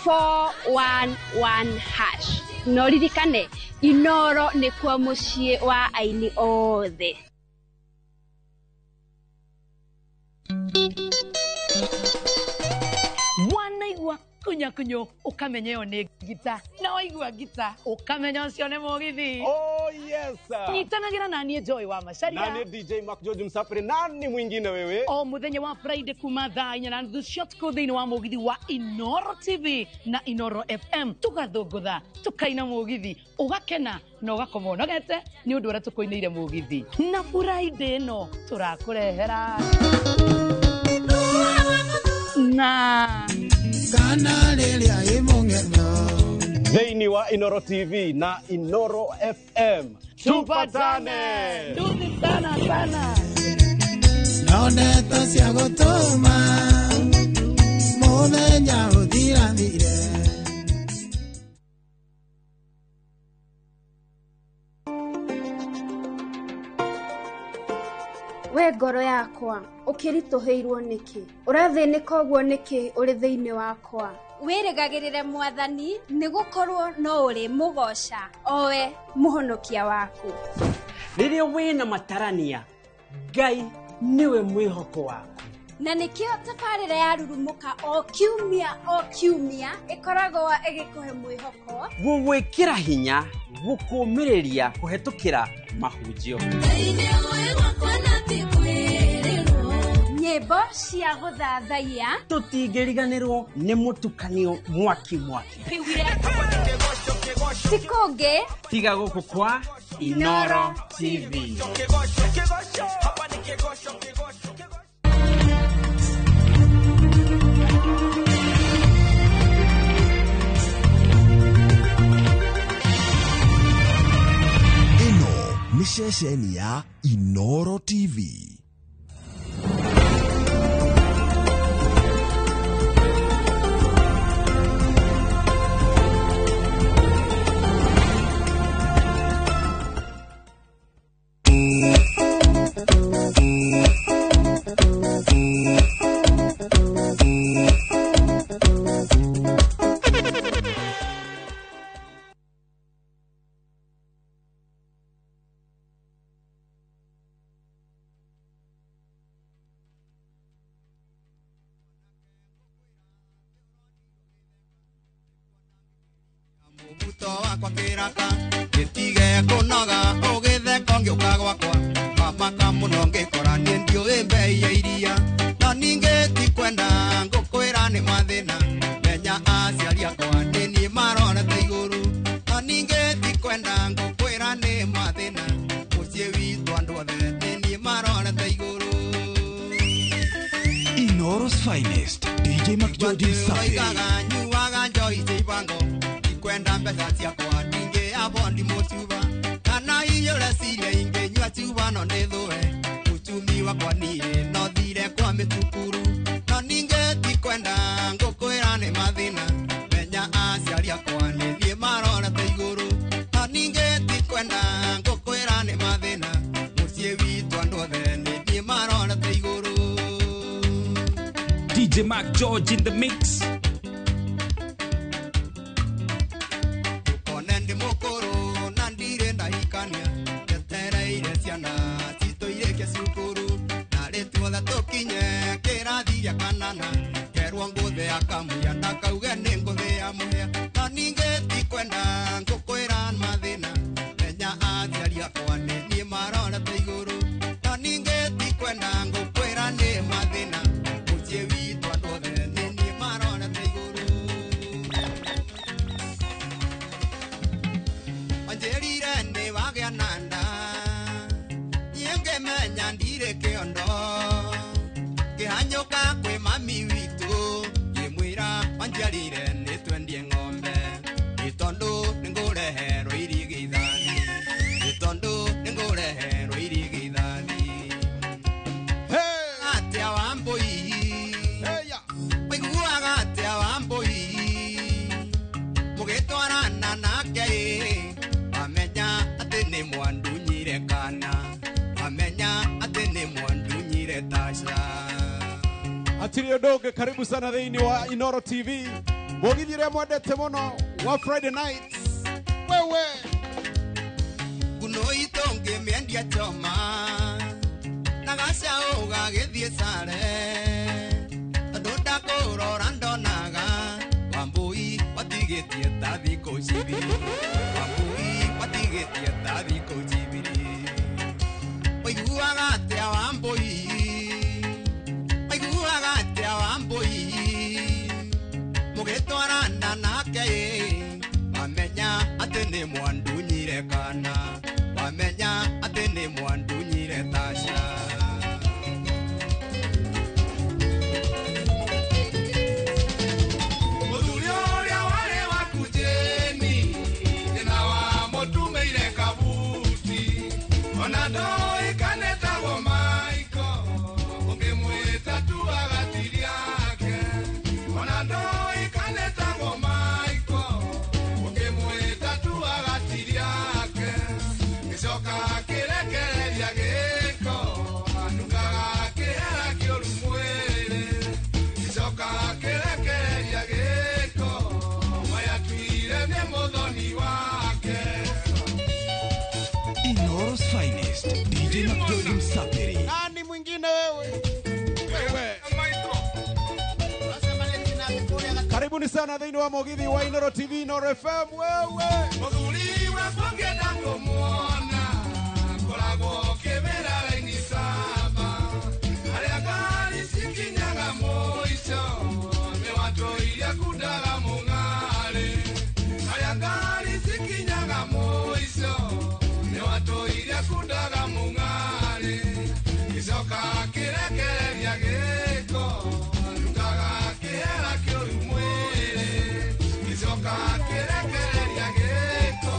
411 hash. Na ũririkane Inoro nĩkuo mũciĩ wa aini othe. Wanaigua kunyakunyo ukamenya ĩyo nĩ ngita, na waigua ngita ukamenya ũcio nĩ mũgithi. Oh yes. Nyitanagĩra na niĩ Joy wa Macharia na niĩ DJ Mark George Msafiri. Nani mwingine wewe? O mũthenya wa Friday kuma thaa 4:30 cia ũtukũ thĩinĩ wa mũgithi wa Inoro TV na Inoro FM, tũgathũngũtha tũkaina mũgithi, ũgakena na ũgakoma ũnogete nĩ ũndũ ũrĩa tũkũinĩire mũgithi. Na Friday ĩno tũrakũrehera na kana rĩrĩa ĩmũng'eng'o thĩinĩ wa Inoro TV na Inoro FM. Tupatane. Nduthi sana sana. No ndeto cia gũtũma mũthenya ũthirathire. We ngoro yakwa ũkĩritũhĩirwo nĩkĩ? Ũrathĩnĩka ũguo nĩkĩ ũrĩ thĩinĩ wakwa? Wĩrĩgagĩrĩre mwathani nĩ gũkorwo no ũrĩ mũgoca owe mũhonokia waku. Rĩrĩa wĩna matarania, Ngai nĩwe mwĩhoko waku. Na nĩkĩo tabarĩra ya Rurumũka o kiumia ĩkoragwo ĩgĩkũhe mwĩhoko, gũgwĩkĩra hinya, gũkũmĩrĩria kũhetũkĩra mahunjio, nyĩmbo cia gũthathaiya, tũtingĩriganĩrwo nĩ mũtukanio mwaki mwaki. Ti kũngĩ tiga gũkũ kwa Inoro TV. Ĩno nĩ ceceni ya Inoro TV. Inoro's finest, DJ McJordan Safi. Kwenda mbeca ciakwa ndingĩabwo ndimũcuba kana iyũre ciria ingĩnyua cuba no nĩthũe uchumi wakwa niĩ no thire kwa mĩcukuru no ningĩ tikwenda ngũkwĩra nĩ mathĩna menya aciari akwa nĩ niĩ marorete igũrũ no ningĩ tikwenda ngũkwĩra nĩ mathĩna mũciĩ witũ andũ othe nĩ niĩ marorete igũrũ. DJ Mark George in the mix. Atirio doge, karibu sana thĩinĩ wa Inoro TV. Mũgithi ũrĩa mwendete mũno wa Friday nights. Wewe nguno itũ ngĩmĩendia choma na gacaũ gagĩthiĩ sare tondũ ndakũrora ndonaga Wambui watigĩtie ta thikũ cibiri Wambui watigĩtie ta thikũ cibiri ũiguaga atĩa Wambui ũiguaga atĩa Wambui mũgĩtwarana nake wamenya atĩ nĩ mwandunyire kana wamenya atĩ nĩ mwandunyire Tasha. Mũthuri ũrĩa warĩ waku Jane thĩna wa mũtumĩire kabuti ona ndoĩkanĩtagwo Michael. DJ McGeorge Msapiri. Nani mwingine wewe? Wewe. Karibuni sana thĩinĩ wa mũgithi wa Inoro TV, Inoro FM. Wewe. Mũthuri wakwa ngĩenda kũmuona, ngoragwo ngĩmĩra raini saba. Harĩa ngari cikinyaga mũico, nĩ watũire kundaga mũng'arĩ. Harĩa ngari cikinyaga mũico, nĩ watũire kundaga mũng'arĩ. Gĩcoka kĩrekereria gĩko, rutaga kĩhera kĩũru mwĩrĩ. Gĩcoka kĩrekereria gĩko,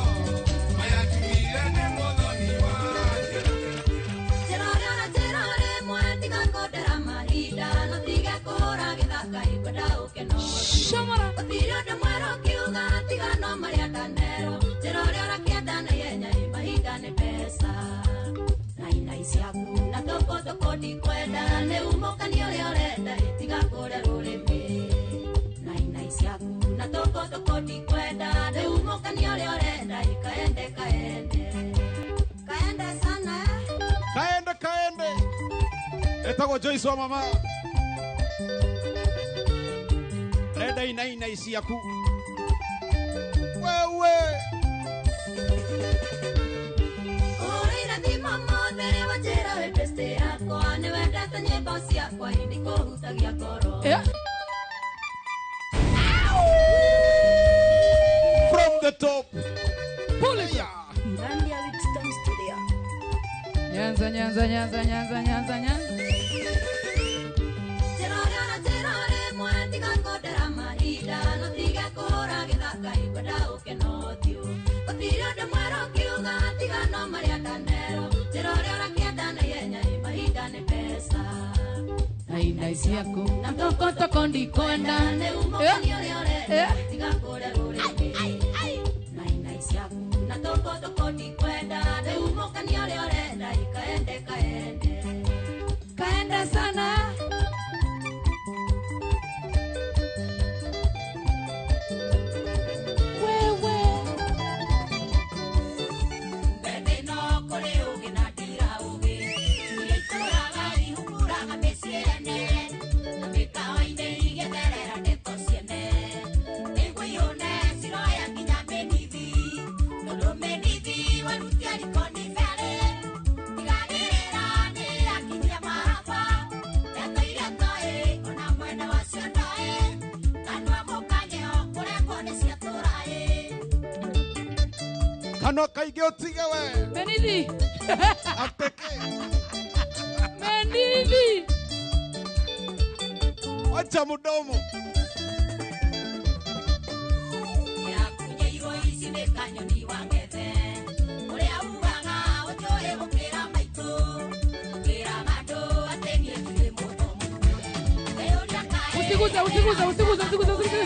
maya nduire nĩ mũthoni wake. Kaende kaende. Etagwo Joyce wa mama. Renda inaina ciaku. Wewe. From the top. Pull it up. Nyanza, nyanza, nyanza, nyanza, nyanza, nyanza. Naina ciaku na toko ndikwenda. Kaenda sana. Wewe. Kanua kaingĩ ũtige we. Menithi. Ateke. Menithi. Wacha mdomo. Usiguze, usiguze, usiguze, usiguze, usiguze.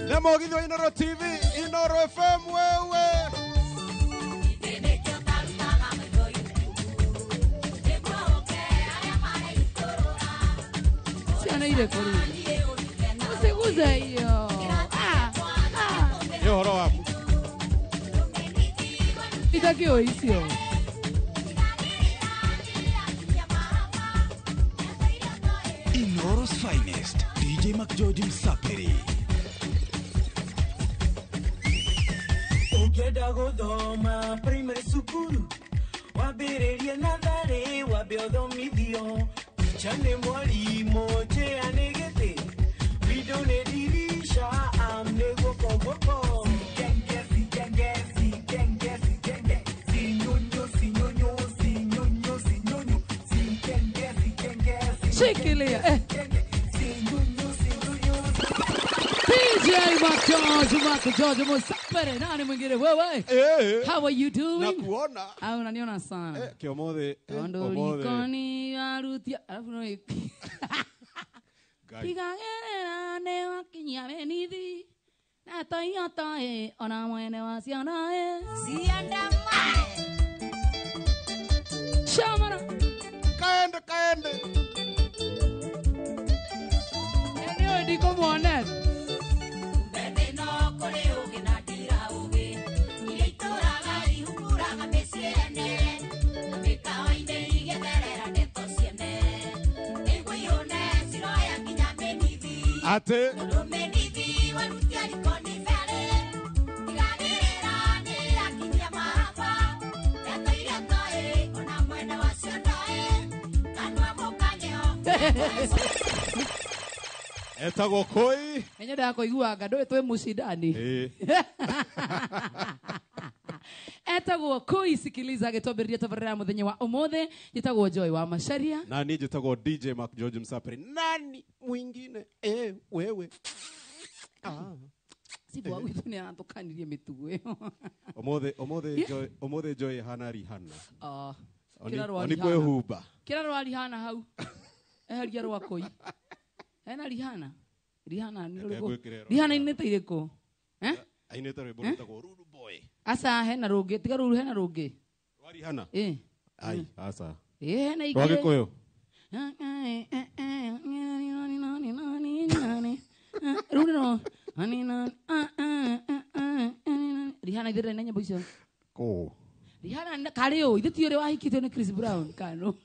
Nĩ mũgithi wa Inoro TV, Inoro FM. Wewe. Ciana irĩkũ rĩu? Usiguze hiyo. Ah, ah. Nĩ ũhoro waku. Itakĩũĩ icio. Inoro's finest, DJ McGeorge Msapiri. Ũngĩenda gũthoma primary cukuru wambĩrĩrie natharĩ wambe ũthomithio ticha nĩ mwarimũ chair nĩ gĩtĩ window nĩ dirisha arm nĩ guoko guoko sikenge sikenge sikenge sikenge sinyonyo sinyonyo sinyonyo sinyonyo sikenge sikenge Shikilia. Sinyonyo sinyonyo. DJ McGeorge Msapere. Nani mwingine wewe? How are you doing? Nakuona. Ah, unaniona sana. Kĩomothe. Tondo likoni arutia. Alafu no. Tigagĩrĩra nĩ wakinyia mĩnithi na toyotoĩ ona mwene wa ciana ĩ. Shamara. Kaende kaende. Nĩ ndikũmuonete. Mbembe no kũrĩ ũgĩ na ndira ũgĩ iria itũraga ihukuraga mĩciĩ yene na mĩkawa-inĩ igĩtherera ndeto ciene nĩguo ihũne ciroya nginya mĩnithi Ate. tondũ mĩnithi warutia riko nĩ berĩ tigagĩrĩra nĩ yakinyia mahaba ndeto iria toĩ ona mwene wacio ndoĩ kanua mũkanyeo Etagwo koi. Nyendaga kũigua nga ndũĩ twĩ mũcindani. Etagwo koi sikiliza gĩtwambĩrĩria tabarĩra ya mũthenya wa ũmũthĩ. Njĩtagwo Joy wa Macharia. Na niĩ njĩtagwo DJ Mark George Msapri. Nani mwingine? Wewe. Sibu wa gwitũ nĩ aratũkanirie mĩtugo ĩyo. Ũmũthĩ Joy, ũmũthĩ Joy hana Rihanna. Kĩra rwa Oni Rihanna. kwĩhumba. Kĩra rwa Rihanna hau. Eheria rwa koi. Hena Rihanna. Rihanna nĩ Reke rũrĩkũ? ngwĩkĩre rwa Rihanna inĩte irĩkũ? Ainĩte rwĩmbo rwĩtagwo Rude Boy. Aca hena rũngĩ, tiga rũu hena rũngĩ. Rwa Rihanna? Ai, aca. Hena Rwa ingĩ. Gĩkũyũ. Rũu nĩ Rihanna ithe na nyĩmbo icio. Kũ? Rihanna karĩ ũ, ithe ti ũrĩa wahikĩtio nĩ Chris Brown kano.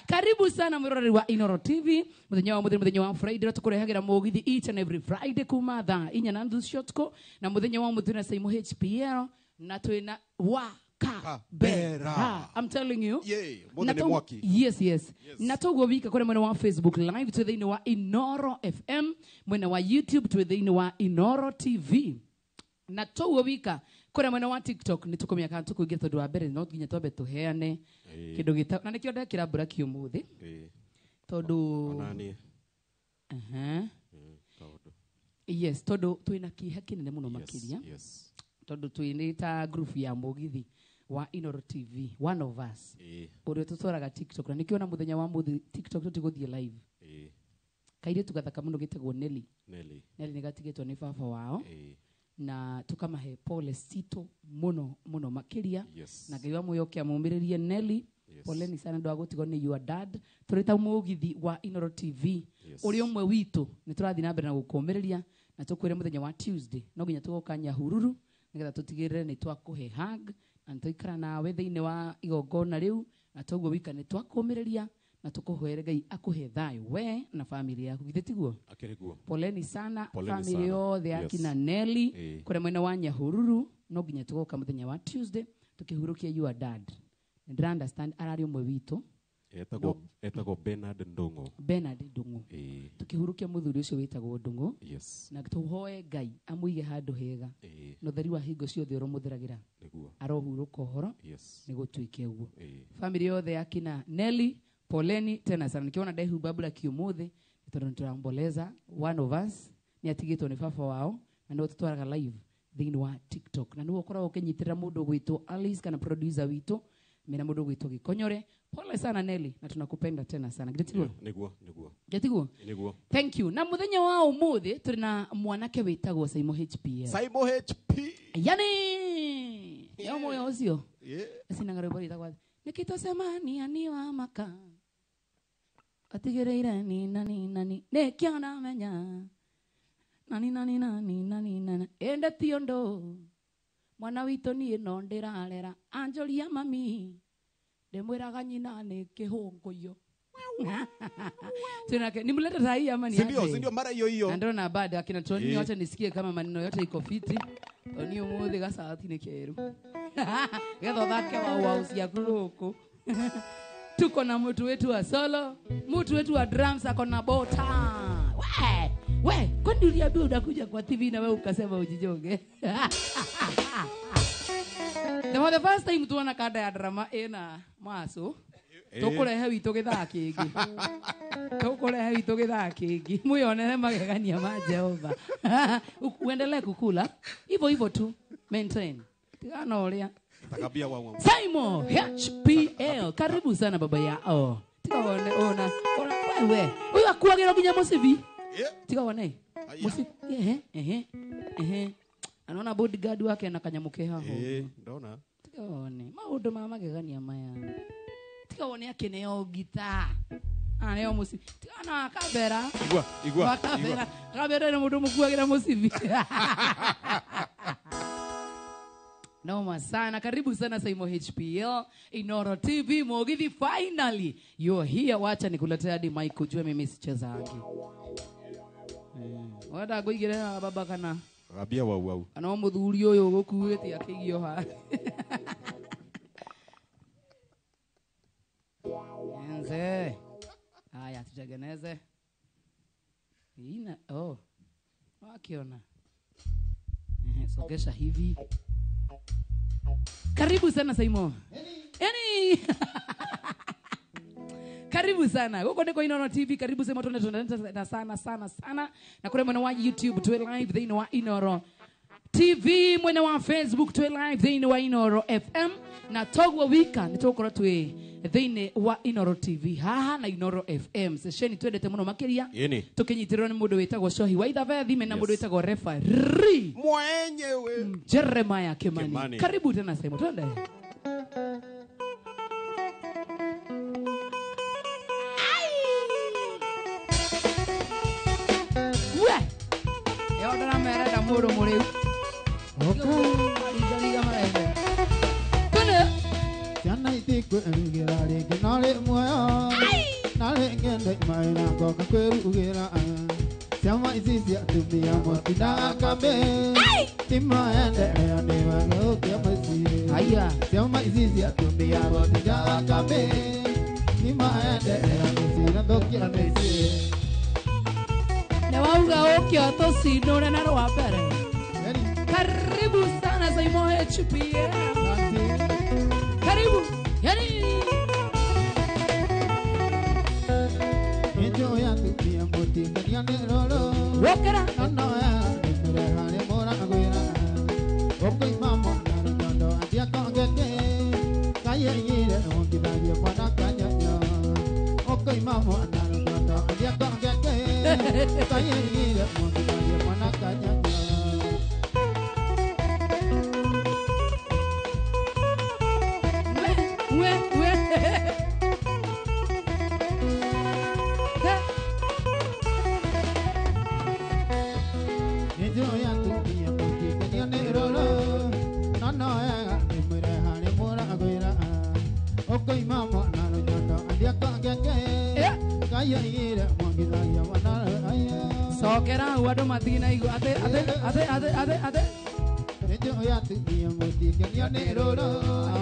Karibu sana mwiroreri wa Inoro TV muthenya wa muthenya wa Friday tukurehagira mugithi each and every Friday kuma thaa 4:30 cia ũtukũ na muthenya wa muthenya na Saimo HPL na twina wa Kabera. I'm telling you. Mũthĩ nĩ mwaki. Yes, yes. Na toguo wika kũrĩ mwena wa Facebook Live twĩ thĩinĩ wa Inoro FM, mwena wa YouTube twĩ thĩinĩ wa Inoro TV. Na toguo wika kũrĩ mwena wa TikTok nĩ tũkũmenya kana tũkũingĩra tondũ wa mbere no nginya twambe tũheane kĩndũ gĩta na nĩkĩo ndekĩra mbura ũmũthĩ tondũ Ona niĩ. Tondũ. Yes, tondũ twĩna kĩeha kĩnene mũno makĩria. Yes. Tondũ twĩ ta group ya mũgithi wa Inoro TV, one of us. Ũrĩa tũtwaraga TikTok na nĩkĩo na mũthenya wa mũthĩ TikTok tũtigũthiĩ live. Kairĩtu gathaka mũno gĩtagwo Nelly. Nelly. Nelly nĩgatigĩtwo nĩ baba wao. Na tukamahe pole sito muno muno makiria. Yes. Na Ngai wa muoyo kĩamũmĩrĩrie Nelly. Yes. Poleni sana ndũ agũtigwo nĩ your dad. Tũrĩ ta mũgithi wa Inoro TV. Yes. Ũrĩa ũmwe witũ nĩ tũrathiĩ na mbere na gũkũmĩrĩria na tũkwĩre mũthenya wa Tuesday no nginya tũgoka Nyahururu nĩgetha tũtigĩrĩre nĩ twakũhe hug na nĩtwaikara nawe thĩinĩ wa igongona rĩu na toguo wika nĩ twakũmĩrĩria na tũkũhoere Ngai akũhe thayũ we na family yaku githĩ tiguo? Akĩrĩ guo. Poleni sana Poleni family sana. yothe Yes. akina Nelly kũrĩa mwena wa Nyahururu no nginya tũgoka mũthenya wa Tuesday tũkĩhurũkia your dad. Ndĩra understand ararĩ ũmwe witũ. Etagwo Bernard Ndung'u. Bernard Ndung'u. Tũkĩhurũkia mũthuri ũcio wĩtagwo Ndung'u. Yes. Na tũhoe Ngai amũige handũ hega. Na ũtheri wa hingo ciothe ũromũtheragĩra. Nĩguo. Arohurũka ũhoro. Yes. Nĩ gũtuĩke ũguo. Family yothe akina Nelly, poleni tena sana. Nikiona ndehumba black ũmũthĩ tondũ nĩtũramboleza one of us nĩ atigĩtwo nĩ baba wao na nĩwe tũtwaraga live thĩinĩ wa TikTok na nĩwe ũkoragwo ũkĩnyitĩrĩra mũndũ ũgwĩtwo Alice kana producer witũ mena mũndũ ũgwĩtwo Gĩkonyore. Pole sana Nelly na tunakupenda tena sana. Gĩtiguo? Nĩguo, nĩguo. Gĩtiguo? Nĩguo. Thank you. Na mũthenya wa ũmũthĩ tũrĩ na mwanake wĩtagwo Saimo HPL. Saimo HP. Yani, yo moyo ũcio. Acinaga rwĩmbo rwĩtagwo Nikitosemania ni wa maka atigĩrĩire ni nani nani nĩkĩo ndamenya nani nani nani nani nani ĩndĩ ti ũndũ mwana witũ niĩ no ndĩrarera anjũria mami ndĩmwĩraga nyina nĩ kĩhũngũyũ. Tunake nimlete sahi ama ni Sindio, sindio mara hiyo hiyo. Na ndio na baada akina Tony wacha nisikie kama maneno yote iko fiti. Tony umuthi gacati ni keru. Getho thake wa wa usiaku guku. Tuko na mtu wetu wa solo, mtu wetu wa drums ako na bota. We, kwani uliambiwa unakuja kwa TV na wewe ukasema ujijonge? The for the first time tuona kanda ya drama ina maso. Tukurehe witũ gĩthaa kĩngĩ. Tukurehe witũ gĩthaa kĩngĩ. Mwĩonere magegania ma Jehova. Uendelee kukula hivyo hivyo tu. Maintain. Tigana ũrĩa. Takabia wa Simon HPL. Karibu sana baba yao. Tika ona ona. Wewe uyu akuagĩrwo nginya mũcibi. Tiga wone mũcibi. Ehe ehe ehe, anaona bodyguard wake na kanyamu ke haho. Ndona. Tiga wone maũndũ ma magegania maya. Tiga wone akineo gita aneo mũcibi. Tiga na kabera. Igua igua kabera kabera ni mũndũ mũkuagĩra mũcibi. Noma sana. Karibu sana Saimo HPL, Inoro TV, Mugithi, finally you're here. Wacha nikuletea hadi mic ujue mimi sichezangi. Wada kuigire baba kana rabia wau wau. Ana muthuri uyu gukuite akigio ha. Enze. Haya tutengeneze. Ina oh. Wakiona. Sogesha hivi. Karibu sana Saimo. Yani karibu sana. Huko ndiko Inooro TV. Karibu sema tunaenda sana sana sana. Na kule mwana wa YouTube tuwe live thĩinĩ wa Inooro TV, mwena wa Facebook tuwe live thĩinĩ wa Inooro FM, na togwo wika nĩ tũgũkorwo twĩ thĩinĩ wa Inooro TV haha na Inooro FM. Sesheni twendete mũno makĩria. Tũkĩnyitĩrĩrwo nĩ mũndũ wĩtagwo Shohi wa Ithabethi mena mũndũ wĩtagwo referee mwenyewe Jeremiah Kimani. Karibu tena Saimo, twende. We! Yo ndĩramerenda mũndũ mũrĩu. Ciana itikwĩrugĩra rĩngĩ no rĩ muoyo na rĩngĩ ndaima na ngoka kwĩrugĩra. Ciama ici cia atumia mũtindaga kambĩ ti maendeleo nĩ magũkia mũciĩ. Ciama ici cia atumia mũtindaga kambĩ ti maendeleo nĩ cirathũkia mĩciĩ. Nĩ wauga ũke ũtũcindũre na rwa mbere. Karibu sana Saimo HPL. Karibu. Yani Enjo ya tumia mutindaria nĩ roro. Wokera. No ya nĩkũre harĩ mũragwĩra. Ũkoima mwana rũkondo anjia kongete. Kayeire wongithagia mwana kanyonyo. Ũkoima mwana rũkondo anjia kongete. Kayeire wongithagia mwana kanyonyo. Sokera hau andũ matigina igua ate ate ate ate ate ate. Enjo ya tumia mutindaria nĩ roro.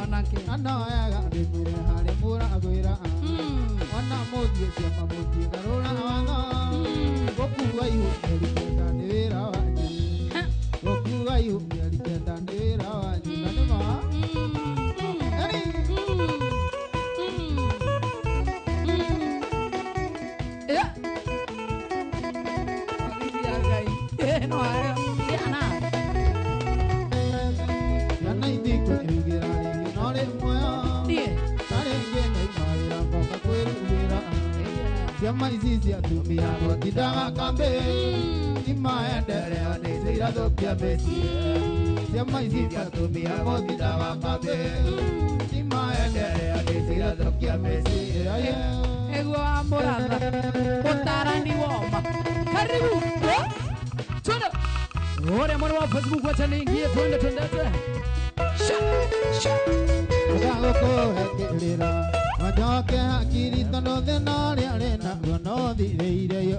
Onake. Ano wega nĩ mwĩre harĩ mũragwĩra. Ona mũthiĩ ciama mũthiĩ garũra watho. Gũkua ihu mĩeri kenda nĩ wĩra wanyu. Gũkua ihu mĩeri kenda nĩ wĩra wanyu. Na nĩ ma? Ciana itikwĩrugĩra rĩngĩ no rĩ muoyo na rĩngĩ ndaima wĩra ngoka kwĩrugĩra. Ciama ici cia atumia mũtindaga kambĩ ti maendeleo nĩ cirathũkia mĩciĩ. Ciama ici cia atumia mũtindaga kambĩ ti maendeleo nĩ cirathũkia mĩciĩ. Eguo wa mũratha ũtarani woma. Karibu. Twende. Ore mwana wa Facebook wacha niingie, twende twendete. Sha sha. Ndagũkũhetĩrĩra majoke hakiri tondũ thĩna ũrĩa ũrĩ naguo no thirĩire yo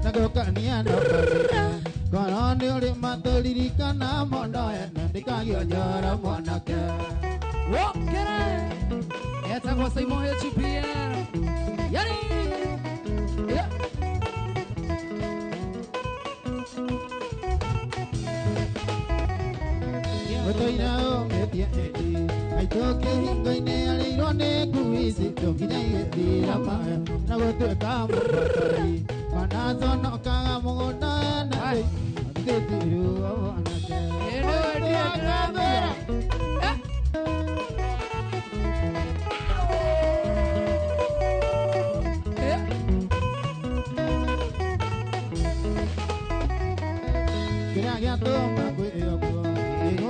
na gũkania no kabira ngoro nĩ ũrĩ matũririkana mũno ene ndĩkagio njoro mwanake. Wokere. Etagwo Saimo HPL. Yani. Yeah. Mũtũire ũmĩtie ĩndĩ aitũ kĩhingo-inĩ arĩirwo nĩ ngui citũ nginya igĩthira mayo na gũtuĩka mũbotori manaconokaga mũgũnda ene atĩtiruo mwanake.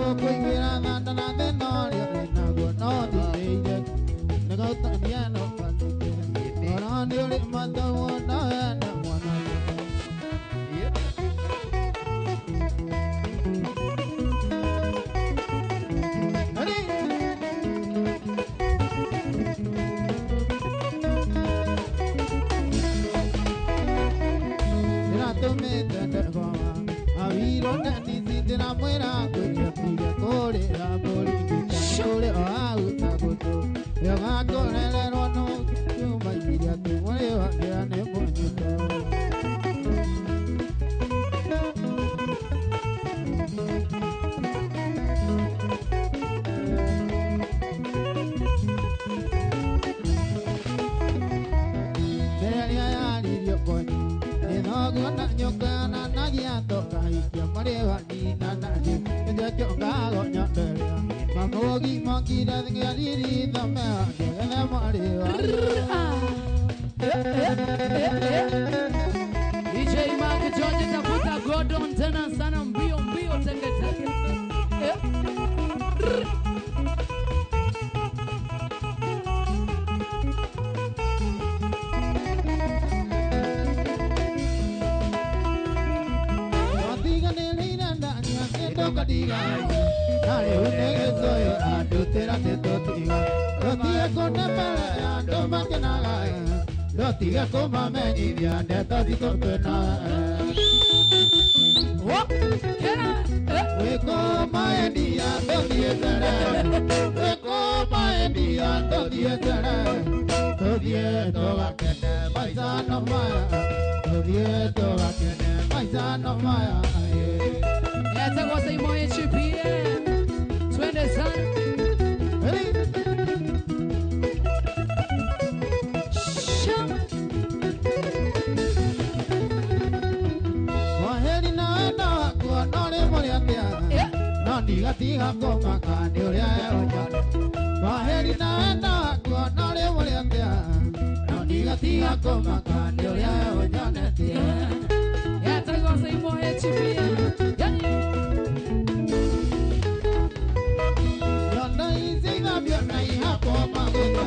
Nĩngũkũiguĩra tha na thĩna ũrĩa ũrĩ naguo no ndithĩire nĩgũtania no bandĩke oro nĩ ũrĩ mathoguo no wene mwana. Ndĩratũmĩte ndegwa awiro ndenisi ndĩramwĩra ngwĩre tige kũrĩra mbũri ngĩkũrĩ o hau ta gũtũ ĩgakũrererwo no kiuma iria tũmũrĩ wakĩra nĩ mũnyito. Mbere ĩrĩa yaririo konyi nĩ thoguo na nyũkwa na tokahikia marĩ wanina na nĩ kĩongago nyonderia mamũgi mokire ngĩariri thome ngĩgethe mwarĩ wa. DJ Mark George tafuta Gordon tena sana mbio mbio teke teke. Ndũtige kũmamenyithia ndeto citũ twĩna wĩkũmaendia tũthiĩ tene wĩkũmaendia tũthiĩ tene tũthiĩ tũgakene maica no maya tũthiĩ tũgakene maica no maya. Yatagwa Saimo HPM. Twende sana. Waheri na wendo wakwa no rĩ mũrĩ atĩa no ndigatiga kũmaka nĩ ũrĩa ũnyone. Waheri na wendo wakwa no rĩ mũrĩ atĩa no ndigatiga kũmaka nĩ ũrĩa ũnyonetie. Yatagwa Saimo HPM. Nyondo ici ithambio na ihakwo maguta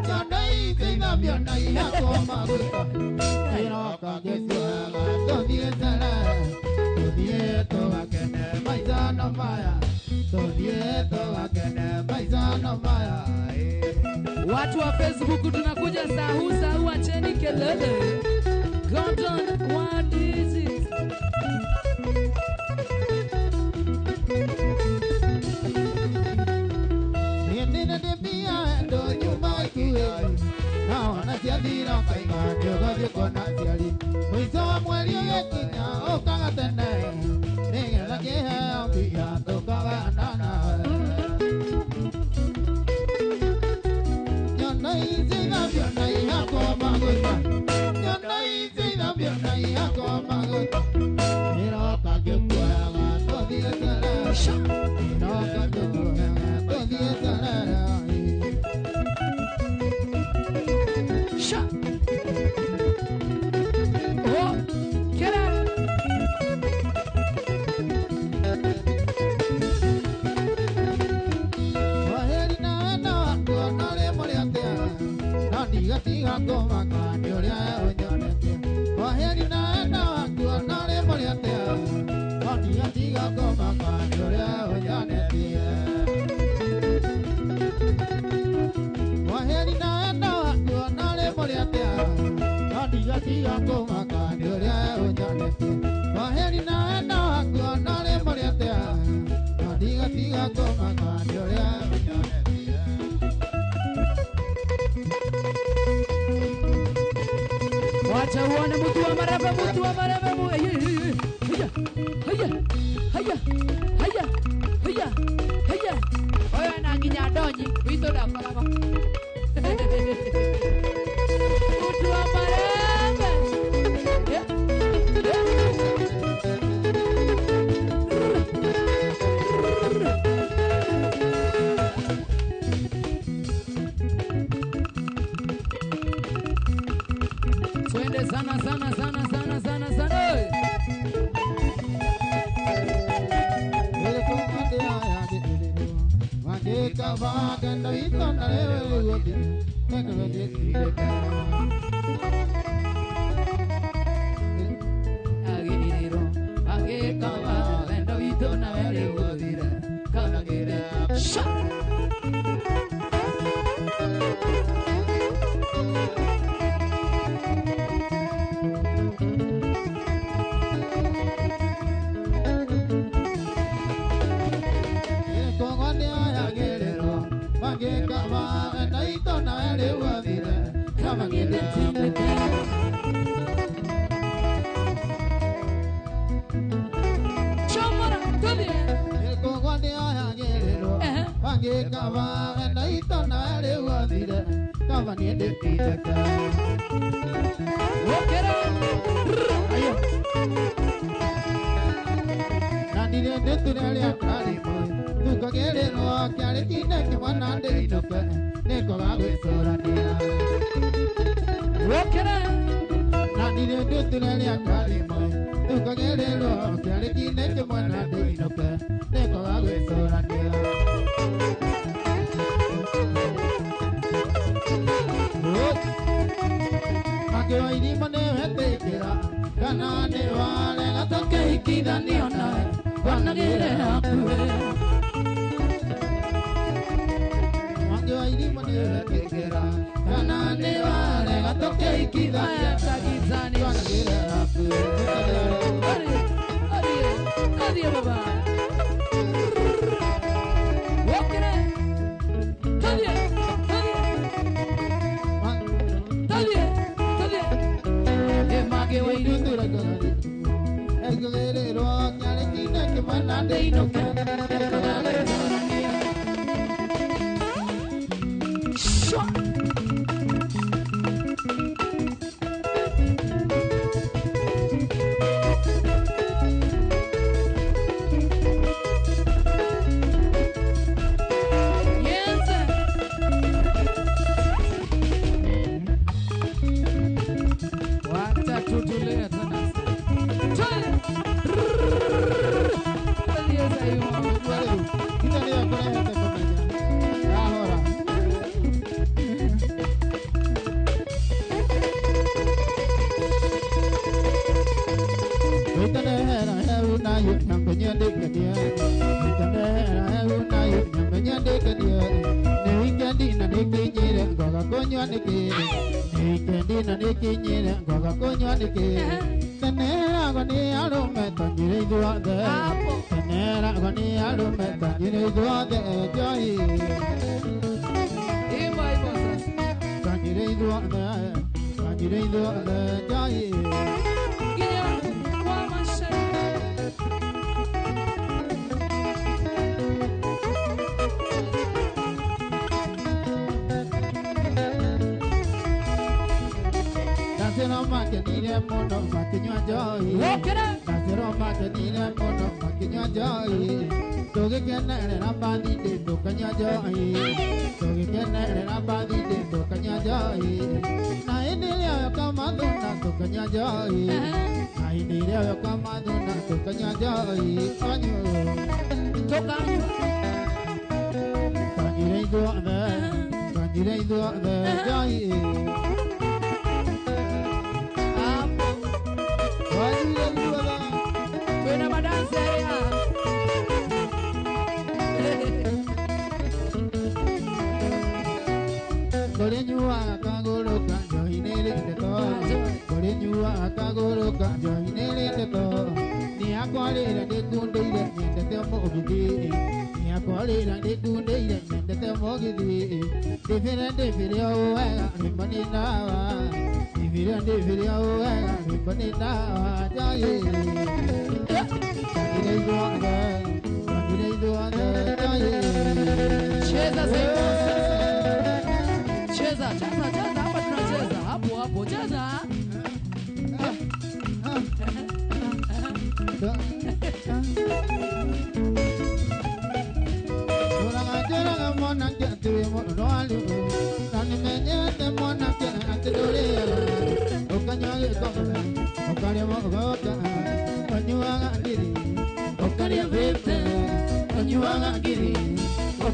nyondo ici ithambio na ihakwo maguta ĩroka ngĩcuaga tũthiĩ tene tũthiĩ tũgakene maica no maya tũthiĩ tũgakene maica no maya. Watu wa Facebook tunakuja sahu sahu, acheni kelele. Gordon, what is it? Naona ciathira ũkaiga nĩ ũgathiĩ kuona aciari mũico wa mweri ũgĩkinya ũkaga tene nĩgetha kĩheo mbia tũkagayana nawe. Nyondo ici ithambio na ihakwo maguta nyondo ici ithambio na ihakwo maguta ĩroka ngĩkuoyaga tũthiĩ tene ĩroka ngĩkuoyaga tũthiĩ tene. Sha. Oh, get out. Waheri na wendo wakwa no rĩ mũrĩ atĩa no ndigatiga kũmaka nĩ ũrĩa ũnyonetie. Waheri na wendo wakwa no rĩ mũrĩ atĩa no ndigatiga kũmaka nĩ ũrĩa ũnyonetie. Waheri na wendo wakwa no rĩ mũrĩ atĩa no ndigatiga kũmaka nĩ ũrĩa ũnyonetie. Waheri na wendo wakwa no rĩ mũrĩ atĩa no ndigatiga kũmaka nĩ ũrĩa ũnyonetie. Wacha uone mtu wa maraba, mtu wa maraba, haya haya haya haya haya haya. Oyo na nginya ndonyi witũ ndakoragwo. Mtu wa maraba. Twende sana sana sana sana sana sana. Ĩrĩ kũma ndĩraya Mangĩkaba wendo witũ na rĩu ũthire nĩkũgĩtindĩke. Agĩrĩrwo mangĩkaba wendo witũ na rĩu ũthire kanagĩre. Sha!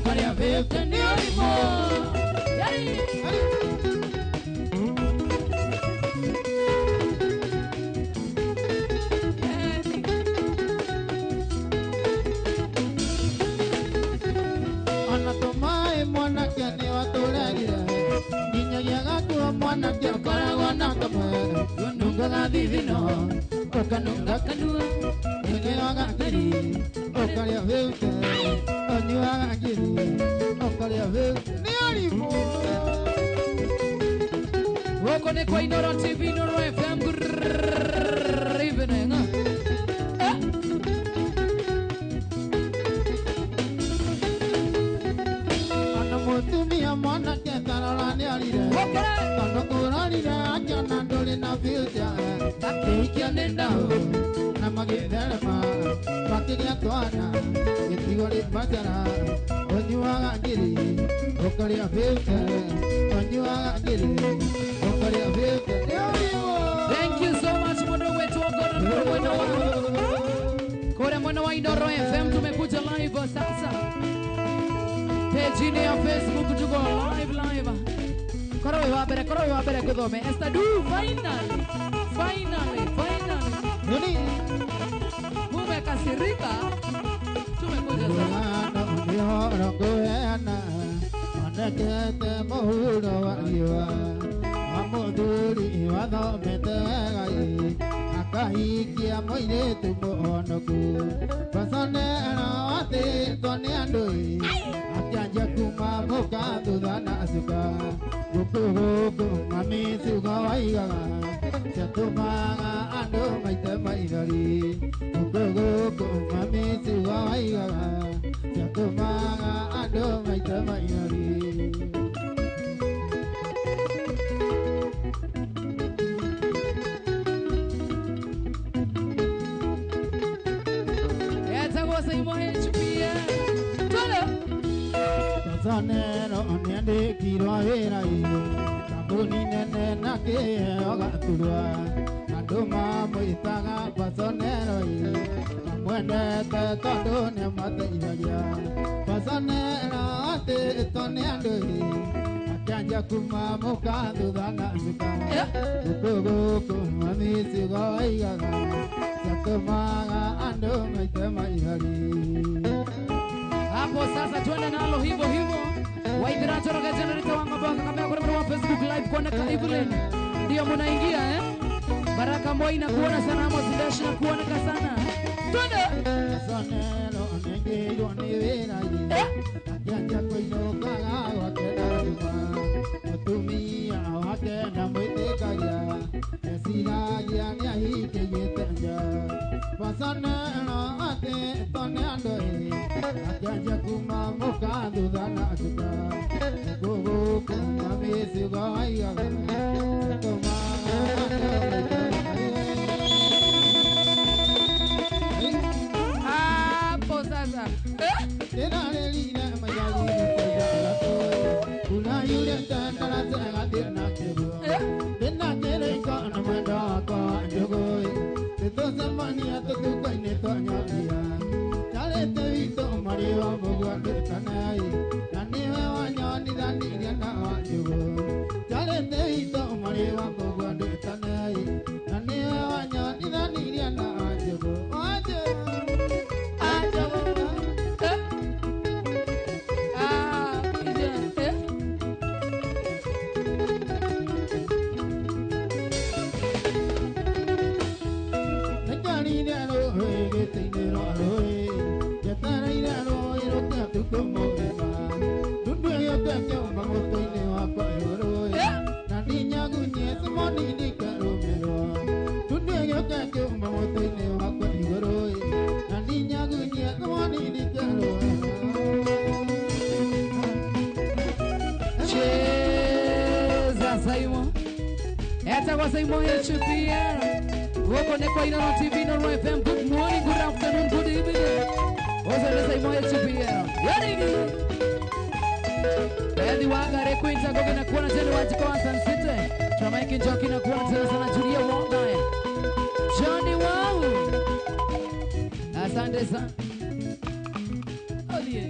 Ukaria 50 ni urimo. Yari. Anatomae mwanake nĩ watũregire nginyagia gakuo mwanake ũkoragwo na kamwe nungaga thithino ũkanunga kanua ũnyuaga ngiri ũkarĩa 50 ũnyuaga ngiri ũkarĩa 50 nĩ ũrimũ. Gũkũ nĩ kwa Inoro TV, Inoro FM. Good evening. Mũtumia mwanake tarora nĩarire tondũ kũrorire akĩona ndũrĩ na future akĩhikia nĩ ndaũ na magĩtherema makĩgĩa twana gĩtigo rĩ bacara ũnyuaga ngiri ũkarĩa 50 ũnyuaga ngiri ũkarĩa 50 nĩ ũrimũ. Thank you so much mũndũ wetu wa Gordon mwena wa kore mwena wa Inoro FM tumekuja live sasa. Page ya Facebook tuko live live. Koro wa mbere kuthome. Esther du finally. Finally, finally. Nini? Mumekasirika. Tumekuja sasa. Ndio ngoena. Onekete muhuro wa riũa. Wa mũthuri wathomete wega ĩ. Akahikia mũirĩtu mũhonoku. Basonera watĩtwo nĩ andũ ĩ. Akĩanjia kuma mũka thutha na cuka. Gũkũ gũkũ mami ciugo waigaga. Ciatũmaga andũ maite maithori. Gũkũ gũkũ mami ciugo waigaga. Ciatũmaga andũ maite maithori. Saimo HPA. Tole. Tanzanero nĩandĩkirwo wĩra ĩ kambuni nene na kĩheo gaturwa andũ mamwĩtaga Basonero ĩ mamwendete tondũ nĩamateithagia Basonero atĩtwo nĩ andũ ĩ akĩanjia kuma mũka thutha na cuka gũkũ gũkũ mami ciugo waigaga ciatũmaga andũ maite maithori. Hapo sasa tuende nalo hivyo hivyo. Waithira Njoroge generator wangu ambao kakamea kwa wa Facebook live kuona ka Evelyn. Ndio mnaingia eh? Baraka Moi na kuona sana Amos Dash na kuona ka sana. Twende. Basonero nĩngĩirwo nĩ wĩra ĩ akĩanjia kũinũkaga gwake na nduma mũtumia wake ndamwĩtĩkagia eciragia nĩahikĩiĩte nja Basonero atĩtwo nĩ andũ ĩ akĩanjia kuma mũka thutha na cuka gũkũ gũkũ mami ciugo waigaga ciatũmaga andũ maite hapo sasa. Ndĩrarĩrire maithori nĩkũigaga kuna yule tandarace gathiĩ na kĩguo ndĩna kĩrĩko na mwendwa wakwa wa njũgũ tũtũcemania tũtuko-inĩ twa nyonia njarĩte witũ marĩ o mũguo ndĩtanai na nĩwe wanyonithanirie na wa njũgũ njarĩte witũ marĩ o mũguo ndĩtanai na nĩwe wanyonithanirie na wa njũgũ wa njũgũ. Cheza Saimo. Eta kwa Saimo HPR. Gũkũ nĩ kwa Inoro TV, Inoro FM. Good morning, good afternoon, good evening. Ũcio nĩ Saimo HPR. Yaridi. Ethi Wangari Queen Ngogi na kuona tena Wanjiko wa Sun City. Tumaiki Njoki na kuona tena sana Julia Wonga. Johnny Wau. Asante sana. Olie.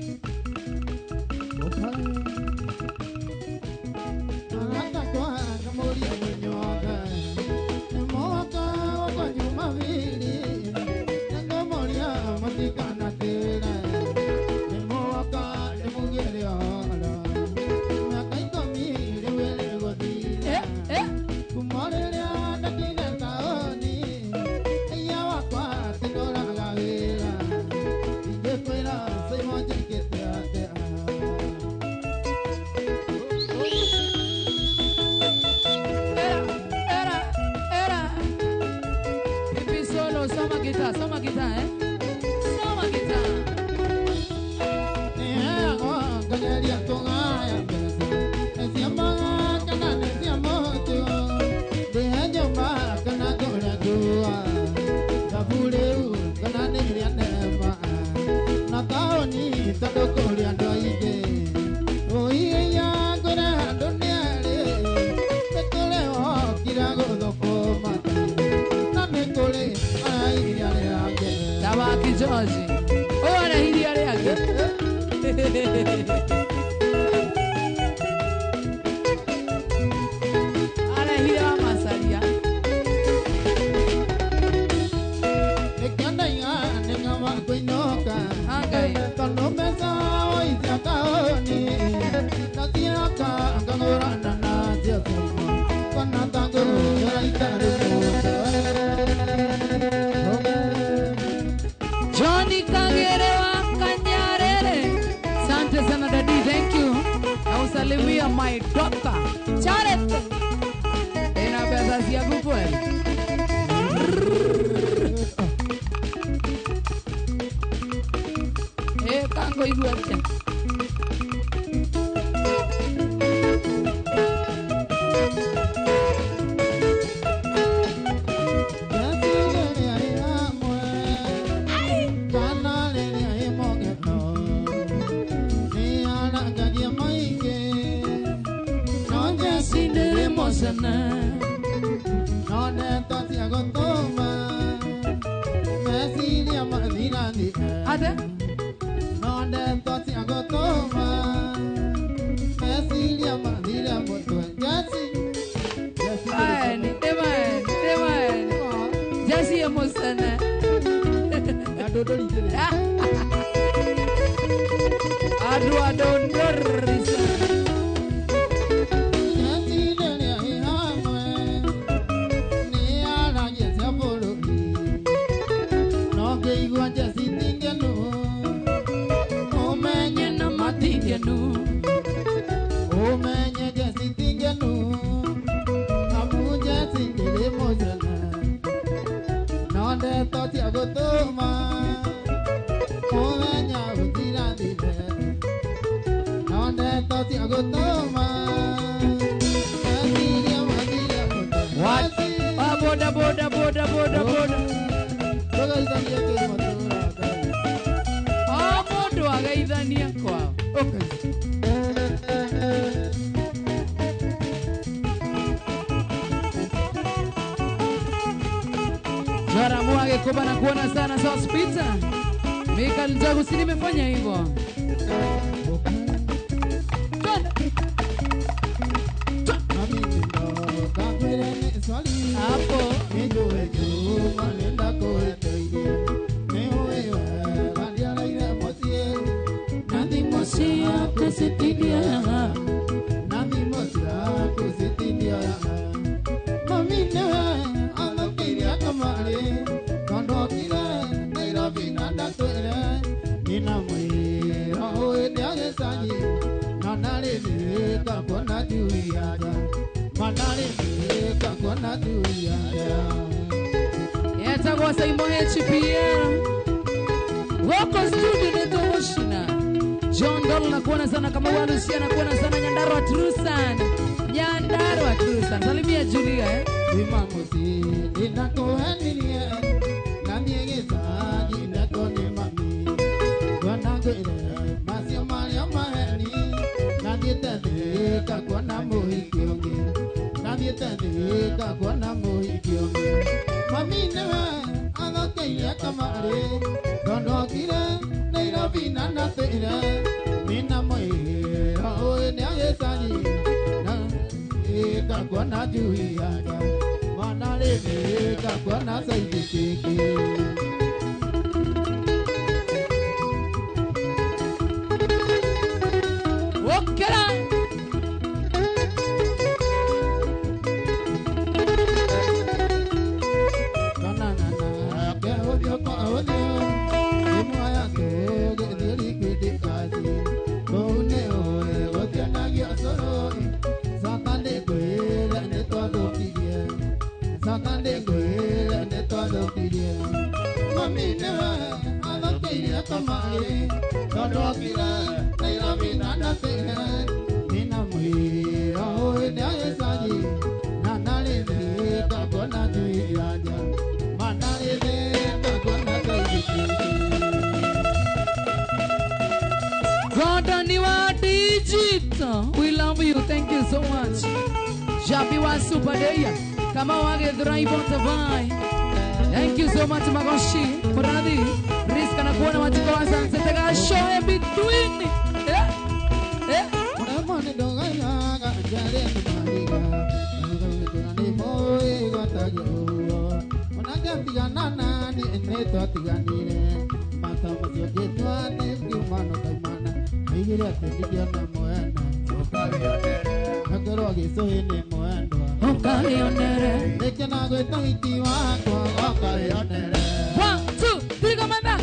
Tondũ kũrĩ andũ aingĩ. Ũiya ngwĩre andũ nĩ erĩ. Nĩ kũrĩ wokire gũthũkũma na nĩ kũrĩ arairia arĩa angĩ. Tabaki George. Ũyũ arehirie arĩa angĩ. Arehire wa Masaria. Nĩkĩo ndaiga nĩ kaba kũinũka. Tondũ mbeca woicia taũni na cioka ngagũrana nacio ciauma. Kona ta ngũrũra itarĩ mũtwe. Johnny Kagere wa Kanyarere. Asante sana daddy, thank you. Nausalimia my daughter Charity. Ina pesa ciaku kweli. Eh, kango igua atia. Ate? Eni, eni, eni. Jesse emosene. Adu adondorisa. What? Ah, boda, boda, boda, boda, boda. Ah, mũndũ ageithania kwao. Okay. Jora mwage kuba na kuona sana Sauce Pizza. Mika Njagu si nimefanya hivyo. Hapo. Yetagwo Saimo HPL. Wako studio netoshina. John Doll nakuona sana kama Walusia nakuona sana Nyandarua Trusan. Nyandarua Trusan. Salimia Julia eh. Okera. Gordon wa digital. We love you. Thank you so much. Jabi wa Super Day. Kama wage drive on. Thank you so much Magoshi. Muradi. Riska na kuona watiko wa Sunset. Show between. Eh? Eh? One, two, three, come on back.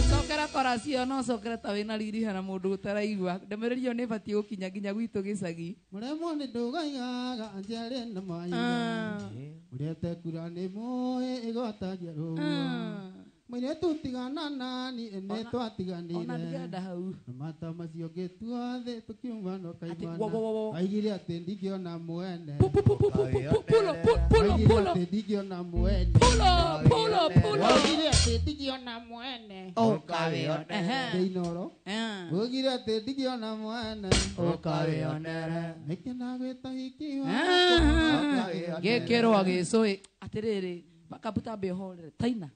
Cokera koracio no cokera ta wina riri hana mundu utaraigua ndemĩrĩri ĩyo nĩ ĩbatiĩ gũkinya nginya gwitũ gĩcagi. Mũremwo nĩ ndũgaigaga njerĩ na maiga ũrete kura nĩ mũĩ ĩgwatagia rũa mũirĩtu tigana nani nĩ twatiganire ona ndirenda hau na mata macio ngĩtua thĩ tũkiuma no kaimana wo, wo, wo, wo. Aigire atĩ ndingĩona mwene pulo pulo Aigire pulo atĩ ndingĩona mwene pulo pulo pulo Aigire atĩ ndingĩona mwene Ũkawĩonere. Ndĩinoro Aigire atĩ ndingĩona mwene Ũkawĩonere. Nĩkĩnagwĩta hiki gĩkĩrwo gĩcũĩ atĩrĩrĩ makabuta mbe ũhorere taina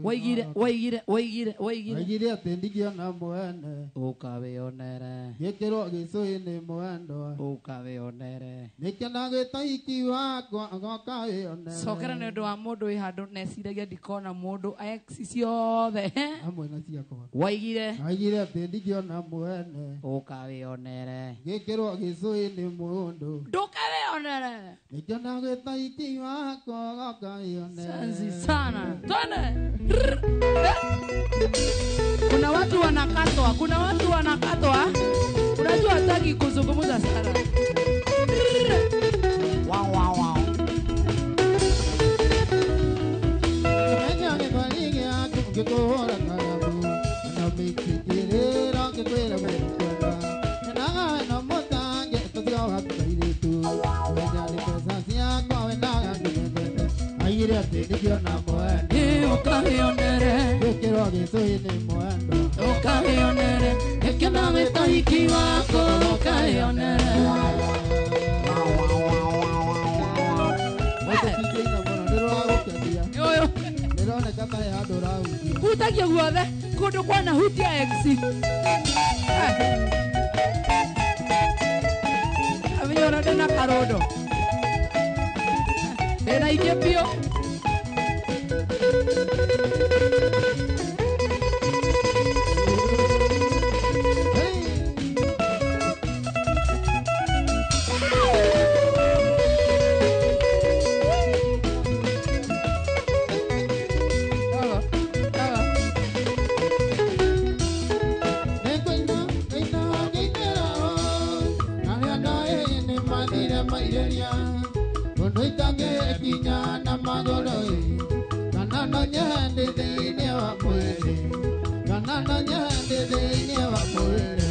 waigire waigire waigire waigire Aigire atĩ ndingĩona mwene ũkawĩonere gĩkĩrwo gĩcũĩ nĩ mwendwa ũkawĩonere nĩkĩnagwĩta hiki wakwa gokawĩonere cokera nĩ ũndũ wa mũndũ wĩ handũ neciragia ndikona mũndũ ex ciothe hamwe na ciakwa waigire aigire atĩ ndingĩona mwene ũkawĩonere gĩkĩrwo gĩcũĩ nĩ mũndũ ndũkawĩonere nĩkĩnagwĩta hiki wakwa gokawĩonere Sanzi sana. Twende. Kuna watu wanakatwa, kuna watu wanakatwa. Unajua hataki kuzungumza sana. Wow wow wow. Menya gĩthweri gĩaku ngĩkũhũra karamu na mĩkĩkĩrĩra ngĩkwĩra mũkwenda nyenaga we no mũtange tũtiga waku kairĩtu menya nĩ mbeca ciakwa wendaga ngĩnyendete aigire atĩ ndingĩona mwene Ũkawĩonere. gĩkĩrwo gĩcũĩ nĩ mwendwa Ũkawĩonere. Gĩkĩnagwĩta hiki wako ũkawĩonere. Yoyo. Nĩroneka ta he handũ ũrahutia Hutagia guothe kũndũ kwana hutia ex. Amenya ona ndĩna karondo. Ndĩna ingĩ biũ. Nĩngũina ngĩina ngĩinĩra arĩa ndoĩ nĩ mathire mairĩria ũndũ itangĩkinya na magũrũ ĩ kana no nyende thĩinĩ wa mwĩrĩ kana no nyende thĩinĩ wa mwĩrĩ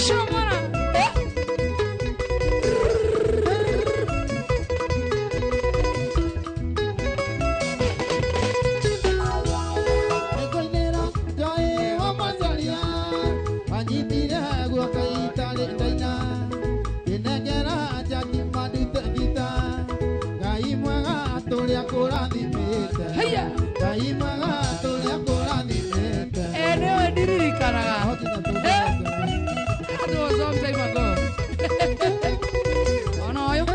Shomora. Nĩngũinĩra Ngai wa Macharia anyitire guoko itarĩ ndaina ngĩnengera njaki mandute ngita Ngai mwega tũrĩa kũrathimĩte Ngai mwega tũrĩa kũrathimĩte Eh, nĩwe ndiririkanaga. Eh, that was long time ago. Ona ũyũ.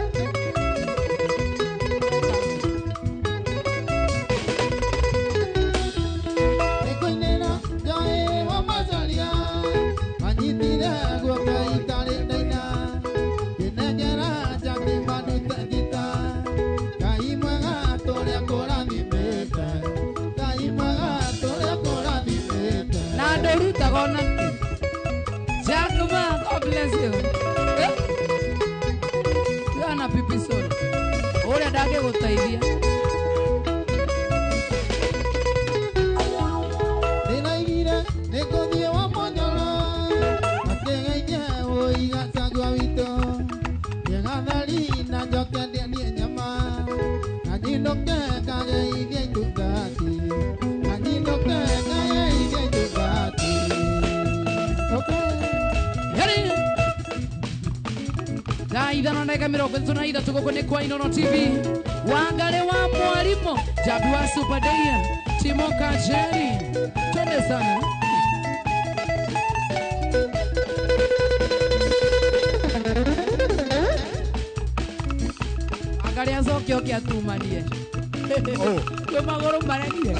Nĩngũinĩra Ngai wa Macharia anyitire guoko itarĩ ndaina ngĩnengera njaki mandute ngita Ngai mwega tũrĩa kũrathimĩte Ngai mwega tũrĩa kũrathimĩte Na ndũrutaga ona kĩ. Jack ma, God bless you. Eh? Tiga na pipi solo. Ũrĩa ndangĩgũteithia. Ndĩraigire nĩngũthiĩ wa Mũnyoro akĩgeithie ũiga cagua witũ ngĩgathari na njoke ndĩanie nyama na nyinũke ngageithie itungati na nyinũke ngageithie ithano na ndagĩka mĩrongo ĩtatũ na ithatũ gũkũ nĩ kwa Inooro TV. Wangari wa mwalimu Jabi wa Super Day Timo Kajeri, twende sana. Angalia acoke oke atumanie kwĩ magũrũ maregire.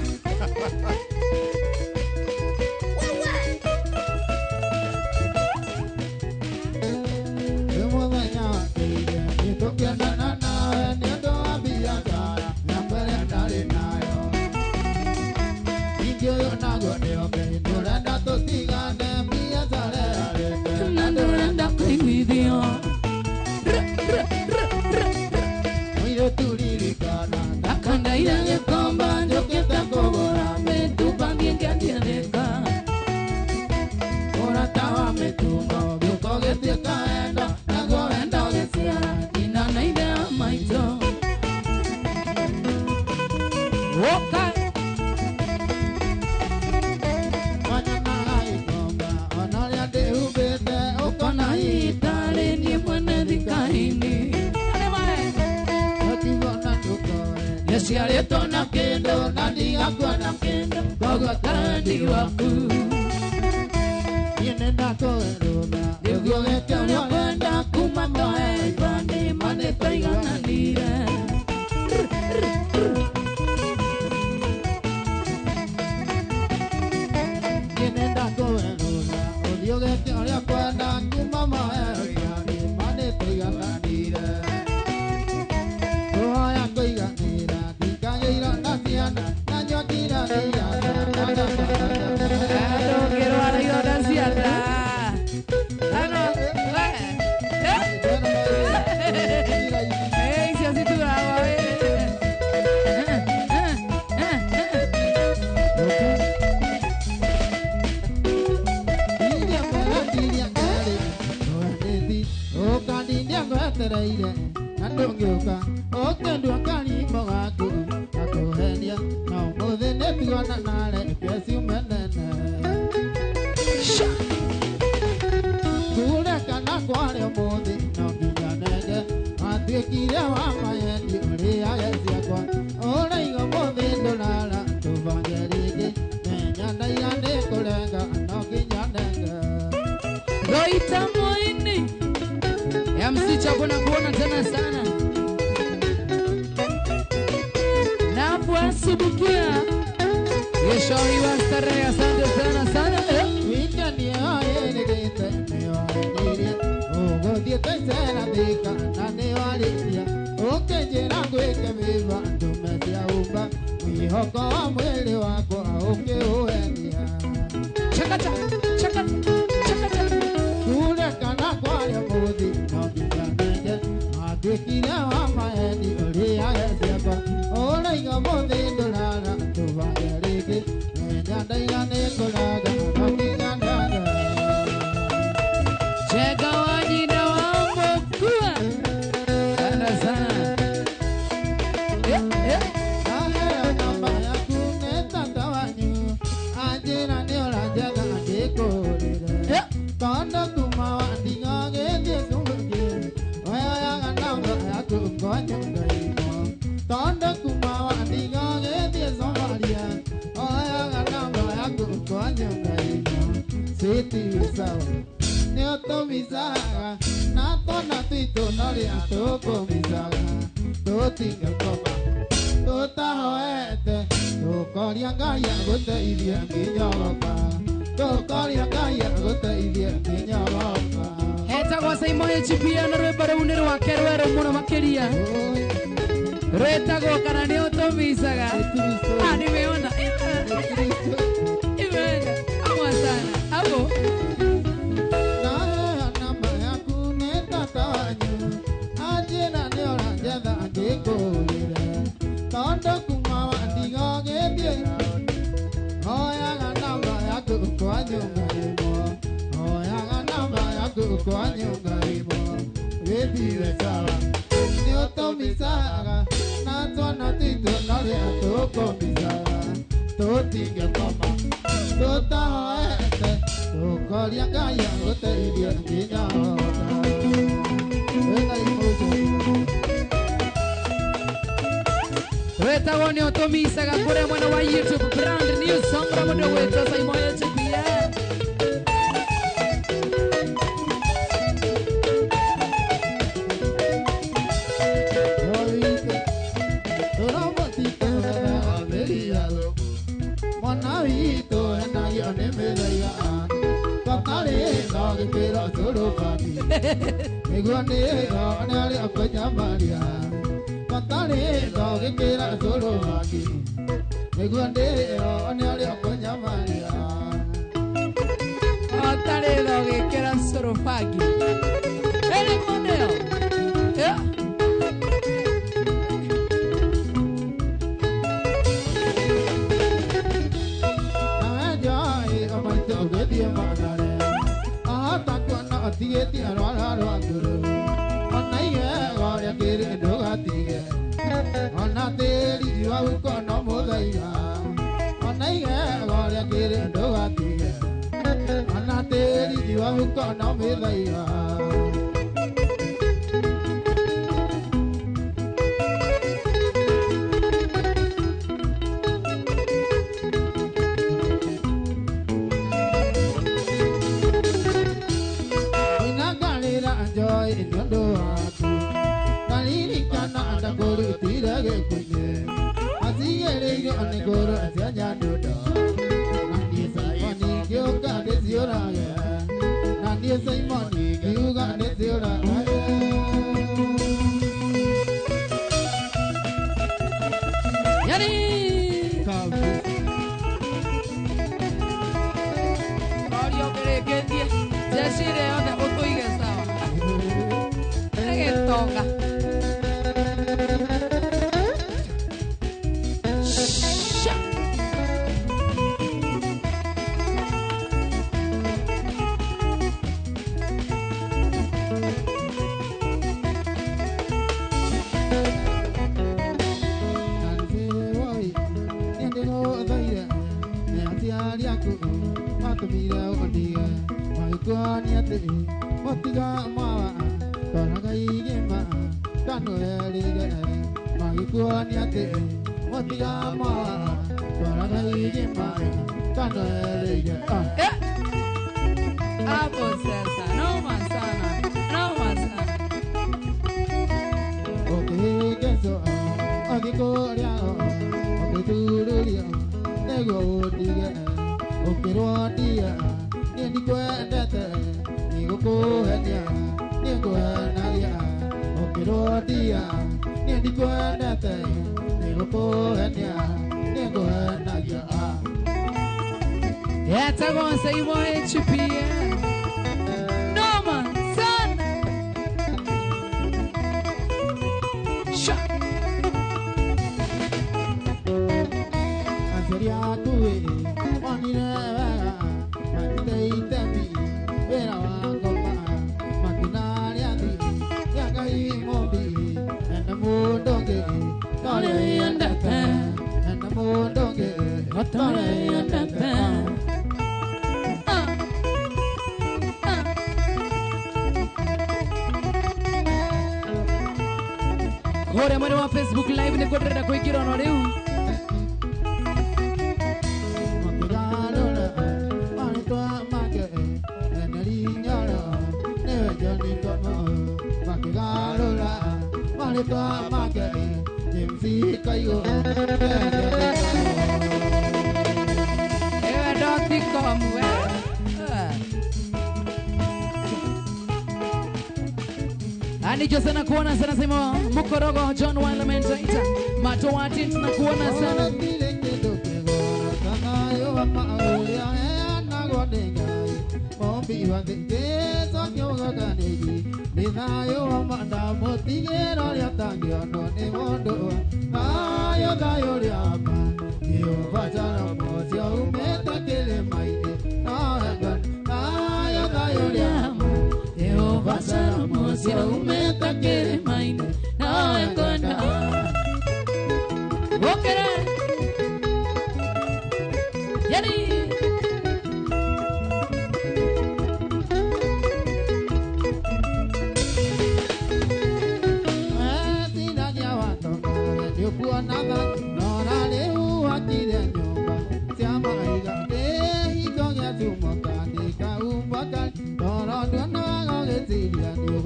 Wetagwo nĩ ũtũmicaga kũrĩa mwena wa YouTube brand new song ra mũndũ gwĩtwo Simon HPM.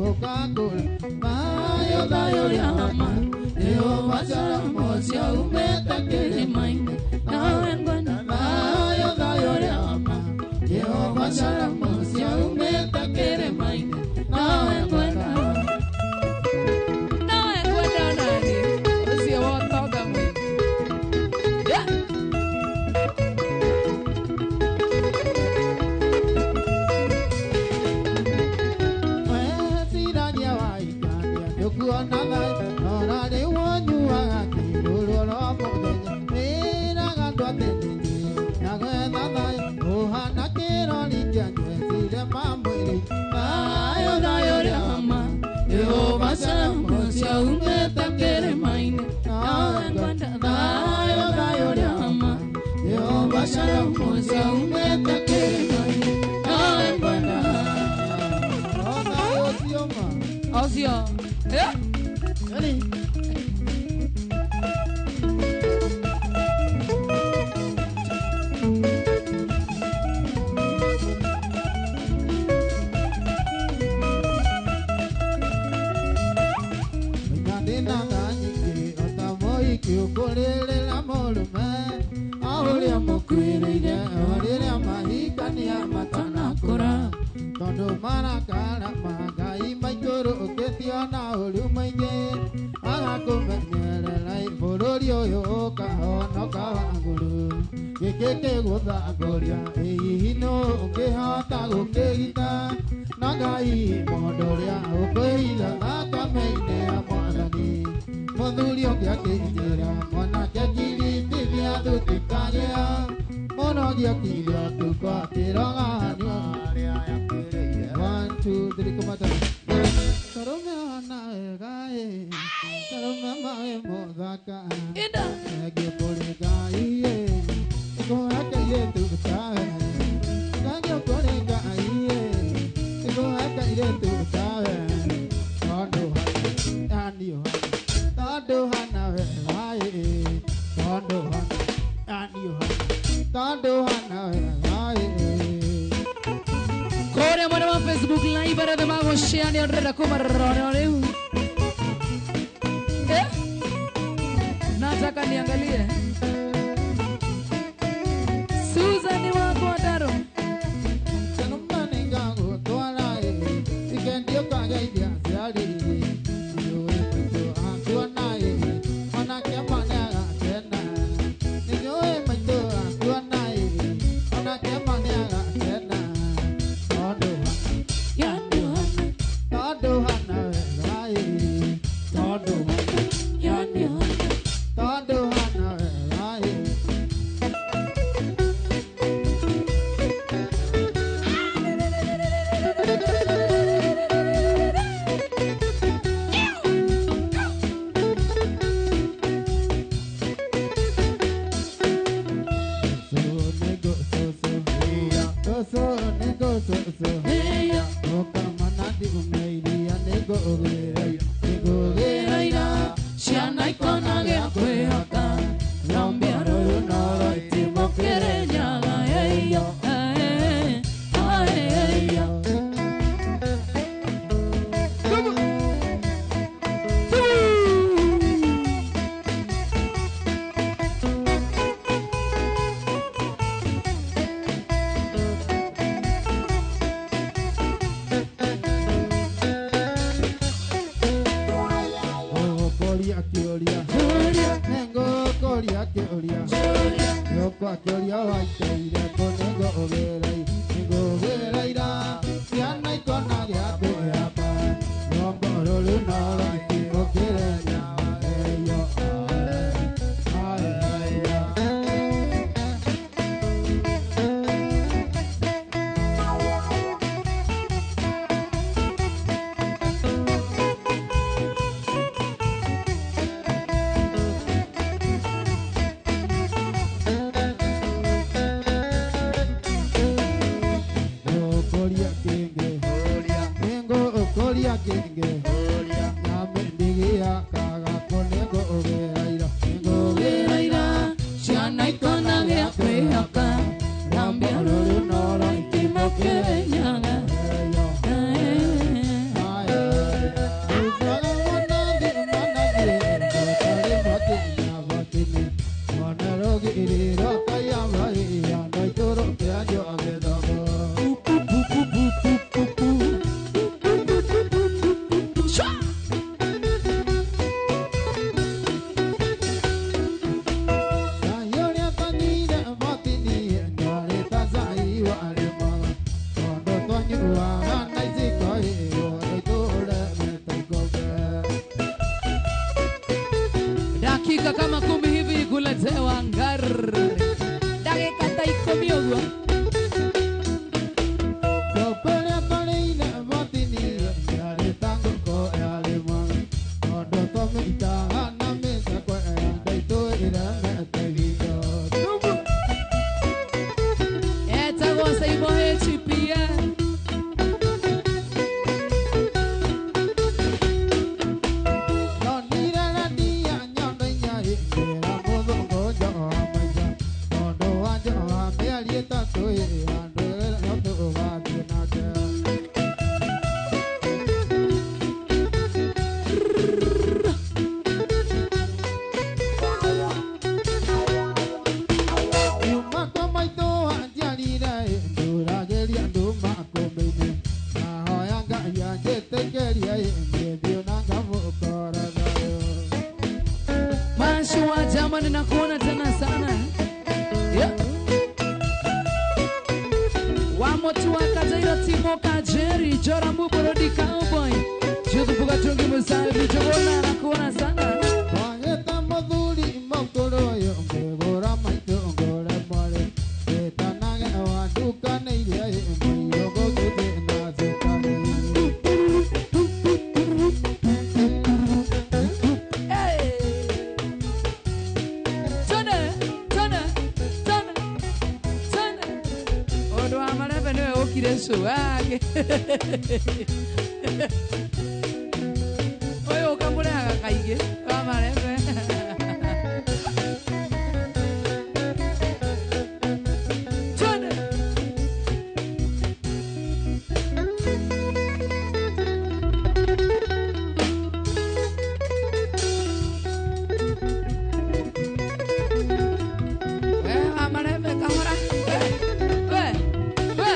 gũkakũra thayũ thayũ ũrĩa wa ma Jehova Shalom ũcio umĩte kĩrĩma-inĩ nawe ngwenda thayũ thayũ ũrĩa wa ma Jehova Shalom ũcio umĩte kĩrĩma-inĩ nawe ngwenda nawe ngwenda nani ũcio wa ũtonga mũingĩ. Yeah. Weciragia waikania ndũkuona thayũ ora rĩu ũnyuaga kĩrũrũ oro mũthenya wĩraga andũ atĩ nĩnjĩ na gwetha thayũ ũhana kĩrori kĩa njwecire ma mwĩrĩ thayũ thayũ ũrĩa wa ma Jehova Shalom ũcio umĩte kĩrĩma-inĩ nawe ngwenda thayũ thayũ ũrĩa wa ma Jehova Shalom ũcio umĩte kĩrĩma-inĩ nawe ngwenda ũcio eh Ndĩna tha nyingĩ o ta mũhiki ũkũrĩrĩra mũrũme o ũrĩa mũkuĩrĩire o rĩrĩa mahikania matanakũra tondũ marakara ma Ngai maikũrũ ũkĩtio na ũru mũingĩ agakũmenyerera bũrũri ũyũ ũkahonoka wagũrũ gĩkĩ kĩgũthangũria ĩ hihi nũ ũngĩhota gũkĩgita na Ngai mũndũ ũrĩa ũkwĩhitha thakame-inĩ ya Mwathani mũthuri ũngĩ akĩnjĩra mwanake ngiritithia thutikagĩa mũno gĩokire ũtukũ akĩroga 1 2 3 kumata Karume hana wega ĩ Karume maĩ mũthaka Thengiũ kũrĩ Ngai ĩ Nĩngũhe kairĩtu tawe Thengiũ kũrĩ Ngai ĩ Nĩngũhe kairĩtu tawe Tondũ yani tondũ hana wega ĩ Tondũ hana yani tondũ hana wega ĩ Kũrĩa mwena wa Facebook live arĩa othe magũshare nĩo ndĩrenda kũmarora rĩu. Eh? Nataka niangalie Susan wako Daro Kenya. Saimo HPA. Mashua jamani, nakuona tena sana. Yeah. Wamotu wakajairo Timo Kajeri, Jora Muborodi Cowboy. Juzu Bugatungi Musabi, Jogona nakuona sana. Wangeta muthuri mokoro yo ngegora maitho ngore mware. Etanage wandukanĩire mũiyũ gũkĩte na cukari. Tene, tene, tene, tene. Ũndũ wa marebe nĩwe ũkire cũ wake. Ũyũ ũkamũrehaga kaingĩ wa marebe. Tene. We wa marebe kahora. We, we, we.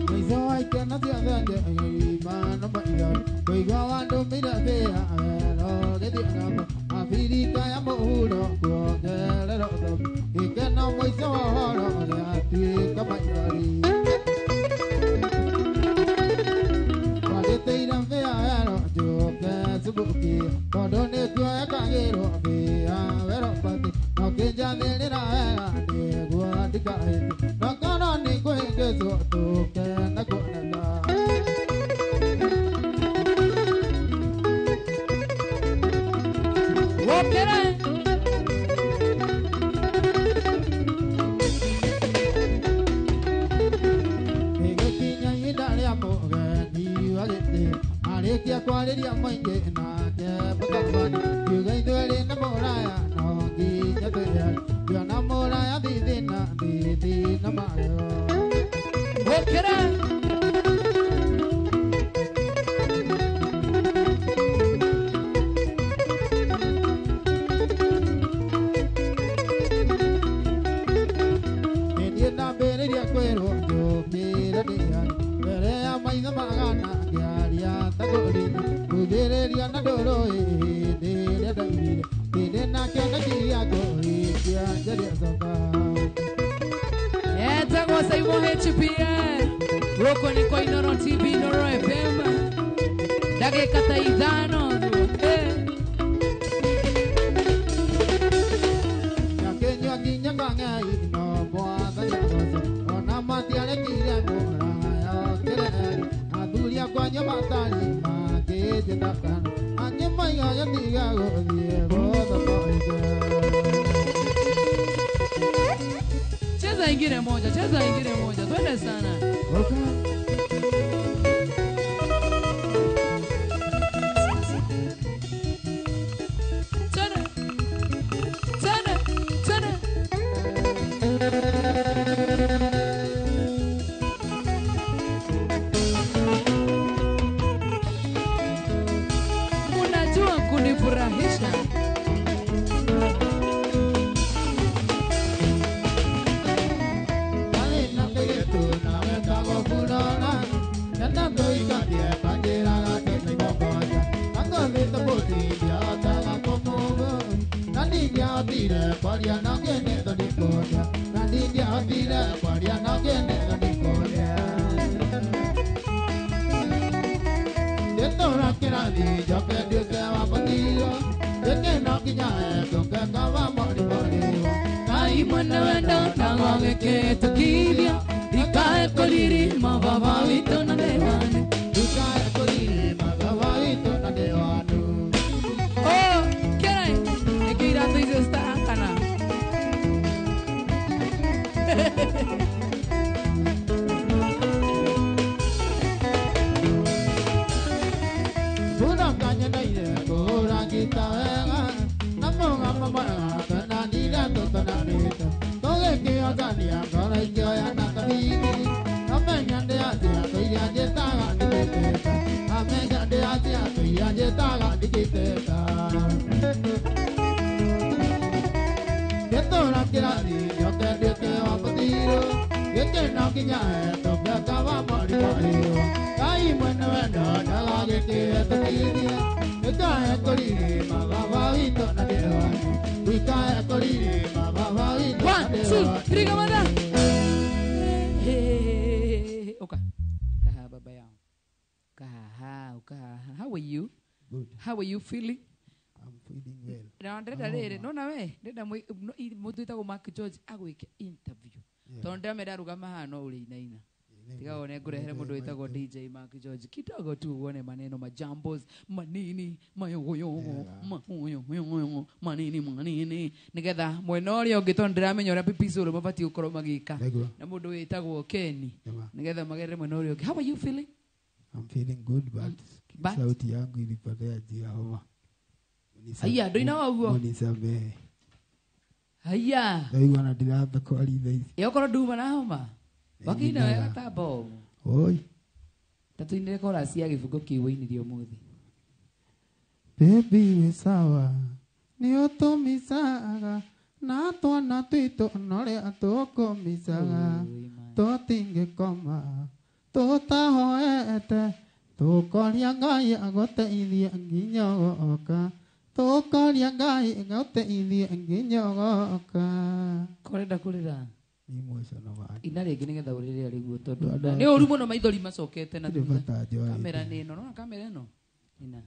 Mũico wa ikeno ciothe ngĩgima no maitho. Kũigua wandũmire mbĩa wero gĩthiĩ ng'ambo. Abirika ya mũhuro kuongerera ũthomi. Gĩkeno mũico wa ũhoro ũrĩatuĩka maithori. Wagĩtĩire mbĩa wero njũke cubuki. Tondũ nĩkuo ĩkagĩrwo mbĩa wero bati. Nokĩnjathĩrĩra wega nĩguo ndikahĩtie. Nokorwo nĩngũhĩngĩcwo tũke na kuoneka. Wokere. Gĩgĩkinya ihinda rĩa mũgeni wa gĩtĩ. Arĩkia kwarĩria mũingĩ nake mũtabani. Kiuga ithuerĩ nĩ mũraya no nginya twĩyane. Tuona mũraya thithina thithina magego. Wokere. Nĩniĩ ndambĩrĩria kwĩrwo njũkĩre ndĩane. Mbere ya maitho magana ngĩaria ta ngũrina. Kugĩrĩria na ndũrũ hĩndĩ ĩrĩa ndaugire. Ndĩrĩ na kĩoneki gĩa kũhingia njaria coka. Etagwo Saimo HPA. Gũkũ nĩ kwa Inoro TV, Inoro FM. Ndagĩka ta ithano ũguo. Eh. Nyakĩnyua nginya kang'ei no mwathani agoce. Ona matiarekire mũraya okĩre erĩ. Athuri akwa nyũmba makĩnjĩta kana. Angĩ moiga gĩtiga gũthiĩ gũthokoire. Cheza ingine moja, cheza ingine moja. Twende sana. Okay. Tene. Tene, tene. Unajua kunifurahisha. Ngai mwene wendo na gwagĩkĩtũkithia ikae kũririma baba witũ na ndĩwane. Oh, kĩrĩ nĩkĩo iratũ icio citahakana. Rĩngĩ no nginya tũmbeca wa mũrimũ ĩyo. Ngai mwene wendo ndagagĩkĩhetũkithie. Ikae kũririma baba witũ na ndĩwanyu. Ikae kũririma baba witũ na 1 2 3 kamada. Hey, okay. Kaha baba yao. Kaha, ukaha. How are you? Good. How are you feeling? I'm feeling well. Na ndĩrenda rĩrĩ, nona we, ndĩrenda mũndũ wĩtagwo Mark George agwĩke interview. Tondũ ndĩramenya ndarũgama haha no ũrĩinaina. Tiga wone ngũrehere mũndũ wĩtagwo DJ Mark George kidogo tu uone maneno majambos manini mayogoyogo mayogoyogo manini manini nigetha mwena ũrĩa ũngĩ tondũ ndĩramenya ũrĩa Pipi Solo mabatiĩ gũkorwo magĩka na mũndũ wĩtagwo Kenny nigetha magerere mwena ũrĩa ũngĩ. How are you feeling? I'm feeling good, but sauti yangu ilipotea juu ya homa. Haya, ndũinaga ũguo? Munisamehe. Haya. Ndaigua na ndiratha kwaria ici. Ĩ okorwo nduma na homa? Wakina wega ta bomu. Oi. Ta tuinire chorus ya gĩbungo kĩu wainirie ũmũthĩ. Baby wĩ sawa nĩ ũtũmicaga na twana twitũ norĩa tũkũmicaga tũtingĩkoma tũtahoete tũkoria Ngai agũteithie nginya ũgoka tũkoria Ngai agũteithie nginya ũgoka. Korenda kũrĩra? Ni emotional man. Ina rĩngĩ nĩgetha ũrĩre rĩguo tondũ nĩ ũru mũno maithori macokete na thutha. Kamera nĩ ĩno, nona kamera ĩno? Ina.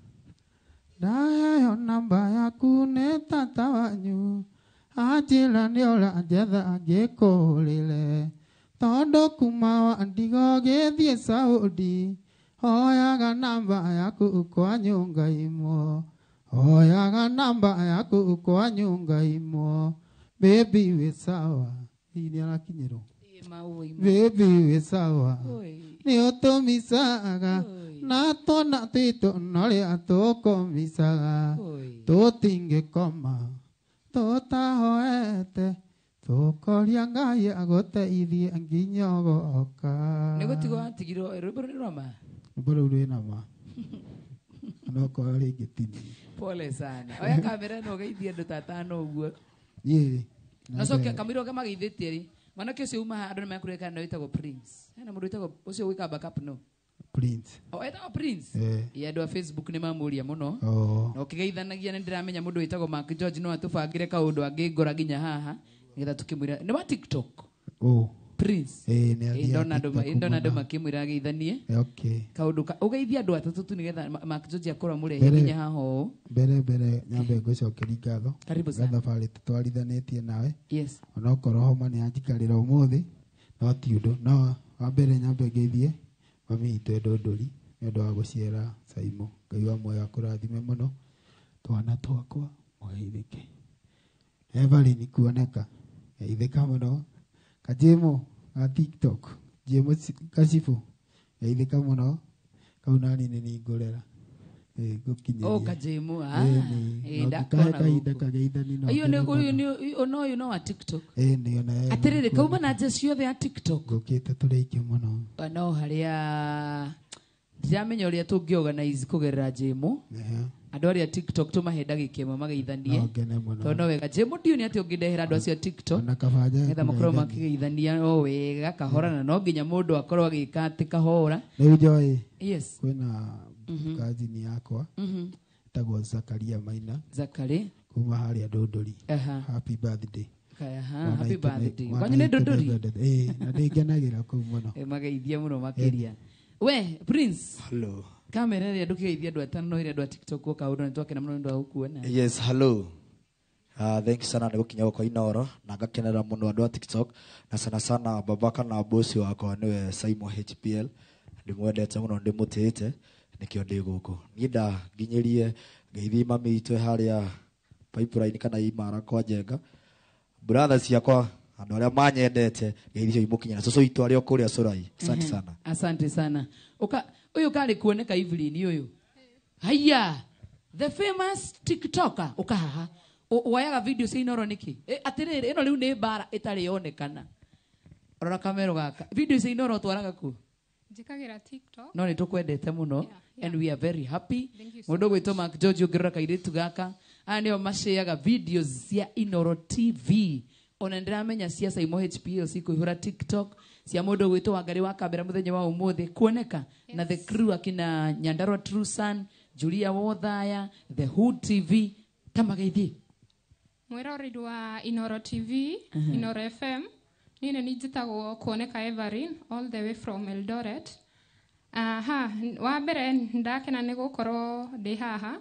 Ndaheo namba yaku nĩ tata wanyu anjĩra nĩ ũranjetha ngĩkũhũrĩre tondũ kuma wandiga ũgĩthiĩ Saudi hoyaga namba yaku kwa nyũnga imwe hoyaga namba yaku kwa nyũnga imwe baby wĩ sawa. Hihi nĩ arakinyĩrwo? Baby wĩ sawa nĩ ũtũmicaga na twana twitũ norĩa tũkũmicaga tũtingĩkoma tũtahoete tũkoria Ngai agũteithie nginya ũgoka. Nĩ gũtigwo watigirwo rwĩmbo rũrĩ rwa ma? Rwĩmbo rũu rwĩna ma. Onokorwo rĩngĩ ti niĩ. Pole sana. Oya kamera ĩno ũgeithie andũ ta atano ũguo. Niĩ Nacoke kamwĩra ũrĩa mageithĩtie rĩ, mwanake ũcio uma haha andũ nĩmekũririkana nĩwe wĩtagwo Prince. Hena mũndũ wĩtagwo ũcio gwĩka backup no? Prince. Oh, etagwo Prince? Eh. Ĩ andũ a Facebook nĩ mamũria mũno. Oh. Na ũkĩgeithanagia nĩ ndĩramenya mũndũ wĩtagwo Mark George no atũbangĩre kaũndũ angĩngora nginya haha nĩgetha tũkĩmwĩra nĩ wa TikTok. Oh. Prince. Eh, nĩ Ĩ athiaga ndona andũ TikTok ndona andũ mũno. makĩmwĩra ageithanie. Okay. Kaũndũ ka ũgeithie andũ atatũ tu nĩgetha Mark George akorwo amũrehe nginya haha ũũ. Mbere nyambe ngũcokeria ngatho. Karibu sana. Thabarĩ tũtwarithanĩtie nawe. Yes. Onokorwo homa nĩ yanjikarĩra ũmũthĩ no ti ũndũ. No wa mbere nyambe ngeithie mami witũ Ndũndũri nĩ ũndũ wa gũciara Saimo. Ngai wa muoyo akũrathime mũno. Twana twakwa mũgeithĩke. Evelyn kuoneka geithĩka mũno. Kajemo ga TikTok Jemo Kashifu geithĩka mũno. Kau nani nĩ ningũrera. Ngũkinyĩria. Oh, Kajemo, ah. Ĩĩ, Ĩ, no ndakona ngĩkahe kahinda gũkũ. kageithani no Ũyũ nĩ ngene ũyũ mũno. nĩ ũyũ no ũyũ no wa TikTok. Ĩĩ, nĩ ona ye Atĩrĩrĩ, nĩ kauma na nja ciothe ya TikTok. Ngũkĩte tũrĩ aingĩ mũno. No harĩa ndiramenya ũrĩa tũngĩ organize kũgerera Jemo. Ehe. Andũ arĩa TikTok tũmahe ndagĩka ĩmwe mageithanie. No ngene mũno. Tondũ no wega. Jemo ndiũĩ nĩ atĩa ũngĩndehera andũ acio a TikTok. Ona kaba njage Nĩgetha makorwo kũgeithania. makĩgeithania o wega kahora na no nginya mũndũ akorwo agĩka atĩ kahora. Rĩu Joy. Yes. Kwĩna kazini yakwa. Etagwo Zakaria Maina. Zakari. Kuma harĩa Ndũndũri. Aha. Happy birthday. Aha, Mwana happy witũ birthday. mwana Kwanyu nĩ witũ Ndũndũri? nĩendete. Ĩĩ, na ndĩngenagĩra kũu mũno. Mageithia mũno makĩria. We, Prince. Hello. Kamera ĩrĩa ndũkĩgeithia andũ atano ĩrĩa andũ a TikTok gũka ũndũ nĩ twakena mũno nĩ ũndũ wa gũkuona. Yes, hello. Thank you sana nĩ gũkinya gũkũ Inooro na ngakenera mũno andũ a TikTok na sana sana baba kana bosi wakwa nĩwe Simon HPL ndĩmwendete mũno ndĩmũtĩĩte nĩkĩo ndĩ gũkũ. Niĩ ndanginyĩrie ngeithi mami witũ harĩa Pipeline kana Imara kwa Njenga, brothers ciakwa andũ arĩa manyendete ngeithi icio imũkinyĩra, cũcũ witũ arĩ o kũrĩa Cũrai. Asante sana. Asante sana. Uka ũyũ karĩ kuoneka Evelyn ũyũ. Haya, the famous TikToker uka haha. Wayaga video cia Inooro nĩkĩ? Atĩrĩrĩ, ĩno rĩu nĩ mbara ĩtarĩ yonekana. Rora kamero gaka. Video cia Inooro twaraga kũ? Njĩkagĩra TikTok. No nĩ tũkwendete mũno. And we are very happy. Thank you so Mũndũ ũgwĩtwo Mark George ũngĩrora kairĩtu gaka, aya nĩo maceaga videos cia Inooro TV. Ona nĩndĩramenya cia Saimo HPL cikũihũra TikTok Cia mũndũ gwitũ wa Ngarĩ wa Kambera mũthenya wa ũmũthĩ kuoneka na the crew akina Nyandarua True Son, Julia Wothaya, The Hood TV tamageithie. Mwiroreri wa Inoro TV, Inoro FM. Niĩ nĩ njĩtagwo Kuoneka Everin all the way from Eldoret. Aha, wa mbere ndakena nĩ gũkorwo ndĩ haha.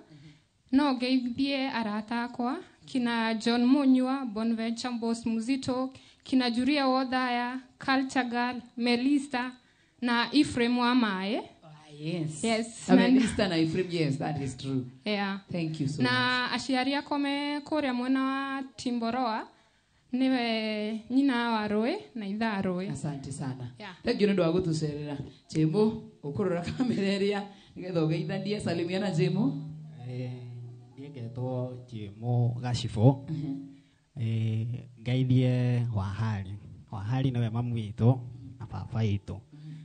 No ngeithie arata akwa kina John Munyua, Bonventure Boss Muzito, kina Julia Wothaya, Culture Girl, Melissa na Ephraim wa Mae. Yes. Yes. Melissa na Ephraim, yes, that is true. Yeah. Thank you so much. Na aciari akwa me kũrĩa mwena wa Timboroa niwe nyina wa Rũĩ na ithaa Rũĩ. Asante sana. Yeah. Thank you nĩ ũndũ wa gũtũcerera. Jemo, ũkũrora kamera ĩrĩa nĩgetha ũgeithanie. Salimiana Jemo. Niĩ ngetwo Jemo Gacibũ. Ngeithie Wahari. Wahari nĩwe mamu witũ na baba witũ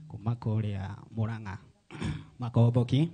kuma kũrĩa Mũrang'a Makomboki.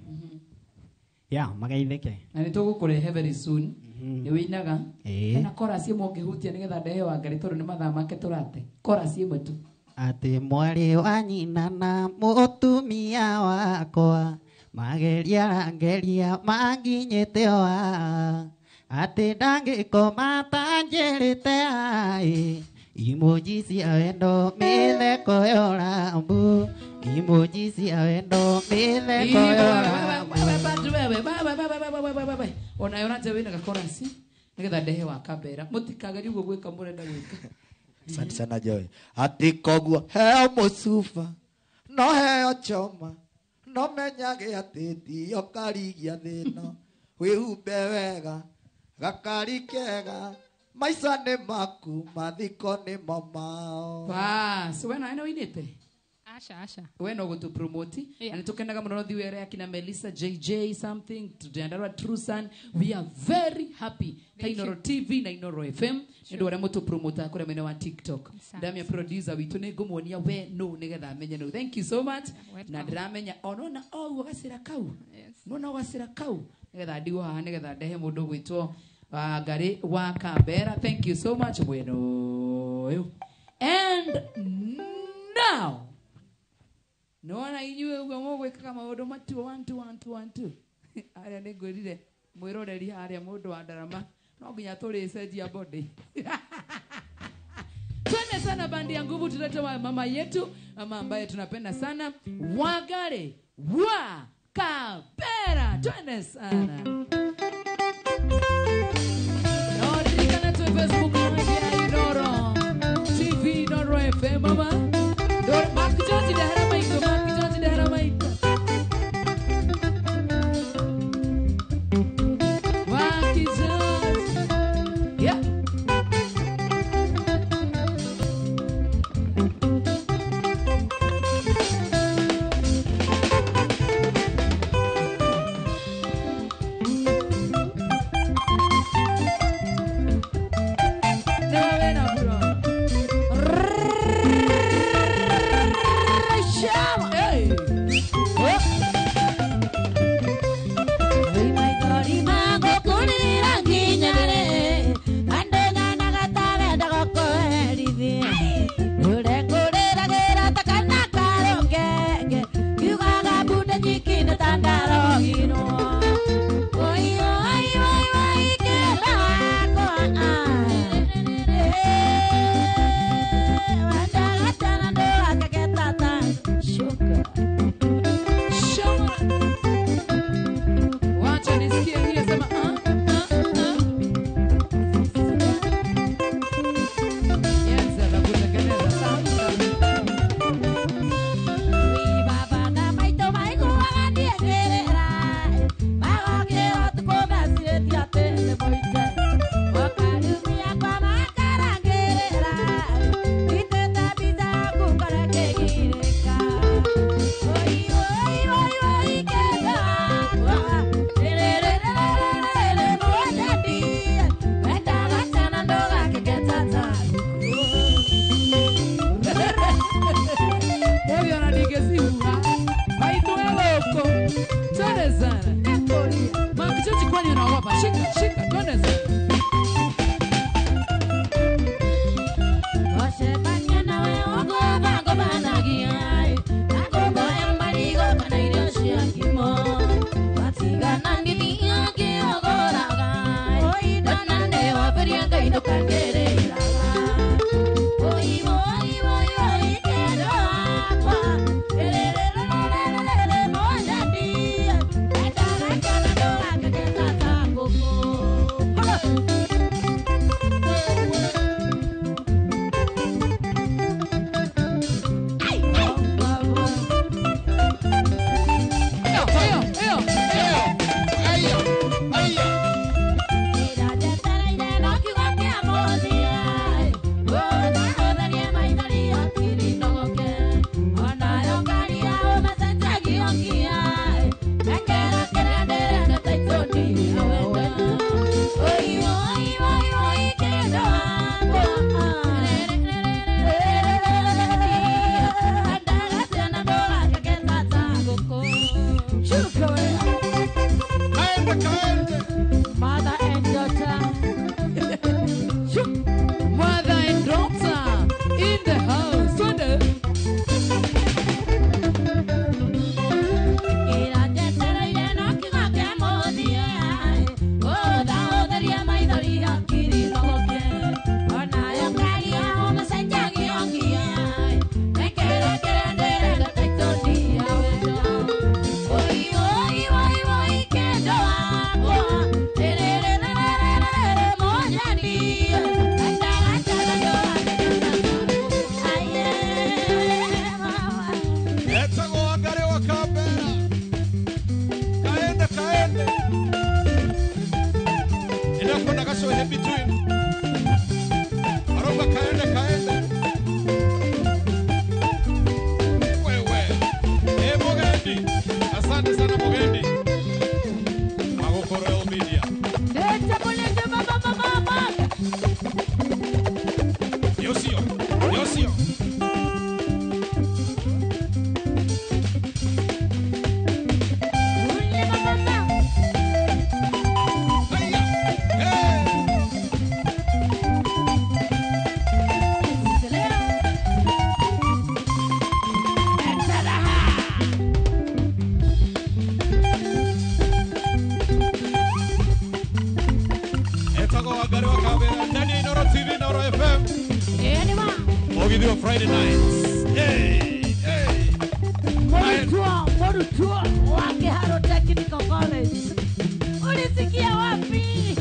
Ya, mageithĩke. Na nĩ tũgũkũrehe very soon. Nĩ wĩinaga. Hena chorus ĩmwe ũngĩhutia nĩgetha ndehe wa Ngarĩ tondũ nĩ mathaa make tũrate. Chorus ĩmwe tu. Atĩ mwarĩ wa nyina na mũtumia wakwa mageria ngeria manginyĩte wa atĩ ndangĩkoma tanjĩrĩte aĩ emoji cia wendo mĩtheko yorambu emoji cia wendo mĩtheko yorambu. Wewe ona yona nje wina gakorasi nigetha ndehe wa Kambera mutikagerie uguo gwika murenda gwika. Asante sana Joy. Ati koguo heo mucuba no heo choma no menyage ati tiyo karigia thĩna wĩhumbe wega gakari kega maica nĩ maku mathiko nĩ mamao. Bas, we nawe nĩwĩinĩte? Asha, asha. We no go promote. Yeah. And tukenaga muno thi were akina Melissa JJ something to Nyandarua True Son. We are very happy. Ta Inoro TV na Inoro FM ndu aria mutu promote kuria mwena wa TikTok. Ndamia producer witu ni ngumuonia we no nigetha amenye no. Thank you so much. Na ndiramenya onona oguo gacira kau. Nona gacira kau nigetha ndigwo haha nigetha ndehe mundu gwitwo wa Ngarĩ wa Kambera. Thank you so much mweno. And now nona inyuĩ ũguo mũgwĩkaga maũndũ matuo 1 2 1 2 1 2. Arĩa nĩ ngwĩrire mwĩroreri harĩa mũndũ wa ndarama no nginya tũrĩcenjia body. Twende sana bandi ya nguvu, tulete wa mama yetu, mama ambaye tunapenda sana, Wangari wa Kambera. Twende sana. No ririkana tu Facebook live ya Inoro TV, Inoro FM mama. Mark Jones dahara maiko, Mark Jones dahara maiko. Mark Jones. Yeah. Shika, shika, twende sana. Mugendi. Asante sana Mugendi. Magoko Royal Media. Yosio. Yosio. Friday nights. Hey, hey. Morutua, wa Kiharo Technical College. Ulisikia wapi?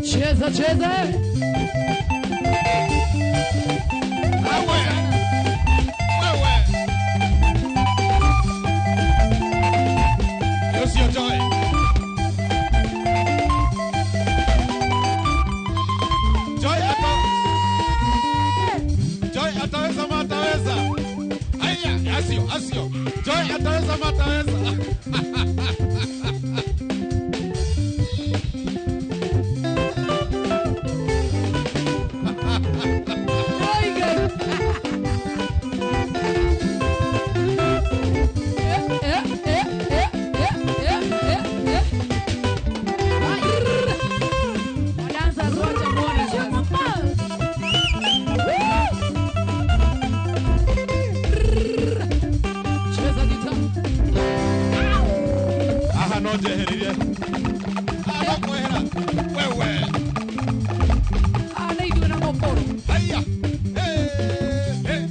Cheza cheza. Wewe. Yosio Joy. Joy ataweza mataweza. Aya, asio. Joy ataweza mataweza. Cheza guitar. No njehereire. No kwehera. Wewe. Nĩ ithuĩ na mũkũrũ. Haiya. Hey.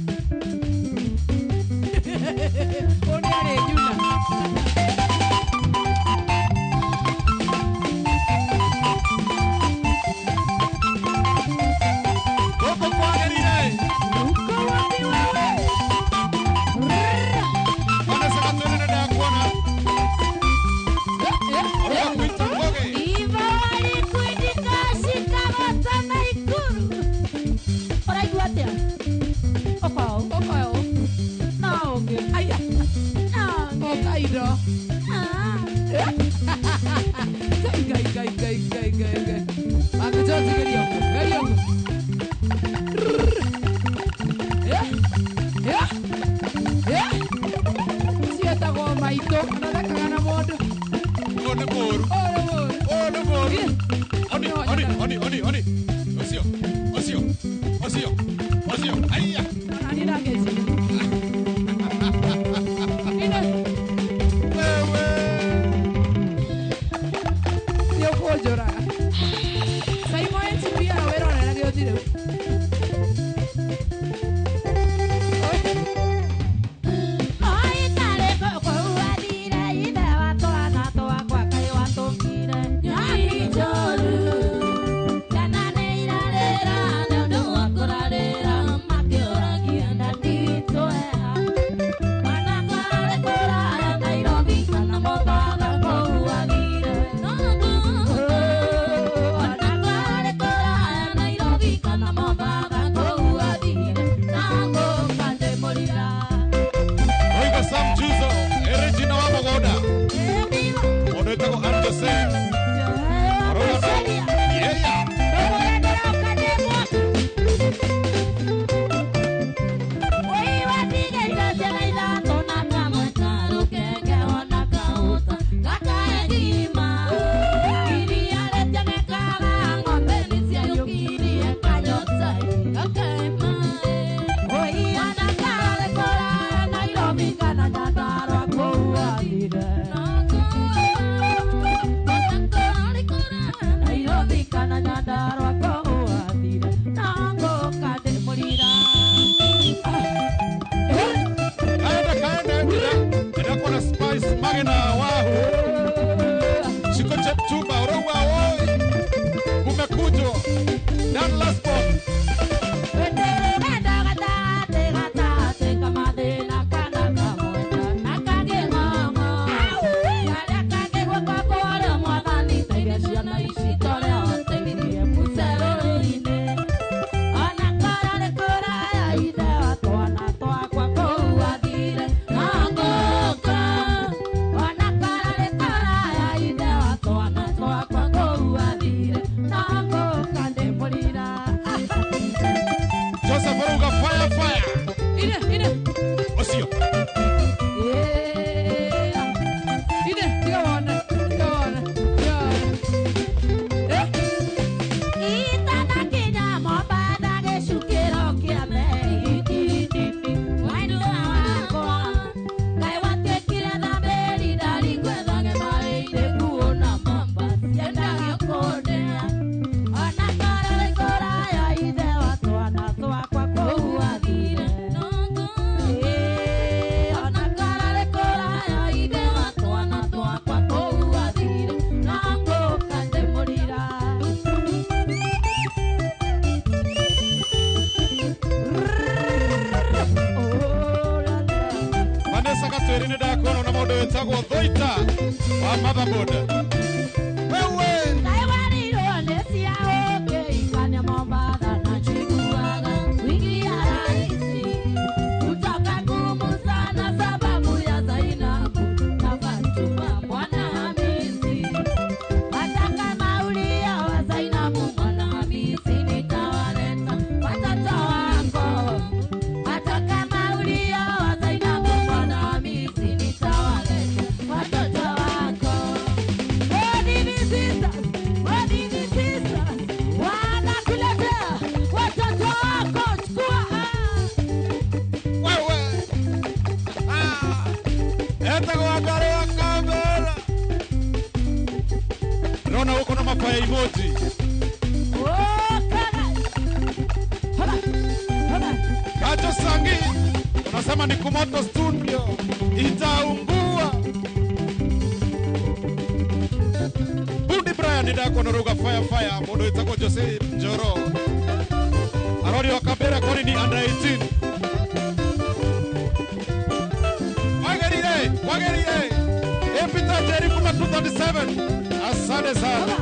Ũyũ nĩ arĩ njuna. Gũkũ kwagĩrĩire. Uko wapi wewe? Vanessa Gatwĩrĩ nĩ ndakuona. Ũroka kwita Ngũgĩ. Ivo walikuitika shikabata na ikuru. Ũraigua atĩa? Ũka ũũ. Ũka ũũ. No ũngĩ. Aya. No ũngĩ. Ũka indo. Ngai ngai ngai ngai ngai ngai ngai. Angĩjoji geria ũguo. Geria ũguo. Cietagwo maitũ. Anathekaga na mũndũ. Ũyũ nĩ mũũru. Ũyũ nĩ mũũru. Ũyũ nĩ mũũru. Oni, oni, oni, oni, oni. Ũcio, ũcio, ũcio, ũcio. Haiya. Ona niĩ ndangeciria. Ine. Wewe. Nĩ ũkũnjũraga. Simon HPR wĩrorera gĩũthi rĩu. Oiga Sam Juzo, Regina wa mũgũnda. Mũndũ wĩtagwo Ann Jose. Ũrauga yeah. Kaende, kaende, ndĩrakuona Spice Magena wahu. Shiko Chepchumba, ũrauga oi. Kumekujwa. Dan Lasbon. Joseph ũrauga fire, fire. Ine, ine. Ũcio. Ine, tiga wone, tiga wone, tiga wone. Vanessa Gatwĩrĩ nĩ ndakuona na mũndũ wĩtagwo Thoita wa motherboard. Wewe. Watoto wako. mafaya emoji. Kacho Sangi unasema ni kumoto studio itaungua. Bundi Brian ndako noruga fire fire mundu witagwo Jose Njoro. Arori wa Kabera kwani ni under 18. Wagerire, wagerire. Epita Jerry kuma 237. Asante sana.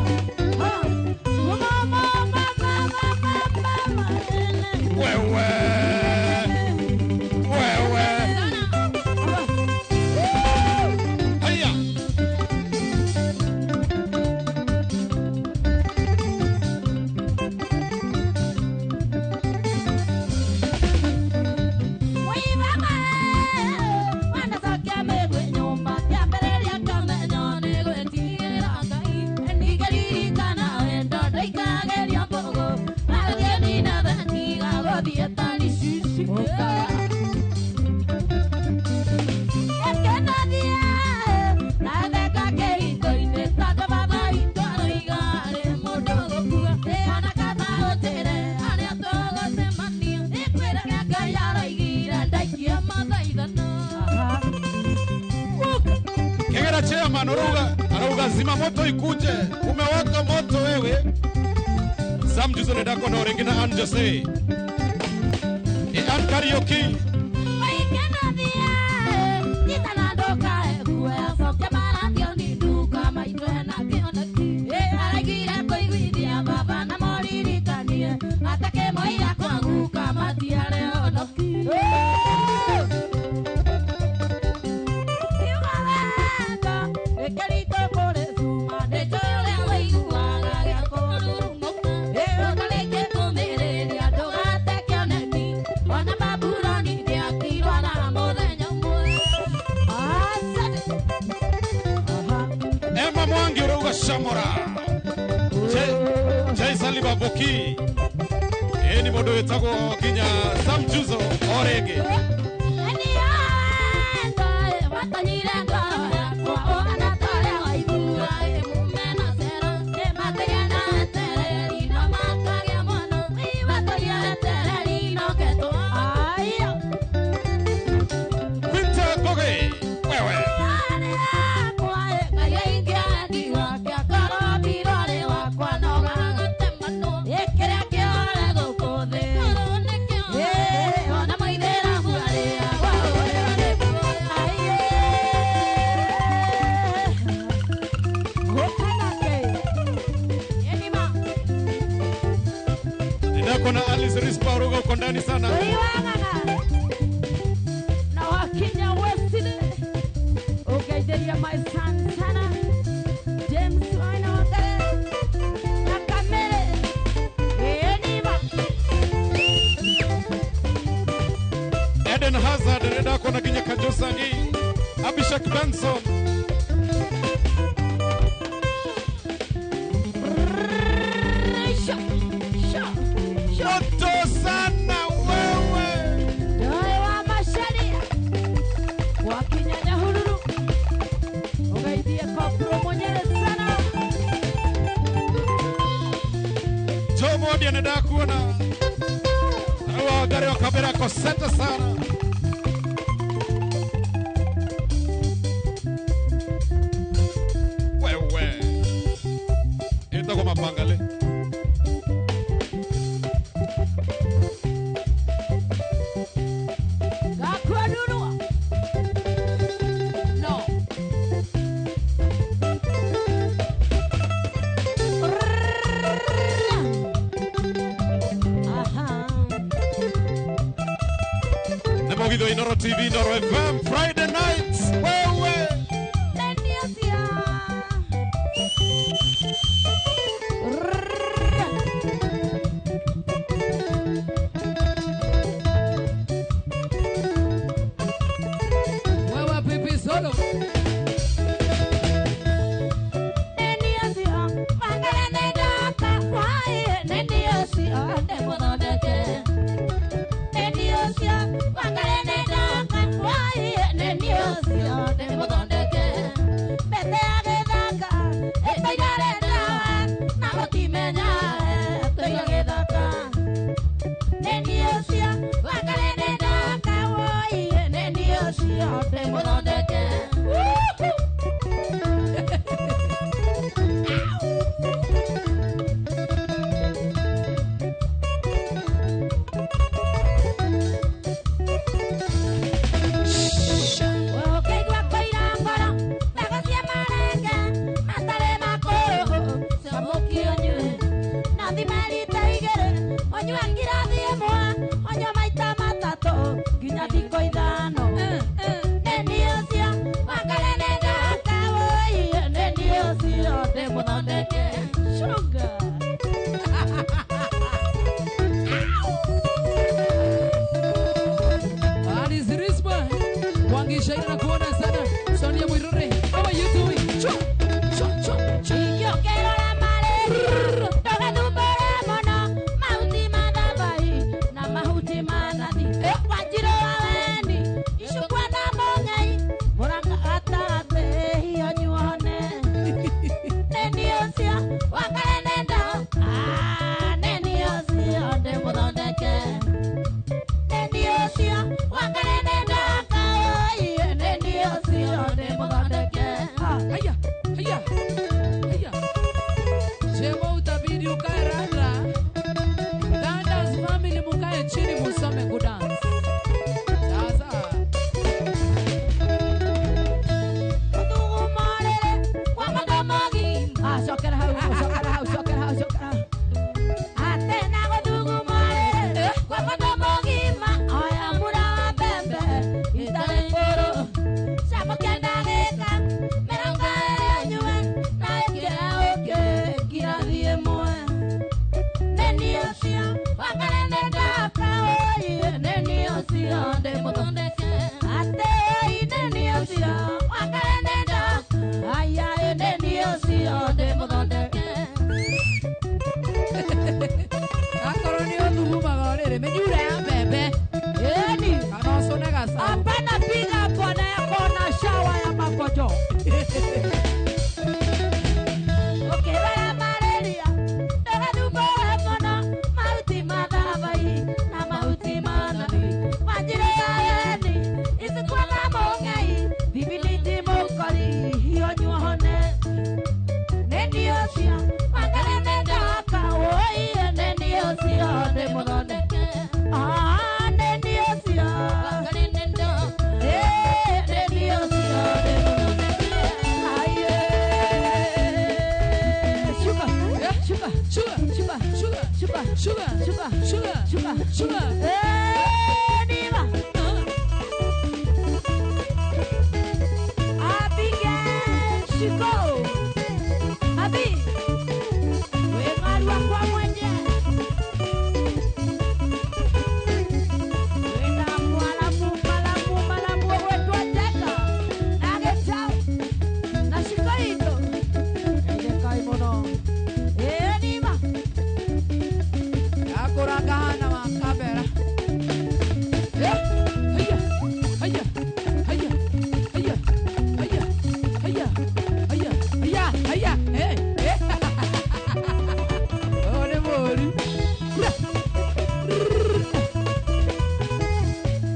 Wewe. Wewe. Haya. Kegera chairman aruga zima moto ikuje, umewaka moto wewe. Sam Juzo ndako na orengina Ann Jose. E Ann Karaoke. Emma Mwangi uruga Shamora. Jay Saliba Boki. Eni mundu witagwo nginya Sam Juzo orenge. Winter Goge. Wewe. Ndako na Alice Rispa uruga uko ndani sana. Na Wakenya West ukaiteria my son sana James Waina Wangare na Kamere Eniva. Eden Hazard ndako na Kinya Kajosangi. Abishak Benson. Moto sana wewe. Wa masharia Wakenya Nyahururu ukaitia kopro mwenyewe sana. Jomo ndiye ndakuona. Wangare wa Kabera koseta sana. Wewe. Ita kwa mapangale. Mũgitho Inoro TV, Inoro FM, Friday nights. Wewe. Wewe pipi solo. Chua. Niva. Abigail Shiko. Abi. We marwa kwa mwenye. Wena mwalamu malamu malamu wetu ateka. Nage chao. Na shiko ito. Ende kai mono. Niva. Akorangahana wa kamera. Haya, haya, haya, haya, haya, haya, haya, haya, haya, eh, eh. Oh, nĩ mũũru.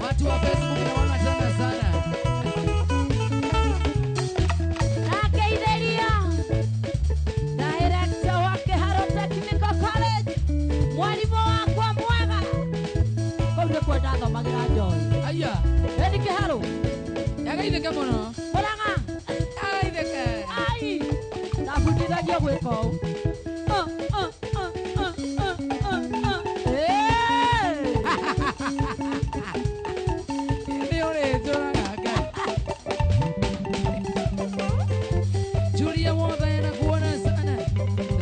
Watu wa Facebook naona tena sana. Nakeithiria director wa Kĩharo Technical College mwarimũ wakwa mwega kũu nĩkuo ndathomagĩra njohi. Aya. Ĩni Kĩharo. Yagaithĩke mũno. Mũrang'a. Yagaithĩke. Ai. Ndabundithagio gwĩka ũũ. Nĩ ũrĩnjũraga Ngai. Julia Mwothe na kuona sana.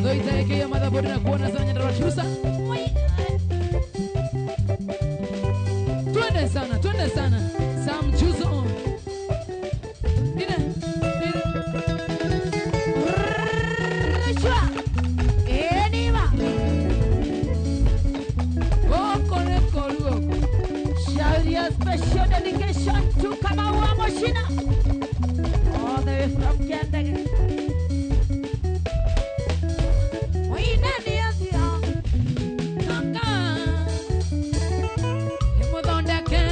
Thoita ĩkĩia mathabuni na kuona sana Nyandarua Chusa. Twende sana, twende sana. Sam Chuso. Nina, nina. Chua. Ĩni ma. Gũkũ nĩ kũru gũkũ. Shout your special dedication to Kamau wa Moshina. All the way from Kiandege. Oina ni athia. Kaka. Ĩmũthondeke.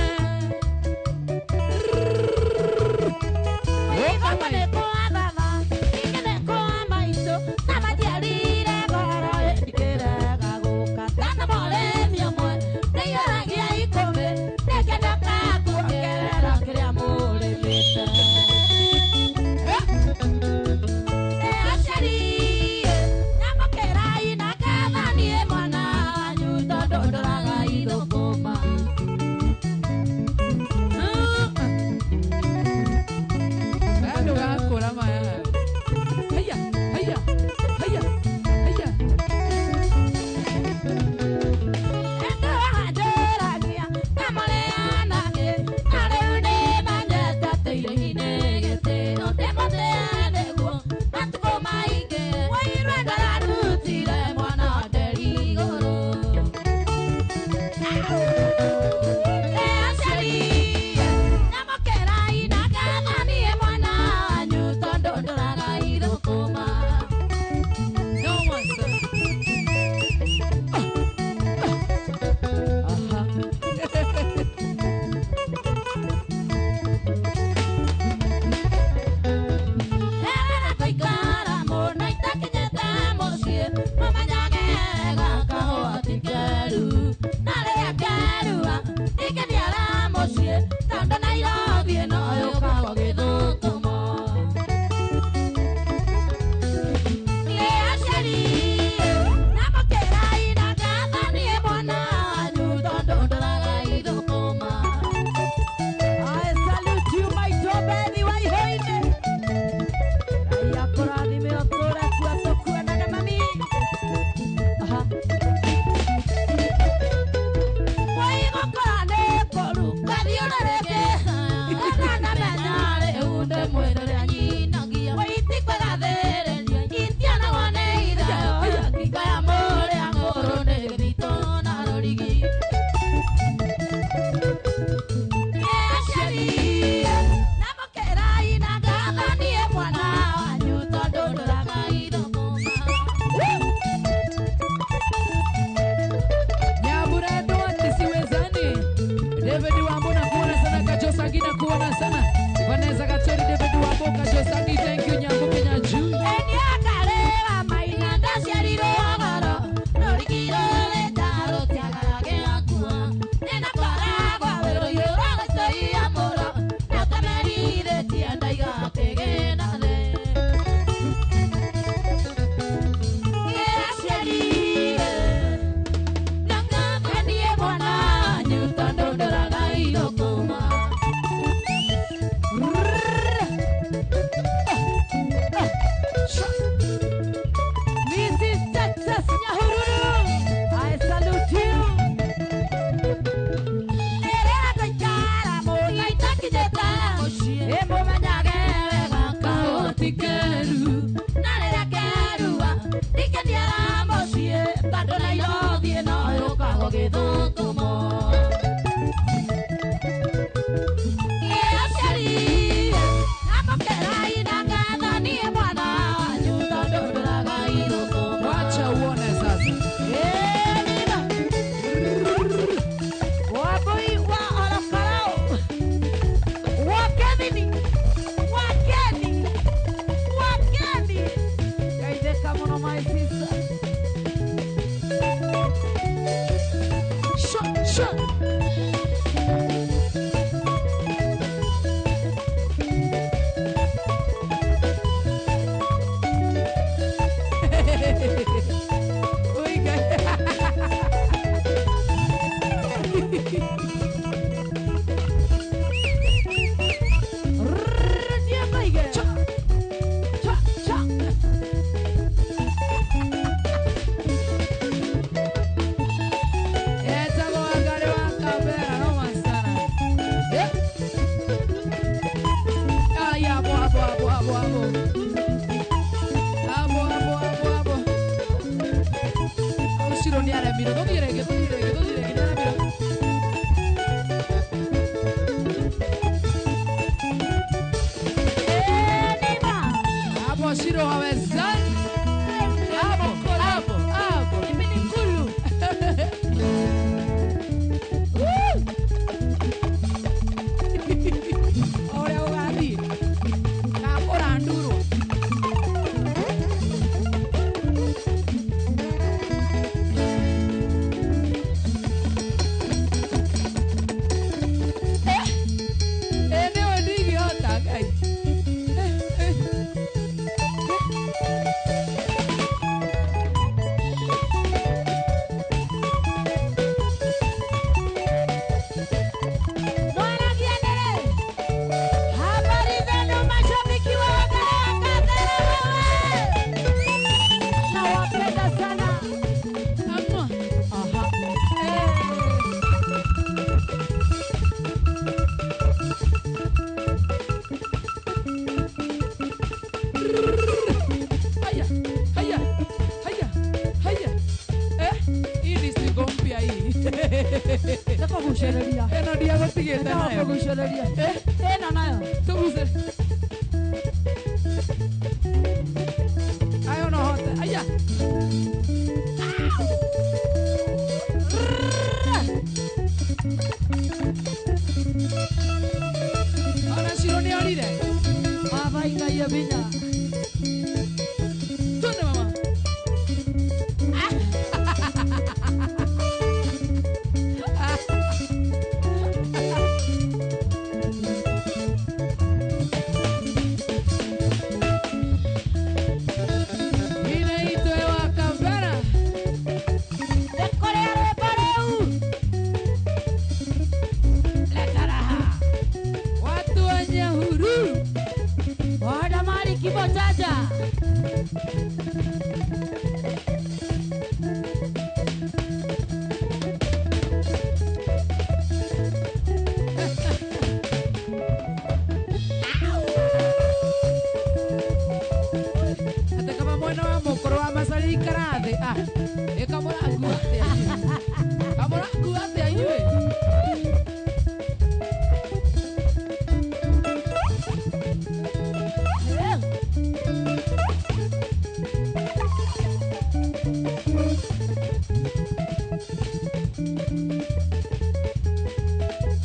Ithũkũmo. Aciari, amũkĩrai na ngatho niĩ mwana wanyu tondũ ndũraga ithũkũmo. Wacha uone sasa. Wambui wa Orokarau, wa Kevin, wa Kenny, wa Kenny. Geithĩka mũno my sister. Sho, sho. Oiga. Cha, cha, cha. Etagwo Wangari wa Kambera noma sana. Eh. Aya, hapo hapo hapo hapo hapo. Hapo hapo hapo hapo. Au Ciro nĩaremirwo. Tũthiĩ rĩngĩ, tũthiĩ rĩngĩ, tũthiĩ rĩngĩ, nĩaremirwo. Hapo Ciro hawezani. Hapo, hapo, hapo. Mimi ni ngulu. Ũrĩa ũgathiĩ. Gakũrandurwo. Eh, nĩwe ndingĩhota Ngai. Mwaragia nĩrĩ? Habari zenu mashabiki wa Wangari wa Kambera wewe. Nawapenda sana. Amma. Aha. Haya, haya, haya, haya. Eh, hii ni singo mpya hii. Ndakũgucĩrĩria. Ĩno ndiagũtigĩte nayo. Ndakũgucĩrĩria. Ĩno nayo. Tũguce. Ayo no hote. Aya. Ona Ciro nĩorire. Baba ingaia binya. Twende mama. Inaitwa wa Kambera. Nĩkũrĩa rwĩmbo rũu. Leta raha. Watu wa Nyahururu. Wada mali kibojaja. Ate kama mwena wa mũkũrũ wa macari ikara thĩ ah ĩ kamũrangu atĩa inyuĩ kamũrangu atĩa inyuĩ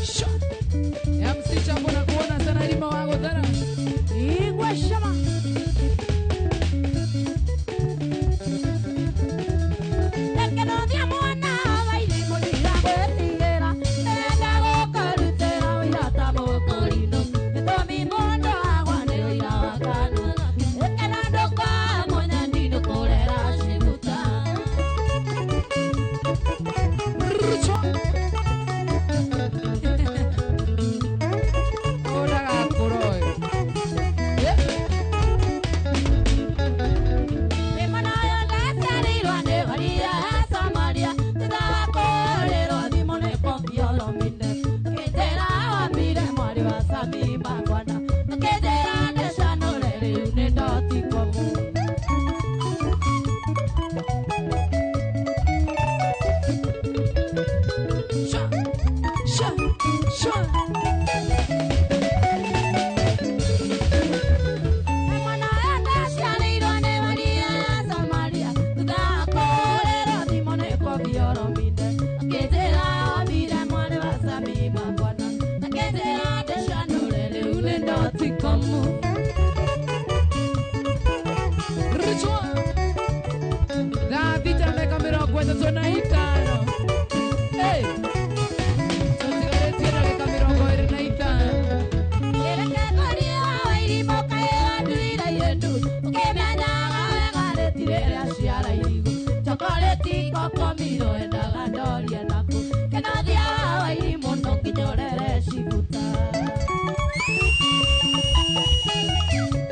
Sha. Ya msicha mbona kuona sana lima wa gũthara Igwe shama. ĩrĩa ciara irigũ chokoleti kokomiro endaga ndorie naku kenothia wairi mũno nginya ũrere cibuta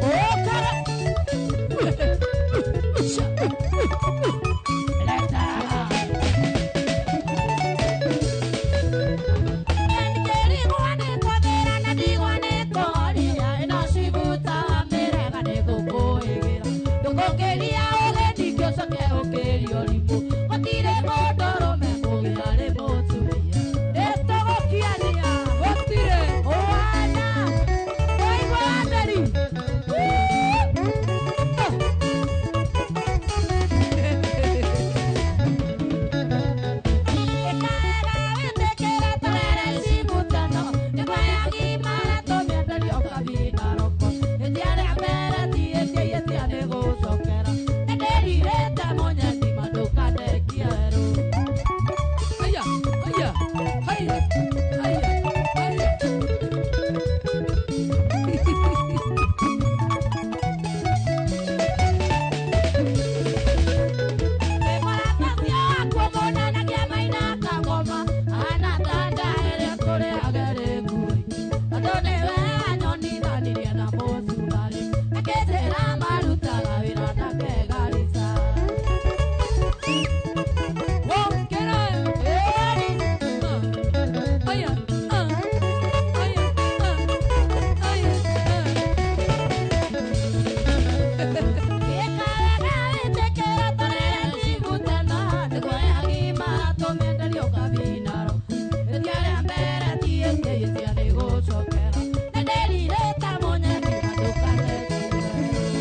ũkara leta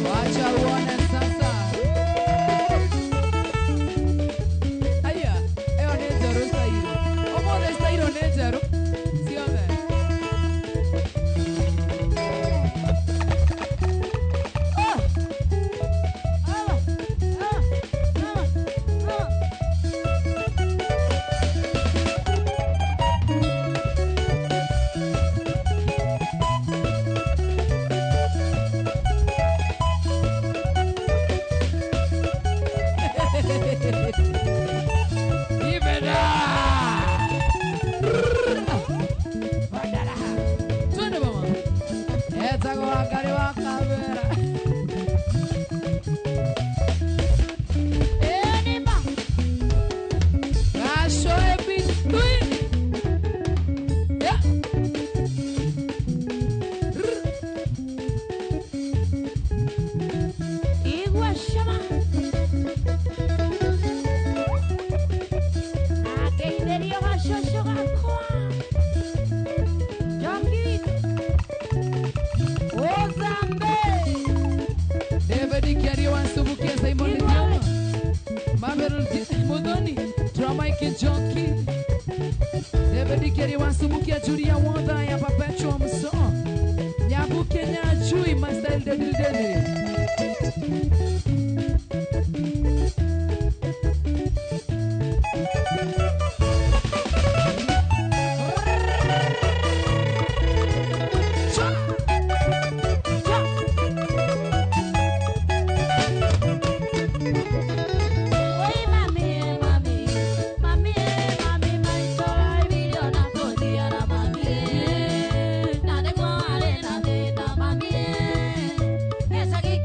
Wacha uone sasa. Aya, ĩyo nĩ njerũ stairo. Ũmũthĩ stairo nĩ njerũ. Ciothe. Twende mama. Etagwo Wangari wa Kamera. Gacoe between. Yeah. Igua shama. Akeithĩrio gacũcũ gakwa. Njoki witũ. Ũcambe. David Kiario wa Nsubukia Simon Nyama. Mabel Muthoni, Drama Njoki. David Kiario wa Nsubukia Julia Wonda ya Perpetual Mso. Nyabu Kenya Chui Master Dedil Dede. Oi mami, mami, mami, mami, maitũ aibirio na kũndigara mami. Na nĩguo arĩ na thĩna mami. Gĩcagi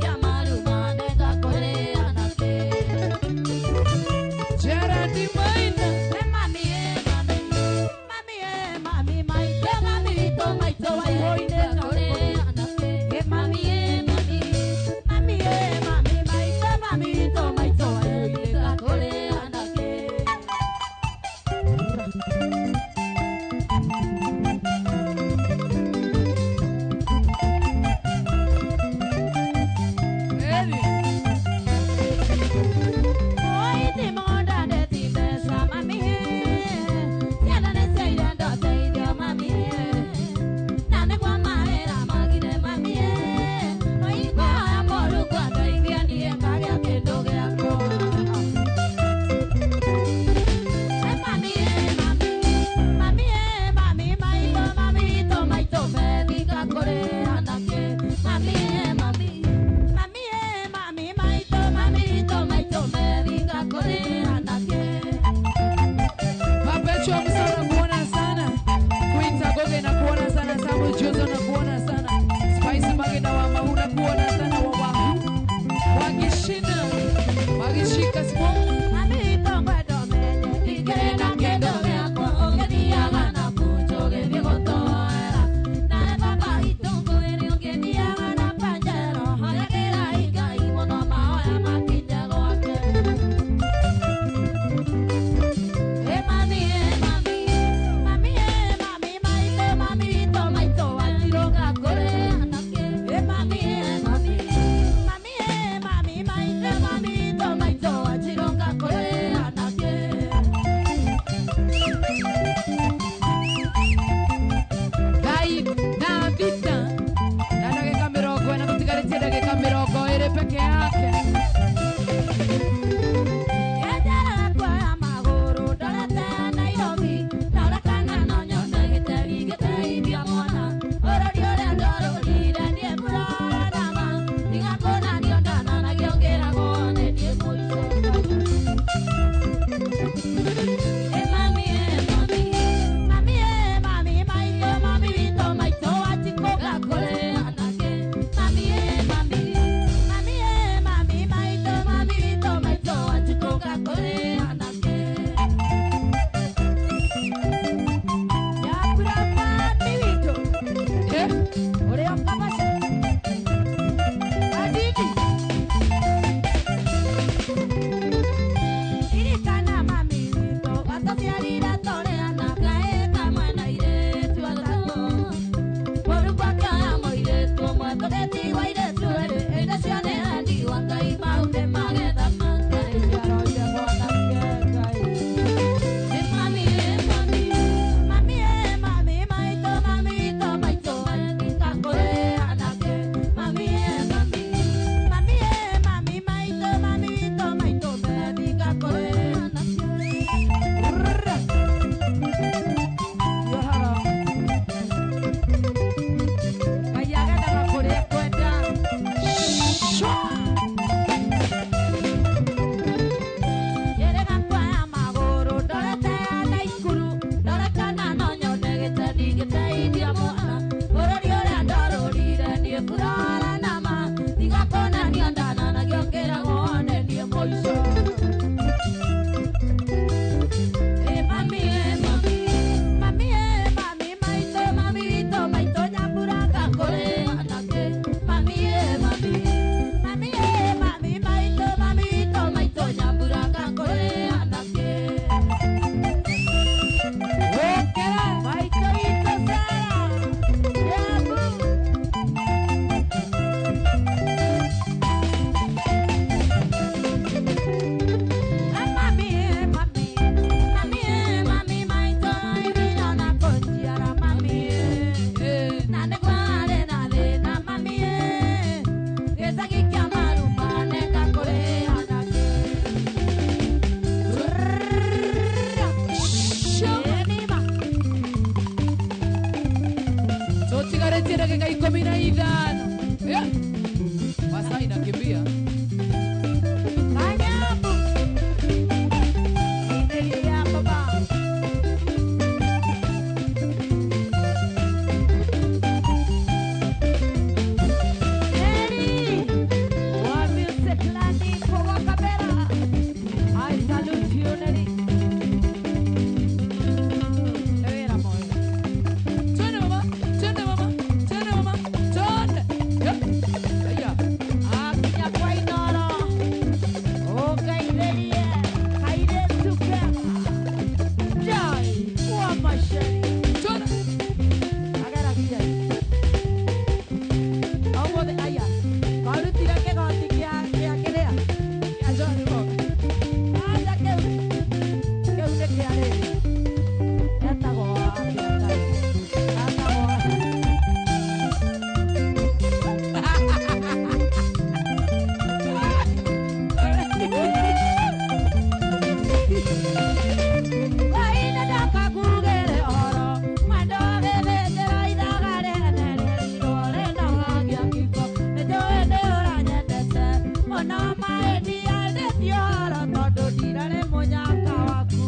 Ona maĩ ndiarĩtie ũhoro tondũ ndirarĩ mũnyaka waku.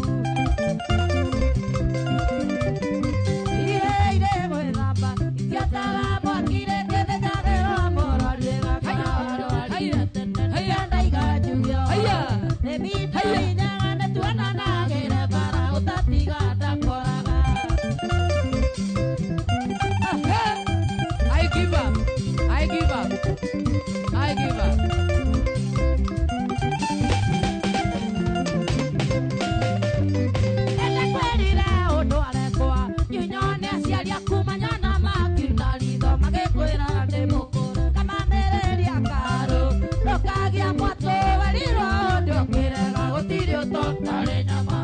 Iheire gwĩthamba itiataga mwaki rĩngĩ thĩnjagĩrwo mũrwaru ĩgakora warwarire tene nĩkĩo ndaiga njuge ũhoro. Nĩ mitũ inyaga nĩtuonanagĩre bara ũtatiga ndakoraga. I give up. I give up. I give up. Nĩkwĩrire ũndware kwa nyunyone aciari aku manyona makiuna ritho magĩkwĩra ndĩ mũkũrũ kamamĩrĩria karũ ndũkagĩa mwatũ werirwo ũndũ ũkĩrega gũtirĩ ũtotarĩ nyama.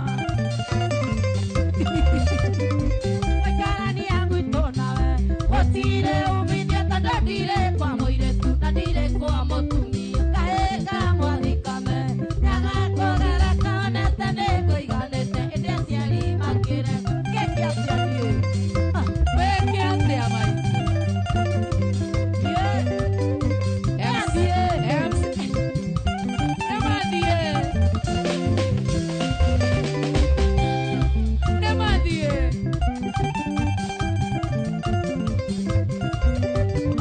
Gũikarania gwitũ nawe gũtirĩ umithio tondũ ndirĩ kwa mũirĩtu na ndirĩ kwa mũtumia. Kahĩĩ ka mwathikame nyaga kũgereka onete nĩngũiganĩte ĩndĩ aciari makĩrega. Kĩkĩ aciari ĩ? Weke atĩa mai? MC, MC. Nĩmathiĩ. Nĩmathiĩ.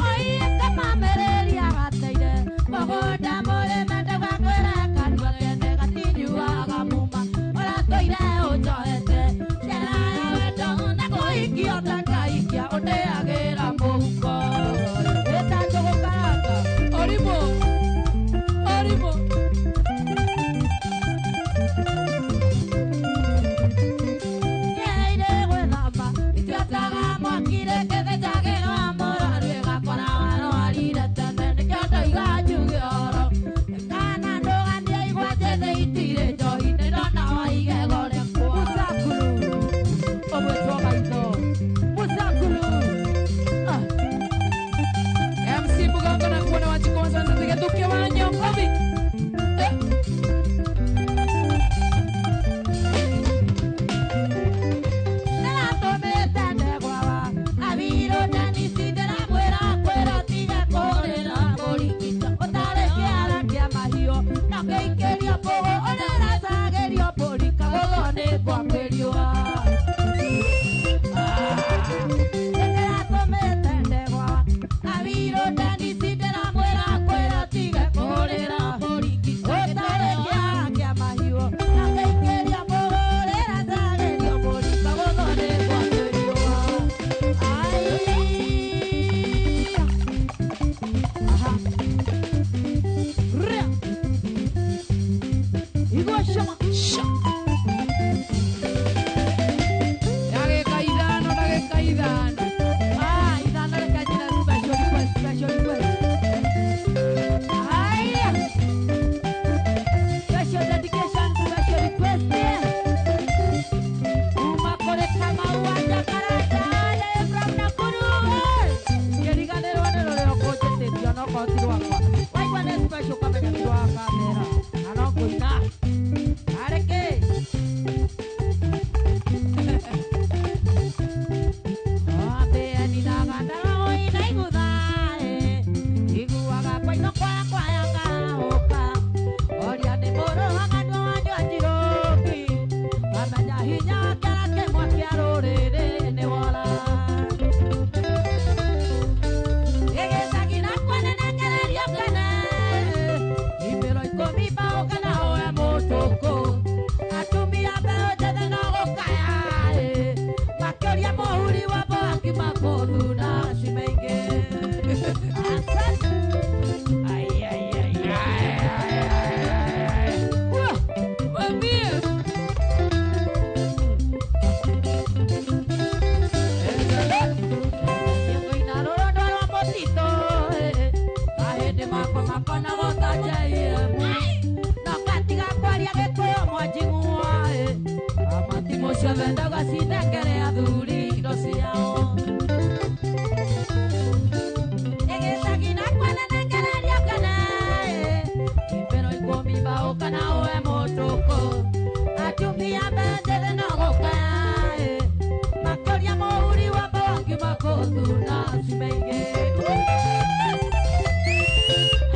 Oiye kamamĩrĩria gateire mũgũnda mũrĩme ndũgakwĩre kanua kene gatinyuaga muma ũratũire ũnjohete njĩra ya wendo na kũhikia ũtakaikia ũndĩagĩra mũhuko ĩta njũgũ karanga. Ũrimũ. Ũrimũ. Nyeire gwĩthamba itiataga mwaki rĩngĩ thĩnjagĩrwo mũrwaru ĩgakora warwarire tene nĩkĩo ndoiga njuge ũhoro. Kana ndũganie igwa njĩthĩ itirĩ njohi nĩndona wa igego rĩakwa. Musakuru ũgwĩtwo maitho Musakuru. MC Mugongo na kuona wachikoza nzige wa Nyongobi. Ndĩratũmĩte ndegwa wa Abirũ Denisi ndĩramwĩra kwĩra tige kũrĩra mũrigito ũtarĩ kĩara kĩa mahiũ na ũkĩingĩria mbũgũ ũrĩracagĩrio mbũri kagũthwo nĩ kwambĩriũa. Ndĩratũmĩte ndegwa wa Abirũ Denisi ndĩramwĩra kwĩra tige kũrĩra mũrigito ũtarĩ kĩara kĩa mahiũ na ũkĩingĩria mbũgũ ũrĩracagĩrio mbũri kagũthwo nĩ kwambĩriũa. Ndagĩka ithano, ndagĩka ithano. Ithano reke njĩre special request, special request. Haya. Special dedication, special request. Kuma kũrĩ Kamau wa Jakaranda, from Nakuru. Ngĩriganĩrwo nĩ rũrĩa ũkũnjĩtĩtie onokorwo ti rwakwa. Waigua nĩ special ũkamenya ti rwa kamera. Na no kũina. Arĩ kĩ? Atumia mbeũ njĩthĩ no gũkaya makĩũria mũhuri wa mwaki makũthuna cimeingĩ. Ngũina rũrũ rwa mũtitũ mahĩndĩ makwa makonagwo ta JM no ngatiga kwaria gĩkũyũ mwanjing'ua amatimũ ciothe ndauga cinengere athuri indo ciao. Ĩgĩcagi na kwanenengereria kana ibero ikũmi mbaũ kana ũwe mũtũkũ atumia mbeũ njĩthĩ no gũkaya makĩũria mũhuri wa mbangi makũthuna cimeingĩ.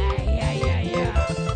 Ai, ai, ai, ai.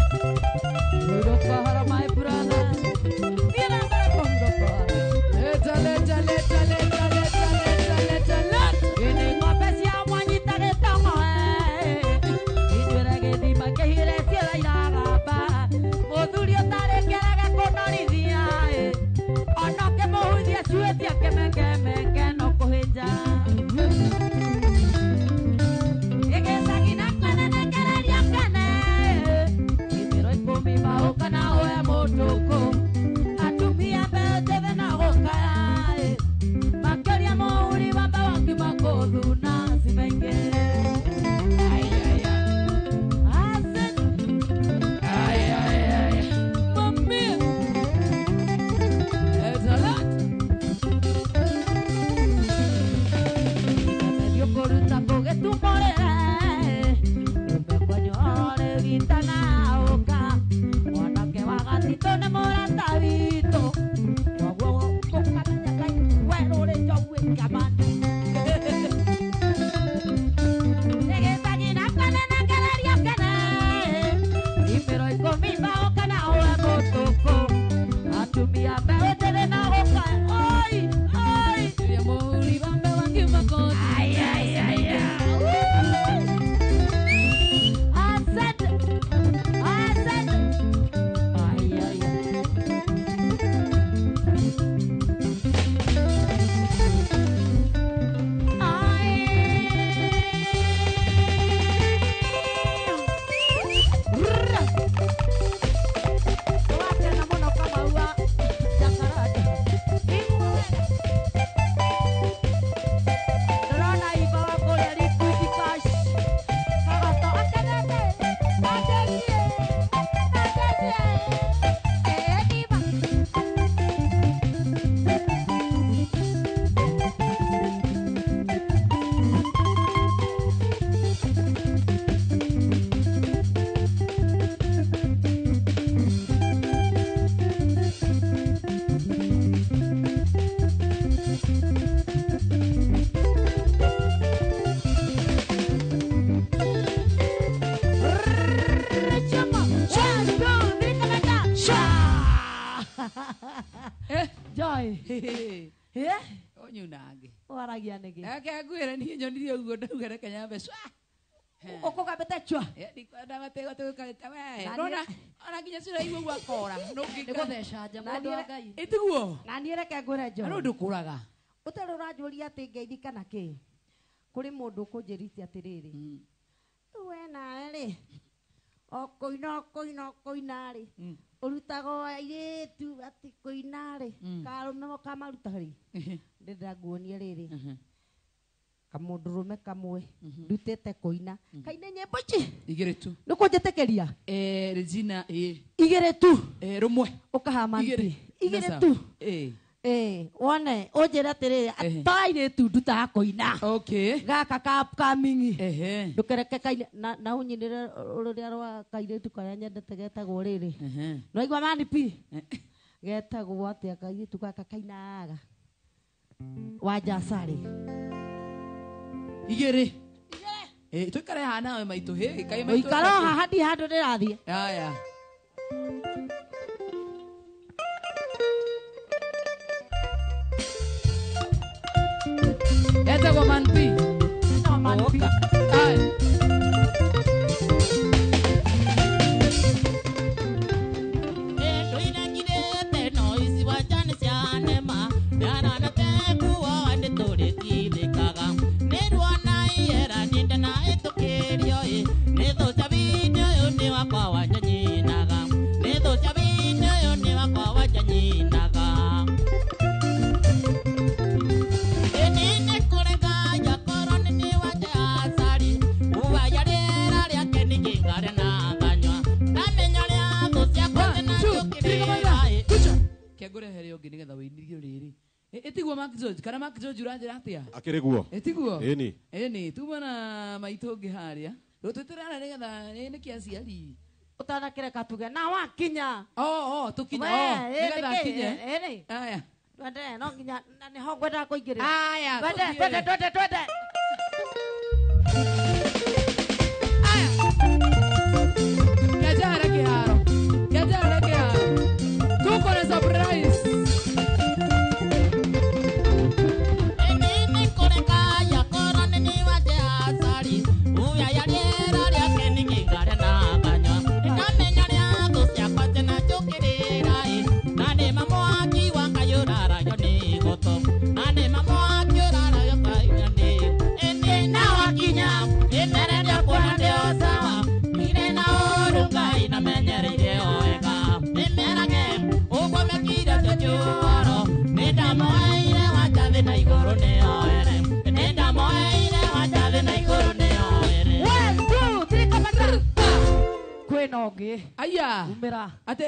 Itanaũka mwanake wa gatitũ nĩ mũrata witũ koguo ũkamenya Ngai werũ ũrĩ njogu ĩkamani Nĩgĩtagi na kene na ngereria kene imĩro ikũmi mbaũ kana ũwe mũtukũ atumia mbeũ njĩthĩ na gũka oi oi Ai, ai, ai, ai. Asante. Asante. Ai, ai, ai. Ai. Wakena mũno Kamau wa Jakaranda. Ndĩrona Iba wa kũrĩa Liquid Cash. Kagoto akenete. Nandetie. Nandetie. Eh, Iba. Joy. Eh? Onyunange. Waragia nĩkĩ? Reke ngwĩre niĩ nyonire ũguo ndauga reke nyambe cwa. Ũkũgambĩte cwa. Ndikwenda matego tũgũkarĩta we. Na Ndona niĩ- ona nginya cura igua ũguo akora. Nĩ gũtheca nja mũndũ wa Ngai. Ĩtiguo. Na niĩ reke ngwĩre Joy. Na rĩu ndũkũraga. Ũtarĩ ũranjũria atĩ ngeithi kana kĩ. Kũrĩ mũndũ ũkũnjĩrĩte atĩrĩrĩ. Rĩu we nawe rĩ, o kũina o kũina o kũina rĩ, ũrutaga o airĩtu atĩ kũina rĩ, karũme ũkamaruta rĩ. Ndĩrenda nguonie rĩrĩ. Kamũndũrũme kamwe ndutĩte kũina. Kaine nyĩmbo ici. Igĩrĩ tu. Nĩ kũnjĩtĩkĩria? Eh, Regina, ĩ. Igĩrĩ tu. Eh, rũmwe. Ũkahama Igĩrĩ. Igĩrĩ tu. Ĩ. Eh, wone ũnjĩre atĩrĩrĩ to airĩtu ndutaga kũina. Okay. Gaka ka ka mingi. Ehe. Ndũkereke kaine na na ũnyinĩre rũrĩa rwa kairĩtu karĩa nyendete getagwo rĩrĩ. Nĩwaigua mani pi? Getagwo atĩa kairĩtu gaka kainaga? Wanja Sari. Igĩrĩ. Ĩ, tũikare haha nawe maitũ hĩ, kaĩ maitũ. Ũikare o haha ndirĩ handũ ndĩrathiĩ. Haya. Etagwo Man P. Etagwo Man P. Haya. Kengũrehere ũngĩ nĩgetha wĩinithio rĩrĩ. Ĩtiguo Mark George kana Mark George ũranjĩra atĩa? Akĩrĩ guo. Ĩtiguo? Ĩni. Ĩni, tuma na maitũ ũngĩ harĩa. Rĩu twĩtĩrana nĩgetha nĩ kĩ aciari. Ũtanakĩreka tuge na wakinya. Oh, oh, tũkinye. We, Oh, ĩ, nĩgetha nĩkĩ? akinye. Ĩni. Aya. Twende, no nginya na nĩho ngwendaga kũingĩrĩra. Aya, Twende, tũthiĩ. twende, twende, twende. Kĩanjara kĩharo. Kĩanjara kĩharo. Tuko na surprise. One, two, three, kamata. Kwĩna ũngĩ. Aya. Umĩra. Ate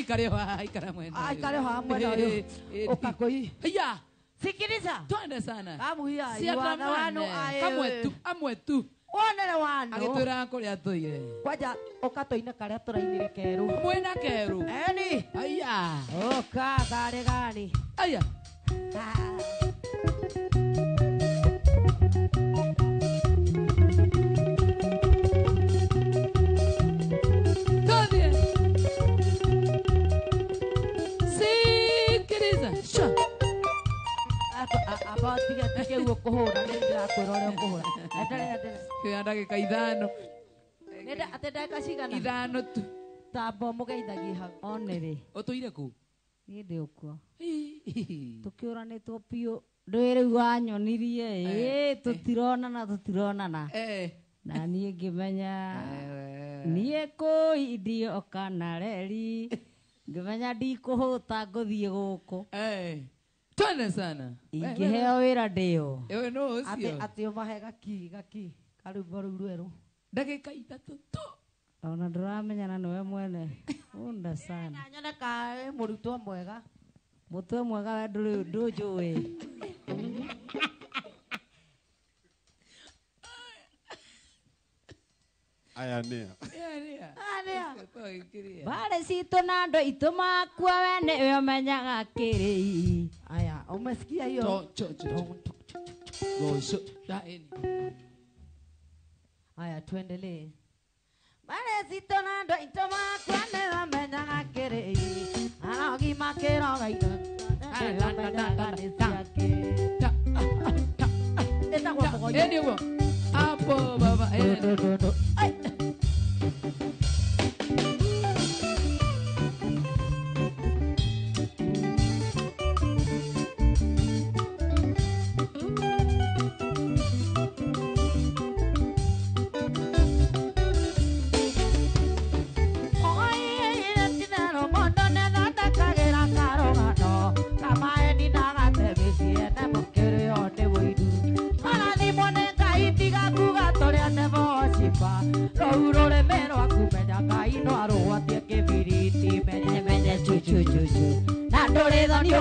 ikare haha, ikara mwena. Aikare haha mwena ũyũ. Ũka kũi. Aya. Sikiliza. Twende sana. Kamuhia. Si atamane. Kamwe tu, amwe tu. Wonere wano. Agĩtwĩraga kũrĩa tũire. Kwanja ũka tũine karĩa tũrainire kerũ. Mwĩna kerũ. Eni. Aya. Ũka karĩ gani. Aya. Tũthiĩ. Sikiliza. Sha. Aba tiga tige guo kũhũra nĩ ndĩrakwĩra ũrĩa ũkũhũra. Endelea endelea. Kĩoya ndagĩka ithano. Nenda atĩ ndagĩka cigana? Ithano tu. Tambo mũgeithagie hau. Onere. Ũtũire kũ? Niĩ ndĩ ũkuo. Tũkĩũranĩtwo biũ. Ndũĩ rĩu wanyonirie ĩ tũtironana tũtironana. Na niĩ ngĩmenya niĩ kũindio kana reri ngĩmenya ndikũhũta ngũthiĩ gũkũ. Twende sana. Ingĩheo wĩra ndĩo. Ewe no ũcio. Atĩ ũmahe gaki gaki karwĩmbo rũu rwerũ. Ndagĩka ithatũ tu. Ona ndũramenyana nĩwe mwene. Unda sana. Nyone ka mũrutwo mwega. Mũtwe mwega we ndũrĩ ndũnjũĩ. Aya nĩa. Aya. Mbare citũ na andũ aitũ makua we nĩwe ũmenyaga kĩrĩi. Aya, umesikia hiyo? To, cho, cho, cho. Go, da, eni. Aya, tuendelee. Mbare citũ na andũ aitũ makua nĩwe ũmenyaga kĩrĩi. Arogi makĩroga indo nĩwe ũmenyaga nĩ ciake. Ĩtagwo mũgonyo. Eni ũguo. Hapo baba. Ai.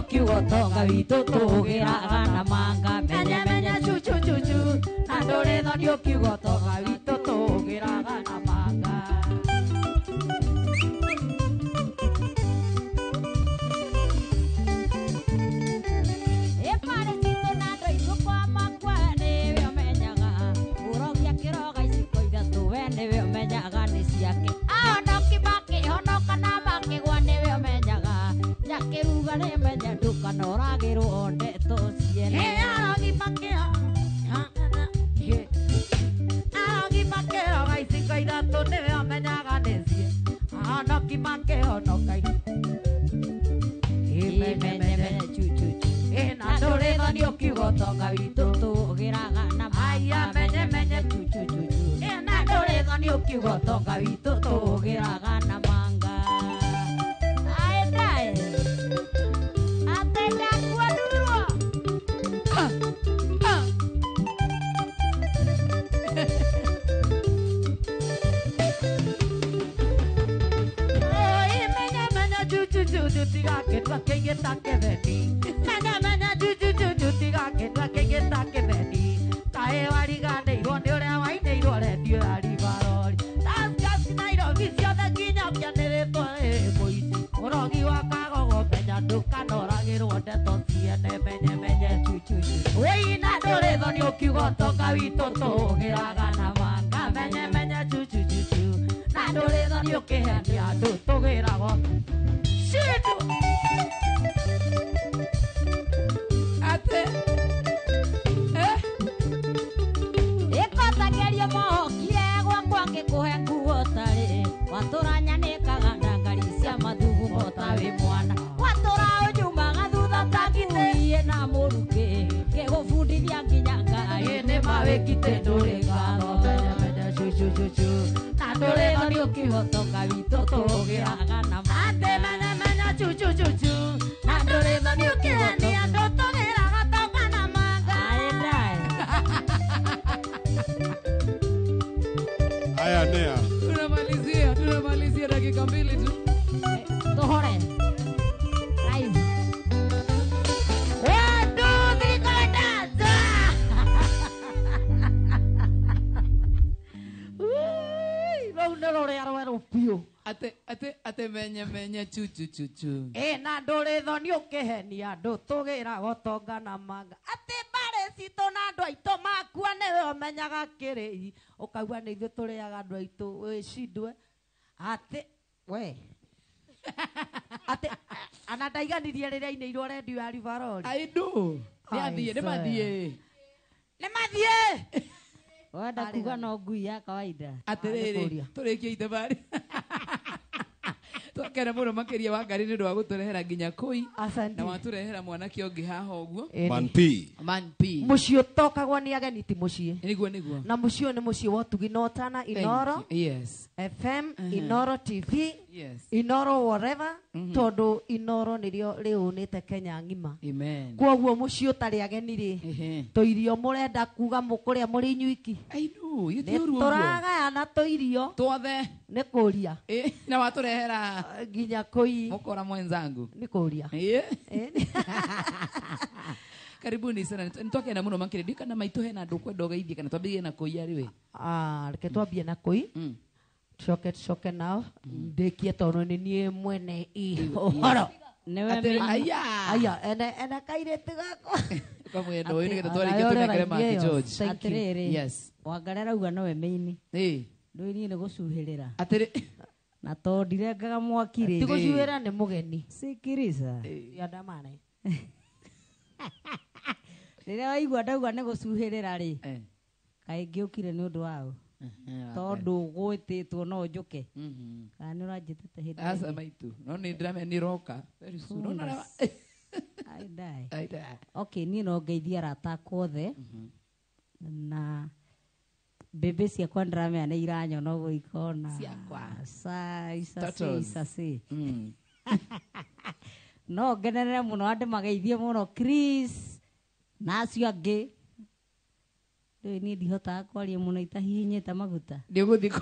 Ukiugotonga witũ tũgĩraga na manga menye menye cucu cucu na ndũrĩ thoni ũkiugotonga witũ tũgĩraga na manga. Ĩbarĩ citũ na andũ aitũ kwa makwa nĩwe ũmenyaga mũrogi akĩroga iciko ithatũ we nĩwe ũmenyaga nĩ ciake. Ahonoki makĩhonoka na makĩgwa nĩwe ũmenyaga njakĩruga nĩ menya ndukanoragĩrwo ndeto ciene. Arogi makĩroga iciko ithatũ nĩwe ũmenyaga nĩ cie. Ahonoki makĩhonoka Menye cucu na ndũrĩ thoni ũkiugotonga witũ tũgĩraga na Aya, menye menye cucu cucu na ndũrĩ thoni ũkiugotonga witũ tũgĩraga na manga. Aendae atenda kuadurwo. Oi, menye menye cucu cucu tigakĩtua kĩingĩ ta kĩbeti. Menye menye cucu cucu tigakĩtua kĩingĩ ta kĩbeti. Kaĩ wariganĩirwo nĩ ũrĩa wainĩirwo rendio ya Rivaroli. Taskas Nairobi ciothe nginya ũkĩanĩrĩtwo ĩ mũici. Mũrogi wa kagogo menya ndũkanoragĩrwo ndeto ciene menye menye cucu cucu. Wĩi na ndũrĩ thoni ũkiugotonga witũ tũgĩraga na manga menye menye cucu cucu na ndũrĩ thoni ũkĩhenia andũ tũgĩragwo Shitu. Ate. Ĩkotagerio mohokire gwakwa ngĩkũhe nguo tarĩ watũra nyanĩkaga na ngari cia mathugumo ta wĩ mwana watũra ũnyumaga thutha ta ngui ĩna mũrukĩ ngĩgũbundithia nginya ngai. Ĩ nĩ ma wĩkite ndũrĩ ngatho menye menye cucu cucu na ndũrĩ thoni ũkiugotonga witũ tũgĩraga na Ate menye menye cucu cucu na ndũrĩ thoni ũkĩhenia andũ tũgĩraga tonga na manga. Aendae. Aya nĩa. Tunamalizia dakika mbili tu. Tuhore. Live. 1 2 3 go dance. Tũrĩ arweru biũ. Ate ate ate menye menye chu chu chu chu. Ĩ na ndũrĩ thoni ũkĩhenia andũ tũgĩraga ũtonga na manga. Atĩ mbarĩ citũ na andũ aitũ makua nĩwe ũmenyaga kĩrĩi. Ũkaigua nĩ ithuĩ tũrĩaga andũ aitũ wĩcindwe. Atĩ we atĩ ana ndaiganirie rĩrĩa ainĩirwo rendio ya Rivaroli. I do. Nĩ athiĩ, nĩ mathiĩ. Nĩ mathiĩ. Wenda kuga no ngui ya kawaida. Atĩrĩrĩ, tũrĩkie ithabarĩ. Twakena mũno makĩria wa ngari nĩ ũndũ wa gũtũrehera nginya kũi. Na watũrehera mwanake ũngĩ haha ũguo. Man P. Man P. Mũciĩ ũtokagwo nĩ ageni ti mũciĩ. Nĩguo nĩguo. Na mũciĩ ũyũ nĩ mũciĩ wa ũtugi na ũtana Inoro. Yes. FM, Inoro TV, Yes. Inoro whatever, tondũ Inoro nĩrĩo rĩũnĩte Kenya ng'ima. Amen. Kwoguo mũciĩ ũtarĩ ageni rĩ, tũirio mũrenda kuga mũkũrĩa mũrĩ inyuiki. I know, Nĩ ti ũru ũguo. tũragayana tũirio. Twothe. Nĩ kũria. Na watũrehera nginya kũi. Mũkora mwenzangu. Nĩ kũria. Karibuni sana. Nĩtwakena mũno makĩria. Ndiũĩ kana maitũ hena andũ ũkwenda ũgeithie kana twambĩrĩrie na kũi arĩ we. Reke twambie na kũi. Tucoke tucoke nao ndĩkie tondũ nĩ niĩ mwene ũhoro. Atĩrĩ, aya. Aya, ene ene kairĩtu gakwa. Kamwenda ũyũ nĩgetha twarĩkia tũnengere Mark George. Atĩrĩrĩ. Yes. Wangari arauga nowe mĩini. Ĩ. Ndũĩ niĩ nĩ gũcuhĩrĩra. Atĩrĩ. Na tondũ ndirengaga mwaki rĩ. Ti gũcuhĩra nĩ mũgeni. Sikiriza. Yandamane. Rĩrĩa waigua ndauga nĩ gũcuhĩrĩra rĩ. Kaĩ ngĩũkire nĩ ũndũ wao. Tondũ gwĩtĩtwo no njũke. Kana nĩ ũranjĩtĩte hĩndĩ Aca ĩngĩ? maitũ. No nĩ ndĩramenya nĩ ũroka. Very soon. No, no, no. I die. I die. Okay, niĩ no ngeithie arata akwa othe. Na mbĩmbĩ ciakwa ndĩramenya nĩ iranyona ũguo ikona. Ciakwa. Sa, isa se, Turtles. isa se. No ngenerere mũno andũ mageithie mũno Chris na acio angĩ. Rĩu niĩ ndihotaga kwaria mũno itahihinyĩte maguta. Nĩ ũgũthiĩ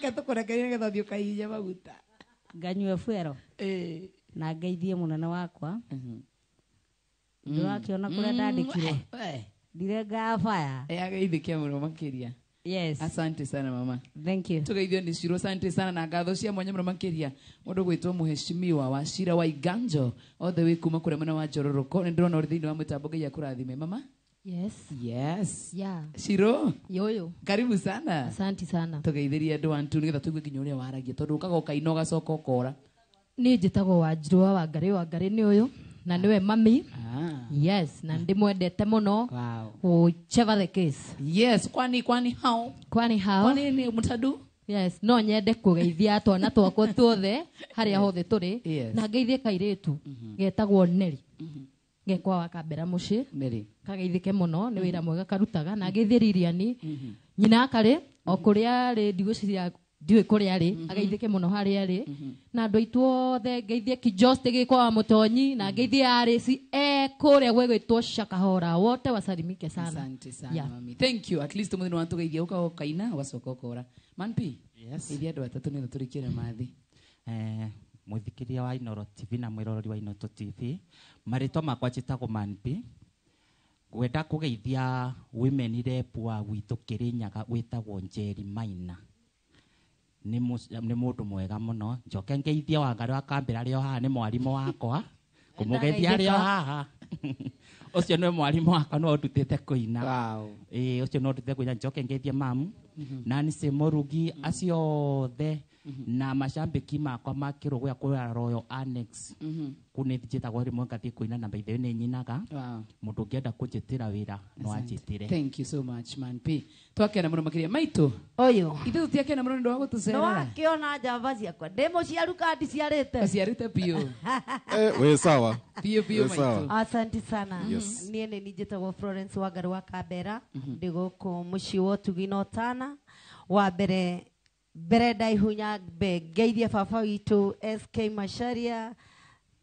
ke tũkũrekererie nĩgetha ũthiĩ ũkahihinye maguta. Nganyue fuero. Na ngeithie mũnene wakwa. Ndũrakĩona kũrĩa ndandĩkirwo. Ndirengaga baya. Ageithĩke mũno makĩria. Yes. Asante sana mama. Thank you. Tugeithio nĩ Ciro, asante sana na ngatho cia mwanya mũno makĩria. Mũndũ gwĩtwo mũheshimiwa wa Cira wa Iganjo othe wĩ kuma kũrĩa mwena wa Njororoko. Nĩ ndĩrona ũrĩ thĩinĩ wa mũtambo Ngai akũrathime mama. Yes. Yes. Yeah. Ciro. Yoyo. Karibu sana. Asante sana. Tugeithirie andũ antu nĩgetha tũigue nginya ũrĩa waragia tondũ ũkaga ũkaina ũgacoka ũkora. Niĩ njĩtagwo Wanjirũ wa Wangarĩ, Wangarĩ nĩ ũyũ na nĩwe mami. Yes, na ndĩmwendete mũno. Wow. Whichever the case. Yes, kwani kwani how? Kwani how? Kwani ni mtadu? Yes, no nyende kũgeithia twana twakwa tuothe harĩa hothe tũrĩ. Yes. Na ngeithie kairĩtu getagwo Neri. Gekwa wa Kambera mũciĩ. Neri. Kageithĩke mũno nĩ wĩra mwega karutaga na ngeithie Lilian. Nyina akarĩ o kũrĩa arĩ ndigwĩciria ndiũĩ kũrĩa arĩ ageithĩke mũno harĩa arĩ na andũ aitũ othe ngeithie Kijoste gĩkwa wa Mũtonyi na ngeithie Arĩci e kũrĩa gwĩgwĩtwo Shakahora wote wasalimike sana. Asante sana Yeah. mami. Thank you. At least mũthenya wa tũgeithia ũkaga ũkaina ũgacoka ũkora. Man P. Yes. Geithia andũ atatũ nĩgetha tũrĩkie na mathi. Mwĩthikĩria wa Inoro TV na mwĩroreri wa Inoto TV, marĩtwa makwa njĩtagwo Man P. Ngwenda kũgeithia women rep wa gwitũ Kĩrĩnyaga wĩtagwo Njeri Maina. Nĩ mũndũ mwega mũno. Njoke ngeithie Wangarĩ wa Kambĩra arĩ o haha nĩ mwarimũ wakwa. Kũmũgeithia arĩ o haha. Ũcio nĩwe mwarimũ wakwa nĩwe ũndutĩte kũina. Ĩĩ, ũcio nĩwe ũndutĩte kũina. Njoke ngeithie mamu. Nancy Mũrugi, acio othe na macambĩki makwa ma Kĩrũgũya kũrĩa Royal Annex. Kũu nĩ njĩtagwo rĩmwe ngathiĩ kũina na by the way nĩ nyinaga. Mũndũ ũngĩenda kũnjĩtĩra wĩra no anjĩtĩre. Thank you so much Man P. Twakena mũno makĩria maitũ. Ũyũ. Ithuĩ tũtiakena mũno nĩ ũndũ wa gũtũcerera. Nĩwakĩona njamba ciakwa. Ndĩ mũciaru kana ndiciarĩte? Ũciarĩte biũ. Wĩ sawa. Biũ biũ Wĩ sawa. maitũ. Asante sana. Yes. Niĩ nĩ niĩ njĩtagwo Florence Wangarĩ wa Kambera. Ndĩ gũkũ mũciĩ wa ũtugi na ũtana. Wa mbere mbere ndaihunya mbe ngeithie baba witũ SK Macharia.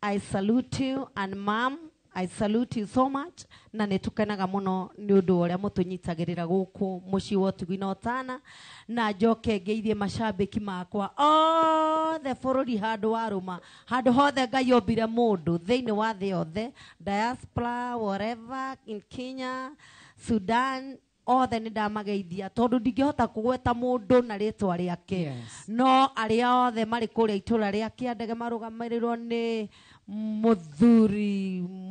I salute you and mom, I salute you so much. Na nĩ tũkenaga mũno nĩ ũndũ wa ũrĩa mũtũnyitagĩrĩra gũkũ mũciĩ wa ũtugi na ũtana. Na njoke ngeithie macambĩki makwa othe bũrũri handũ warũma, handũ hothe Ngai ombire mũndũ thĩinĩ wa thĩ yothe, diaspora, whatever, in Kenya, Sudan, Othe nĩ ndamageithia tondũ ndingĩhota kũgweta mũndũ na rĩtwa rĩake. Yes. No arĩa othe marĩ kũrĩa itũra rĩa Kĩandege marũgamĩrĩrwo nĩ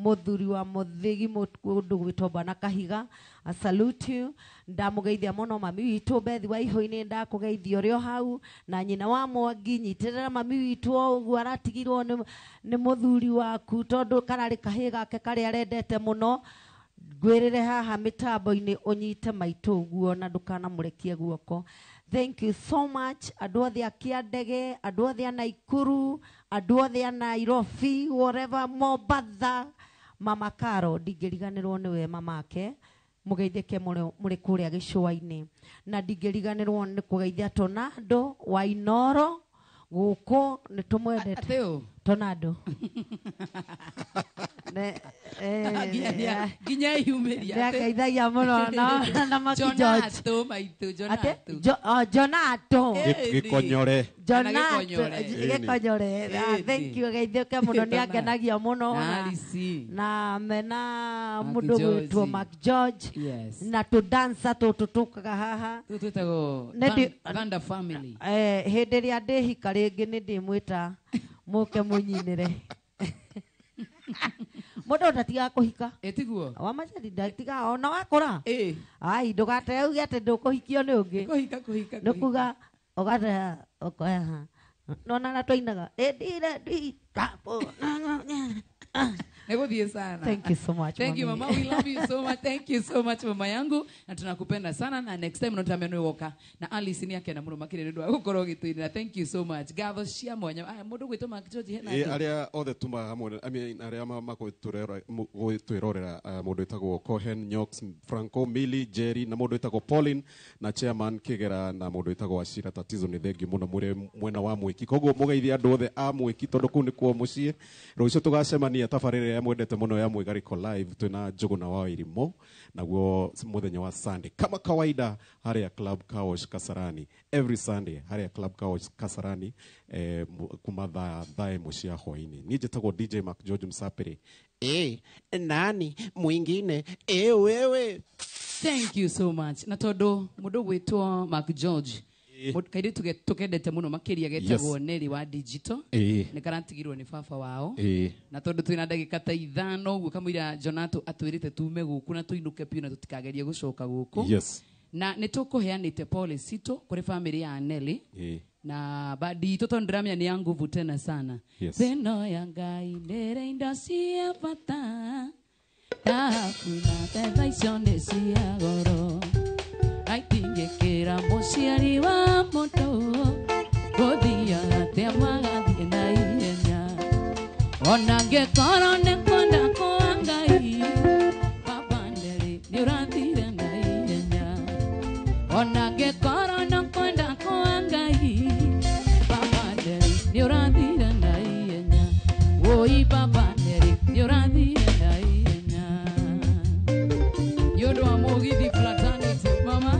mũthuri wa mũthigi mũndũ gwĩtwo Bwana Kahiga. I salute you. Ndamũgeithia mũno mami witũ Bethi wa Ihũ-inĩ, ndakũgeithia ũrĩ o hau, na nyina wa Mwangi, nyitĩrĩra mami witũ o ũguo aratigirwo nĩ mũthuri waku tondũ kararĩ kahĩĩ gake karĩa arendete mũno. Ngwĩrĩre haha mĩtambo-inĩ ũnyite maitũ ũguo na ndũkanamũrekie guoko. Thank you so much andũ othe a Kĩandege, andũ othe a Naikuru, andũ othe a Nairobi, whatever, Mombatha. Mama Karo ndingĩriganĩrwo nĩwe mamake, mũgeithĩke mũrĩ kũrĩa gĩcũa-inĩ. Na ndingĩriganĩrwo nĩ kũgeithia Tonando wa Inoro gũkũ, nĩ tũmwendete Tonando. Nginya yumĩria. Nĩangeithagia mũno na Maki George. Jonato maitũ, Jonato. Jonato. Gĩkonyore. Jonato, Gĩkonyore. Thank you, geithĩke mũno, nĩangenagia mũno na mena mũndũ gwĩtwo Mark George. Yes. Na tũdansa tũtũ tũkaga haha. Tũtũ twĩtagwo Vanda Family. Hĩndĩ ĩrĩa ndĩhika rĩngĩ nĩ ndĩmwĩta mũke mũnyinĩre. Mũndũ ndatigaga kũhika. Ĩtiguo. Wa macari ndatigaga ona wakũra. Ai ndũgate uge atĩ ndũkũhikio nĩ ũngĩ. Kũhika kũhika. Nĩ kuga ũgate ũkoya ha. Nona na twainaga. Ĩndire ndikapo. Nĩgũthiĩ sana. Thank you so much. Thank you mama, we love you so much. Thank you so much mama yangu, na tunakupenda sana, na next time notamenwe woka na Alice ni akena mũno makĩria nĩ ũndũ wa gũkorwo ũgĩtũinĩra. Thank you so much. Ngatho cia mwanya. Aya mũndũ gwĩtwo Mark George hena andũ. Arĩa othe tumaga hamwe, I mean arĩa magũtwĩrorera, mũndũ wĩtagwo Cohen Nyox, Franco Mili, Jerry, na mũndũ wĩtagwo Pauline, na chairman Kigera, na mũndũ wĩtagwo Ashira Tatizo, nĩ thengiũ mũno mũrĩ mwena wa Mwĩki. Koguo mũgeithie andũ othe a Mwĩki tondũ kũu nĩkuo mũciĩ. Rũciũ tũgacemania tabarĩra ĩrĩa mwendete mũno ya Mwĩgarĩko Live twĩna Njũgũna wa Irimũ, naguo mũthenya wa Sunday kama kawaida harĩa Club Kaosh Kasarani, every Sunday harĩa Club Kaosh Kasarani, kuma thaa 1 cia hwaĩ-inĩ. Niĩ njĩtagwo DJ Mark George Msapiri. Nani mwingine? Wewe. Thank you so much. Na tondũ mũndũ gwĩtwo Mark George, kairĩtu tũkendete mũno makĩria getagwo Nelly wa Digital, nĩ karatigirwo nĩ baba wao. Na tondũ twĩna ndagĩka ta 5 ũguo kamũira Jonato atwĩrĩte tume gũkũ na tũinũke biũ na tũtikagerie gũcoka gũkũ. Yes. Na nĩ tũkũheanĩte policy tũ kũrĩ family ya Nelly. Na badi tũtondũ ndĩramenya nĩ ya nguvu tena sana. Yes. Thĩno ya Ngai ndĩrĩ indo cia bata, thahabu na betha icio nĩ cia goro. Aitingĩkĩra mũciari wa mũndũ, gũthiaga atĩa magathiĩ na ihenya. Ona angĩkorwo nĩ kwenda kwa Ngai, baba Nelly nĩ ũrathire na ihenya. Ona angĩkorwo nĩ kwenda kwa Ngai, baba Nelly nĩ ũrathire na ihenya. Woi baba Nelly nĩ ũrathire na ihenya. Nĩ ũndũ wa mũgithi fraternity mama.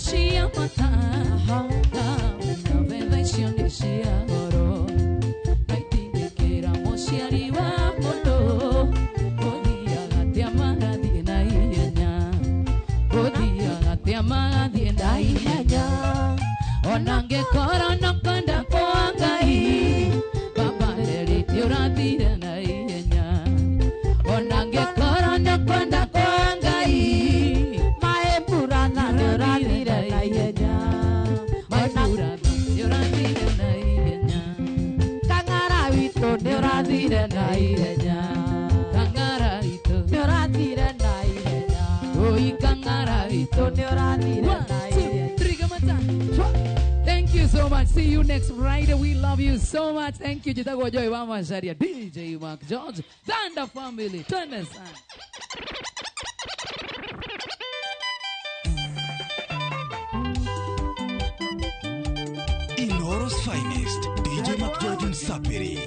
Cia bata, na betha icio nĩ cia goro. Na itingĩkĩra mũciari wa mũndũ, gũthiaga atĩa magathiĩ na ihenya. Gũthiaga atĩa magathiĩ na ihenya. Ona angĩkorwo no kwenda kwa Ngai, baba Nelly nĩ ũrathire na ihenya. Ona angĩkorwo no kwenda kwa Ngai, nĩũrathire na ihenya. Kang'ara witũ nĩũrathire na ihenya. Oi kang'ara witũ nĩũrathire na ihenya. Thank you so much. See you next Friday. We love you so much. Thank you. Njĩtagwo Joy wa Macharia, DJ Mark George, Thunder Family. Twende sana. Inoro's finest, DJ Mark George Msapiri.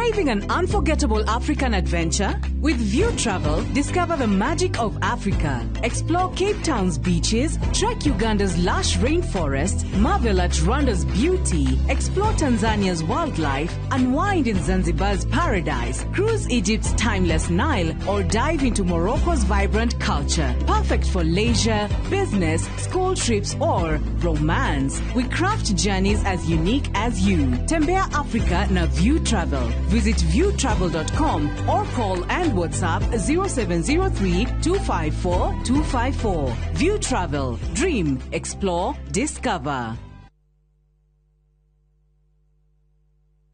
Craving an unforgettable African adventure? With View Travel, discover the magic of Africa. Explore Cape Town's beaches, trek Uganda's lush rainforests, marvel at Rwanda's beauty, explore Tanzania's wildlife, unwind in Zanzibar's paradise, cruise Egypt's timeless Nile, or dive into Morocco's vibrant culture. Perfect for leisure, business, school trips, or romance. We craft journeys as unique as you. Tembea Africa na View Travel. Visit viewtravel.com or call and WhatsApp 0703 254 254. View Travel. Dream, explore, discover.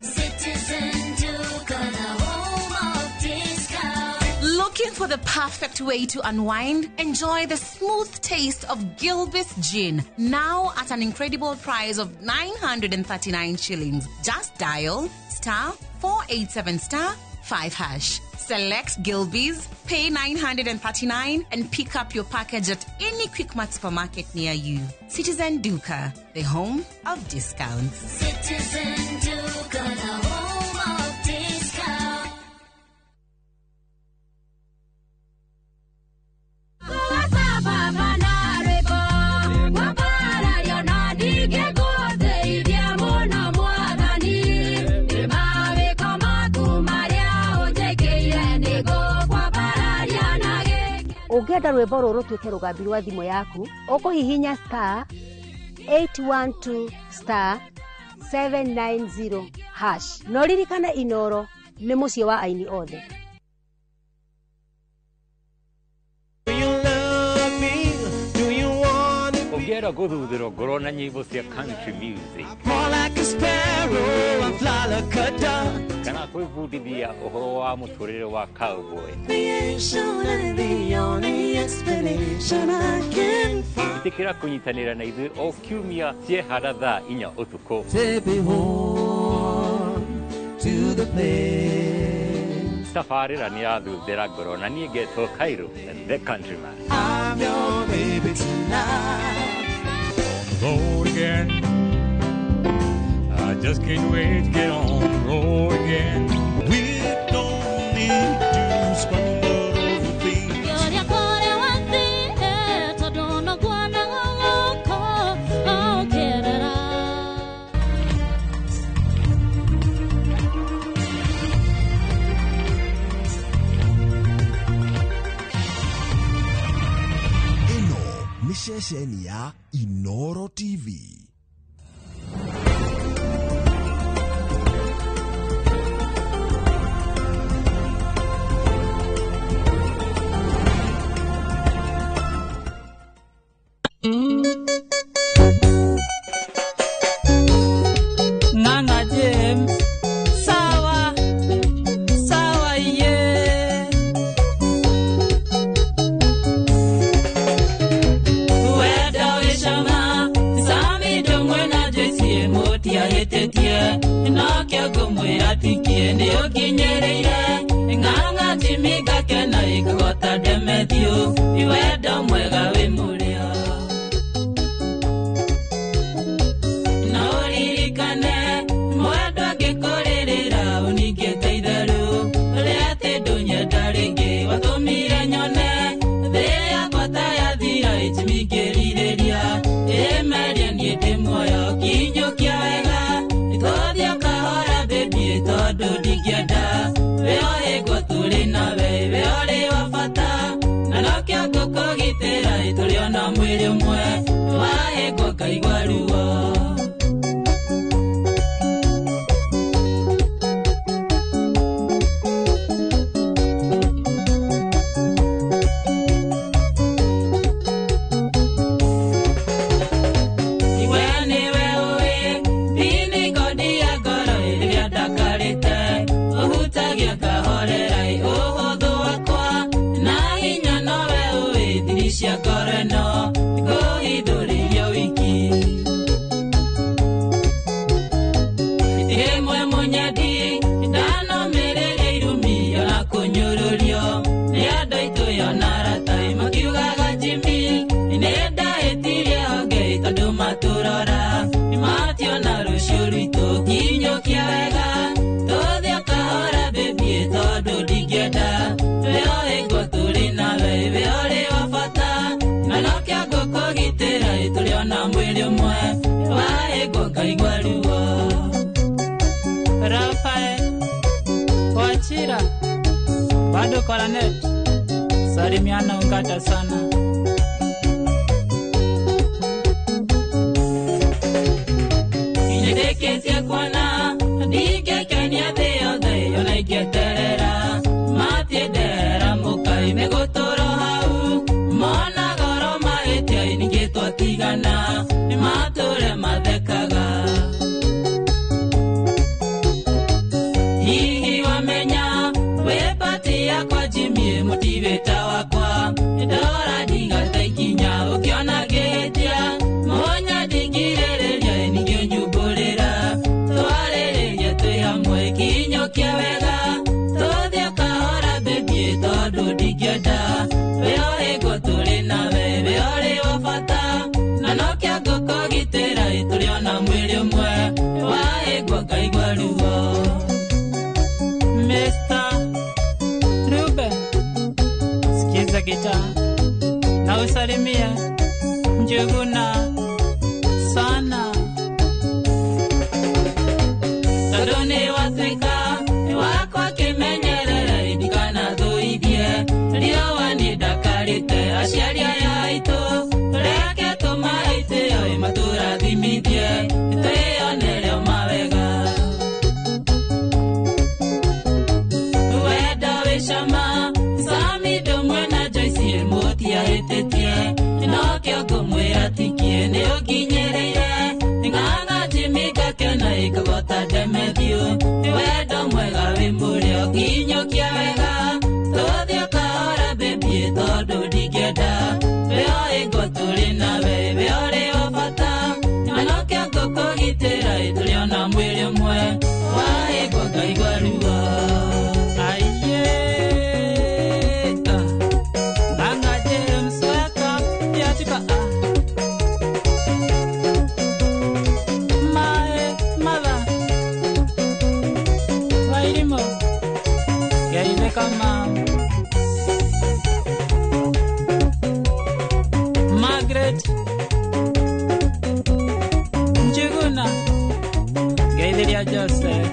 Citizen Duka, the home of discount. Looking for the perfect way to unwind? Enjoy the smooth taste of Gilbey's Gin, now at an incredible price of 939 shillings. Just dial star 487 star 5 hash. Select Gilbey's, pay 939 and pick up your package at any Quickmart supermarket near you. Citizen Duka, the home of discounts. Citizen Duka, the home of discount. Ũngĩenda rwĩmbo rũrũ rũtuĩke rũgambi rwa thimũ yaku, ũkũhihinya star 812 star 790 hash. Na ũririkane Inoro nĩ mũciĩ wa aini othe. Ũngĩenda gũthuthĩrwo ngoro na nyĩmbo cia country music More like a sparrow, I fly like a dove. kana kwĩbundithia ũhoro wa mũtũrĩre wa cowboy, Creation and the only explanation I can find. ĩtĩkĩra kũnyitanĩra na ithuĩ o kiumia ciehara thaa 4 ũtukũ. Take me home to the place. Tabarĩra nĩ yathuthĩra ngoro na niĩ ngetwo Cairo the countryman. I'm your baby tonight. Road again. I just can't wait to get on the road again. We don't need to stumble over things. Ĩno nĩ ceceni ya Inoro TV. Ng'ang'a James, sawa sawa ye. Wenda wĩcama sami ndũmwe na Joyce mũtiahĩtĩtie nokĩo ngũmwĩra tikie nĩ ũnginyĩrĩire Ng'ang'a Jimmy ngakena ĩngũgota Demethiũ wendo mwega wĩ mũrĩo. Na ũririkane mwendwa ngĩkũrĩrĩra ũningĩte itherũ ũrĩa atĩ ndũnyenda rĩngĩ watũmire nyone thĩ yakwa ta yathira Jimmy ngĩrirĩria ĩmeria niĩ ndĩ muoyo kinyũkia wega tũthiĩ kahora baby tondũ ndingĩenda wĩohĩngwo tũrĩ nawe we ũrĩ wa bata na nokĩo ngũkũgitĩra tũrĩ ona mwĩrĩ ũmwe wahĩngwo ngaigua ruo. Iwe nĩwe ũĩ thini ngodi ya ngoro ĩrĩa ndakarĩte ũhutagia ngahorera ũhũthũ wakwa na hinya nowe ũĩ thiri cia ngoro ĩno ngũhithũrĩrio wiki. Rĩmwe mũnyendi ndanomĩrĩria irumi ona kũnyũrũrio nĩ andũ aitũ ona arata makiugaga Jimmy nĩ ndahĩtirie honge tondũ matũrora mationa rũciũ rwitũ kinyũkia wega tũthiĩ kahora. Waĩngwo ngaigua ruo. Rafael Wachira bado Coronet, salimiana ungata sana. Nĩndĩkĩtie kuona ndingĩkenia thĩ yothe yona ingĩeterera matiendera mũkai mĩgũtũrwo hau mona goro mahĩtia ningĩ twatigana nĩmatũre mathekaga. Hihi wamenya wĩ pati yakwa Jimmy mũtiwĩta wakwa ndora ndigate ikinya ũkĩona ngĩhĩtia mũnya ndingirĩrĩria ningĩ ũnyumbũrĩra twarĩrĩrie twĩ hamwe kinyũkia wega tũthiĩ kahora baby tondũ ndingĩenda wĩohĩngwo tũrĩ nawe wĩorĩ wa bata na nokĩo ngũkũgitĩra tũrĩ ona mwĩrĩ ũmwe waĩngwo ngaigua ruo. Mr. Ruben, sikiza gitaa na usalimie Njuguna sana. Tondũ nĩ watuĩka wakwa kĩmenyerere ndikanathũithie riũa nĩ ndakarĩte aciari aya aitũ reke tũmaitĩo matũrathimithie twĩonere o mawega. Wendo wĩ cama Sami ndũmwe na Joyce mũtiahĩtĩtie nokĩo ngũmwĩra tikie nĩ ũnginyĩrĩire ng'ang'a Jimmy ngakena ĩkagota Demethiũ wendo mwega wĩ mũrĩo nginyũkia wega tũthiĩ kahora baby tondũ ndingĩenda wĩoĩngwo tũrĩ nawe wĩorĩ wa bata na nokĩo ngũkũgitĩra tũrĩ ona mwĩrĩ ũmwe waĩngwo ngaigua ruo. Aiye, Ng'ang'a James welcome yatika Mae mother Wairimo Geithe kama Margaret Njuguna Geithiria Joseph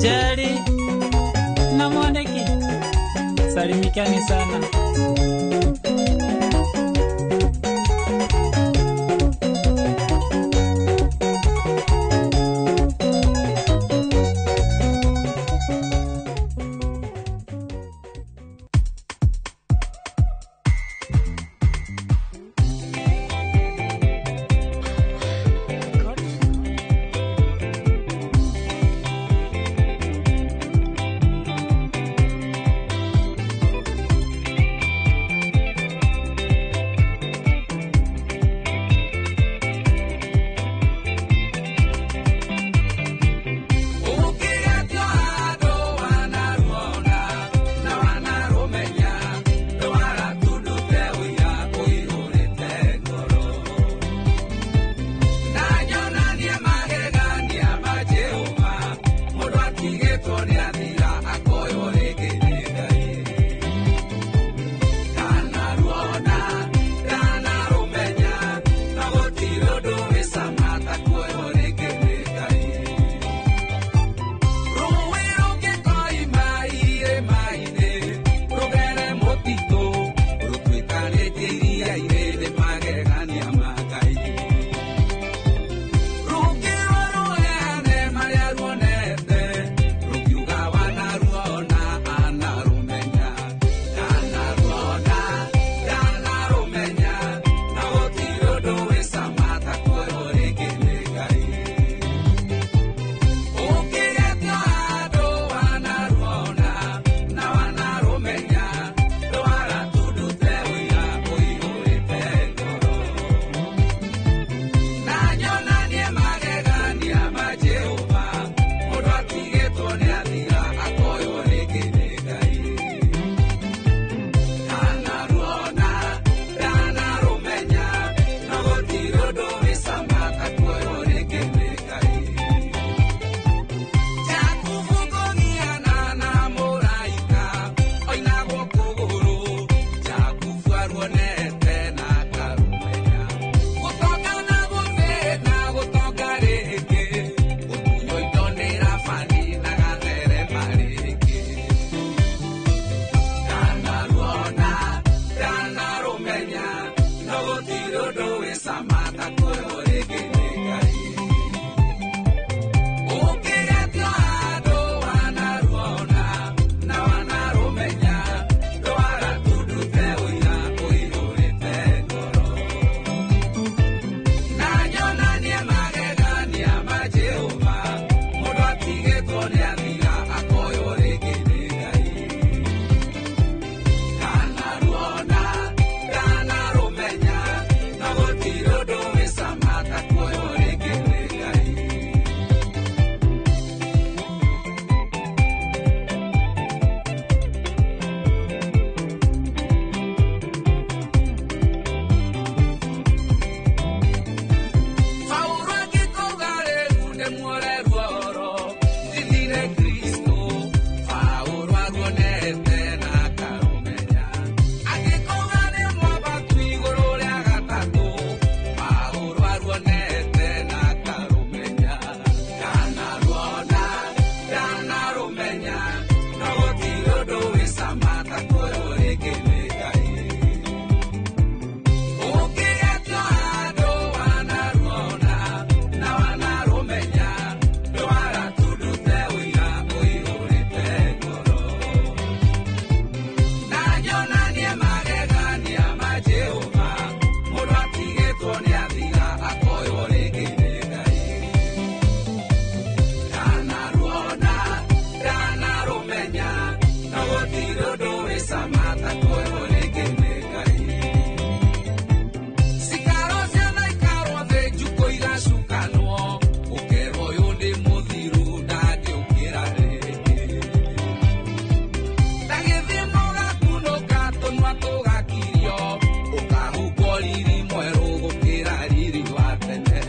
Jerry na Mwaniki, salimikani sana. cama ta kuoywo rĩngĩ nĩ Ngai. Ũkĩgetio handũ wanaruona na wanarũmenya, ndwara tundute ũira ũiyũrĩte ngoro. Na nyonanie magegania ma Jehova, mũndũ atigĩtwo nĩ athira akoywo rĩngĩ nĩ Ngai. Ndanaruona, ndanarũmenya, no gũtirĩ ũndũ wĩ cama ta kuoywo rĩngĩ nĩ Ngai. Paũlũ angĩkauga rĩu ndĩmuore ruoro, ndithire Kristo, Paũlũ aruonete na akarũmenya. Angĩkauga nĩ mwambatu igũrũ rĩa gatatũ, Paũlũ aruonete na akarũmenya. Ndanaruona, ndanarũmenya, no gũtirĩ ũndũ wĩ cama ta kuoywo rĩngĩ nĩ Ngai. Ũkĩgetio handũ wanaruona na wanarũmenya, ndwara tundute ũira ũiyũrĩte ngoro. Na nyonanie magegania ma Jehova, mũndũ atigĩtwo nĩ athira akoywo rĩngĩ nĩ Ngai. Ndanaruona, ndanarũmenya, no gũtirĩ ũndũ wĩ cama ta kuoywo rĩngĩ nĩ Ngai. Cikaro ciana ikarwo thĩ njukũ igacukanwo, ũkerwo ũyũ nĩ mũthiru ndangĩũkĩra rĩngĩ. Ta gĩthimo gakunũka tũnua tũgakirio, ũkahumbwo riri mwerũ gũkĩra riri wa tene.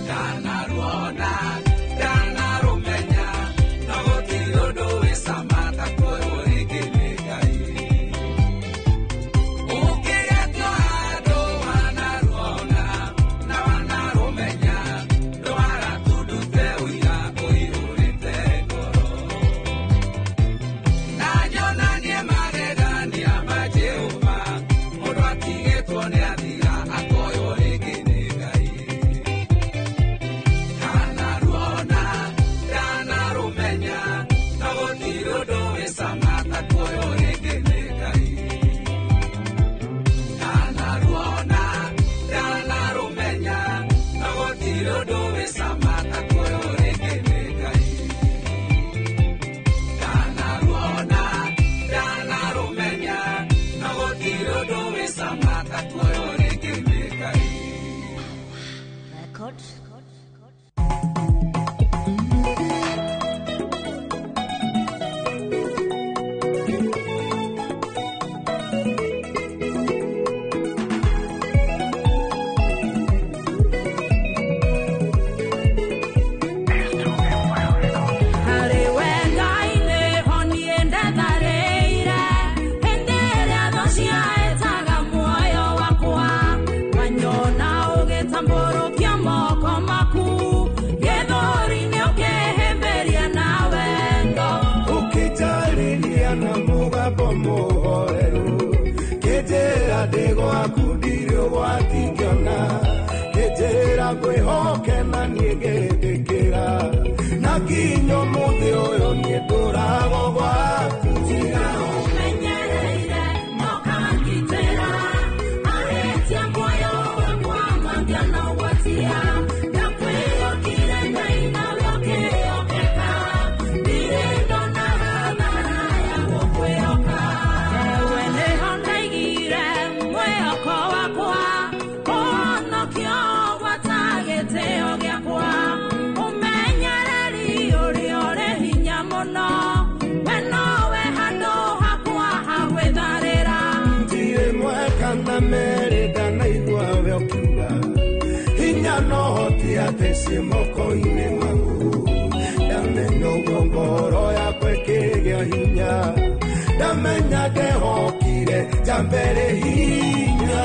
Ndanaruona, ndanarũmenya, no gũtirĩ ũndũ wĩ cama ta kuoywo rĩngĩ nĩ Ngai. Ũkĩgetio handũ wanaruona na wanarũmenya, ndwara tundute ũira ũiyũrĩte ngoro. Na nyonanie magegania ma Jehova, mũndũ atigĩtwo nĩ athira akoywo rĩngĩ nĩ Ngai. Ndanaruona, ndanarũmenya, no gũtirĩ ũndũ wĩ cama ta kuoywo rĩngĩ nĩ Ngai. Ndanaruona, ndanarũmenya, no gũtirĩ ũndũ wĩ cama ta kuoywo rĩngĩ nĩ Ngai. Ndanaruona, ndanarũmenya, no gũtirĩ ũndũ wĩ cama ta kuoywo rĩngĩ nĩ Ngai. Record. Harĩ we Ngai nĩho niĩ ndatharĩire, hĩndĩ ĩrĩa thũ ciaĩtaga muoyo wakwa, wanyona ũgĩtambũrũkia moko maku, gĩthũri-inĩ ũkĩhĩmbĩria na wendo. Ũkĩnjarĩria na mũgambo mũhoreru, kĩnjĩra ndĩ gwaku ndirĩ ũgwati ngĩona, kĩnjĩra ngwĩhoke na niĩ ngĩtĩkĩra, na nginya ũmũthĩ ũyũ niĩ ndũraga gwaku. Tiga ũmenyereire na ũkangitĩra, ahĩtia muoyo wakwa mangĩona ũgwatia, ndakwĩhokire Ngai nawe ũkĩhokeka, ndirĩ ndona hathara ya gũkwĩhoka. Ewe nĩho ndaigire mwĩhoko wakwa, ũhonokio gwata gĩtĩo gĩakwa, ũmenyereri ũrĩa ũrĩ hinya mũno, we nowe handũ hakwa ha gwĩtharĩra. Ndirĩ mweka na merĩ ndanaigua we ũkiuga, hinya na ũhoti atĩ ciĩ moko-inĩ maku. Ndamenya ũguo ngoro yakwa ĩkĩgĩa hinya, ndamenya ndehokire njambere hinya.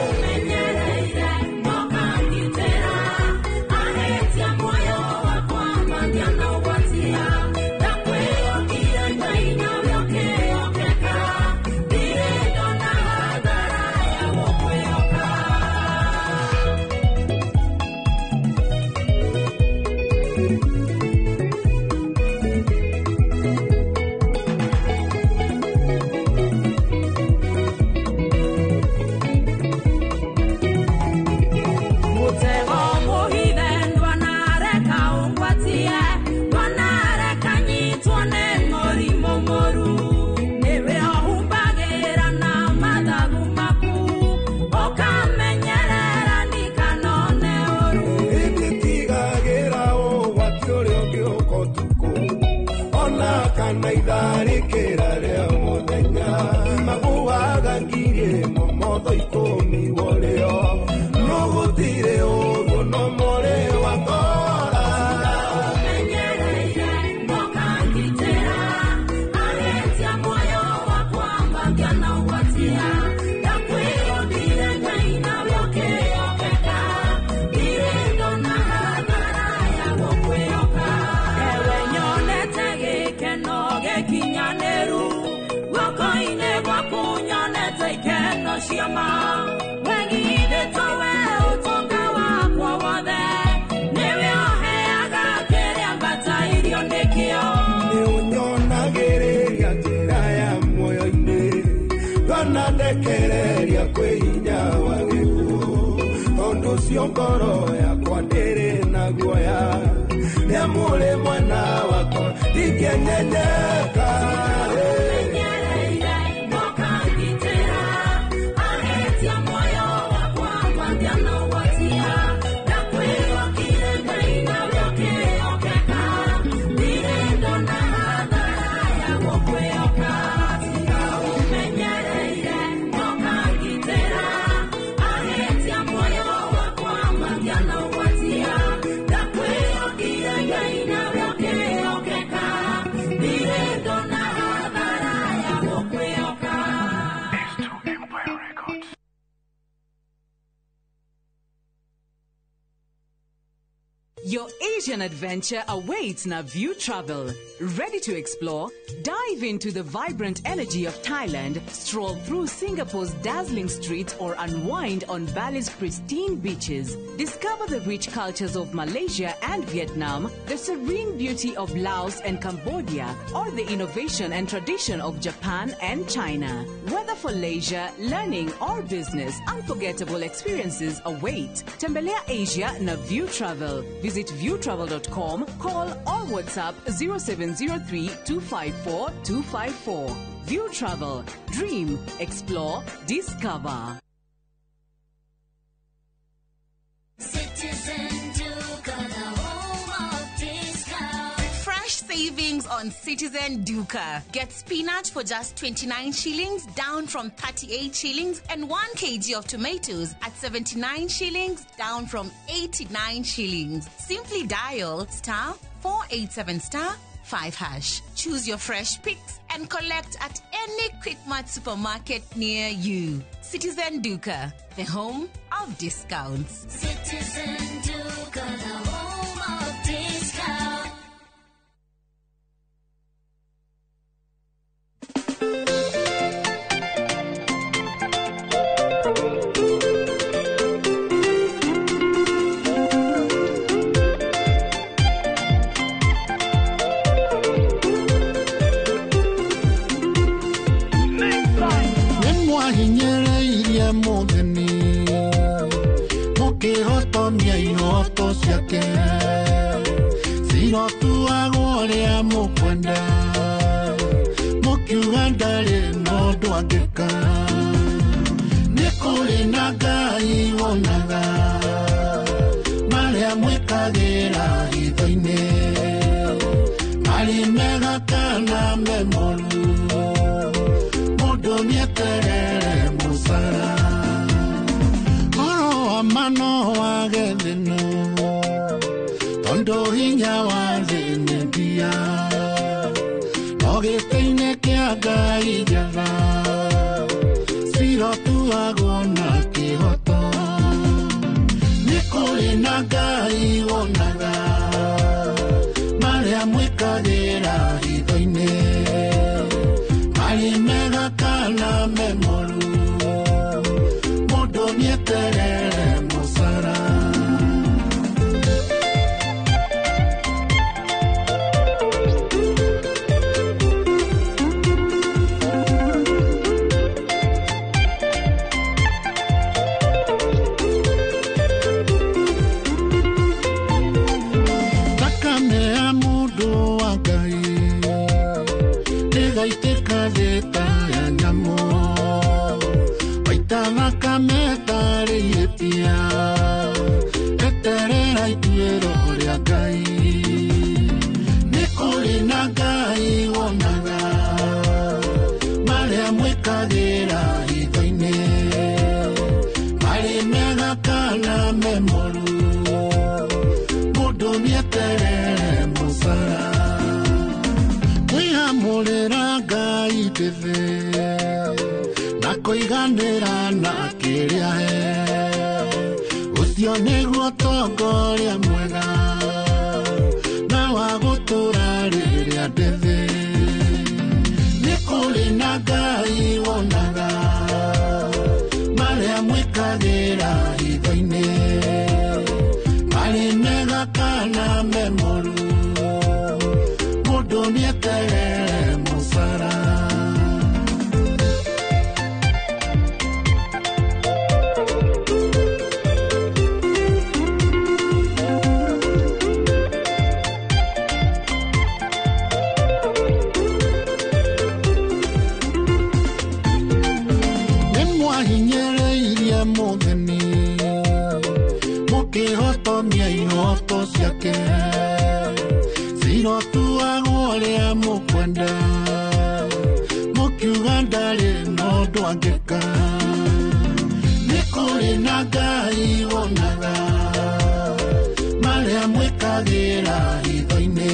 Ũmenyereire na ũkangitĩra, ahĩtia muoyo wakwa mangĩona ũgwatia, ndakwĩhokire Ngai nawe ũkĩhokeka, ndirĩ ndona hathara ya gũkwĩhoka. ũmotho ikũmi worĩo no gũtirĩ ũguo no mũrĩ wakora. Ũmenyereire mũkangitĩra ahĩtia muoyo wakwa mangĩona ũgwatia ndakwĩyonire Ngai nawe ũkĩyokeka ndirĩ ndona hathara ya gũkwĩhoka. Ewe nyonete gĩkeno gĩkinyanĩru guoko-inĩ gwaku nyonete ikeno cia ma wegithĩtwo we ũtonga wakwa wothe nĩwe ũheaga kĩrĩa mbatairio nĩkĩo. Nĩ ũnyonagĩrĩria njĩra ya muoyo-inĩ ndwanandekereria kwĩ hinya wa gĩkuũ tondũ ũcio ngoro yakwa ndĩrĩ na guoya nĩamũrĩ mwena wakwa ndingĩnyenyeka. Ũmenyereire mũkangitĩra ahĩtia muoyo wakwa mangĩona ũgwatia ndakwĩhokire Ngai nawe ũkĩhokeka ndirĩ ndona hathara ya gũkwĩhoka. Tiga ũmenyereire mũkangitĩra ahĩtia muoyo wakwa mangĩona ũgwatia ndakwĩhokire Ngai nawe ũkĩhokeka ndirĩ ndona hathara ya gũkwĩhoka. Your Asian adventure awaits na View Travel. Ready to explore? Dive into the vibrant energy of Thailand, stroll through Singapore's dazzling streets, or unwind on Bali's pristine beaches. Discover the rich cultures of Malaysia and Vietnam, the serene beauty of Laos and Cambodia, or the innovation and tradition of Japan and China. Whether for leisure, learning, or business, unforgettable experiences await. Tembelea Asia na View Travel. Visit viewtravel.com, call or WhatsApp 0703 254 254. View Travel. Dream, explore, discover. Citizen Duka, the home of discount. Fresh savings on Citizen Duka. Get spinach for just 29 shillings, down from 38 shillings, and 1 kg of tomatoes at 79 shillings, down from 89 shillings. Simply dial star 487 star 5 hash. Choose your fresh picks and collect at any Quickmart supermarket near you. Citizen Duka, the home of discounts. Citizen Duka, the home of discount. Nĩmwahinyĩrĩirie mũthĩni mũkĩhotomia ihoto ciake cirotuagwo ũrĩa mũkwenda mũkiuga ndarĩ na ũndũ angĩka nĩ kũrĩ na Ngai wonaga marĩa mwĩkagĩra hitho-inĩ marĩ mega kana me moru mũndũ nĩeterere mũcara ũhoro wa ma no wage thĩna tondũ hinya wa thĩ nĩ mbia no gĩtĩ-inĩ kĩa Ngai njetha cirotuagwo na kĩhoto nĩ kũrĩ na Ngai wonaga marĩa mwĩkagĩra hitho-inĩ marĩ mega kana me moru mũndũ nĩeterere mũcara. Thakame ya mũndũ wa Ngai ndĩgaitĩka thĩ ta ya nyamũ waita thakame tarĩ ihĩtia eterera ituĩro rĩa Ngai nĩ kũrĩ na Ngai wonaga marĩa mwĩkagĩra hitho-inĩ memoru Mũndũ nĩeterere mũcara Kwĩhamũrĩra Ngai ndĩthĩ Na kũiganĩra na kĩrĩa he Ũcio nĩguo ũtongoria mwega Na wa gũtũũra rĩrĩa ndĩthĩ Nĩ kũrĩ na Ngai wonaga Marĩa mwĩkagĩra hitho-inĩ Marĩ mega kana me moru Mũndũ nĩeterere mũcara Nĩmwahinyĩrĩirie mũthĩni Mũkĩhotomia ihoto ciake Cirotuagwo ũrĩa mũkwenda Mũkiuga ndarĩ na ũndũ angĩka Nĩ kũrĩ na Ngai wonaga Marĩa mwĩkagĩra hitho-inĩ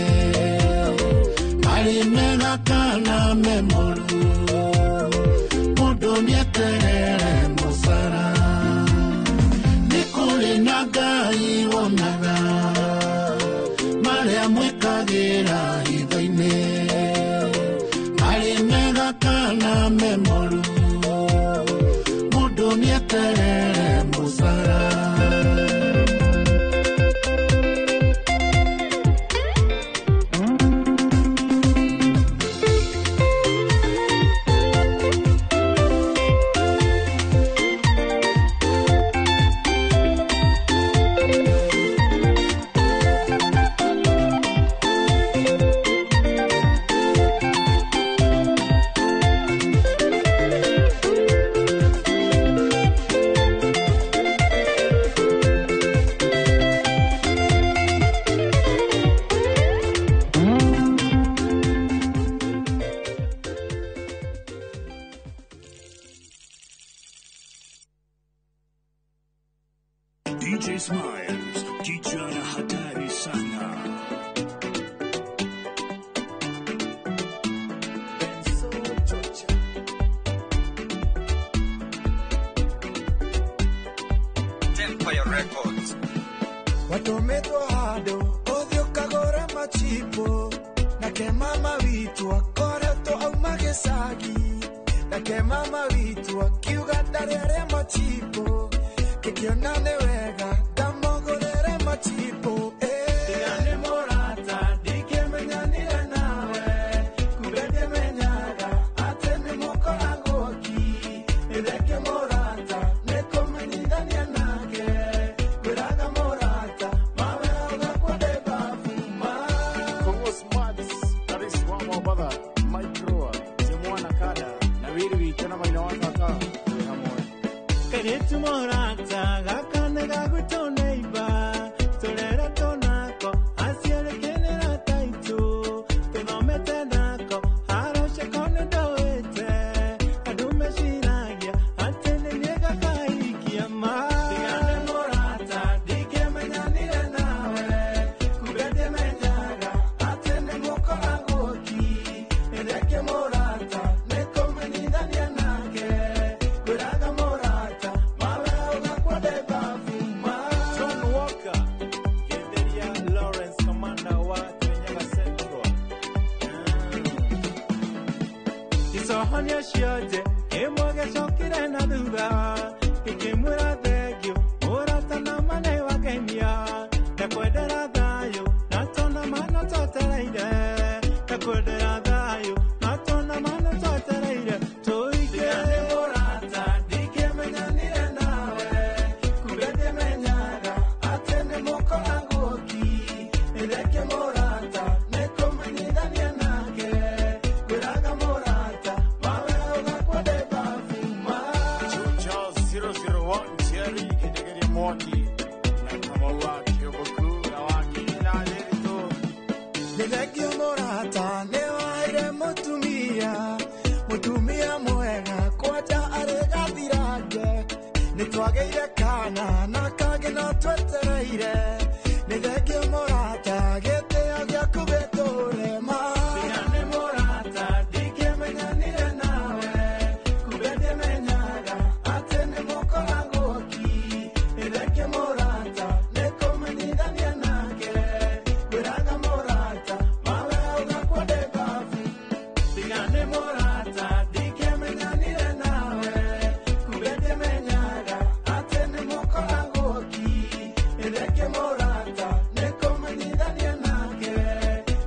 Marĩ mega kana me moru Mũndũ nĩeterere mũcara Nĩ kũrĩ na Ngai wonaga Marĩa mwĩkagĩra hitho-inĩ Marĩ mega kana me moru Mũndũ nĩeterere mũcara DJ Smiles, kijana hatari sana. Empire Records. Watũmĩtwo handũ ũthiĩ ũkagũre machipo nake mama witũ akoretwo auma gĩcagi nake mama witũ akiuga ndarĩ arĩa machipo kĩkĩona nĩ wega ndamũgũrĩre machipo tiga nĩ mũrata ndingĩmenyanire nawe kumbe ndĩmenyaga atĩ nĩ mũkoragwo ki nĩtheke mũrata nĩ kũmenyithania nake kwĩraga mũrata mawe ũgakwa ndĩ babu ma Kongo Smarts, Karis wa Mwabatha, Mike Roa, Jemwana Kada, na wĩrĩ witũ na maina wa tata twĩ hamwe. Kairĩtu mũrata gaka nĩ gagwitũ neighbor tũreretwo nako aciarĩkĩnĩra taitũ tũthomete nako haroceko nĩ ndoĩte andũ meciragia atĩ nĩ niĩ gakaikia ma Tiga nĩ mũrata ndingĩmenyanire nawe kumbe ndĩmenyaga atĩ nĩ mũkoragwo ki nĩtheke mũrata nĩ kũmenyithania nake kwĩraga mũrata mawe ũgakwa ndĩ babu ma John Walker, Genderia Lawrence, Commander wa Kirinyaga Central. Icohonia ciothe kĩmwe gĩcokire na thutha gĩkĩmwĩra thengio mũrata na ma nĩ wakenia ndakwendera thayũ na tona ma no twetereire ndakwendera thayũ na tona ma no twetereire tũige Tiga nĩ mũrata ndingĩmenyanire nawe kumbe ndĩmenyaga atĩ nĩ mũkoragwo ki nĩtheke mũrata nĩ kũmenyithania nake kwĩraga mũrata mawe ũgakwa ndĩ babu ma Chucha 001, Thierry Kidegeria Mwaki, na Kamau wa Kĩogoku na wakiri na Ndiritu. Nĩ thengio mũrata nĩ waheire mũtumia mũtumia mwega kwanja arĩ gathirange Nĩtwagĩire kana na kangĩ no twetereire. Nĩ thengio mũrata gĩtĩo gĩaku gĩtũre ma. Tiga nĩ mũrata ndingĩamenyanire nawe. Kumbe ndiamenyaga atĩ nĩ mũkoragwo ki. Nĩ thengio mũrata nĩ kũmenyithania nake. Ngwĩraga mũrata mawe ũgakwa ndĩ babu. Tiga nĩ mũrata ndingĩamenyanire nawe. Kumbe ndiamenyaga atĩ nĩ mũkoragwo ki. Nĩ thengio mũrata nĩ kũmenyithania nake.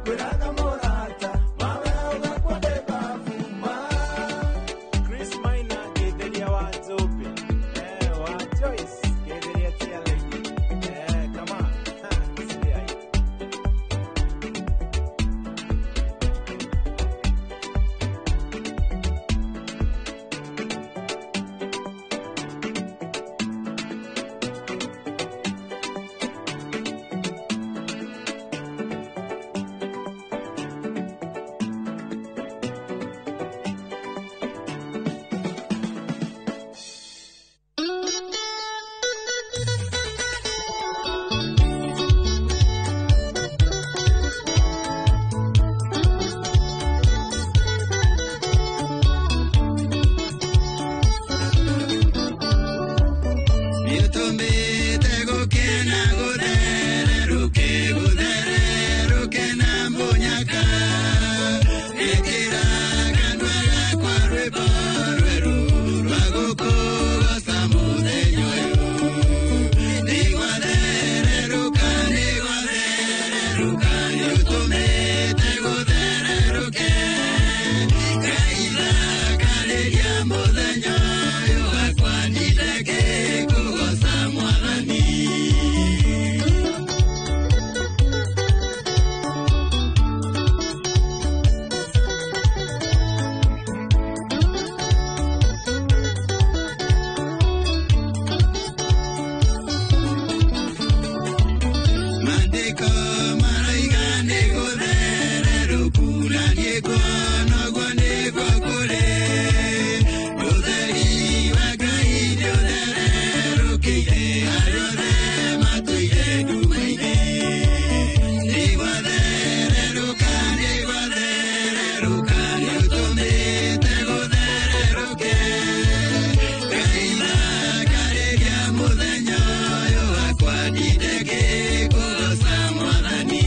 Ngwĩraga mũrata mawe ũgakwa ndĩ babu ma. Chris Maina ngeitheria wa Nzũmbĩ, wa Joyce ngeitheria Tia Lady, kama sikia hii. Nĩũtũmĩte gũkena gũthererũke gũthererũke na mũnyaka. Ĩkĩra kanua gakwa rwĩmbo rwerũ rwa gũkũgoca mũthenya ũyũ. Nĩgwathererũka nĩgwathererũka nĩũtũmĩte gũthererũke. Ngai thakarĩria mũthenya ũyũ wakwa ndindeke kũgoca Mwathani. Maandĩko maraiga nĩ gũthererũku na niĩ nguona ũguo nĩguo kũrĩ. Ũtheri wa Ngai nĩũthererũkĩire arĩa othe matũire nduma-inĩ. Nĩgwathererũka nĩgwathererũka nĩũtũmĩte gũthererũke. Ngai thakarĩria mũthenya ũyũ wakwa ndinde ngĩkũgoca Mwathani.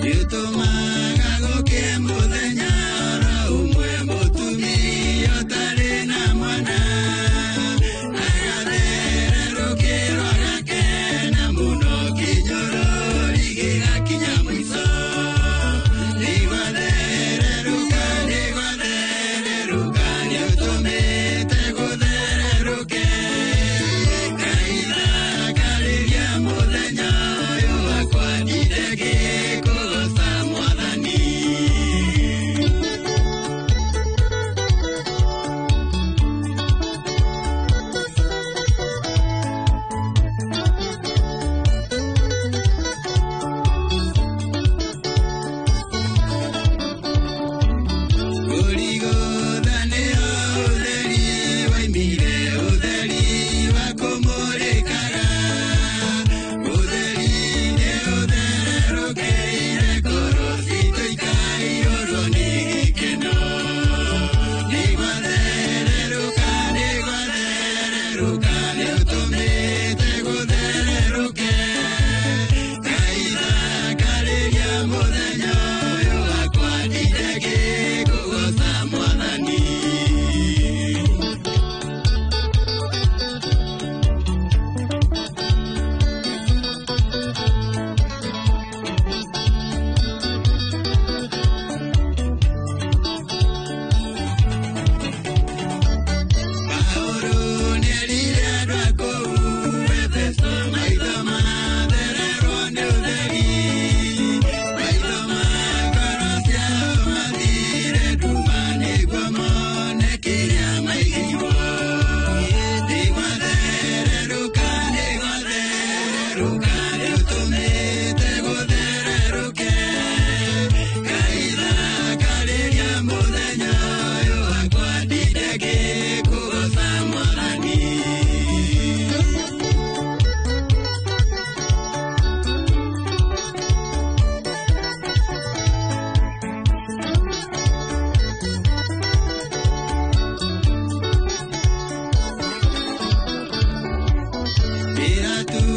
Nĩũtũmaga gũkĩe mũthenya oro ũmwe mũtumia ũtarĩ na mwana. Agathererũkĩrwo agakena mũno kĩnyorori gĩgakinya mũico. Nĩgwathererũka nĩgwathererũka nĩũtũmĩte gũthererũke. Ngai thakarĩria mũthenya ũyũ wakwa ndinde ngĩkũgoca Mwathani. Gorigotha nĩho ũtheri waimire, ũtheri wa kũmũrĩkaga. Ũtheri nĩ ũthererũkĩire ngoro citũ ikaiyũrwo nĩ gĩkeno. Nĩgwathererũka nĩgwathererũka nĩũtũmĩte gũthererũke. Ngai thakarĩria mũthenya ũyũ wakwa ndinde ngĩkũgoca Mwathani. Paũlũ nĩerire Wĩra tu.